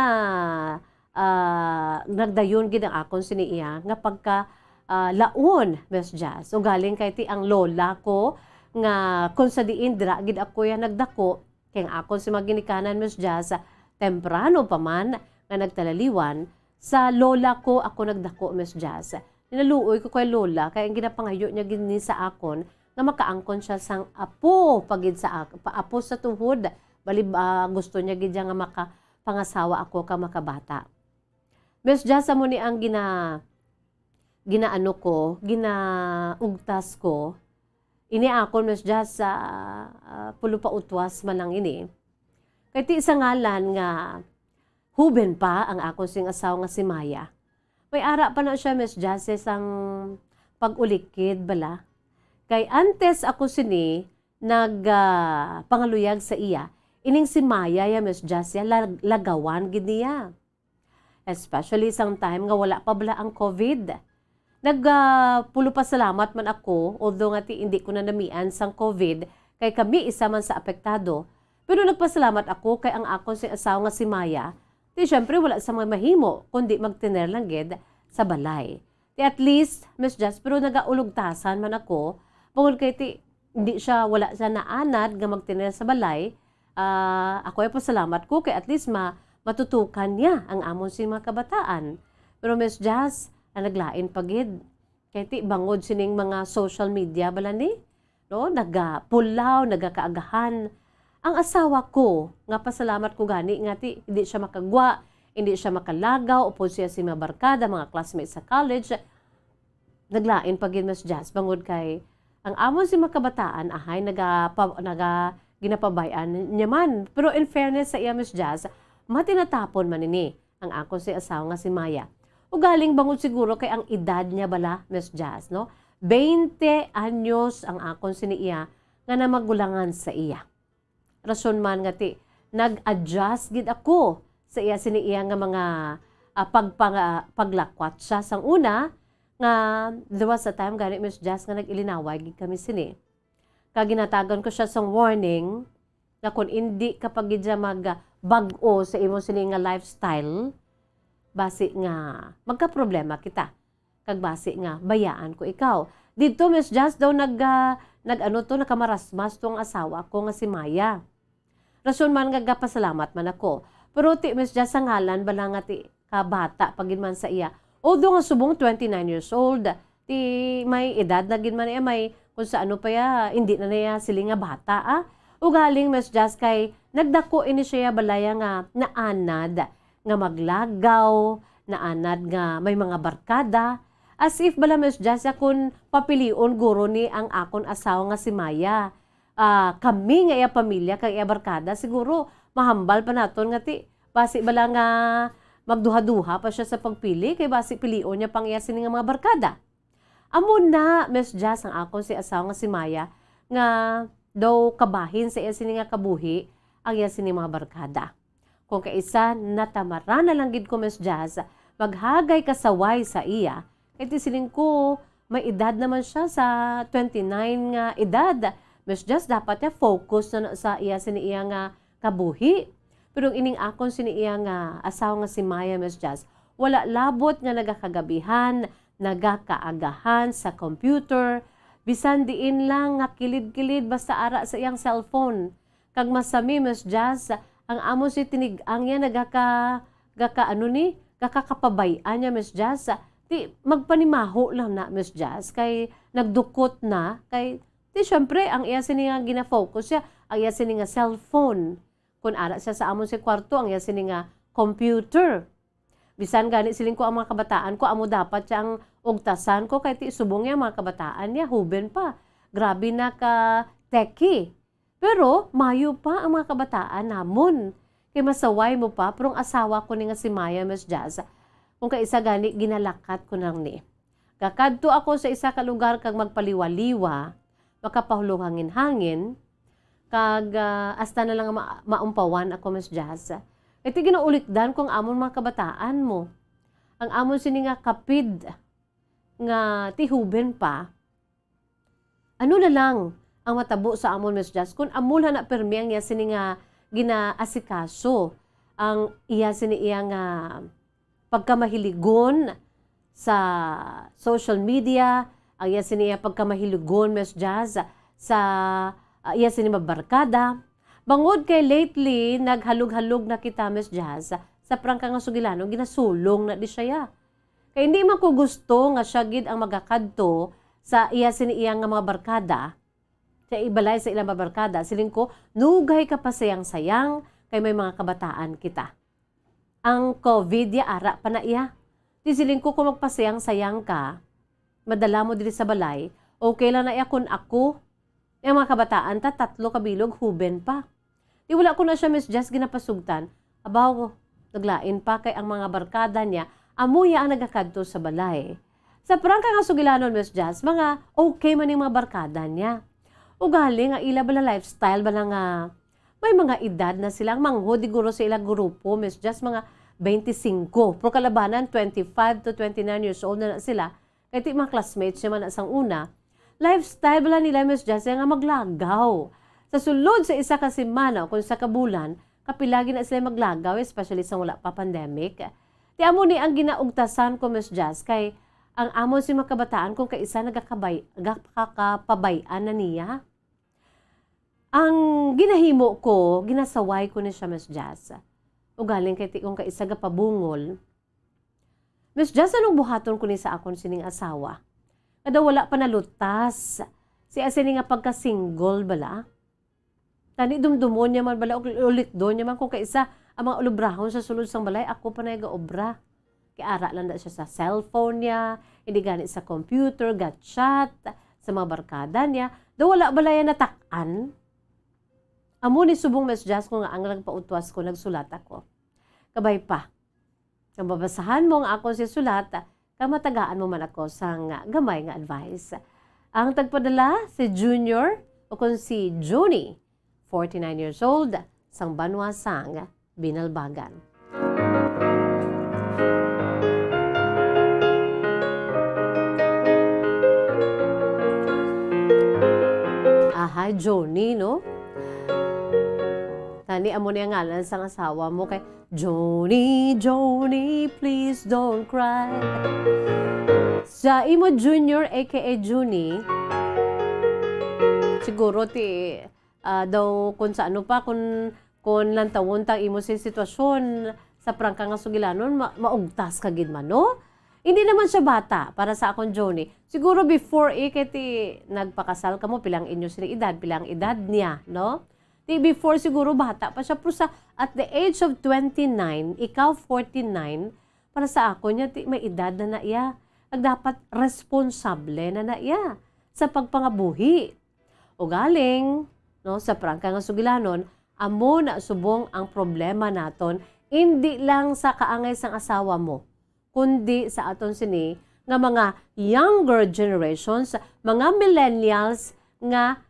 ah, nagdayon gid ang akon sini iya nga pagka, ah, laon, Miss Jazz. Ugaling kay ti ang lola ko, nga kung sa diin dira gid ako ya nagdako, kay ang akon si mga ginikanan, Miss Jazz, temprano pa man nga nagtalaliwan, sa lola ko ako nagdako, Miss Jazz. Ginaluoy ko kay lola, kay ang ginapangayo niya gid ni sa akon nga makaangkon siya sang apo pa gid sa ak-, pa-, apo sa tuhod. Bali, ah, gusto niya gid siya nga makapangasawa ako ka makabata. Miss Jazz, amo ni ang gina-, ginaano ko, ginaugtas ko. Ini akon, Miss Jazz, sa, ah, pulo pa utwas man lang ini. Kay ti sa ngalan nga huben pa ang akon sing asawa nga si Maya. May ara pa na siya, Miss Jazz, sang pag-ulikid bala. Kay antes ako sini nag, ah, pangaluyag sa iya, ining si Maya ya, Miss Jazz, ya lag-, lagawan gid niya. Especially sang time nga wala pa bala ang covid. Nag, ah, pulo pasalamat man ako, although nga ti, hindi ko na namian sang covid, kay kami isa man sa apektado. Pero nagpasalamat ako kay ang akon sing asawa nga si Maya, ti syempre wala sa mga mahimo, kundi magtener lang gid sa balay. Ti at least, Miss Jazz, pero nagaulugtasan man ako, bangod kay ti, hindi siya, wala siya naanad nga magtener sa balay. Ah, ako ay pasalamat ko kay at least ma-, matutukan niya ang amon sing mga kabataan. Pero Miss Jazz, ang naglain pa gid. Kay ti bangod sining mga social media bala ni, no, nagapulaw, nagakaagahan. Ang asawa ko, nga pasalamat ko gani nga ti, hindi siya makagwa, hindi siya makalagaw, upod siya si mga barkada, mga classmates sa college, naglain pa gid, Miss Jazz, bangod kay ang amon si mga kabataan, ahay, naga-, pa-, naga-, ginapabay-an niya man. Pero in fairness sa iya, Miss Jazz, matinatapon man ini ang akon si asawa nga si Maya. Ugaling bangod siguro kay ang edad niya bala, Miss Jazz, no? Twenty anyos ang akon sini iya nga namagulangan sa iya. Rason man nga ti, nag-adjust gid ako sa iya sini iya nga mga, ah, pagpanga-, paglakwat siya sang una, nga there was a time gani, Miss Jazz, nga nag-ilinaway gid kami sini. Kag ginatagan ko siya sang warning nga kung indi ka pa gid siya mag-, bag-o sa imo sini nga lifestyle, basi nga magkaproblema kita. Kag basi nga bayaan ko ikaw. Didto, Miss Jazz, daw nag-, ah, nag-ano to, nakamarasmas to ang asawa ko nga si Maya. Rason man nga gapasalamat man ako. Pero ti, Miss Jazz, sa ngalan bala nga ti kabata pa gid man sa iya. Although nga subong twenty-nine years old, ti may edad na gid man iya, may kung sa ano pa ya, hindi na niya siling nga bata, ah. Ugaling, Miss Jazz, kay nagdako ini siya balaya nga naanad nga maglagaw, naanad nga may mga barkada. As if bala, Miss Jazz, ya kun papilion guro ni ang akon asawa nga si Maya. Ah, kami nga iya pamilya kag iya barkada, siguro mahambal pa naton nga ti, basi bala nga magduha-duha pa siya sa pagpili, kay basi pilion niya pang iya sini nga mga barkada. Amo na, Miss Jazz, ang akon si asawa nga si Maya, nga daw kabahin sa iya sini nga kabuhi ang iya sini mga barkada. Kung kaisa, natamaran na lang gid ko, Miss Jazz, maghagay kasaway sa iya. Kay ti siling ko, may edad naman siya sa twenty-nine nga edad. Miss Jazz, dapat ya focus na, na sa iya sini iya nga kabuhi. Pero ining akon sini iya nga asawa nga si Maya, Miss Jazz, wala labot nga nagakagabihan, nagakaagahan sa computer, bisan diin lang nga kilid-kilid basta ara sa iyang cellphone. Kag masami, Miss Jazz, ang amo si tinig-ang niya nagaka-, gaka-, ano ni, gakakapabay-an niya, Miss Jazz. Ti, magpanimaho lang na, Miss Jazz, kay nagdukot na, kay, ti, syempre, ang iya sini nga gina-focus siya, ang iya sini nga cellphone. Kung ara siya sa amon si kwarto, ang iya sini nga computer. Bisan gani siling ko ang mga kabataan ko, amo dapat siya ang ugtasan ko, kay ti subong niya mga kabataan niya, huben pa. Grabe na ka techie. Pero mayo pa ang mga kabataan namon. Kay masaway mo pa, pero ang asawa ko ni nga si Maya, Miss Jazz, kung kaisa gani, ginalakat ko nang ni. Gakadto ako sa isa ka lugar kag magpaliwa-liwa, makapahulog hangin-hangin, kag, ah, hasta na lang ma-, maumpawan ako, Miss Jazz. Iti ginaulikdan ko ang amon mga kabataan mo. Ang amon sini nga kapid nga tihuben pa. Ano na lang ang matabo sa amon, Miss Jazz, kun amo lang na permi ang iya sini nga ginaasikaso, ang iya sini iya nga pagkamahiligon sa social media, ang iya sini iya pagkamahiligon, Miss Jazz, sa, ah, iya sini mabarkada. Bangod kay lately, naghalog-halog na kita, Miss Jazz, sa prangka nga sugilanon, ginasulong na di siya. Kay hindi man ko gusto nga siya gid ang magakadto sa iya sini iya nga mga barkada, sa ibalay sa ilang mga barkada. Siling ko, nugay ka pa sayang-sayang kay may mga kabataan kita. Ang covid ya ara pa na iya. Di siling ko, kung magpasayang-sayang ka, madala mo diri sa balay, okay lang na iya kung ako. Ang mga kabataan ta, tatlo ka bilog, huben pa. Di wala ko na siya, Miss Jess, ginapasugtan. Abaw, naglain pa kay ang mga barkada niya, amo ya ang nagakadto sa balay. Sa prangka nga sugilanon, Miss Jess, mga okay man yung mga barkada niya. Ugali nga ila bala lifestyle bala nga may mga edad na sila. Ang manghod siguro sa ila grupo, Miss Jess, mga twenty-five. Pero kalabanan, twenty-five to twenty-nine years old na, na sila. Kay ti mga classmates niya man na sang una. Lifestyle bala nila, Miss Jess, nga maglagaw. Sa sulod sa isa ka semana o kung sa kabulan, kapila gid na sila maglagaw, especially sa wala pa pandemic. Ti amo ni ang ginaugtasan ko, Miss Jess, kay ang amon si mga kabataan kung kaisa nagakabay-, nagakakapabay-an na niya. Ang ginahimo ko, ginasaway ko ni siya, Miss Jazz. Ugaling kay ti-, kung kaisa gapabungol, Miss Jazz, anong buhaton ko ni sa akon sining asawa? Nga daw wala pa nalutas si asini nga pagka-single bala. Tani dumdumon niya man bala, ul-, ulikdon niya man kung kaisa ang mga ulubrahon sa sulod sang balay, ako pa na gaobra. Kay ara lang na siya sa cellphone niya, hindi gani sa computer, ga-chat sa mga barkada niya. Daw wala bala yan natak-an? Amo ni subong, Miss Jazz, ko nga ang nagpautwas ko, nagsulat ako. Kabay pa, kung babasahan mo ang akon si sulat, kang matagaan mo man ako sang gamay nga advice. Ang tagpadala si Junior o kung si Junie, forty-nine years old, sang banwa sang Binalbagan. Ahay, Johnny, no? Tani, amo ni ang ngalan sang asawa mo kay Johnny, Johnny, please don't cry. Sa imo, Junior, A K A Junie, siguro ti, ah, daw kung sa ano pa, kung, kung lantawon ta imo sing sitwasyon sa prangka nga sugilanon, ma-, maugtas ka gid man, no? Hindi naman siya bata para sa akon, Johnny. Siguro before, eh, kay ti nagpakasal kamo, pila ang inyo sini edad, pila ang edad niya, no? Ti before siguro bata pa siya, pero sa, at the age of twenty-nine, ikaw forty-nine, para sa akon niya, ti may edad na na iya. Ag dapat responsable na na iya sa pagpangabuhi. Ugaling, no, sa prangka nga sugilanon, amo na subong ang problema naton, indi lang sa kaangay sang asawa mo, kundi sa aton sini nga mga younger generations, mga millennials nga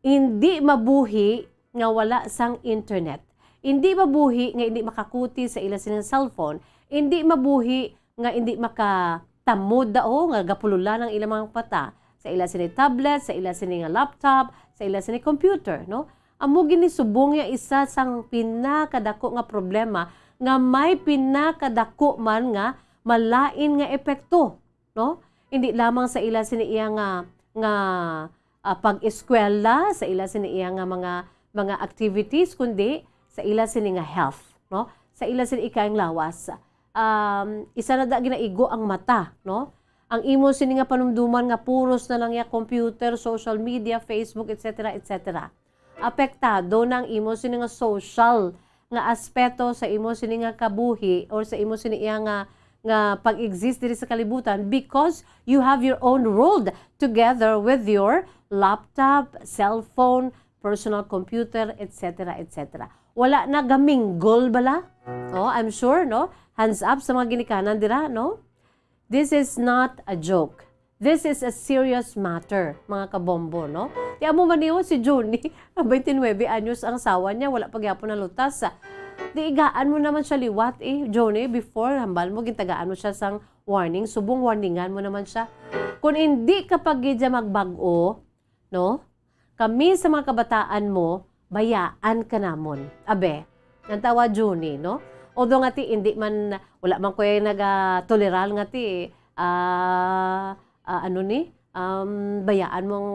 indi mabuhi nga wala sang internet. Indi mabuhi nga indi makakuti sa ila sining cellphone. Indi mabuhi nga indi makatamod daw nga gapululan ang ilang mga mata sa ila sini tablet, sa ila sini nga laptop, sa ila sini computer, no? Amo gini subong ya isa sang pinakadako nga problema nga may pinakadako man nga malain nga epekto, no? Hindi lamang sa ila sini iya nga, nga, ah, pag-eskwela, sa ila sini iya nga mga, mga activities, kundi sa ila sini nga health, no? Sa ila sini ikaayong lawas. Um, isa na da ginaigo ang mata, no? Ang imo sini nga panumduman nga puros na lang ya computer, social media, Facebook, et cetera, et cetera. Apektado na ang imo sini nga social nga aspeto sa imo sini nga kabuhi or sa imo sini iya nga, nga pag-exist diri sa kalibutan because you have your own world together with your laptop, cellphone, personal computer, et cetera, et cetera. Wala na gaminggol bala? Oh, I'm sure, no? Hands up sa mga ginikanan dira, no? This is not a joke. This is a serious matter, mga kabombo, no? Ti amo man niyo si Johnny, twenty-nine anyos ang asawa niya, wala pa gyapon nalutas. Di igaan mo naman siya liwat, eh, Johnny, before, hambal mo, gintagaan mo siya sang warning, subong warningan mo naman siya. Kung hindi ka pa gid siya magbag-o, no? Kami sa mga kabataan mo, bayaan ka namon. Abe, ang tawa Junie, no? Although nga ti, hindi man, wala man ko'y nagatoleral nga ti, ah, ah, ano ni? um, bayaan mong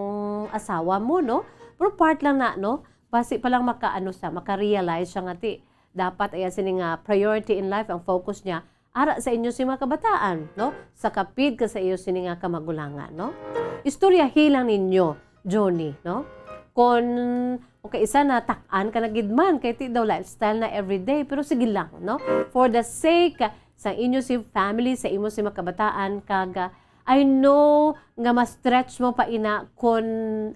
asawa mo, no? Pero part lang na, no? Basi pa lang makaano siya, maka-realize siya nga ti, dapat iya sini nga priority in life, ang focus niya, ara sa inyo si mga kabataan, no? Sa kapid ka sa iyo sini nga kamagulangan, no? Istoryahi lang ninyo, Johnny, no? Kon, okay, isa na, tak-an ka na gid man, kay ti daw lifestyle na everyday, pero sige lang, no? For the sake sa inyo si family, sa imo si mga kabataan, kag, ah, I know nga ma-stretch mo pa ina kon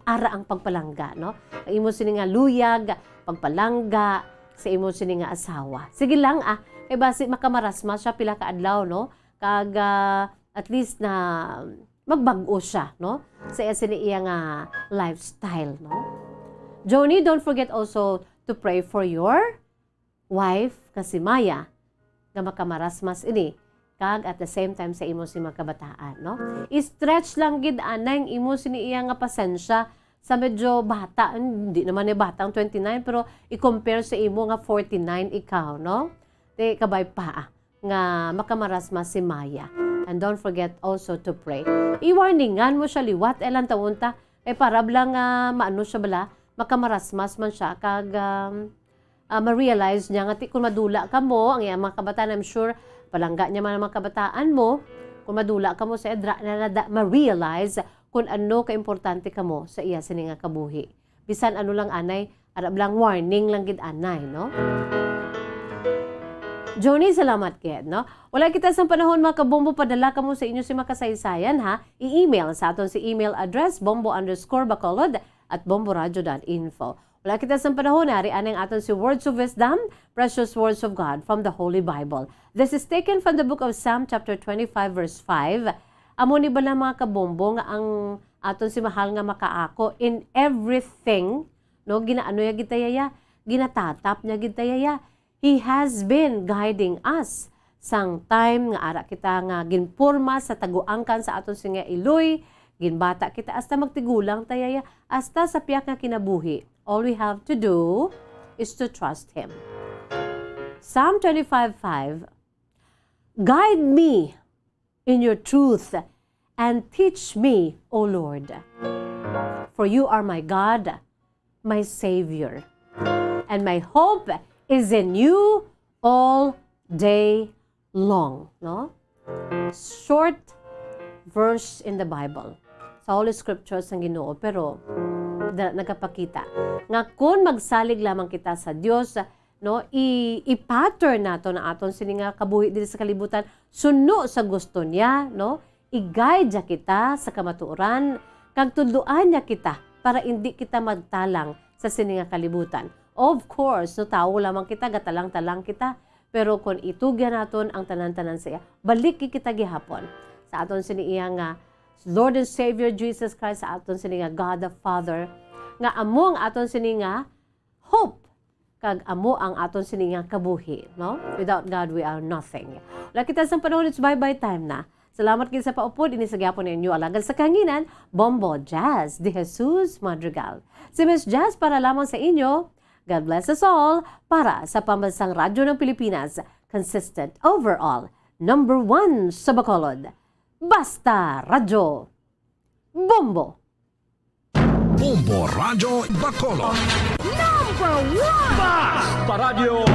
ara ang pagpalangga, no? Ang imo sini nga luyag, pagpalangga sa imo sini nga asawa. Sige lang, ah, kay basi makamarasma siya pila ka adlaw, no? Kag, ah, at least na magbag-o siya, no? Sa iya sini iya nga lifestyle, no? Johnny, don't forget also to pray for your wife nga si Maya nga makamarasmas ini, kag at the same time sa imo si mga kabataan, no? I-stretch lang gid anay ang imo sini iya nga pasensya sa medyo bata, hindi naman ni bata ang twenty-nine, pero i-compare sa imo nga forty-nine ikaw, no? Di kabay pa, ah, nga makamarasmas si Maya. And don't forget also to pray. I-warningan mo siya liwat, eh, lang tawon ta, eh, para bala nga maano siya bala, makamarasmas man siya, kag, um, ah, ma-realize niya nga ti-, kung madula ka mo, ang iyang mga kabataan, I'm sure, palangga niya man ang mga kabataan mo, kung madula ka mo sa edra, na, na, na, ma-realize kung ano ka-importante ka mo sa iya sini nga kabuhi. Bisan ano lang anay, arab lang warning lang gid anay, no? Johnny, salamat gid, no? Wala kita sang panahon, mga kabombo, padala kamo sa inyo si makasaysayan, ha? I-email sa aton si email address, bombo underscore bacolod at bomboradio dot info. Wala kita sang panahon, ari anay ang aton si Words of Wisdom, Precious Words of God from the Holy Bible. This is taken from the book of Psalm chapter twenty-five, verse five. Amo ni bala, mga kabombo, nga ang aton si mahal nga makaako in everything, no, ginaano niya gid ta iya, ginatatap niya gid ta iya. He has been guiding us sang time nga ara kita nga ginporma sa taguangkan sa aton sini nga iloy, ginbata kita hasta magtigulang ta iya, hasta sa pihak nga kinabuhi. All we have to do is to trust Him. Psalm twenty-five five, "Guide me in your truth, and teach me, O Lord. For you are my God, my Savior, and my hope is in you all day long." No? Short verse in the Bible, sa Holy Scriptures sang Ginoo, pero da-, nagapakita nga kon magsalig lamang kita sa Dios, no, i-, i-pattern naton ang aton sini nga kabuhi diri sa kalibutan suno sa gusto niya, no? I-guide niya kita sa kamatuoran, kag tudloan niya kita para indi kita magtalang sa sini nga kalibutan. Of course, no, tawo lamang kita, gatalang-talang kita, pero kon itugyan naton ang tanan-tanan sa iya, balik kita gihapon sa aton sini iya nga Lord and Savior Jesus Christ, sa aton sini nga God the Father, nga amo ang aton sini nga hope, kag amo ang aton sini nga kabuhi, no? Without God, we are nothing. Wala kita sang panahon, it's bye-bye time na. Salamat gid sa paupod, ini sa gyapon ninyo alagad sa kahanginan, Bombo Jazz de Jesus Madrigal. Si Miss Jazz para lamang sa inyo. God bless us all. Para sa Pambansang Radyo ng Pilipinas, consistent overall, number one sa Bacolod. Basta Radyo. Bombo! Bombo Radyo Bacolod. Number one! Basta Radyo!